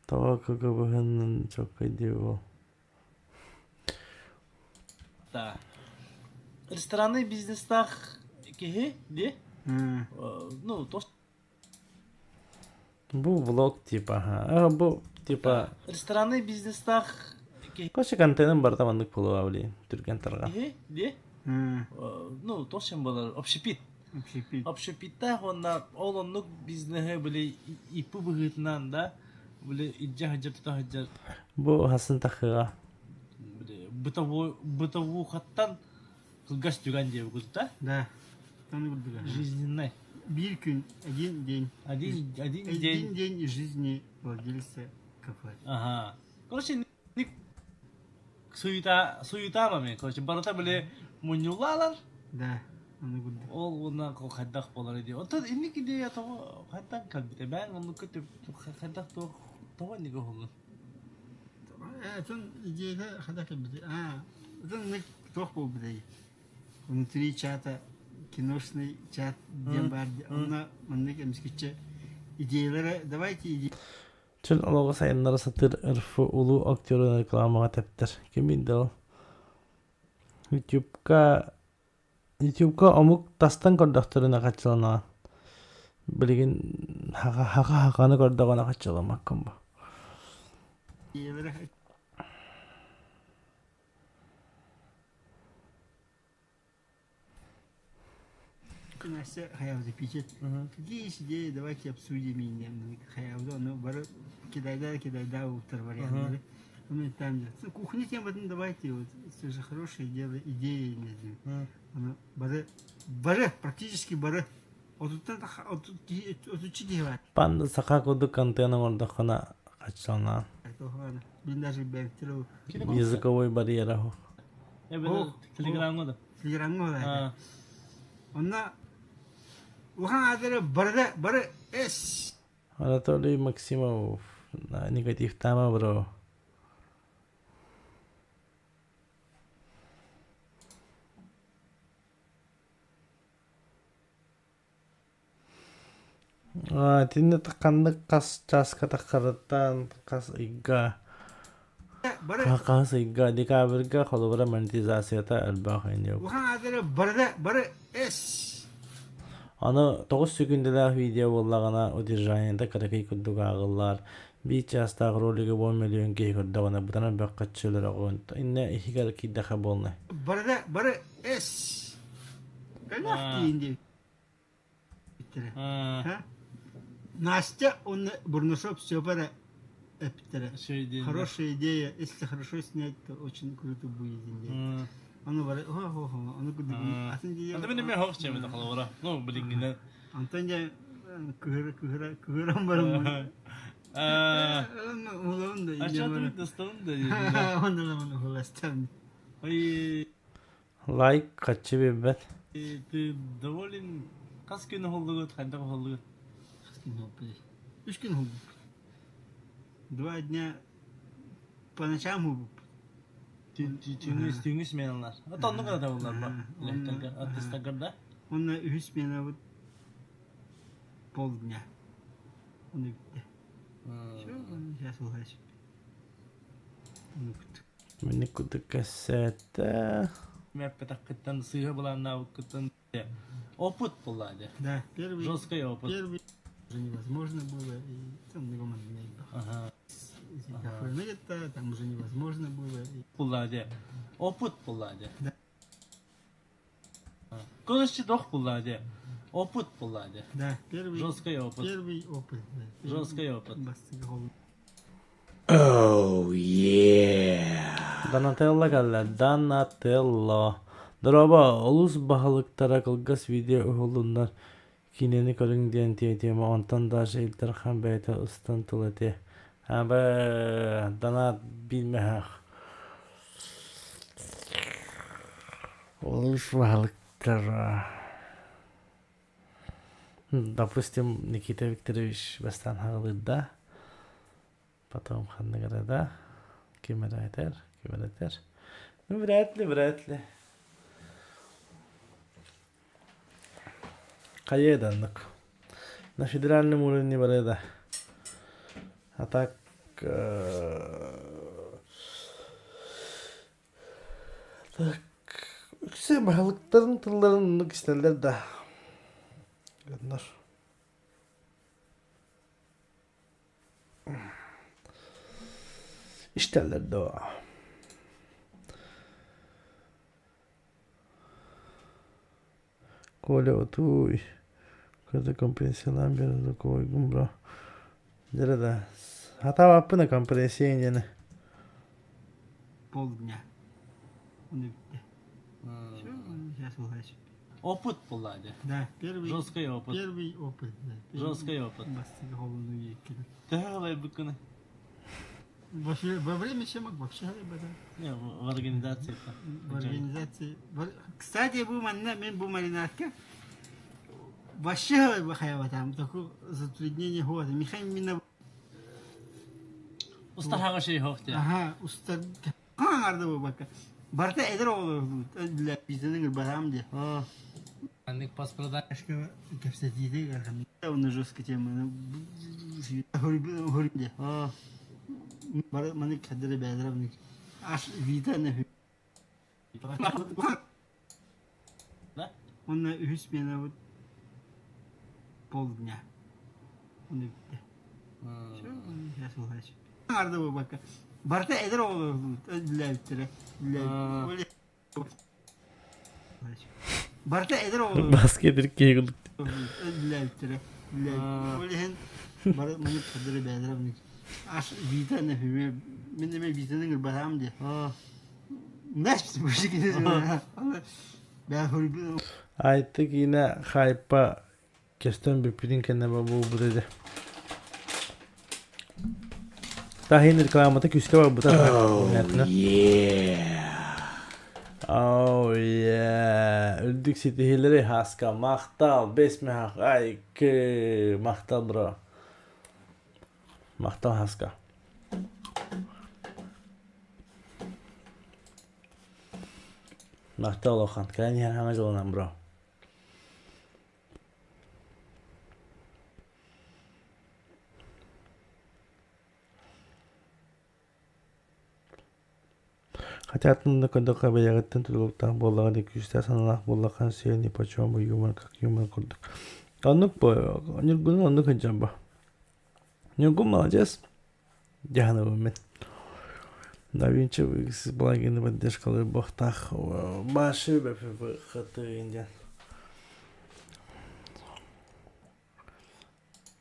тоҕо кыбыһын чоккай дии буол Да. Ресторанный бизнестаах киһи дии ну то Бу влог типа, а бу типа ресторанный бизнестаах. Короче, контентын барыта маннык буолуо блин, түргэн тарҕан. Ди? Ну, то чем болар, общепит. Общепит. Общепиттаах уонна ол оннук бизнеһи били иппи быһыытынан да били илдьэ сылдьар тута сылдьар Бу хасын тахыга. били бытовой бытовухаттан кылгас түгэн диэбит да? Да. Там курдуга. Жизненный. Биир күн, один день. Один, один Один день. день из жизни владельца кафе. Ага. Короче, суета, суета момент. Короче, барыта били мунньулалар. Да. Аны курдук. Ол уонна хайдах буолар дии. Оттон инник идея тоҕо хайдах кэлбитэ? Бэйэҥ оннукка хайдах туох тоҕо инник уһуллун? Атын идеята хайдах кэлбитэ? А, атын туох буолбутай? Внутри чата киношный чат диэн баар. Онно маннык эмискиччэ идеялары давайте идея Чөл олоҕу сайыннара сатыыр РФ улуу актерын рекламаҕа тэптэр. Кимий да ол? Ютубка Ютубка омук тастан көрдөхтөрүнэ хаччыланаҕын. Билигин хаха хаханы көрдөҕүнэ хаччыламмаккын бу. идеялары Настя хаябыта пишет. Какие есть идеи, давайте обсудим и хаябыта, ну, бары кидайда, кидайда уптар варианты. Ну, там, кухня тематын давайте, вот, это же хорошая дело, идея, не знаю. Ону бары, бары, практически бары. Отуттан, отуччу киһи бар. Панда саха курдук контент оҥордоххуна хаччыланаҕын. Мин даже бэйэм Языковой барьера суох. Телеграмҥа да. Телеграмҥа да. Онно улахан аатыры бары бары эс. Анатолий Максимов негативтаама бро. Итиннэ ханнык хас чааска таххарыттан хас ыйга хас ыйга декабрьга холобура монетизацията элбэх ини Аны 9 секундалаах видео буоллаҕына удержаниета кыракый курдук ааҕыллар. Биир чаастаах ролигы 10 миллион киһи көрдөҕүнэ бытан элбэх хаччылар оҕун иннэ иһигэр киирдэхэ буолнай. Бары бары эс. Кэлэх диин Настя, он Бурнашов все пора Хорошая идея. Если хорошо снять, то очень круто будет. Ону бары, хо-хо-хо, ону курдук. Атын дии. Аты мен эмиэ хох чемет холобура. Ну, билиҥҥинэн. Антон дьэ кыһыра кыһыра кыһыран бараммын. Улабын да. Ача достабын да. Онно уластам. Ой. Лайк хаччы биэрбэт. Ты доволен хас күн уһуллугут, хайдах уһуллугут? Хас күн уһуллугут? Үс күн уһуллубут. Два дня по ночам уһуллубут. Түүҥҥү сменалар. Оннук да буллар ба. Артистарга да. Онно үһүс сменабыт полдня. Оны бүттэ. Все, сейчас улайсып. Мини курдук кэссээтэ. Мэппэтэххиттэн сыыһа былааннаабыккыттан опыт буолла дии. Да, первый. Жесткий опыт. Первый уже невозможно было, и там Ага. Ага. там уже невозможно было. Буолла дии. Опыт буолла дии. Да. Короче, дох буолла дии. Опыт буолла дии. Да, первый. Жесткий опыт. Первый опыт. Да. Жесткий опыт. Oh yeah. Донателло кэллэ. Донателло. Дорообо, олус баһылыктара кылгас видео уһуллуннар. Киинэни көрүҥ диэн тиэтиэмэ, онтон даже Ил Дархан бэйэтэ устан тыл этиэ. Абы, донат билмэһэх. Олус баһылыктара. Допустим, Никита Викторович бастаан хаҕылыырда, потом ханнык эрэ да, ким эрэ этэр, ким эрэ этэр. Ну, вряд ли, вряд ли. Хайа да оннук. На федеральном уровне барыа да. А так Так, үксэ баһылыктарын тылларын оннук истэллэр да. Гыннар. Истэллэр да. Коля утуй. Когда компрессиялаан биэрэр койгум бро. Дьэ да хатаабаппын компрессия диэни. Полдня. Он бүттэ. Все, сейчас улач. Опыт була дии. Да, первый, Жесткий опыт. Первый опыт. Да, первый Жесткий опыт. Бастыгы холуну еккин. Төһө халайбыккыны? Вообще, во время съемок вообще да. Не, в организации. В организации. Кстати, бу манна мен бу маринадка вообще там такое затруднение года. Михаил именно Устар şey yok diye. Ага, устар арды бу бака. Барта эдер оğlu для бизнесин барам де. Аннык паспорта. Кепсетиде гархам. Оны жестко тема. Хөрбе. Бар маны кадыр бәдер маны. Аш вида не. Да? Оны үс мена вот полдня. Оны битте. Все, сейчас улач. Арды бу бака. Барта эдер оğlu для биттер. Для. Барта эдер оğlu. Баскетер киһи Для биттер. Для. Ол бар маны кадыр бәдер маны. Аш вида не мен неме визанын барам де. Наш бу шикилде. Бә хөрбе Айтты киинэ хайпа көстөн бүппүтүн кэннэ буолбут этэ. Таһын рекламата күүскэ барбыта. Oh, yeah. Oh yeah. Үрдүк ситиһиилэри хаска махтал бэс мехах айкы махтал бро. Махтал хаска. Махтал улахан. Кэлэн иһэр хаҥа дьолунан бро. Хотя атын да көрдөххө бэйэҕиттэн тутулуктаах буоллаҕа дии күүстээх санаалаах буоллаххына сиэ нипочем юмор как юмор курдук. Оннук бо Ньургуну оннук сылдьар бо. Ньургун молодец. Дьаһанабын мин. Да Винчи благины поддержкалыы буохтаах Башы хатыын диэн.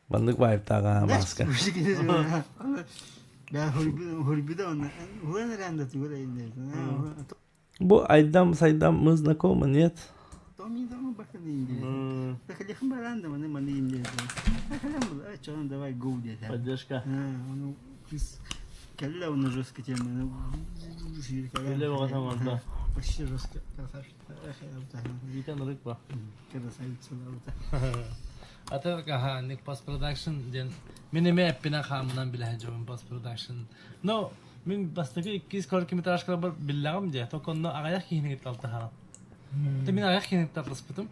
Маннык вайптааҕа маска. Бу Айдам Сайдам мы знакомы, нет? Поддержка. Кэллэ уонна жестко тема. Кэллэ оҕотон да. Вообще жестко. Красавчик. Витя Нырыкпа. Красавица Ата аха ник пост продакшн диэн мин эмиэ эппинэн хаамынан билэ сылдьабын пост продакшн. Но мин бастакы иккис короткометражкаларбар биллэҕим дии, только онно аҕыйах киһини кытта алтыһаҕын. Ты мин аҕыйах киһини кытта алтыспытым.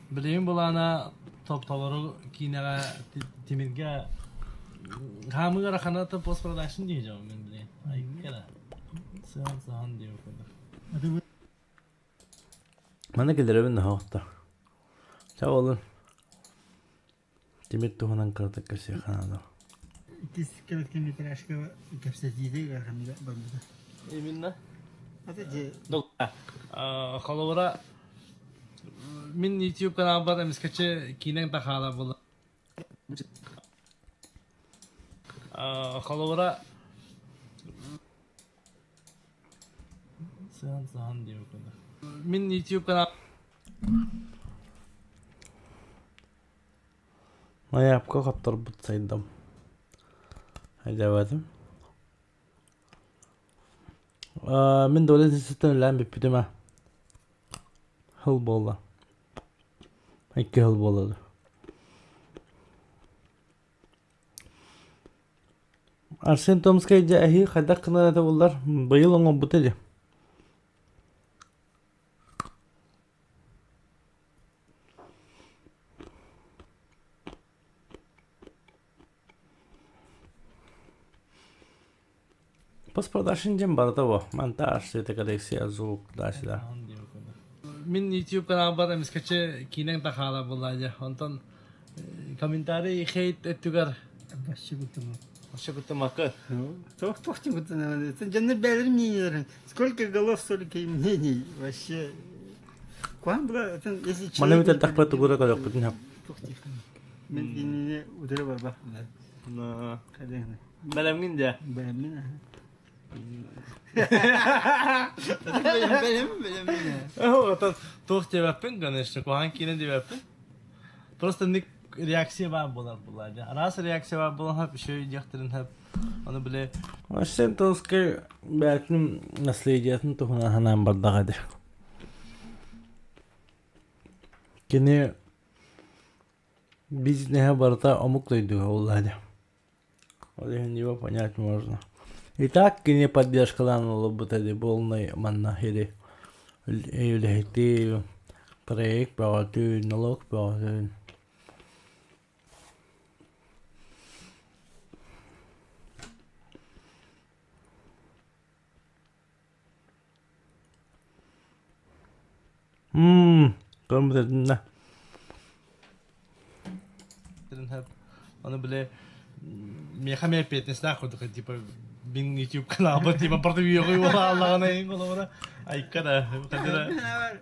Билигин былаана топ-толору киинэҕэ тимиргэ хаамыы ыарахана пост продакшн дии дьон мин билигин. Айкара. Сыһан сыһан диэн курдук. Манна кэлэрэбин наһаа Ча олун. Тимир туһунан кыратык кэпсиэххэ наада. Иккис короткометражка кэпсэтиитэ ыараханныга барбыта. Именно. Ата же Холобура мин YouTube каналбар эмискэчи киинэҥ да хаалар буолла. Холобура Сыһан сыһан диэбит курдук. Мин YouTube канал Майаапка хотторбут сайдам. Айдабатым. Мин доля ситэн үлээн бүппүтүм аа. Хыл буолла. Икки хыл буолла Арсен Томскай дьэ эһиги хайдах гынар этэ буоллар быйыл оҥорбута дии. Постпродакшн диэн барыта бу. Монтаж, цветокоррекция, звук, туда-сюда. Мин YouTube каналбар эмискэчи киинэҥ да хаалар буоллаа дии. Онтон комментарий хейт өттүгэр Вообще кутума. Вообще кутумакы. Туох туох кутуна. Дьоннор бээлэрин мнениелэрин. Сколько голов, столько и мнений. Вообще. Куһаҕан була если Манна мин тахпа тугура көрөхпүтүн хөп. Мен кинини утары барбаппын. Бэлэмҥин дии? Бэлэммин. Бэлэм, бэлэммин. Отон туох диэбэппин, конечно, куһаҕан киинэ диэбэппин. Просто ник реакция баар буолар буолла дии. Араас реакция баар буолан хөп, еще диэхтэрин хөп. Ону били Сентовскай бээтин наследиятын туһунан санаан бардаҕа дии. Кини бизнеһэ барыта омук дойдуга буолла дии. Ол иһин его понять можно. И так кини поддержкалаан олорбута дии полный манна или үлэһити проект бөҕөтүн, налог бөҕөтүн. Мм, көрбүтэтиннэ. Ону били миэхэ эмиэ эппиэтинэстээх курдук типа мин YouTube каналбар типа продвигаю буолааллаҕына иһин холобура айка да хадыра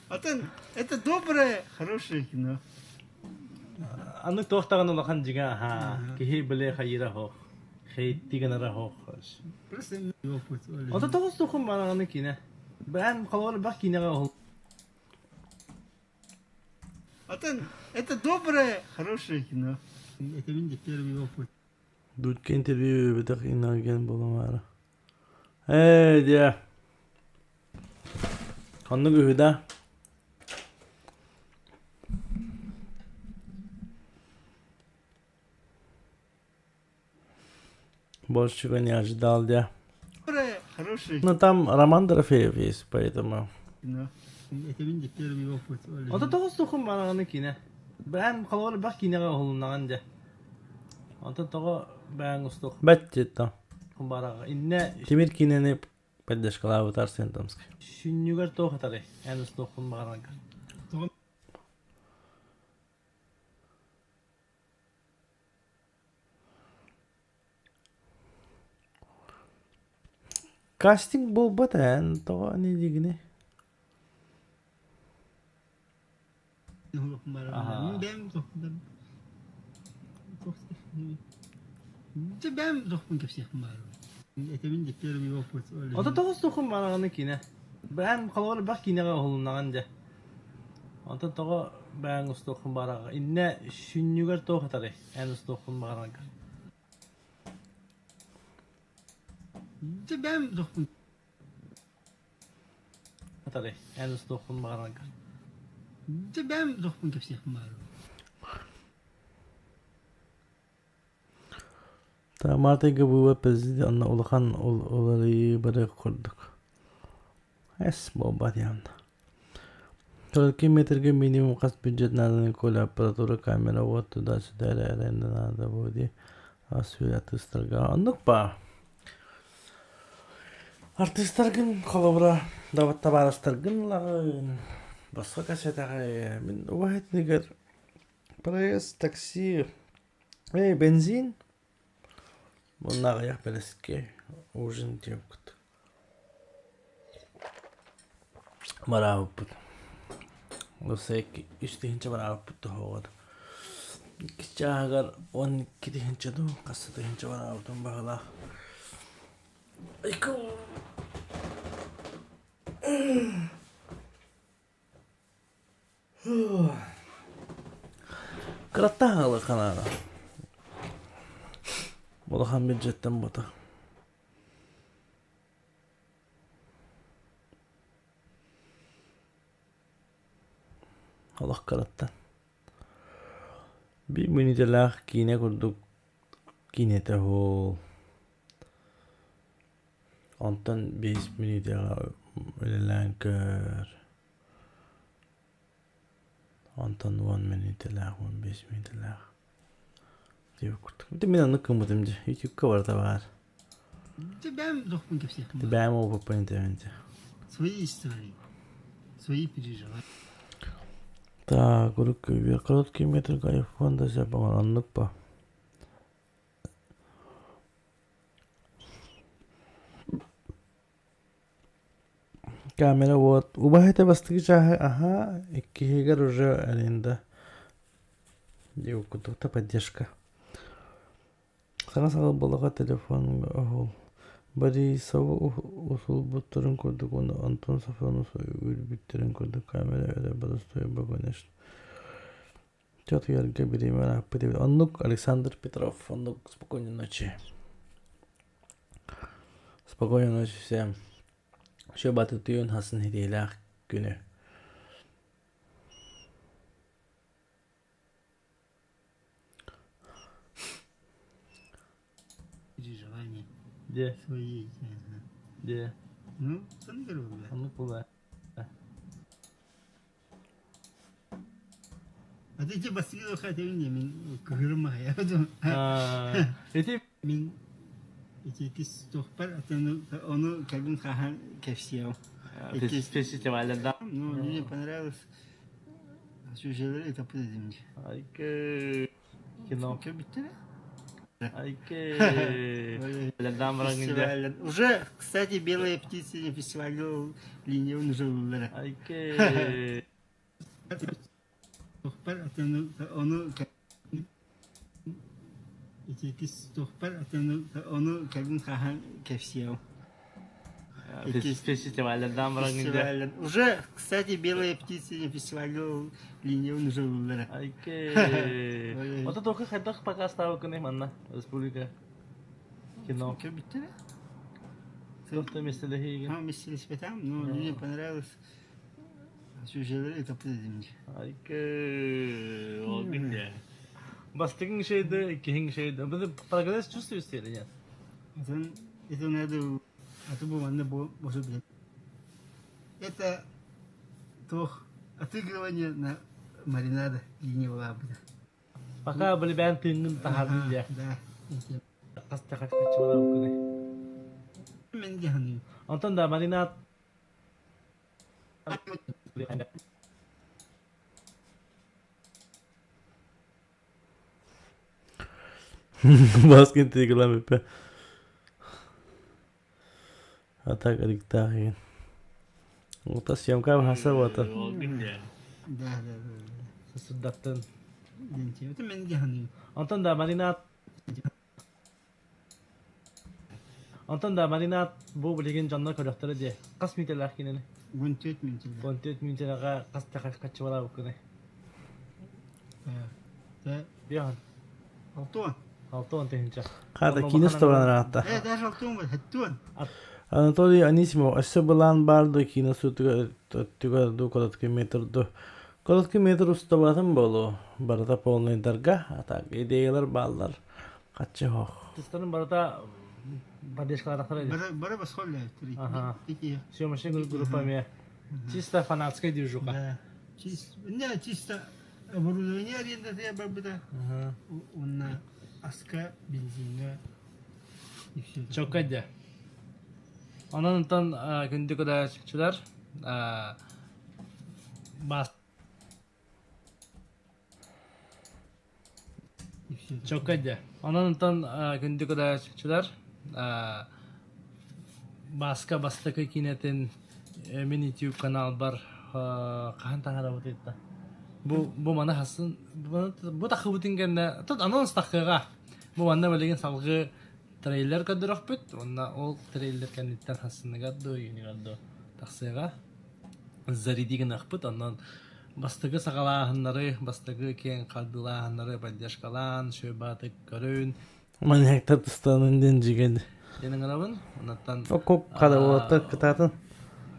Атын это доброе, хорошее кино. Аны туох даҕаны улахан дьиҥэ аһаа киһи били хайыыра оһох хейти гынара оһох Просто Ото тоҕус тухум манаҕаны киинэ. Бээн холобур бах киинэҕэ оһол. Атын это доброе, хорошее кино. Это мин первый опыт. Дудка интервью битэх иноген буолумаары. Ээ дьэ. Оннук үһү да. Больше не ожидал, да. Хороший. Ну там Роман Дорофеев есть, поэтому. Кино. Это мин первый опыт. Ото тоҕус тухум манаҕаны киинэ. Бээн холобур бах киинэҕэ оһолуннаҕын дьэ. Онтон тоҕо бээн устух. Бэт Бараҕа. Иннэ Тимир киинэни поддержкалаабыт Арсен Томский. Сүнньүгэр туох атарый? Эн устуоххун баҕараргар. Кастинг буолбат эн тоҕо ини диигиний? Ото тоҕус тухум манаҕаны киинэ. Бээн холобур бах киинэҕэ уһулуннаҕын дьэ. Онтон тоҕо бээн устуоххун баҕараҕа. Иннэ сүнньүгэр туох атарый? Эн устуоххун баҕараргар. Атарый? Эн устуоххун баҕараргар. Таамаатайга быыбар президент улахан уларыйыы барыах курдук. Эс буолбат явно. Только метрге минимум хас бюджет надо Коля аппаратура камера вот туда-сюда аренда надо будет ас-үөл артыыстарга оннук баа. Артыыстаргын холобура табаарыстаргын ылаҕын босхо кэсэтэҕэ мин убаһытыныгар проезд такси Ээ, бензин уонна аҕыйах бэлэскэ ужин диэбиккит Бараабыппыт. Уопсайа үс тыһыынча бараабыппыт тоһоҕор. Иккис чааһыгар 12 тыһыынча дуу, хас да тыһыынча бараабытым баҕалаах. Кыраттаах ханаана. Улахан бюджеттан бута. Олох кыраттан. Биир мүнүүтэлээх киинэ курдук киинэтэ уһул. Онтон биэс мүнүүтэҕэ үлэлээн көр. Онтон 10 мүнүүтэлээх, 15 мүнүүтэлээх диэбит курдук. Ити мин оннук гыммытым дии. Ютубка барыта баар. Бэйэм дохпун кэпсиэхпин. Бэйэм опыппын этэбин дии. Свои истории, свои переживания. Так, урукку короткий метр айфон да сөп оннук ба. Камера вот. Убаһа этэ бастакы чааһы аһа, иккиһигэр уже аренда. Диэбит поддержка. Саҥа саҕал буоллаҕа телефоҥҥа оһол Борисовы усулбуттарын курдук уонна Антон Сафронов үүрбүттэрин курдук камера эрэ боростуой конечно Чатыйарга бириэмэ ырааппыт эбит. Оннук Александр Петров, оннук спокойной ночи. Спокойной ночи всем. Еще батытыын хасын хитиилээх күнү. Переживания. Де. Свои. Де. Ну, сон була. Оннук була. А ты те бастыгы хотел мин кыһырым аһая. Ити мин ити кис тохпар атын ону кэлин хаһан кэпсиэм. Фестиваль да. Ну, мне понравилось. Сюжетлер это подадим. Айкы кино. Бүттү Айкы. Уже, кстати, «Белые птицы» фестиваль линия уже было. Айкы. Ону ити кис тохпар ону кэлин хаһан кэпсиэм. Фестиваль Фестиваль. Уже, кстати, «Белые птицы» фестиваль линия уже было. Айкы. Ото только хайдах пока ставканы манна республика кино. Кто местелехиге? Ну, местелеспетам, но мне понравилось сюжетлер это подадим. Айкы. Ол бинде. Бастыгың шейді, иккиһиң шейді. Бу прогресс чувствуете или нет? Это, это надо, а то бу манна бу может быть. Это тох отыгрывание на маринада линия была бы. Пока были бән тынгын тахардын дия. Да. Хаста хаччылар укуны. Мен диханы. Онтон да маринад Баскин тигилам эппе. А так риктаах игин. Ута съемка хаса бота. Да, да, да. Сырдаттын. Это мен диханы. Онтон да маринад Онтон да маринад бу билигин дьоннор көрөхтөрө дии. Хас миитэлээх кинини? 14 мүнөтэлээх. 14 мүнөтэлэҕэ хас да хаччыбалаа буккуны? Да. Биохан. Алтуон. Алтуон тыһыынча. Хата киинэ устабан ыраатта. Э, даже алтуон бар, хэттуон. Анатолий Анисимов өссө былаан баар дуу киинэ суутугар өттүгэр дуу короткий метр дуу короткий метр устабатын буолуо барыта полныйдарга а так идеялар бааллар хаччы хоох Тыстарын барыта поддержкалаахтар эди. Бары бары басхоллар. Ага. Съемочная группа эмиэ. Чисто фанатская движуха. Да. Чисто, не, чисто оборудование арендата барбыта. Онна аска, бензинга и все. Чокка дьэ. Онон онтон күндү көрөөччүлэр бас Чокка дьэ. Онон онтон күндү көрөөччүлэр Баска бастакы киинэтин мин YouTube каналбар хаһан таһаарабыт ыйытта. Бу бу маны хасын бу тахыбытын кэннэ тут анонс тахыаҕа. Бу манна билигин салгыы трейлер көрдөрөхпүт уонна ол трейлер кэнниттэн хассыныгар дуу үйүнүгэр дуу тахсыаҕа. Заряди гыныахпыт онон бастакы саҕалааһыннары, бастакы киэҥ хардыылааһыннары поддержкалаан, сүөбаатык көрүн. Маньяктар тыстанын диэн дьиген. Диэн ыҥырабын. Оннуттан Окоп хада кытаатын.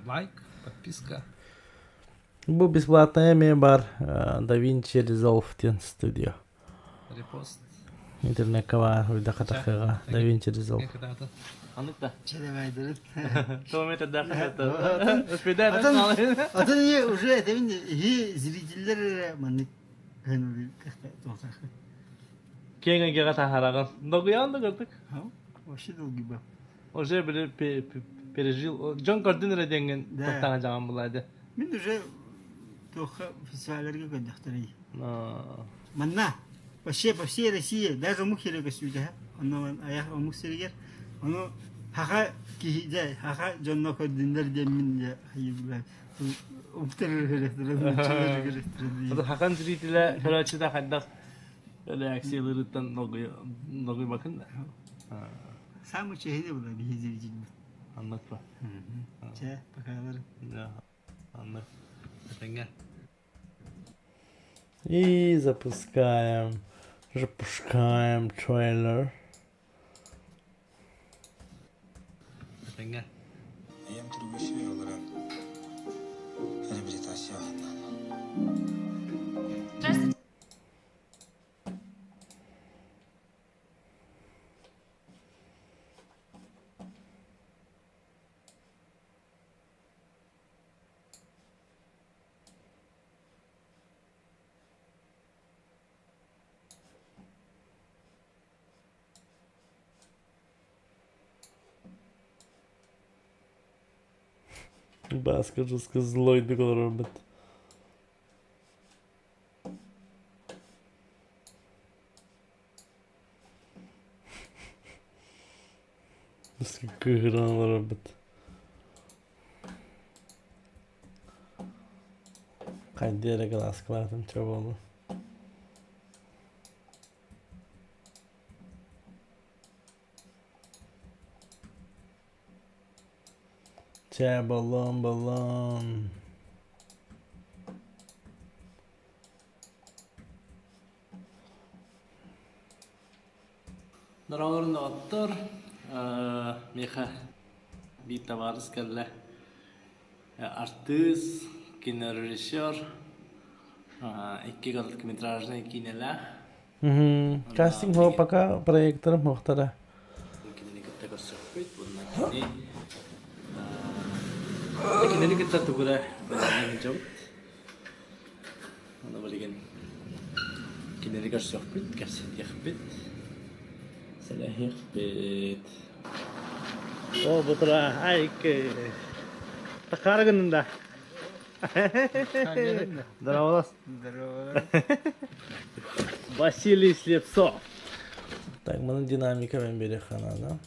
Лайк, подписка. Бу бесплатная эмиэ бар Да Vinci Resolve диэн студия. Репост. Интернекка баар үрдэхэ тахыаҕа Да Vinci Resolve. Аннык да. Чедевайдырыт. Атын Атын уже этебин иһи зрителлер маннык Киэҥ эйгэҕэ таһаараҕын. Долгуйаҕын да көрдүк. Вообще долгуйбам. Уже били пережил. Дьон көрдүн эрэ диэҥҥин тохтоон дьаҕан булаады. Мин уже туохха фестивалларга көрдөхтөрүй. Манна вообще по всей России даже омук сиригэр көстүүтэ. Онно аяқ омук сиригэр ону Хаха киһи дьэ, хаха дьонно көрдүннэр диэммин дьэ хайыылар. Хахан зрителэ көрөөччүтэ хайдах реакцияларыттан долгуйбакын да? Самый чэһини була биһи зрителбит. Аннык ба. Чэ, покалар. Аннык. Этэҥҥэ. И запускаем, запускаем трейлер. Этэҥҥэ. Ийэм туруга үчүгэй олорон реабилитация Здравствуйте. Бааска жестко злойдук олорорбут. Кыыһыран олорорбут. Хайдыы эрэ кылааскалаатым чэ буолла. Чэ баллон баллон. Дороолорун доҕоттор, миэхэ биир табаарыс кэллэ. Артыыс, кинорежиссер, икки короткометражнай киинэлээх. Кастинг пока проекторым мохтара. Кинини кытта көрсөхпүт. Уонна кини кинини кытта тугура бэлэмнээн сылдьабыт. Аны билигин кинини көрсөхпүт, кэпсэтиэхпит, сэлэһиэхпит. О, бутура, айкы. Такара гыннын да. Здорово. Здорово. Василий Слепцов. Так, маны динамика мен бере ханана.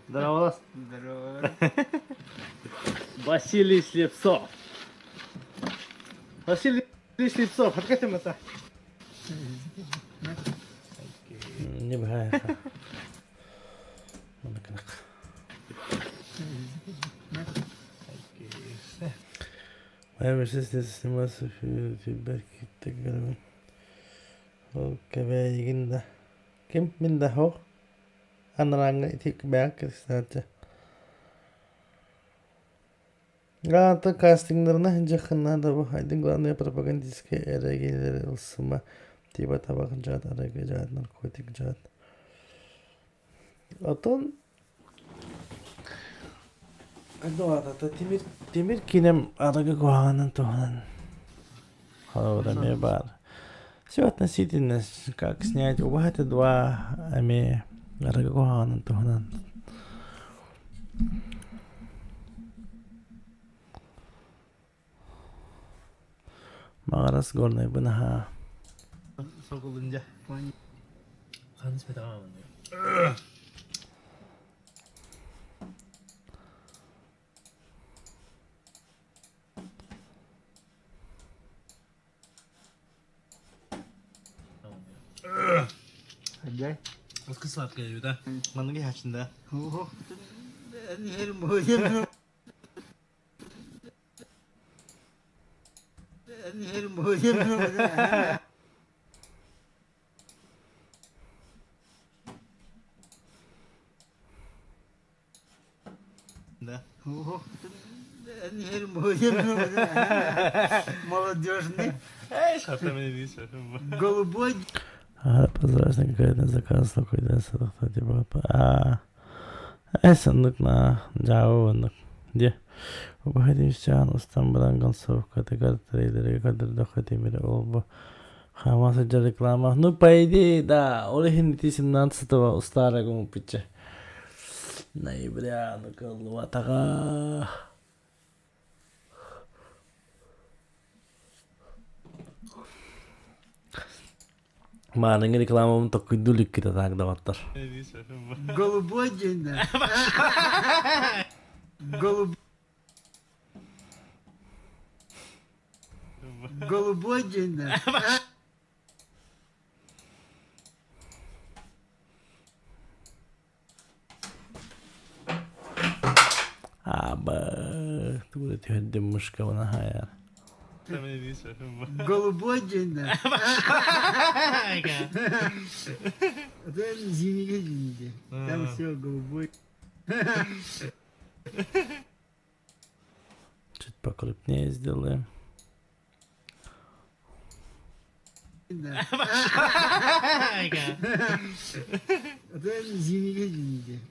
Здорово. Здорово. Василий Слепцов. Василий Слепцов, откатим это. Не бывает. Ол кэбээйигин да ким мин да суох анарааҥҥа ити бэйэҥ кэпсээтэ Аата кастиҥнарына сылдьыаххын наада бу один главное пропагандистскай эрэгиэлэри ылсыма типа табах дьаат арыгы дьаат наркотик дьаат Отон аата тимир тимир киинэм арыгы куһаҕанын туһунан холобура эмиэ баар. Все относительно, как снять убаһа два эмиэ арыгы куһаҕанын туһунан. Маҕарас горнайбын аһаа. Сокулунжа. Ханыс бетаҕа Хадьай. Оскы сладкая да? Манныгы хачында. Да. Молодежный. Голубой. Прозрачный какая-то заказ такой, типа, а эс оннук на дьаабы оннук дьэ убаһа устан баран концовкатыгар трейлергэ көрдөрдөххө тимир ол-бу Хаама сылдьар реклама. Ну, по идее, да, ол иһин ити 17-го устаара гыммыппытча. Ноября, ну кыллыбатаҕа. Мааныҥы рекламабын токкуйдуу иликкит атаак доҕоттор. Голубой день, да. Голуб... Голубой день, да. Аба, тугу түһэрдим мышкабына хайар. Голубой день, да. Это зимний день. Там все голубой. Чуть покрупнее сделаем.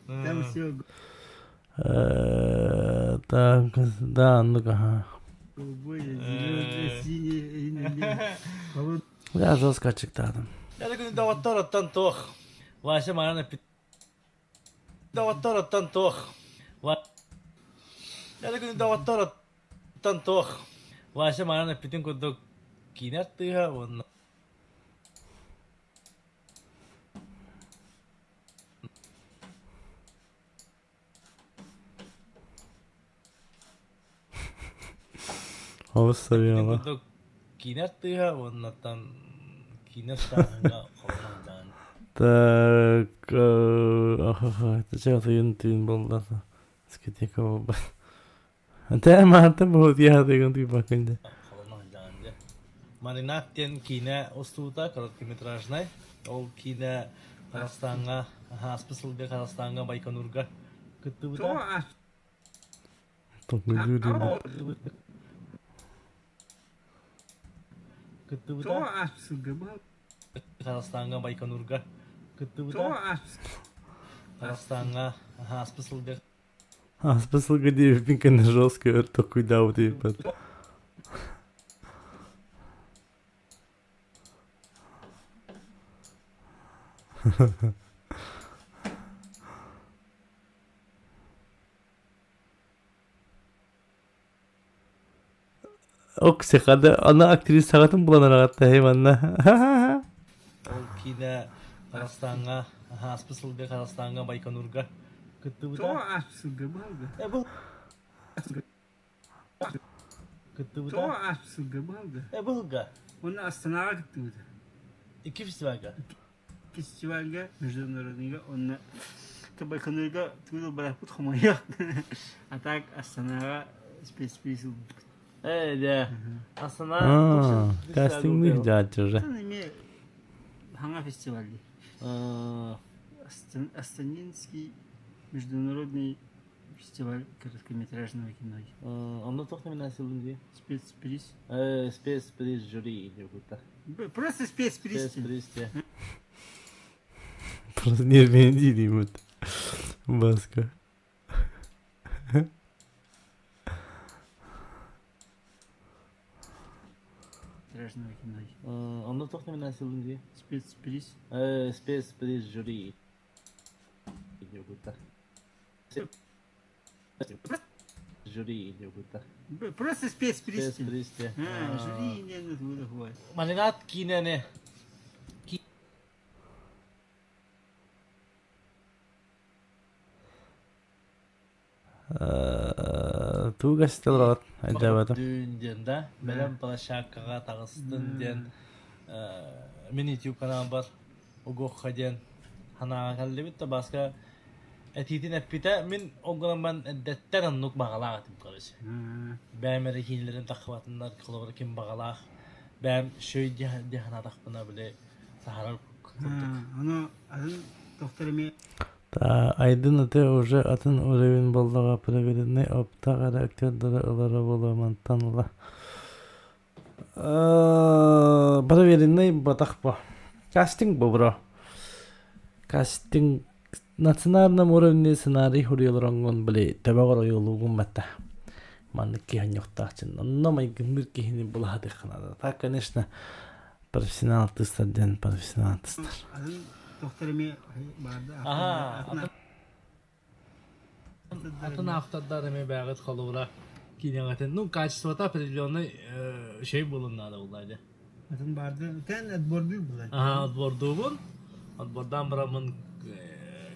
Там все Так, да, ну-ка. ага. голубой, зеленый, синий, Я жестко ачыктаатым. Доҕоттор оттон туох. Вася манан эппит. Доҕоттор оттон туох. Доҕоттор оттон туох. Вася манан эппитин курдук киинэ артыыһа уонна Олус сарыала. курдук киинэ артыыһа уоннаттан киинэ ыстааһыҥҥа холонон даҕаны. Так, это тыын буолла. Дискотека буолбат. Антэ маата буһутуйаатыгын тыйбаккын Холонон даҕаны. Маринад диэн киинэ устуута короткометражнай. Ол киинэ Казахстаҥҥа ааспыт сылга Казахстаҥҥа Байконурга кыттыбыта. Кыттыбыта. Казахстаҥҥа Байконурга кыттыбыта. Казахстаҥҥа ааспыт сылга Ааспыт сылга диэбиппин кэннэ жестко өр токкуйдаабыт эбиппин. Оксихада аны актрисаҕытын булан араҕатта манна. Ол киинэ Казахстаҥҥа ааспыт сылга Казахстаҥҥа Байконурга кыттыбыта. Э, бу кыттыбыта. Э, бу Уонна Астанаҕа кыттыбыта. Икки фестивальга. Фестивальга международныйга уонна Байконурга тугу бараппыт хомойуох. А так Астанаҕа спецприз ылбыппыт. Э, да. Астана Кастингных дьааччы уже. Эмиэ хаҥа фестиваль дии. Астанинский международный фестиваль короткометражного кино. Онно туох номинациялын дии? Спецприз. Спецприз жюри диэбиттэр. Просто спецприз. Спецприз те. Просто не деймит. Баска. Метражного кино. Онно туох номинациялын дии? Спецприз. Спецприз жюри диэбиттэр. Жюри диэбиттэр. Просто спецприз. Спецприз те. Жюри не нужно. Маринад киинэни Туга стелрот айдабатым. Дүн диэн да, бэлэм площадкаҕа таҕыстын диэн мин YouTube канал бар угуохха диэн санааҕа кэллибит да Баска этиитин эппитэ мин ол гынан баран эрдэттэн оннук баҕалаах этим короче. Бэйэм эрэ киинэлэрин таххыбатыннар холобура ким баҕалаах бэйэм шөй дии санаатахпына били саһарар курдук. Ону атын доктор эмиэ Айдын аты уже атын уровень буоллаҕа проверенный оптаах эрэ актердары ылара буолуо мантан ыла. Проверенный батах бо. Кастинг бу бро. Кастинг национальном уровне сценарий хуруйалар били төбөҕөр ойуулуугун батта. Маннык киһи онньохтоох онно майгынныыр киһини булаһатыахха наада. Так, конечно, Профессионал артыыстар диэн профессионал артыыстар. Атын тохтор эмиэ баарда. Аха, атын автордар эмиэ бэҕит холобура киинэҕитин ну качествота определенный шей буолун наада булла дьэ. Атын баарда тэн отбордуу булар. Аха, отбордуубун. Отбордаан бараммын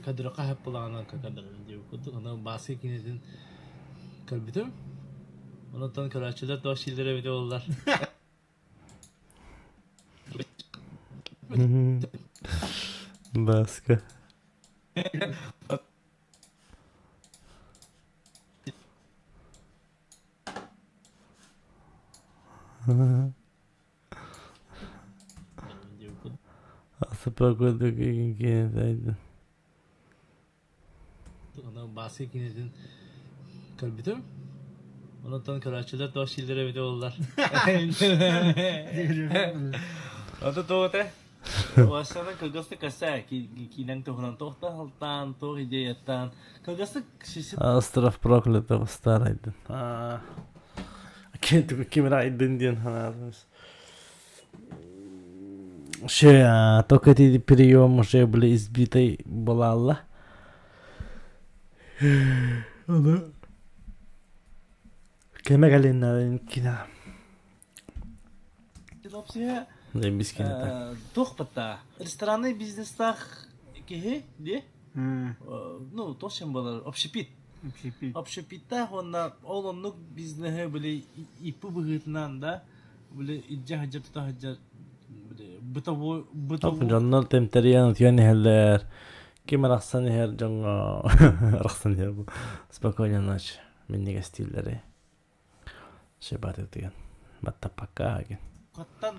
кадырыкка хэп булаҕынан кадырын диэбит курдук. Аны Бааска киинэтин көрбүтүм. Онтон көрөөччүлэр туох сииллэрэ эбитэ буоллар. Бааска. Асыпа курдук киинэтэ Аны Бааска киинэтин көрбүтүм. Онтон көрөөччүлэр туох сииллэрэ эбитэ буоллар. Ото туох этэ? Уоссанан кылгастык кэсээ киинэҥ туһунан туох да алтаан, туох идеяттаан кылгастык Остров проклятых старайдын. Ким райдын диэн санаатым. Ше, только эти прием уже были избитой была. Аны кеме кэлиннэрин кине. Вообще, туох бата ресторанный бизнестаах киһи дии ну туох чем болар общепит общепит общепиттаах уонна ол оннук бизнеһи били иппи быһыытынан да били илдьэ сылдьар тута сылдьар бытовой бытовой Дьоннор тэмтэрийэн утуйан иһэллэр. Ким арахсан иһэр дьоҥҥо арахсан иһэр бу. Спокойной ночи. Минньигэс дииллэри. Шебатытыган. Баттаппакка аген. Хаттан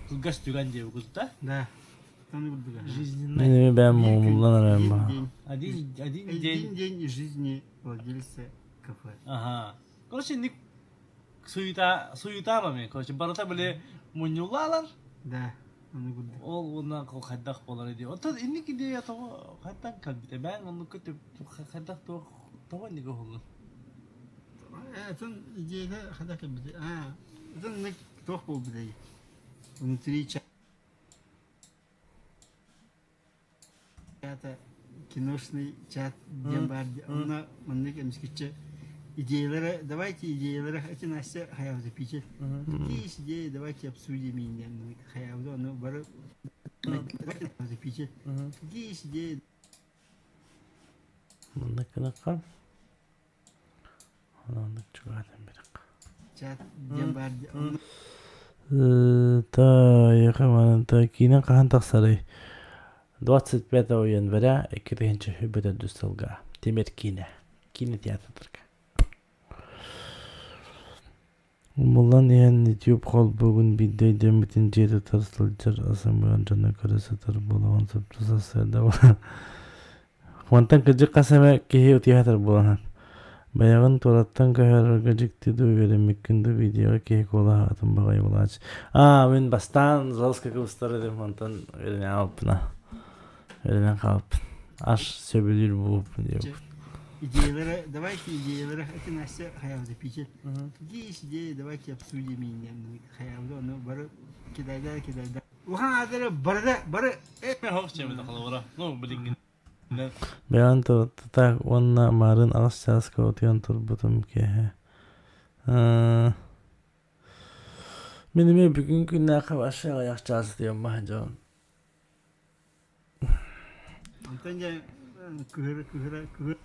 кылгас түгэн диэбит да? Да. Жизненный. Мен бэм мумуллан арам ба. Один один день. Один день жизни владельца кафе. Ага. Короче, ник суета суета мен. Короче, барыта биле мунньулалар. Да. Ол уонна хайдах буолар дии. Оттон инник идея тоҕо хайтан кэлбитэ? Бэйэҥ оннукка хайдах туох тоҕо инник уһуллун? Атын идея хайдах кэлбитэ? Аа, атын туох буолбутай? Внутри чата киношный чат диэн баар онно маннык эмискиччи идеялары давайте идеялары эти Настя хаябыта пиче какие есть идеи давайте обсудим диэн хаябыта ону бары пиче какие есть идеи Маннык гынакка Оннук чугаатан бирик. Чат диэн баар Та манта киинэ хаһан тахсарый? 25 января 2024 сылга Тимир киинэ. Киинэ театрдарга. Умуллан иһэн YouTube холбугун биирдэ өйдөммүтүн дьиэ тутар сылдьар асымыгын дьону көрө сытар буолуон сөп сарсыарда Мантан кырдьык хас эмэ киһи утуйа сытар буолан Бэйэҕин туораттан көһөрөргө дьикти дуу үөрэммиккин дуу видеоҕа киһи куолаһа атын баҕайы булаач Аа мин бастаан жестко кыбыстар этим онтон үөрэнэн хаалбыппына үөрэнэн хаалбыппын аш сөбүлүүр буолбуппун диэбиппин Идеялары, давайте идеялары, это Настя хаябыта пичет. Какие есть идеи, давайте обсудим хаябыта, ону бары кидайда, кидайда. Ухан аадары барыда, бары... Ну, блин, Бэйэҕин туруттатаах уонна маарыын аҕыс чааска утуйан турбутум киэһэ. Мин эмиэ бүгүн күннээххэ вообще аҕыйах чаас утуйаммаһа дьон. Онтон дьэ кыһыра кыһыра кыһыр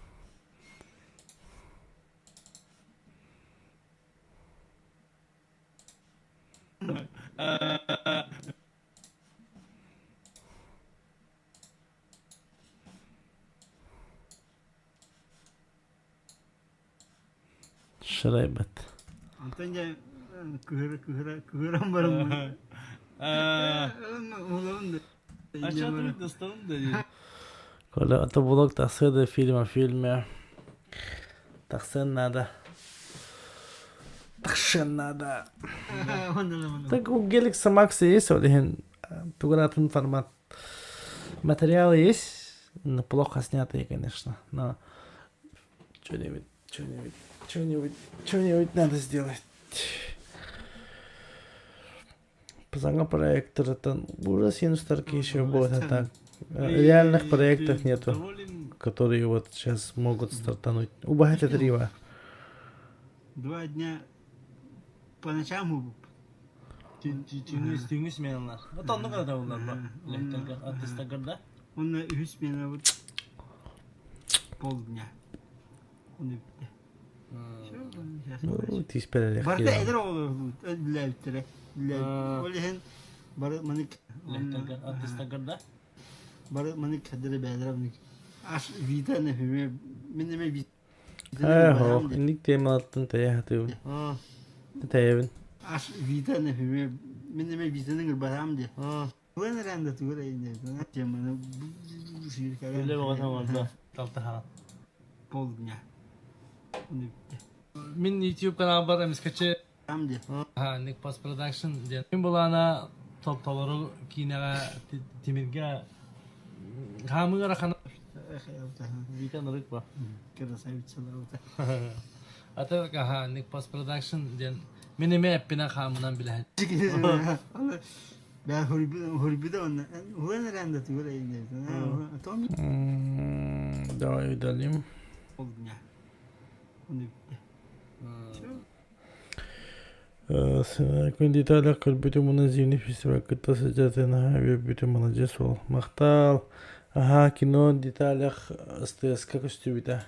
Шырайбыт. Онтон дьэ кыһыра кыһыра кыһыран бараммын. Улабын да. Коля, это блог тахсыа да фильм о фильме. Тахсыан надо. Тахсыан надо. Так у Геликса Макса есть, ол иһин тугунатын формат. Материалы есть, но плохо снятые, конечно. Но что-нибудь, что-нибудь, что-нибудь, что-нибудь надо сделать. Саҥа проекторыттан уже синустарки еще будет, а так реальных проектов нету, которые вот сейчас могут стартануть. Убаһат Рива. Два дня по ночам убуп. Түүҥҥү сменалар. Вот оннук да буллар ба. Лекторга, артистарга да. Онно үһүс смена вот полдня. Оны бүттэ. Ну, тиспер Барыта эдэр оҕолор үлэлээбиттэрэ. Ол иһин бары манык Лекторга, артистарга да. Бары манык хаддары бээлэрэ манык аш Вита например мин эме Вита Ээ, инник темалартан тэйэ сатыыбын. Тэйэбин. Аш Вита например мин эме Витаны ырбатаам де. Туган эрэн да тугу да теманы Үлэ бөҕө оҥордо. Талтаһаҕын. Полдня. Оны бүттэ. Мин YouTube каналбар эмискэчи Ник Post Production диэн. Мин булаана толору киинэҕэ Тимиргэ хаамыы ыарахана Вита нырык ба. Красавицалар Ата аха Ник Post Production диэн мин эмэ эппинэн хаамынан билэһин. Бää hurbiда онна хуэн эрэн тугу да Давай удалим. Полдня. Оны бүттэ. Күн Италия көрбүтүм уонна Зимний фестиваль кытта сылдьар наһаа үөрбүтүм маладьыас уол. Махтаал. Аһаа кино деталях СТС-ка көстүбүтэ.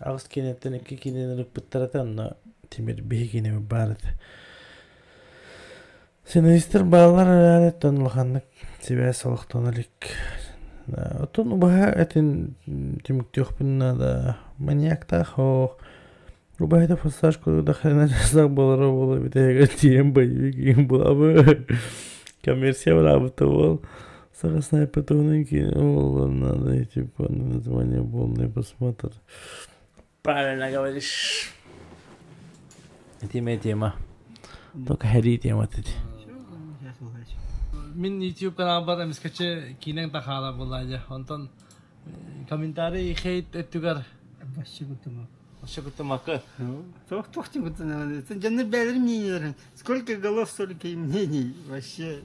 Аҕыс киинэттэн икки киинэни ырыппыттар этэ, онно Тимир биһи киинэбит баар этэ. Сценаристар бааллар эрээри, оттон улаханнык сибээс олохтоно илик. Оттон убаһа этин түмүктүөхпүн наада. Маньяктаах оох. Убаһа форсаж курдук да хрена часах буолара буолуо бүтэһигэр тиийэн боевик игин булабы. Коммерция бараабыта буол. Саха снайпер туһунан киинэ буолуон надо, типа название полный просмотр. Правильно говоришь. Тема тема. Только хери тема dedi. Мин YouTube каналбар эмискэчи киинэҥ тахаала буолла дьэ. Онтон комментарий хейт өттүгэр Вообще кутума. Вообще кутумакы. Туох туох кутуна. Дьоннор бээлэрин мнениелэрин. Сколько голов, столько и мнений. Вообще.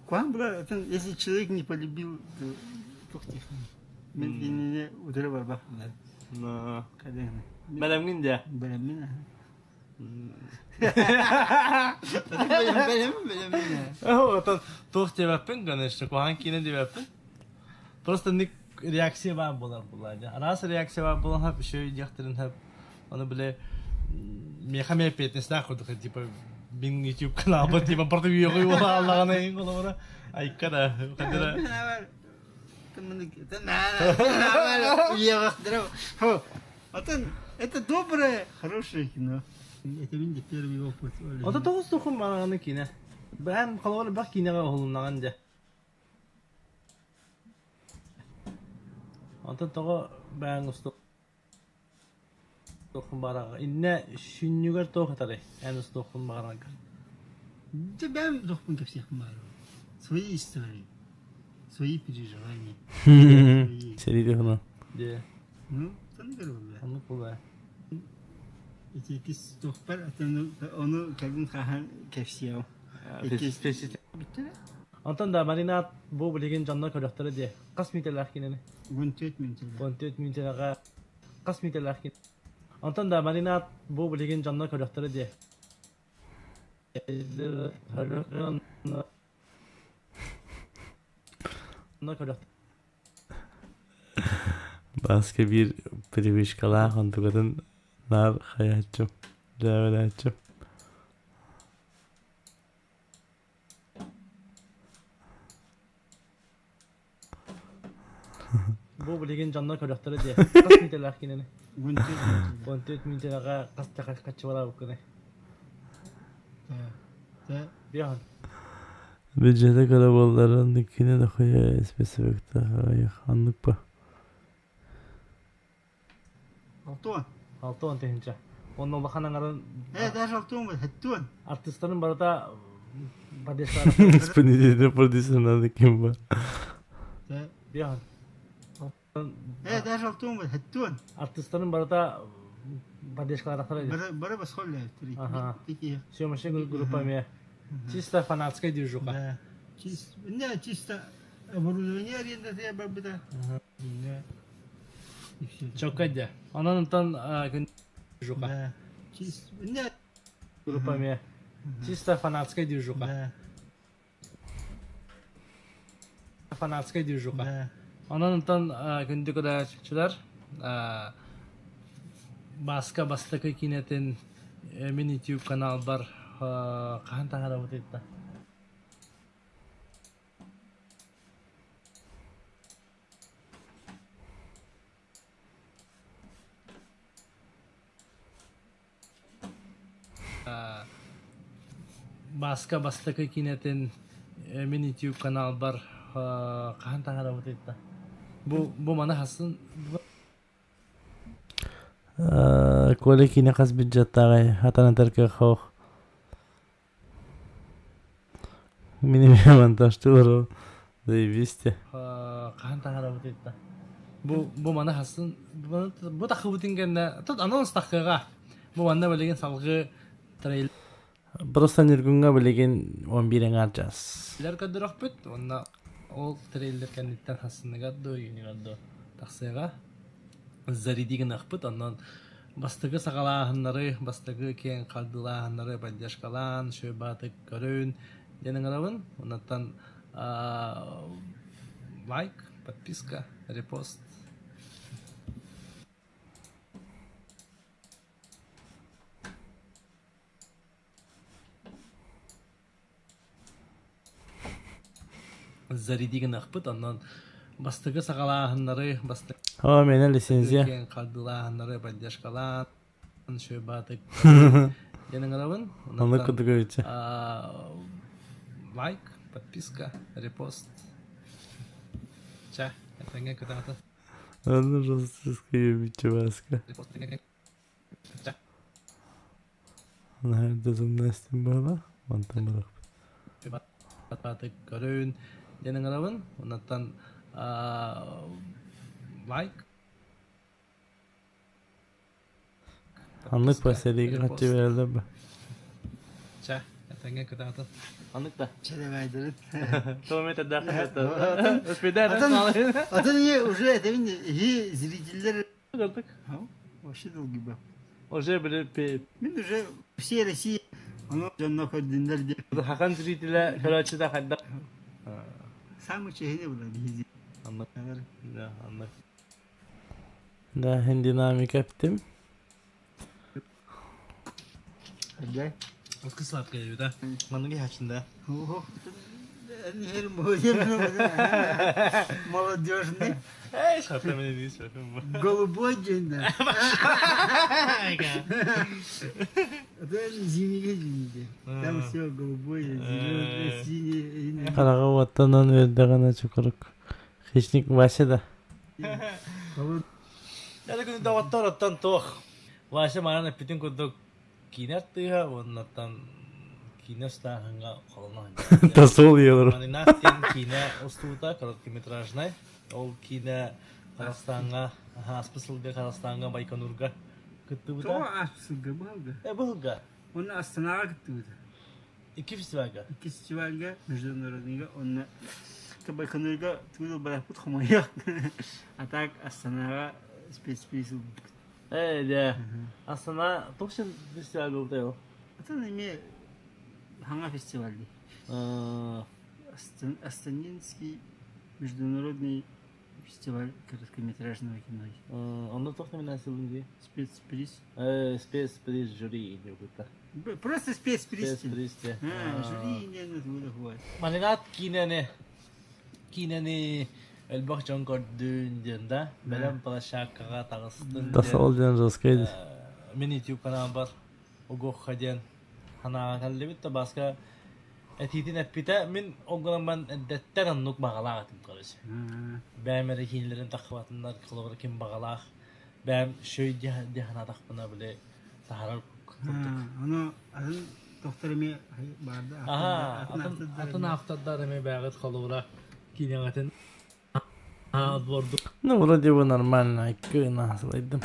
Куан была, если человек не полюбил, то туох тихо. Мин кинини утары барбаппын. Бэлэмҥин дии? Бэлэммин. Отон туох диэбэппин, конечно, куһаҕан киинэ диэбэппин. Просто ник реакция баар буолар буолла дии. Араас реакция баар буолан хап, еще диэхтэрин хап. Ону бile миэхэ эмиэ эппиэтинэстээх курдук типа мин YouTube каналбар типа против үөҕүй буола аллаҕына иһин холобура айка да хадара Атын это доброе, хорошее кино. Это мин первый опыт. Ото тоҕус тухум манаҕаны киинэ. Бэһэн холобура бэх киинэҕэ уһулуннаҕын дьэ. Онтон тоҕо бэйэҥ усту туоххун баҕараҕа иннэ сүнньүгэр туох ытарый эн устуоххун баҕараргар Да бэйэм туохпун кэпсиэхпин баҕарабын. Свои истории, свои переживания. Сэрии туһунан. Дьэ. Ну, сонно көрөбүн. Оннук буолаа. Ити иккис туохпар ону кэлин хаһан кэпсиэҕим. Онтон да маринад бу билигин дьоннор көрүөхтэрэ диэ. Хас миитэлээх кинини? 14 мүнүүтэлээх. 14 мүнүүтэлэҕэ хас миитэлээх кин? Онтон да маринад бу билигин дьоннор көрүөхтэрэ диэ. Бааска биир привычкалаах онтукатын наар хайааччым, дьээбэлээччим. Бу билигин дьоннор көрүөхтэрэ диэ. Хас миитэлээх кинини? 14 мүнүүтэлэҕэ хас да хаччыбалаабыккыный? Биэһэн. Бюджета кыра буолларын кини дохуя спецэффектах оннук ба. Алтуон. Алтуон тыһыынча. Уонна улахан аҥарын Э, даже алтуон хэттуон. артыстарын барыта Исполнительный продюсер надо ким ба. Биэһэн. Э, даже алтуон хэттуон. Артыстарын барыта поддержкалаахтара Бары бары басхоллаабыттар. Ага. Съемочный группа эмиэ. Чисто фанатская движуха. Да. Не, чисто оборудование арендатыгар барбыта. Чокка дьэ. Онон онтон күн движуха. Да. Не. Группа эмиэ. Чисто фанатская движуха. Фанатская движуха. Онон онтон күндү көрөөччүлэр Бааска бастакы киинэтин мин YouTube каналбар хаһан таһаарабыт ыйытта? Бааска бастакы киинэтин мин YouTube каналбар хаһан таһаарабыт ыйытта? Бу бу маны хасын Коля киинэ хас бюджеттааҕый хатанатар кыах суох. Мин эмиэ монтажтыыр заебись Хаһан таһаарабыт ыйытта? Бу бу маны хасын бу тахыбытын кэннэ тут анонс тахыаҕа. Бу манна билигин салгыы трейлер Просто Ньургуҥҥа билигин 11 эҥээр час. көрдөрөхпүт уонна ол трейлер кэнниттэн хассыныгар дуу, үйүнүгэр дуу тахсыаҕа. Заряди гыныахпыт, онон бастакы саҕалааһыннары, бастакы киэҥ хардыылааһыннары поддержкалаан, шөбатык көрүн диэн ыҥырабын. Оннуттан лайк, подписка, репост. Заряди гыныахпыт, онон бастакы саҕалааһыннары, бастакы Оо, миэнэ лицензия. киэҥ хардыылааһыннары поддержкалаан, шөбатык диэн ыҥырабын. Оннук курдук эбитчэ. Лайк, подписка, репост. Ча, этэҥҥэ кытаата. Онно жесткая эбитчэ Васька. Наһаа дозумнастым буола, мантан барахпыт. Атаатык көрүн диэн ыҥырабын. Оннуттан лайк. Аннык поселигэ хаччы бэрэллэр ба. Ча, этэҥҥэ кытаатын. Аннык да. Чэлэбайдарын. Томе тогда Атын уже это и зрительдер Вообще долгий был. Уже были Мин уже все России ону дьонно көрдүннэр диэн. Хахан зрителя короче да хайда. Самый чехини была биһизи. Аннык. Да, аннык. Да, хин динамика эптим. Хаддай. Откы сладкая да? Манныги хачында. Молодежный. Эй, шапта меня не шапта. Голубой день, да. Это зимний день. Там все голубое, зеленое, синее. Хараҕа уоттанан үөрдэҕинэ чукурук. Хищник Вася да. Яда күнү доҕоттор оттон туох. Вася манан эппитин курдук киинэ артыыһа уоннаттан киинэ устааһыҥҥа холоно Тосол елор. Маринад диэн киинэ устуута короткометражнай. Ол киинэ Казахстаҥҥа ааспыт сылга Казахстаҥҥа Байконурга кыттыбыта. Тоҕо ааспыт сылга быһылга? Э быһылга. Онно Астанаҕа кыттыбыта. Икки фестивальга. Икки фестивальга международныйга онно Байконурга тугу бараппыт хомойуох. А так Астанаҕа спецприз ылбыппыт. Э, да. Астана туох фестиваль буолбутай ол? Атын эмиэ хаҥа фестиваль дии. Астанинский международный фестиваль короткометражного кино. Онно туох номинациялын дии? Спецприз. Спецприз жюри диэбиттэр. Просто спецприз. Спецприз те. Жюри инньэ тугу Маринад киинэни киинэни элбэх дьон көрдүн диэн да бэлэм площадкаҕа таҕыстын Тосол диэн жесткай мин YouTube каналбар угуохха диэн санааҕа кэллибит да Бааска этиитин эппитэ мин ол гынан баран эрдэттэн оннук баҕалаах этим короче бэйэм эрэ киинэлэрин таххыбатыннар холобура ким баҕалаах бэйэм шөй дии санаатахпына били таһарар курдук Ону атын тохтор эмиэ баарда. Аха, атын атын автордар эмиэ бэйэҕит холобура киинэҕитин отбордук Ну, вроде бы нормально, икки наслайдым.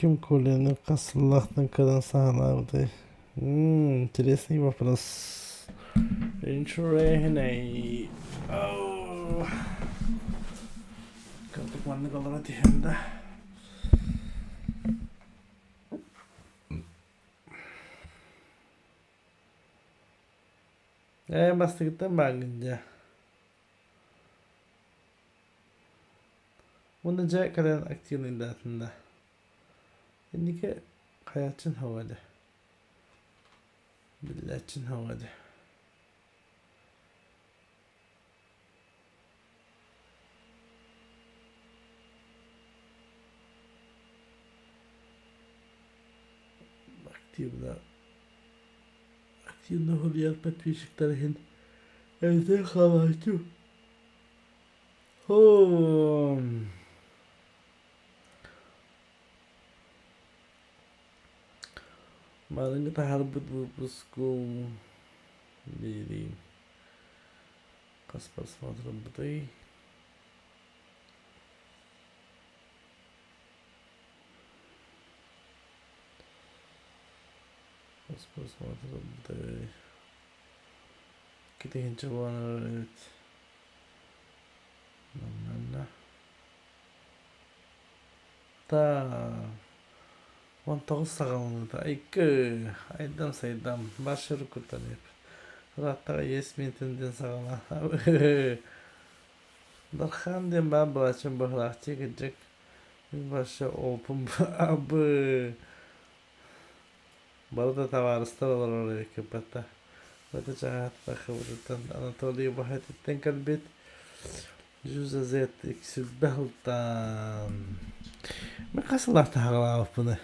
Ким Коляны хас сыллаахтан көрөн саҕалаабытай? Интересный вопрос. Интересный. Кырдык маннык олоро түһэм да. Ээ, бастакыттан бааҥҥын дьэ. Уонна дьэ кэлэн активныйдаатын да. Инники хайааччын һоҕо дьэ. Биллээччин һоҕо дьэ. Активно активно хулуйар подписчиктар иһин эбэтэр хаалааччы. Маныҥҥа таһаарбыт выпускум биэриим хас просмотрбутуй? Хас просмотрбутуй? Китиһинчэ буолан эрэр эбит. Манна Так. 19 саҕаланыыта. Икки айдам сайдам башыр кутанып. Ырааттаҕа есть миэтин диэн саҕала. Дархан диэн баар былааччын быһылаахчы кырдьык. Баша опум абы. Бары да табаарыстар олорор эбиккит Бата чаҕааттахыбытыттан Анатолий Баһатиттан кэлбит Жуза Z сүрбэ сылтан Мен хас сыллаах таһаҕалаабыппыны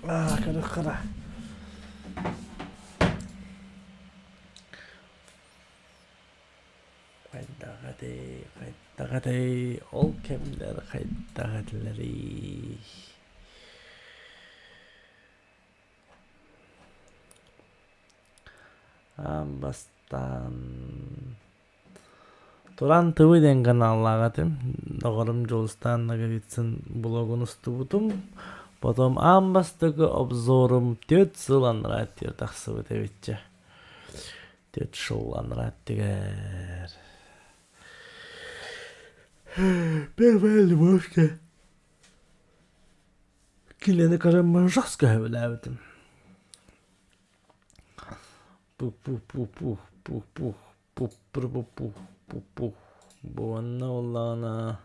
Аа, көрүөххэ Хайдах этэй, хайдах этэй, ол кэмнэр хайдах этилэрий? Аан бастаан Туран ТВ диэн каналлаах этим. Доҕорум Дьулустаан Ноговицын блогун устубутум. Потом аан бастакы обзорум түөрт сыл анараа өттүгэр тахсыбыт эбитчэ. Түөрт сыл анараа өттүгэр. Первая любовь Кинини көрөммүн жестко сөбүлээбитим. Пух-пух-пух-пух, пух-пух, пуп-пух-пух, пух-пух. Буонна буоллаҕына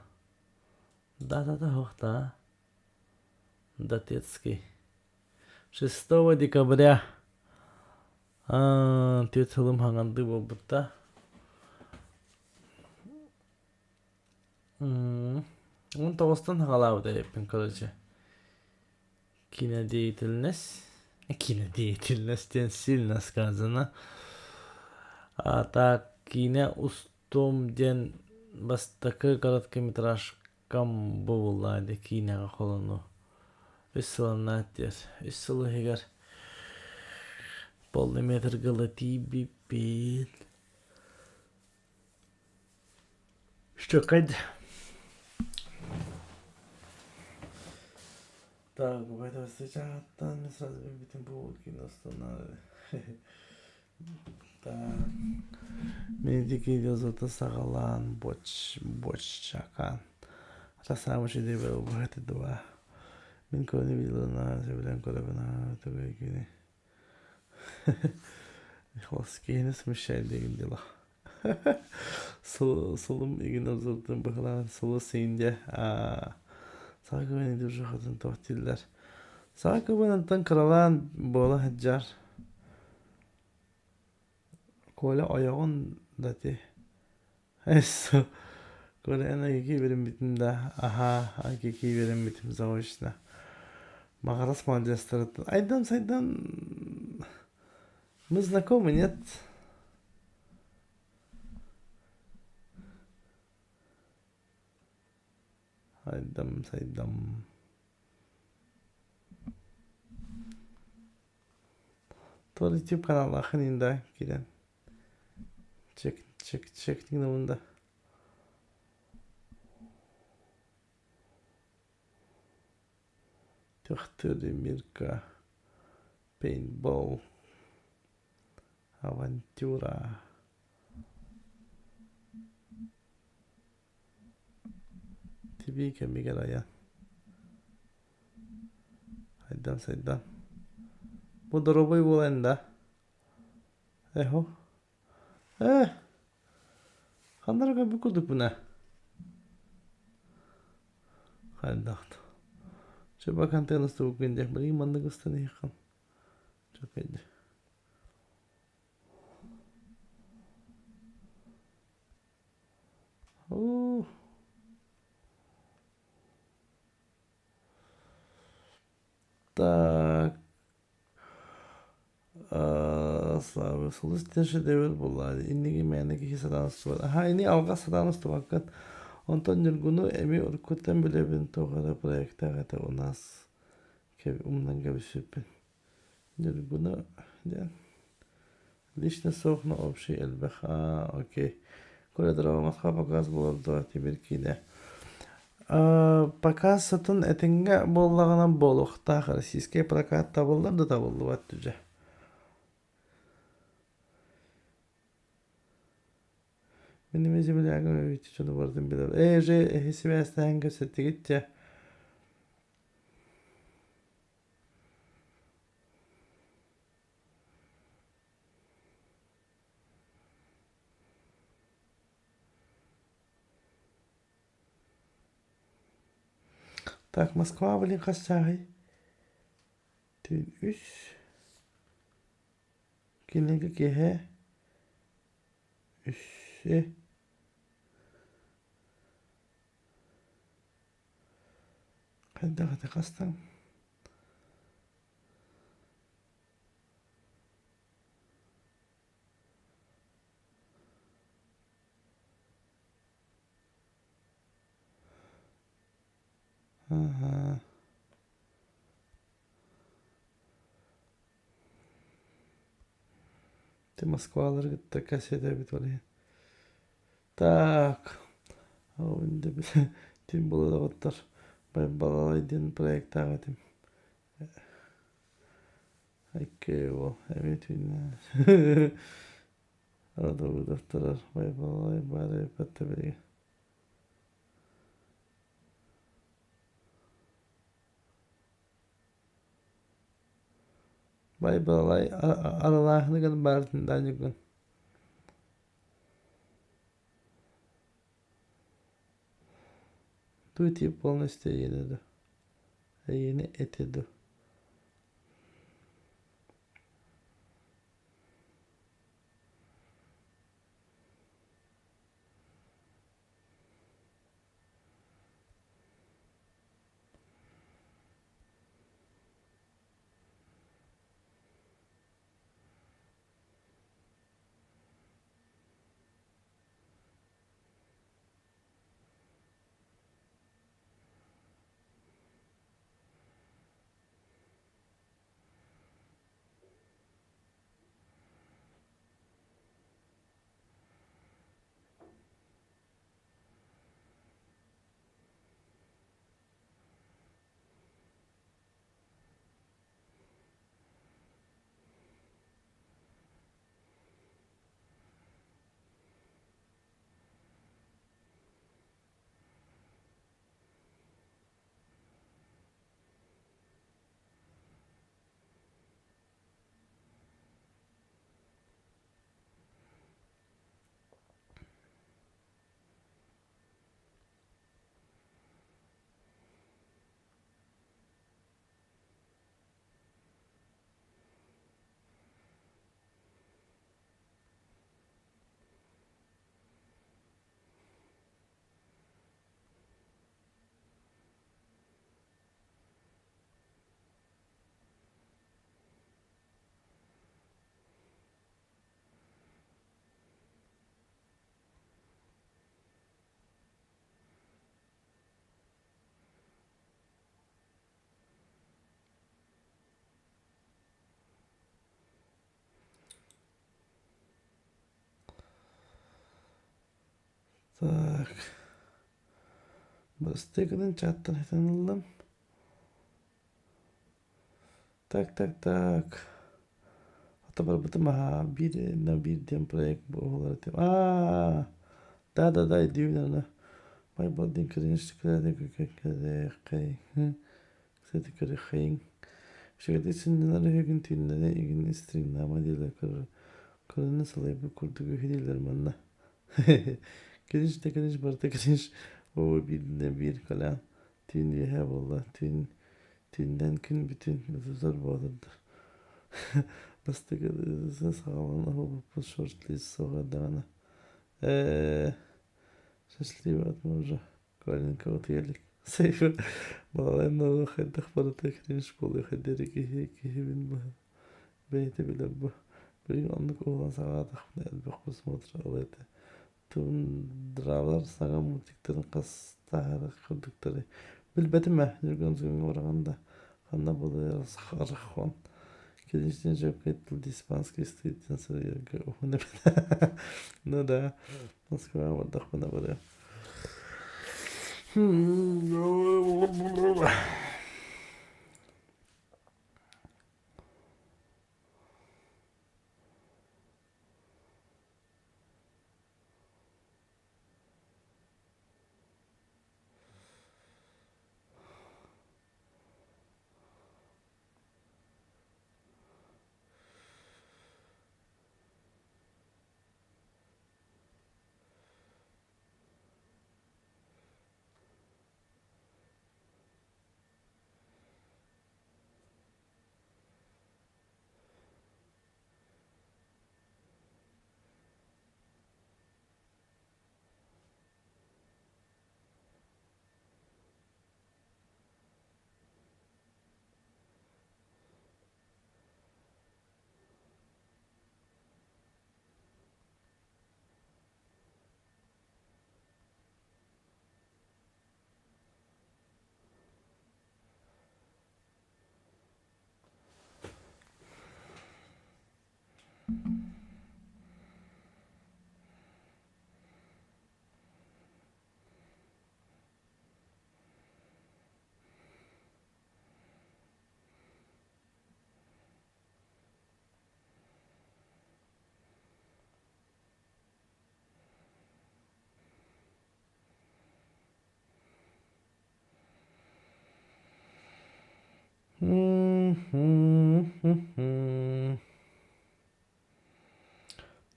датата суох да Датецкий. 6 декабря түөрт сылым хаҥардыы буолбут да. 19-тан саҕалаабыт эбиппин короче. Кинодеятельность. Кинодеятельность диэн сильно сказано. А так киинэ устуом диэн бастакы короткометражкам буолла дии киинэҕэ холону. Үс сыланнаат диэр. Үс сыл иһигэр полный метрга ыла тиийбиппин. Что, Так, в этого встречаттан сразу бүтүн бу киностонары. Так. Медики жазыта саҕалаан боч боччакан. Расамыш иде бу два. Мин көне видела сөбүлээн көрөбүн аа кини. Холоскиини смущает деген дела. Сылым игин обзордун быһылаан сылы сиинде саха көбөн идуржу хатын туох дииллэр. Саха көбөн онтон кыралаан буола сылдьар. Коля ойоҕун да ти. Коля эн аки бериммитим да аха аки бериммитим заочно. Маҕарас маладьыастарыттан Айдан сайдан мы знакомы, нет? Айдам сайдам. Туох YouTube каналлааххын инда киирэн чек чек чек гынабын да. Төхтөрү Мирка пейнтбол авантюра Тибии кэмигэр айан. Айдан сайдан. Бу доруобай буолан да. Эхо. Э. Ханна эрэ көрбүт курдукпун ээ. Хайдах Чөбө контент устубуккун диэх билигин маннык устан иһиэххин. Чөкөйдө. Оо. Так. Слава сулус диэн шедевр буолла. Инники мээнэ киһи сатаан устубат. Аха, ини алҕас сатаан устубаккын. Онтон Ньургуну эмиэ уруккуттан билэбин туох эрэ проектаах этэ у нас умнан кэбиспиппин. Ньургуну диэн лично суох, но общий элбэх. Аа, окей. Коридорга Москва показ буолар дуо тимир киинэ. Показ сытын этиҥҥэ буоллаҕына буолуохтаах российскай прокат табыллар да табыллыбат дьэ. Мин эмиэ землягым эбит дьону барытын билэр. Ээ же эһи сибээстэһэн кэпсэттигит дьэ. Так, Москва, блин, хас чааһый? Түүн үс. Кинилэргэ киэһэ үс Хайдах этэ хастан? Аха. Ты Москвалары кытта кэпсэтэбит ол иһин. Так, тим буолар Балалай диэн проектаах этим. Айкево, эмиэ түүннээн. Родовыдовтарар Байбалай баара эппэттэ билигин. Байбалай аралааһыныгар баарын да ньугун. Тут и полностью эйиэнэ ду. Эйиэнэ этэ ду. Так. Бырастыы гынан чааттан этэн ыллым. Так, так, так. Ата барбытым аһаа биир на биир диэн проект буолар этим. Аа, да да да өйдүүбүн аны. Байбал диэн Үчүгэйдик сынньанар үһүгүн түүннэри игин истриҥнаама дииллэр көрөнө салайбыт курдук үһү дииллэр манна. Кринж да кринж барыта кринж. Оо биирдэ биир Колян түүн үөһэ буолла түүн түүннэн күн бүтүн ытытар боотурдар. Бастакы саҕалана уһулбуппут шорт-лист суоҕа даҕаны. Ээ счастливо от мужа. Коленька утуйа илик. Сейфер балалайын хайдах барыта кринж буолуох диэри киһи киһибин быһа бэйэтэ билэр бу. Билигин оннук уһулан саҕалаатахпына элбэх просмотр ылыа этэ. Тундравлар саҥа мультиктарын хас таһаарар курдуктары билбэтим ээ Ньургун Суҥҥа бараҕын да ханна буолуой Архон Киришнин жопкой испанский стыд суруйарга уһун эбит. Ну да, Москваҕа бардахпына барыам.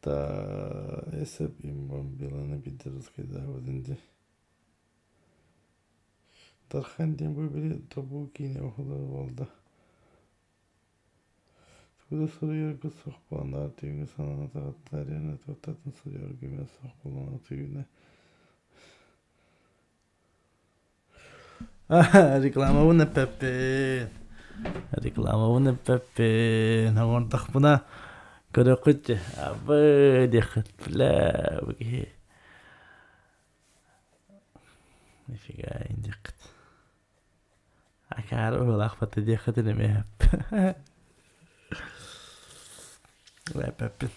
Та эсэп имбам биланы бидерскайдаабытын дии. Дархан диэн бу били тобуу киинэ уһулар буолда. Тугу да суруйарга суох буолан түүҥҥү санааны таҕыттаарыйан туохтатын суруйарга эмиэ суох буолан түүнэ. Рекламабын эппэппин. Рекламабын эппэппин. Оҥордохпуна көрөххүт дьэ. Абы диэххит. Бля, бу киһи. Нифига диэххит. Акаары уһулаахпата диэххитин эмиэ эп. Эппэппин.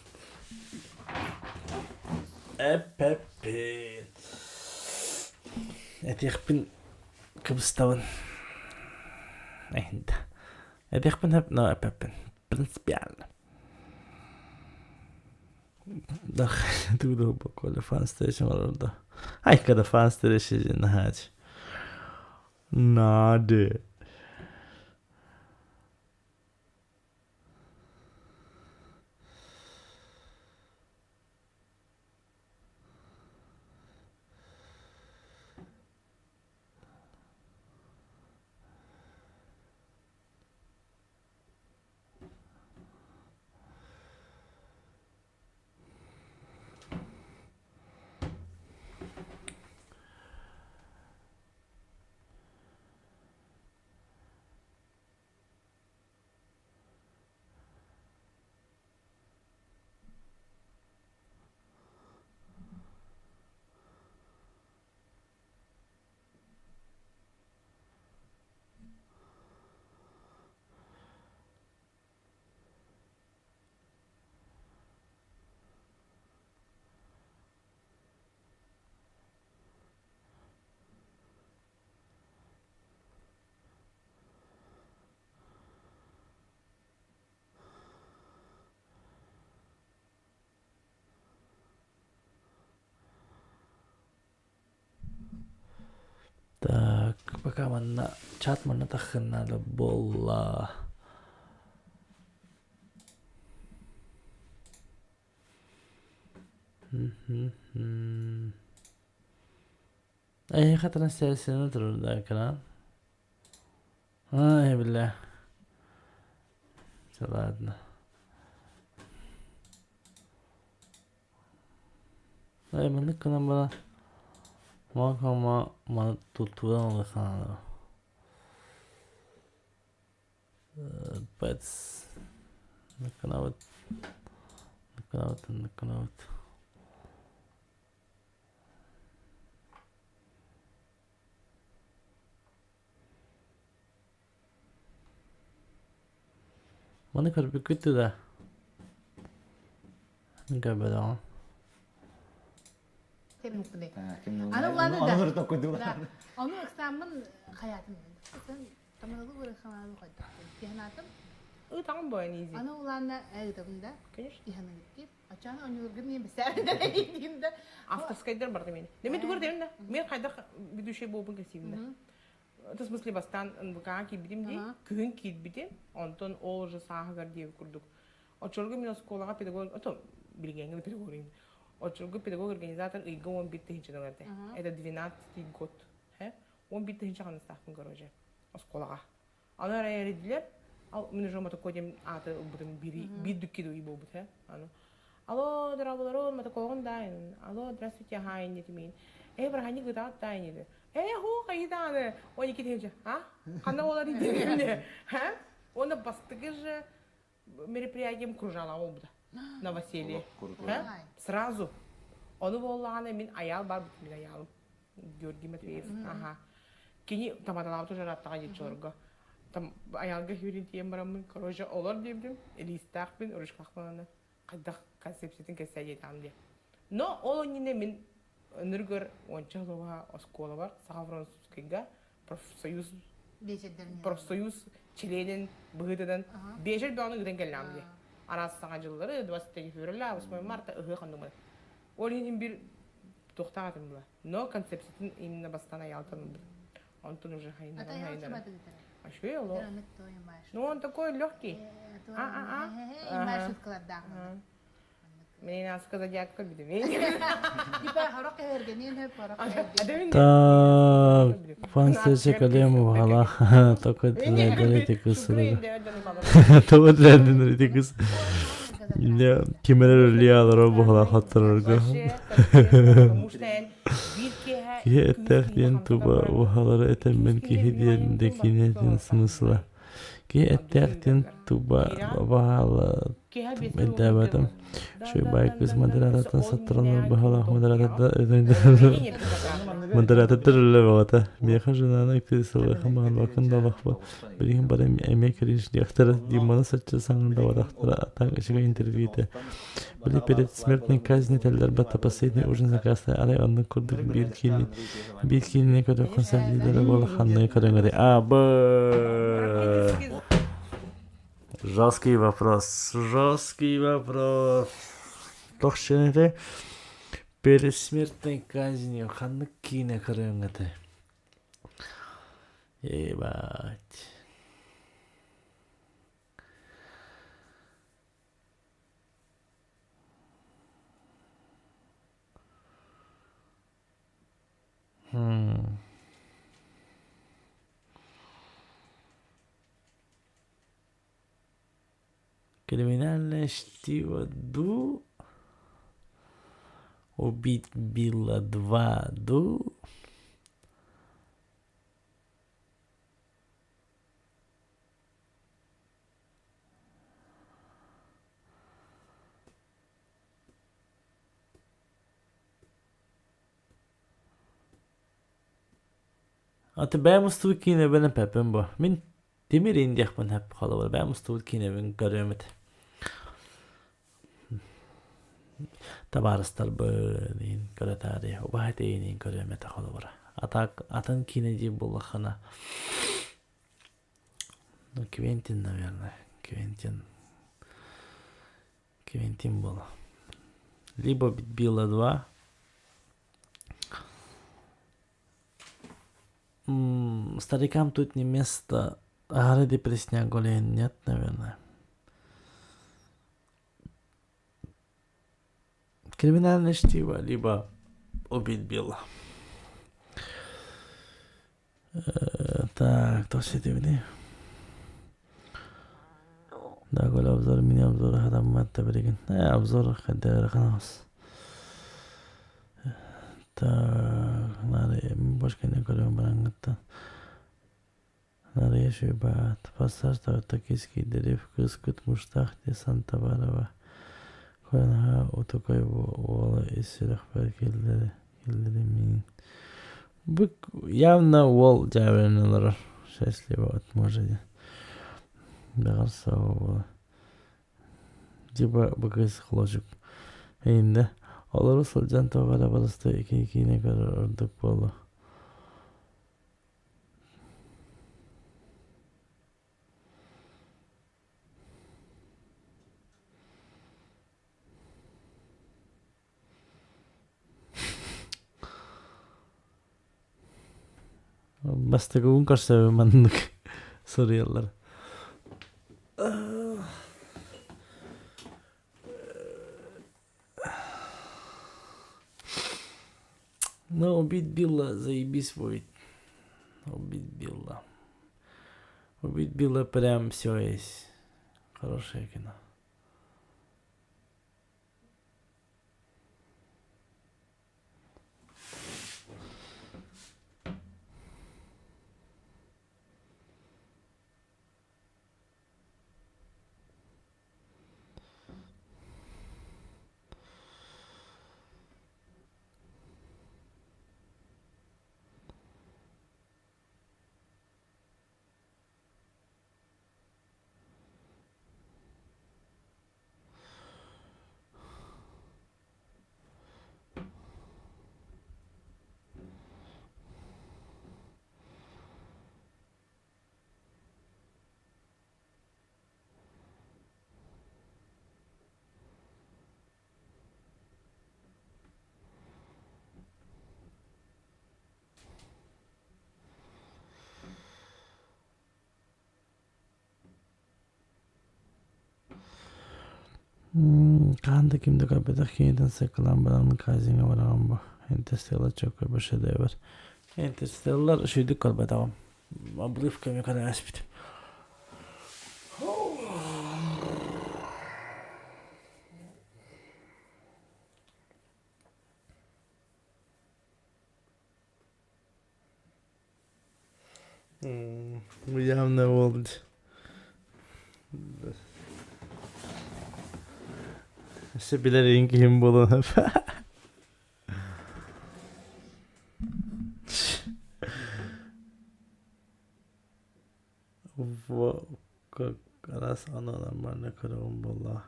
Эппэппин. Этиэхпин кыбыстабын. Эһинтэ. Этиэхпин хөп, но эппэппин. Принципиально. Тугу буквально фан встреча олордо. Ай, когда фан встреча наһаач. Надо. Пока манна чат манна таххыннаада буолла. Эһиэхэ трансляцияны турар экран. Ай, бля. Всё, ладно. Ай, маннык гынан баран Маакама маны туттууран ылыахха Бэц. Ныкканабыт. Ныкканабыт, ныкканабыт. Маны көрбүккүт да? Көрбөтөҕүм. Аны улааны да. Ону ыксааммын хаятым. Тамалалы вырыхалааны хайдах. Тиһанатым. Ытаҕын бойон изи. Аны улаана ыытабын да. Конечно. Тиһаныгыт Ачааны оньулургун мен бисээр да. Авторскайдар барда мени. Деме тугар дебин да. Мен хайдах ведущий болбун кесибин да. Это в смысле бастан НВК киирбитим дии, күһүн киирбитим, онтон ол уже сааһыгар диэби курдук. Оччолорго мин оскуолаҕа педагог, ото билиҥҥи педагог Оччолорго педагог-организатор ыйга 11 тыһыынчанан этэ. Это 12 год. 11 тыһыынча хамнастаахпын короче оскуолаҕа. Аны эрэ эрийдилэр, ал мин уже мотокко диэн ааты ылбытым биир биир дүкки дуй буолбут э. Аны Алло, здравствуйте, мотокоҕун даайын. Алло, здравствуйте, хаайын диэтим Э, быраханньык ытаат даайын диэтим. Э, хуу, хайытааны. 12 тыһыынча. А? Ханна буолар диэтим Ха? Уонна бастакы же мероприятием кружала буолбута. Новоселье. Сразу. Ону буоллаҕына мин аял бар мин аялым. Георгий Матвеев. Аха. Кини тамадалаабыт уже аттаҕа диэччилэргэ. Там аялга хүрин тиийэн бараммын, короче, олор диэбитим, илиистаахпын, ручкалаахпын хайдах концепциятын кэсээ диэтэҕим диэ. Но ол иннинэ мин өнүргөр уонча сылга оскуолабар Саха французскайга профсоюз профсоюз чилиэнин быһыытынан биэчэр бөҕөнү ыытан кэллэҕим дии. Араас саҥа дьыллары 23 февраля, 8 марта ыһыах оннугунан. Ол иһин бир туохтаах этим была. Но концепциятын именно бастан аялтан ылбытым. Онтон уже хайыннаран хайыннаран. А что я ло? Ну он такой легкий. А-а-а. Мне надо сказать, я как Так, фанстече калему баҕалаах токо тилээдэритикус Токо тилээдэритикус кимэрэр өлиаларо баҕалаах хоттарарга Киһи эттээх диэн туба уһалары этэммин киһи диэн декине диэн смысла Киһи эттээх диэн туба баһаала өйдөөбөтүм. Үчүгэй кыыс модератордан саттаран баһалаах модераторда модератордар үлэ бөҕөтө. Миэхэ женаны кыыс ылыахым баҕарбаккын да олохпут. Билигин бары эмиэ кринждиэхтэрэ Диманы соччо саҥардабатахтара а так үчүгэй интервьюта. Били перед смертной казнью этэллэр последний ужин заказтай арай оннук курдук биир киини биир киинини көрүөххүн сэргииллэрэ буола ханныгы көрөҥөрүй а б Жесткий вопрос. Жесткий вопрос. Туох этэй? Перед смертной казнью ханнык киинэ көрүөҥ этэй? Ебать. Хм. Криминальное чтиво ду. Убить Билла 2 ду. Аты бэйэм устубут киинэбин эппэппин бу. Мин Тимир индиэхпин сөп холобур бэйэм устубут киинэбин көрүөм этэ. Табаарыстарбын иһин көрө таарыйа убаһа тэйиниин көрүөм этэ холобура. А так атын киинэ диир буоллаххына ну Квентин, наверное. Квентин. Квентин было. Либо Билла 2. Старикам тут не место. Аһары депрессняк олehen нет, наверное. Криминальное чтиво, либо убить Билла. Так, то ситибини. Да, коля обзор, мини обзор хатаммат да билигин. Обзор хайда ханаҕас. Так, нары бошка не көрөм бараңыттан. Нарыйа Шүйбаат, Пассаж Тартакиский, Дерев кыыс Кут-Муштаах Санта-Барба Куранаҕа утукай уола ис сүрэхпэр киллэримиин Бу явно уол дьээбэлэнэн олорор счастливо от мужа диэн бэҕэр суоҕа буолуо типа бу кыыс холочук эйиннэ олору сылдьан тоҕо эрэ барыста киинэ көрөр ордук буолуо Бастакыбын көрсөбүн маннык суруйаллар. Ну, убить Билла заебись будет. Убить Билла. Убить Билла прям все есть. Хорошее кино. Хаһан да ким да көрбөтөх киһитин сыккылаан баран казиҥҥа бараҕын бу. Интерстеллар чөккө бу шедевр. Интерстеллар үчүгүйдүк көрбөтөҕүм. Обрывками көрө ааспытым. Явно болды. Өссө билэр киһим буолан Во как раз оно нормально көрөҕүм буолла.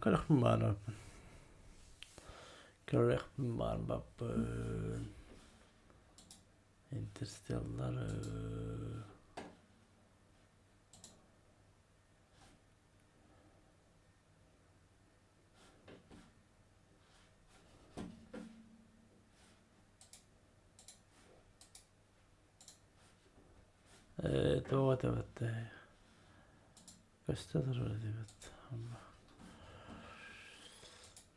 Көрөхпүн баарбаппын. Көрүөхпүн баарбаппын. Интерстеллар Туох этэбит Көстө турар этибит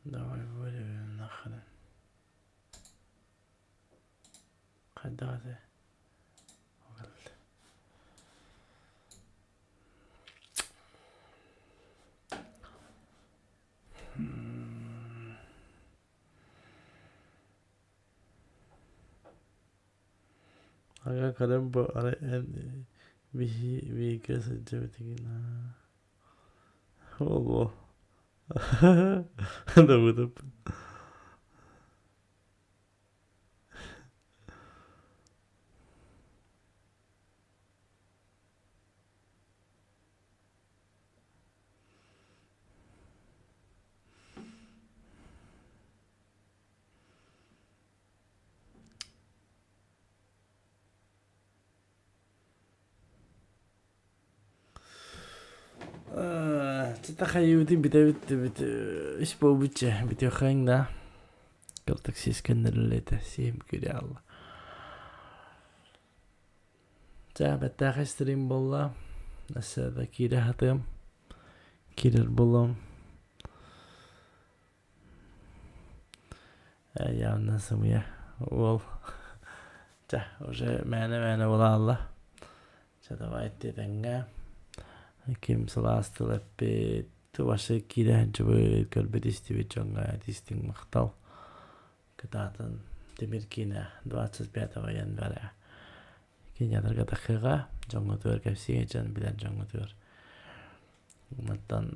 Давай вырежем нахрен. Хайдах этэй? Ага көрөн бу арай эн биһи бииргэ сылдьыбытыгын Ол Давыдов. Чита хайыбытын бүтэбит бүт үс буолбут бүтүөххүҥ да. Кырдык сискэннэрилэтэ сиэм күрэ Чэ, бэттээхэй стрим буолла. Өссө да киирэ сатыам. Киирэр буолуом. Явно сымыйа уол. Чэ, уже мээнэ-мээнэ буолаалла. Чэ, давай тэҥҥэ. Ким сылаас тыл эппит, вообще киирэ сылдьыбыт, көрбүт истибит дьоҥҥо этистиҥ махтал. Кытаатын Тимир киинэ 25 января кинияларга тахыаҕа дьоҥҥутугар кэпсиэ дьон билэр дьоҥҥутугар мантан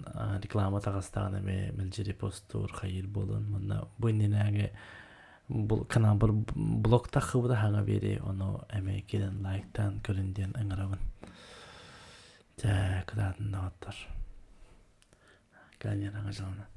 реклама таҕыстаҕына эмиэ мэлдьи репостуур хайыыр буолун манна бу иннинээҕи каналбар блог таххыбыта хаҥа биэрии ону эмиэ киирэн лайктаан көрүн диэн ыҥырабын дьэ кытаатын доҕоттор кэлэн аҥа дьылына.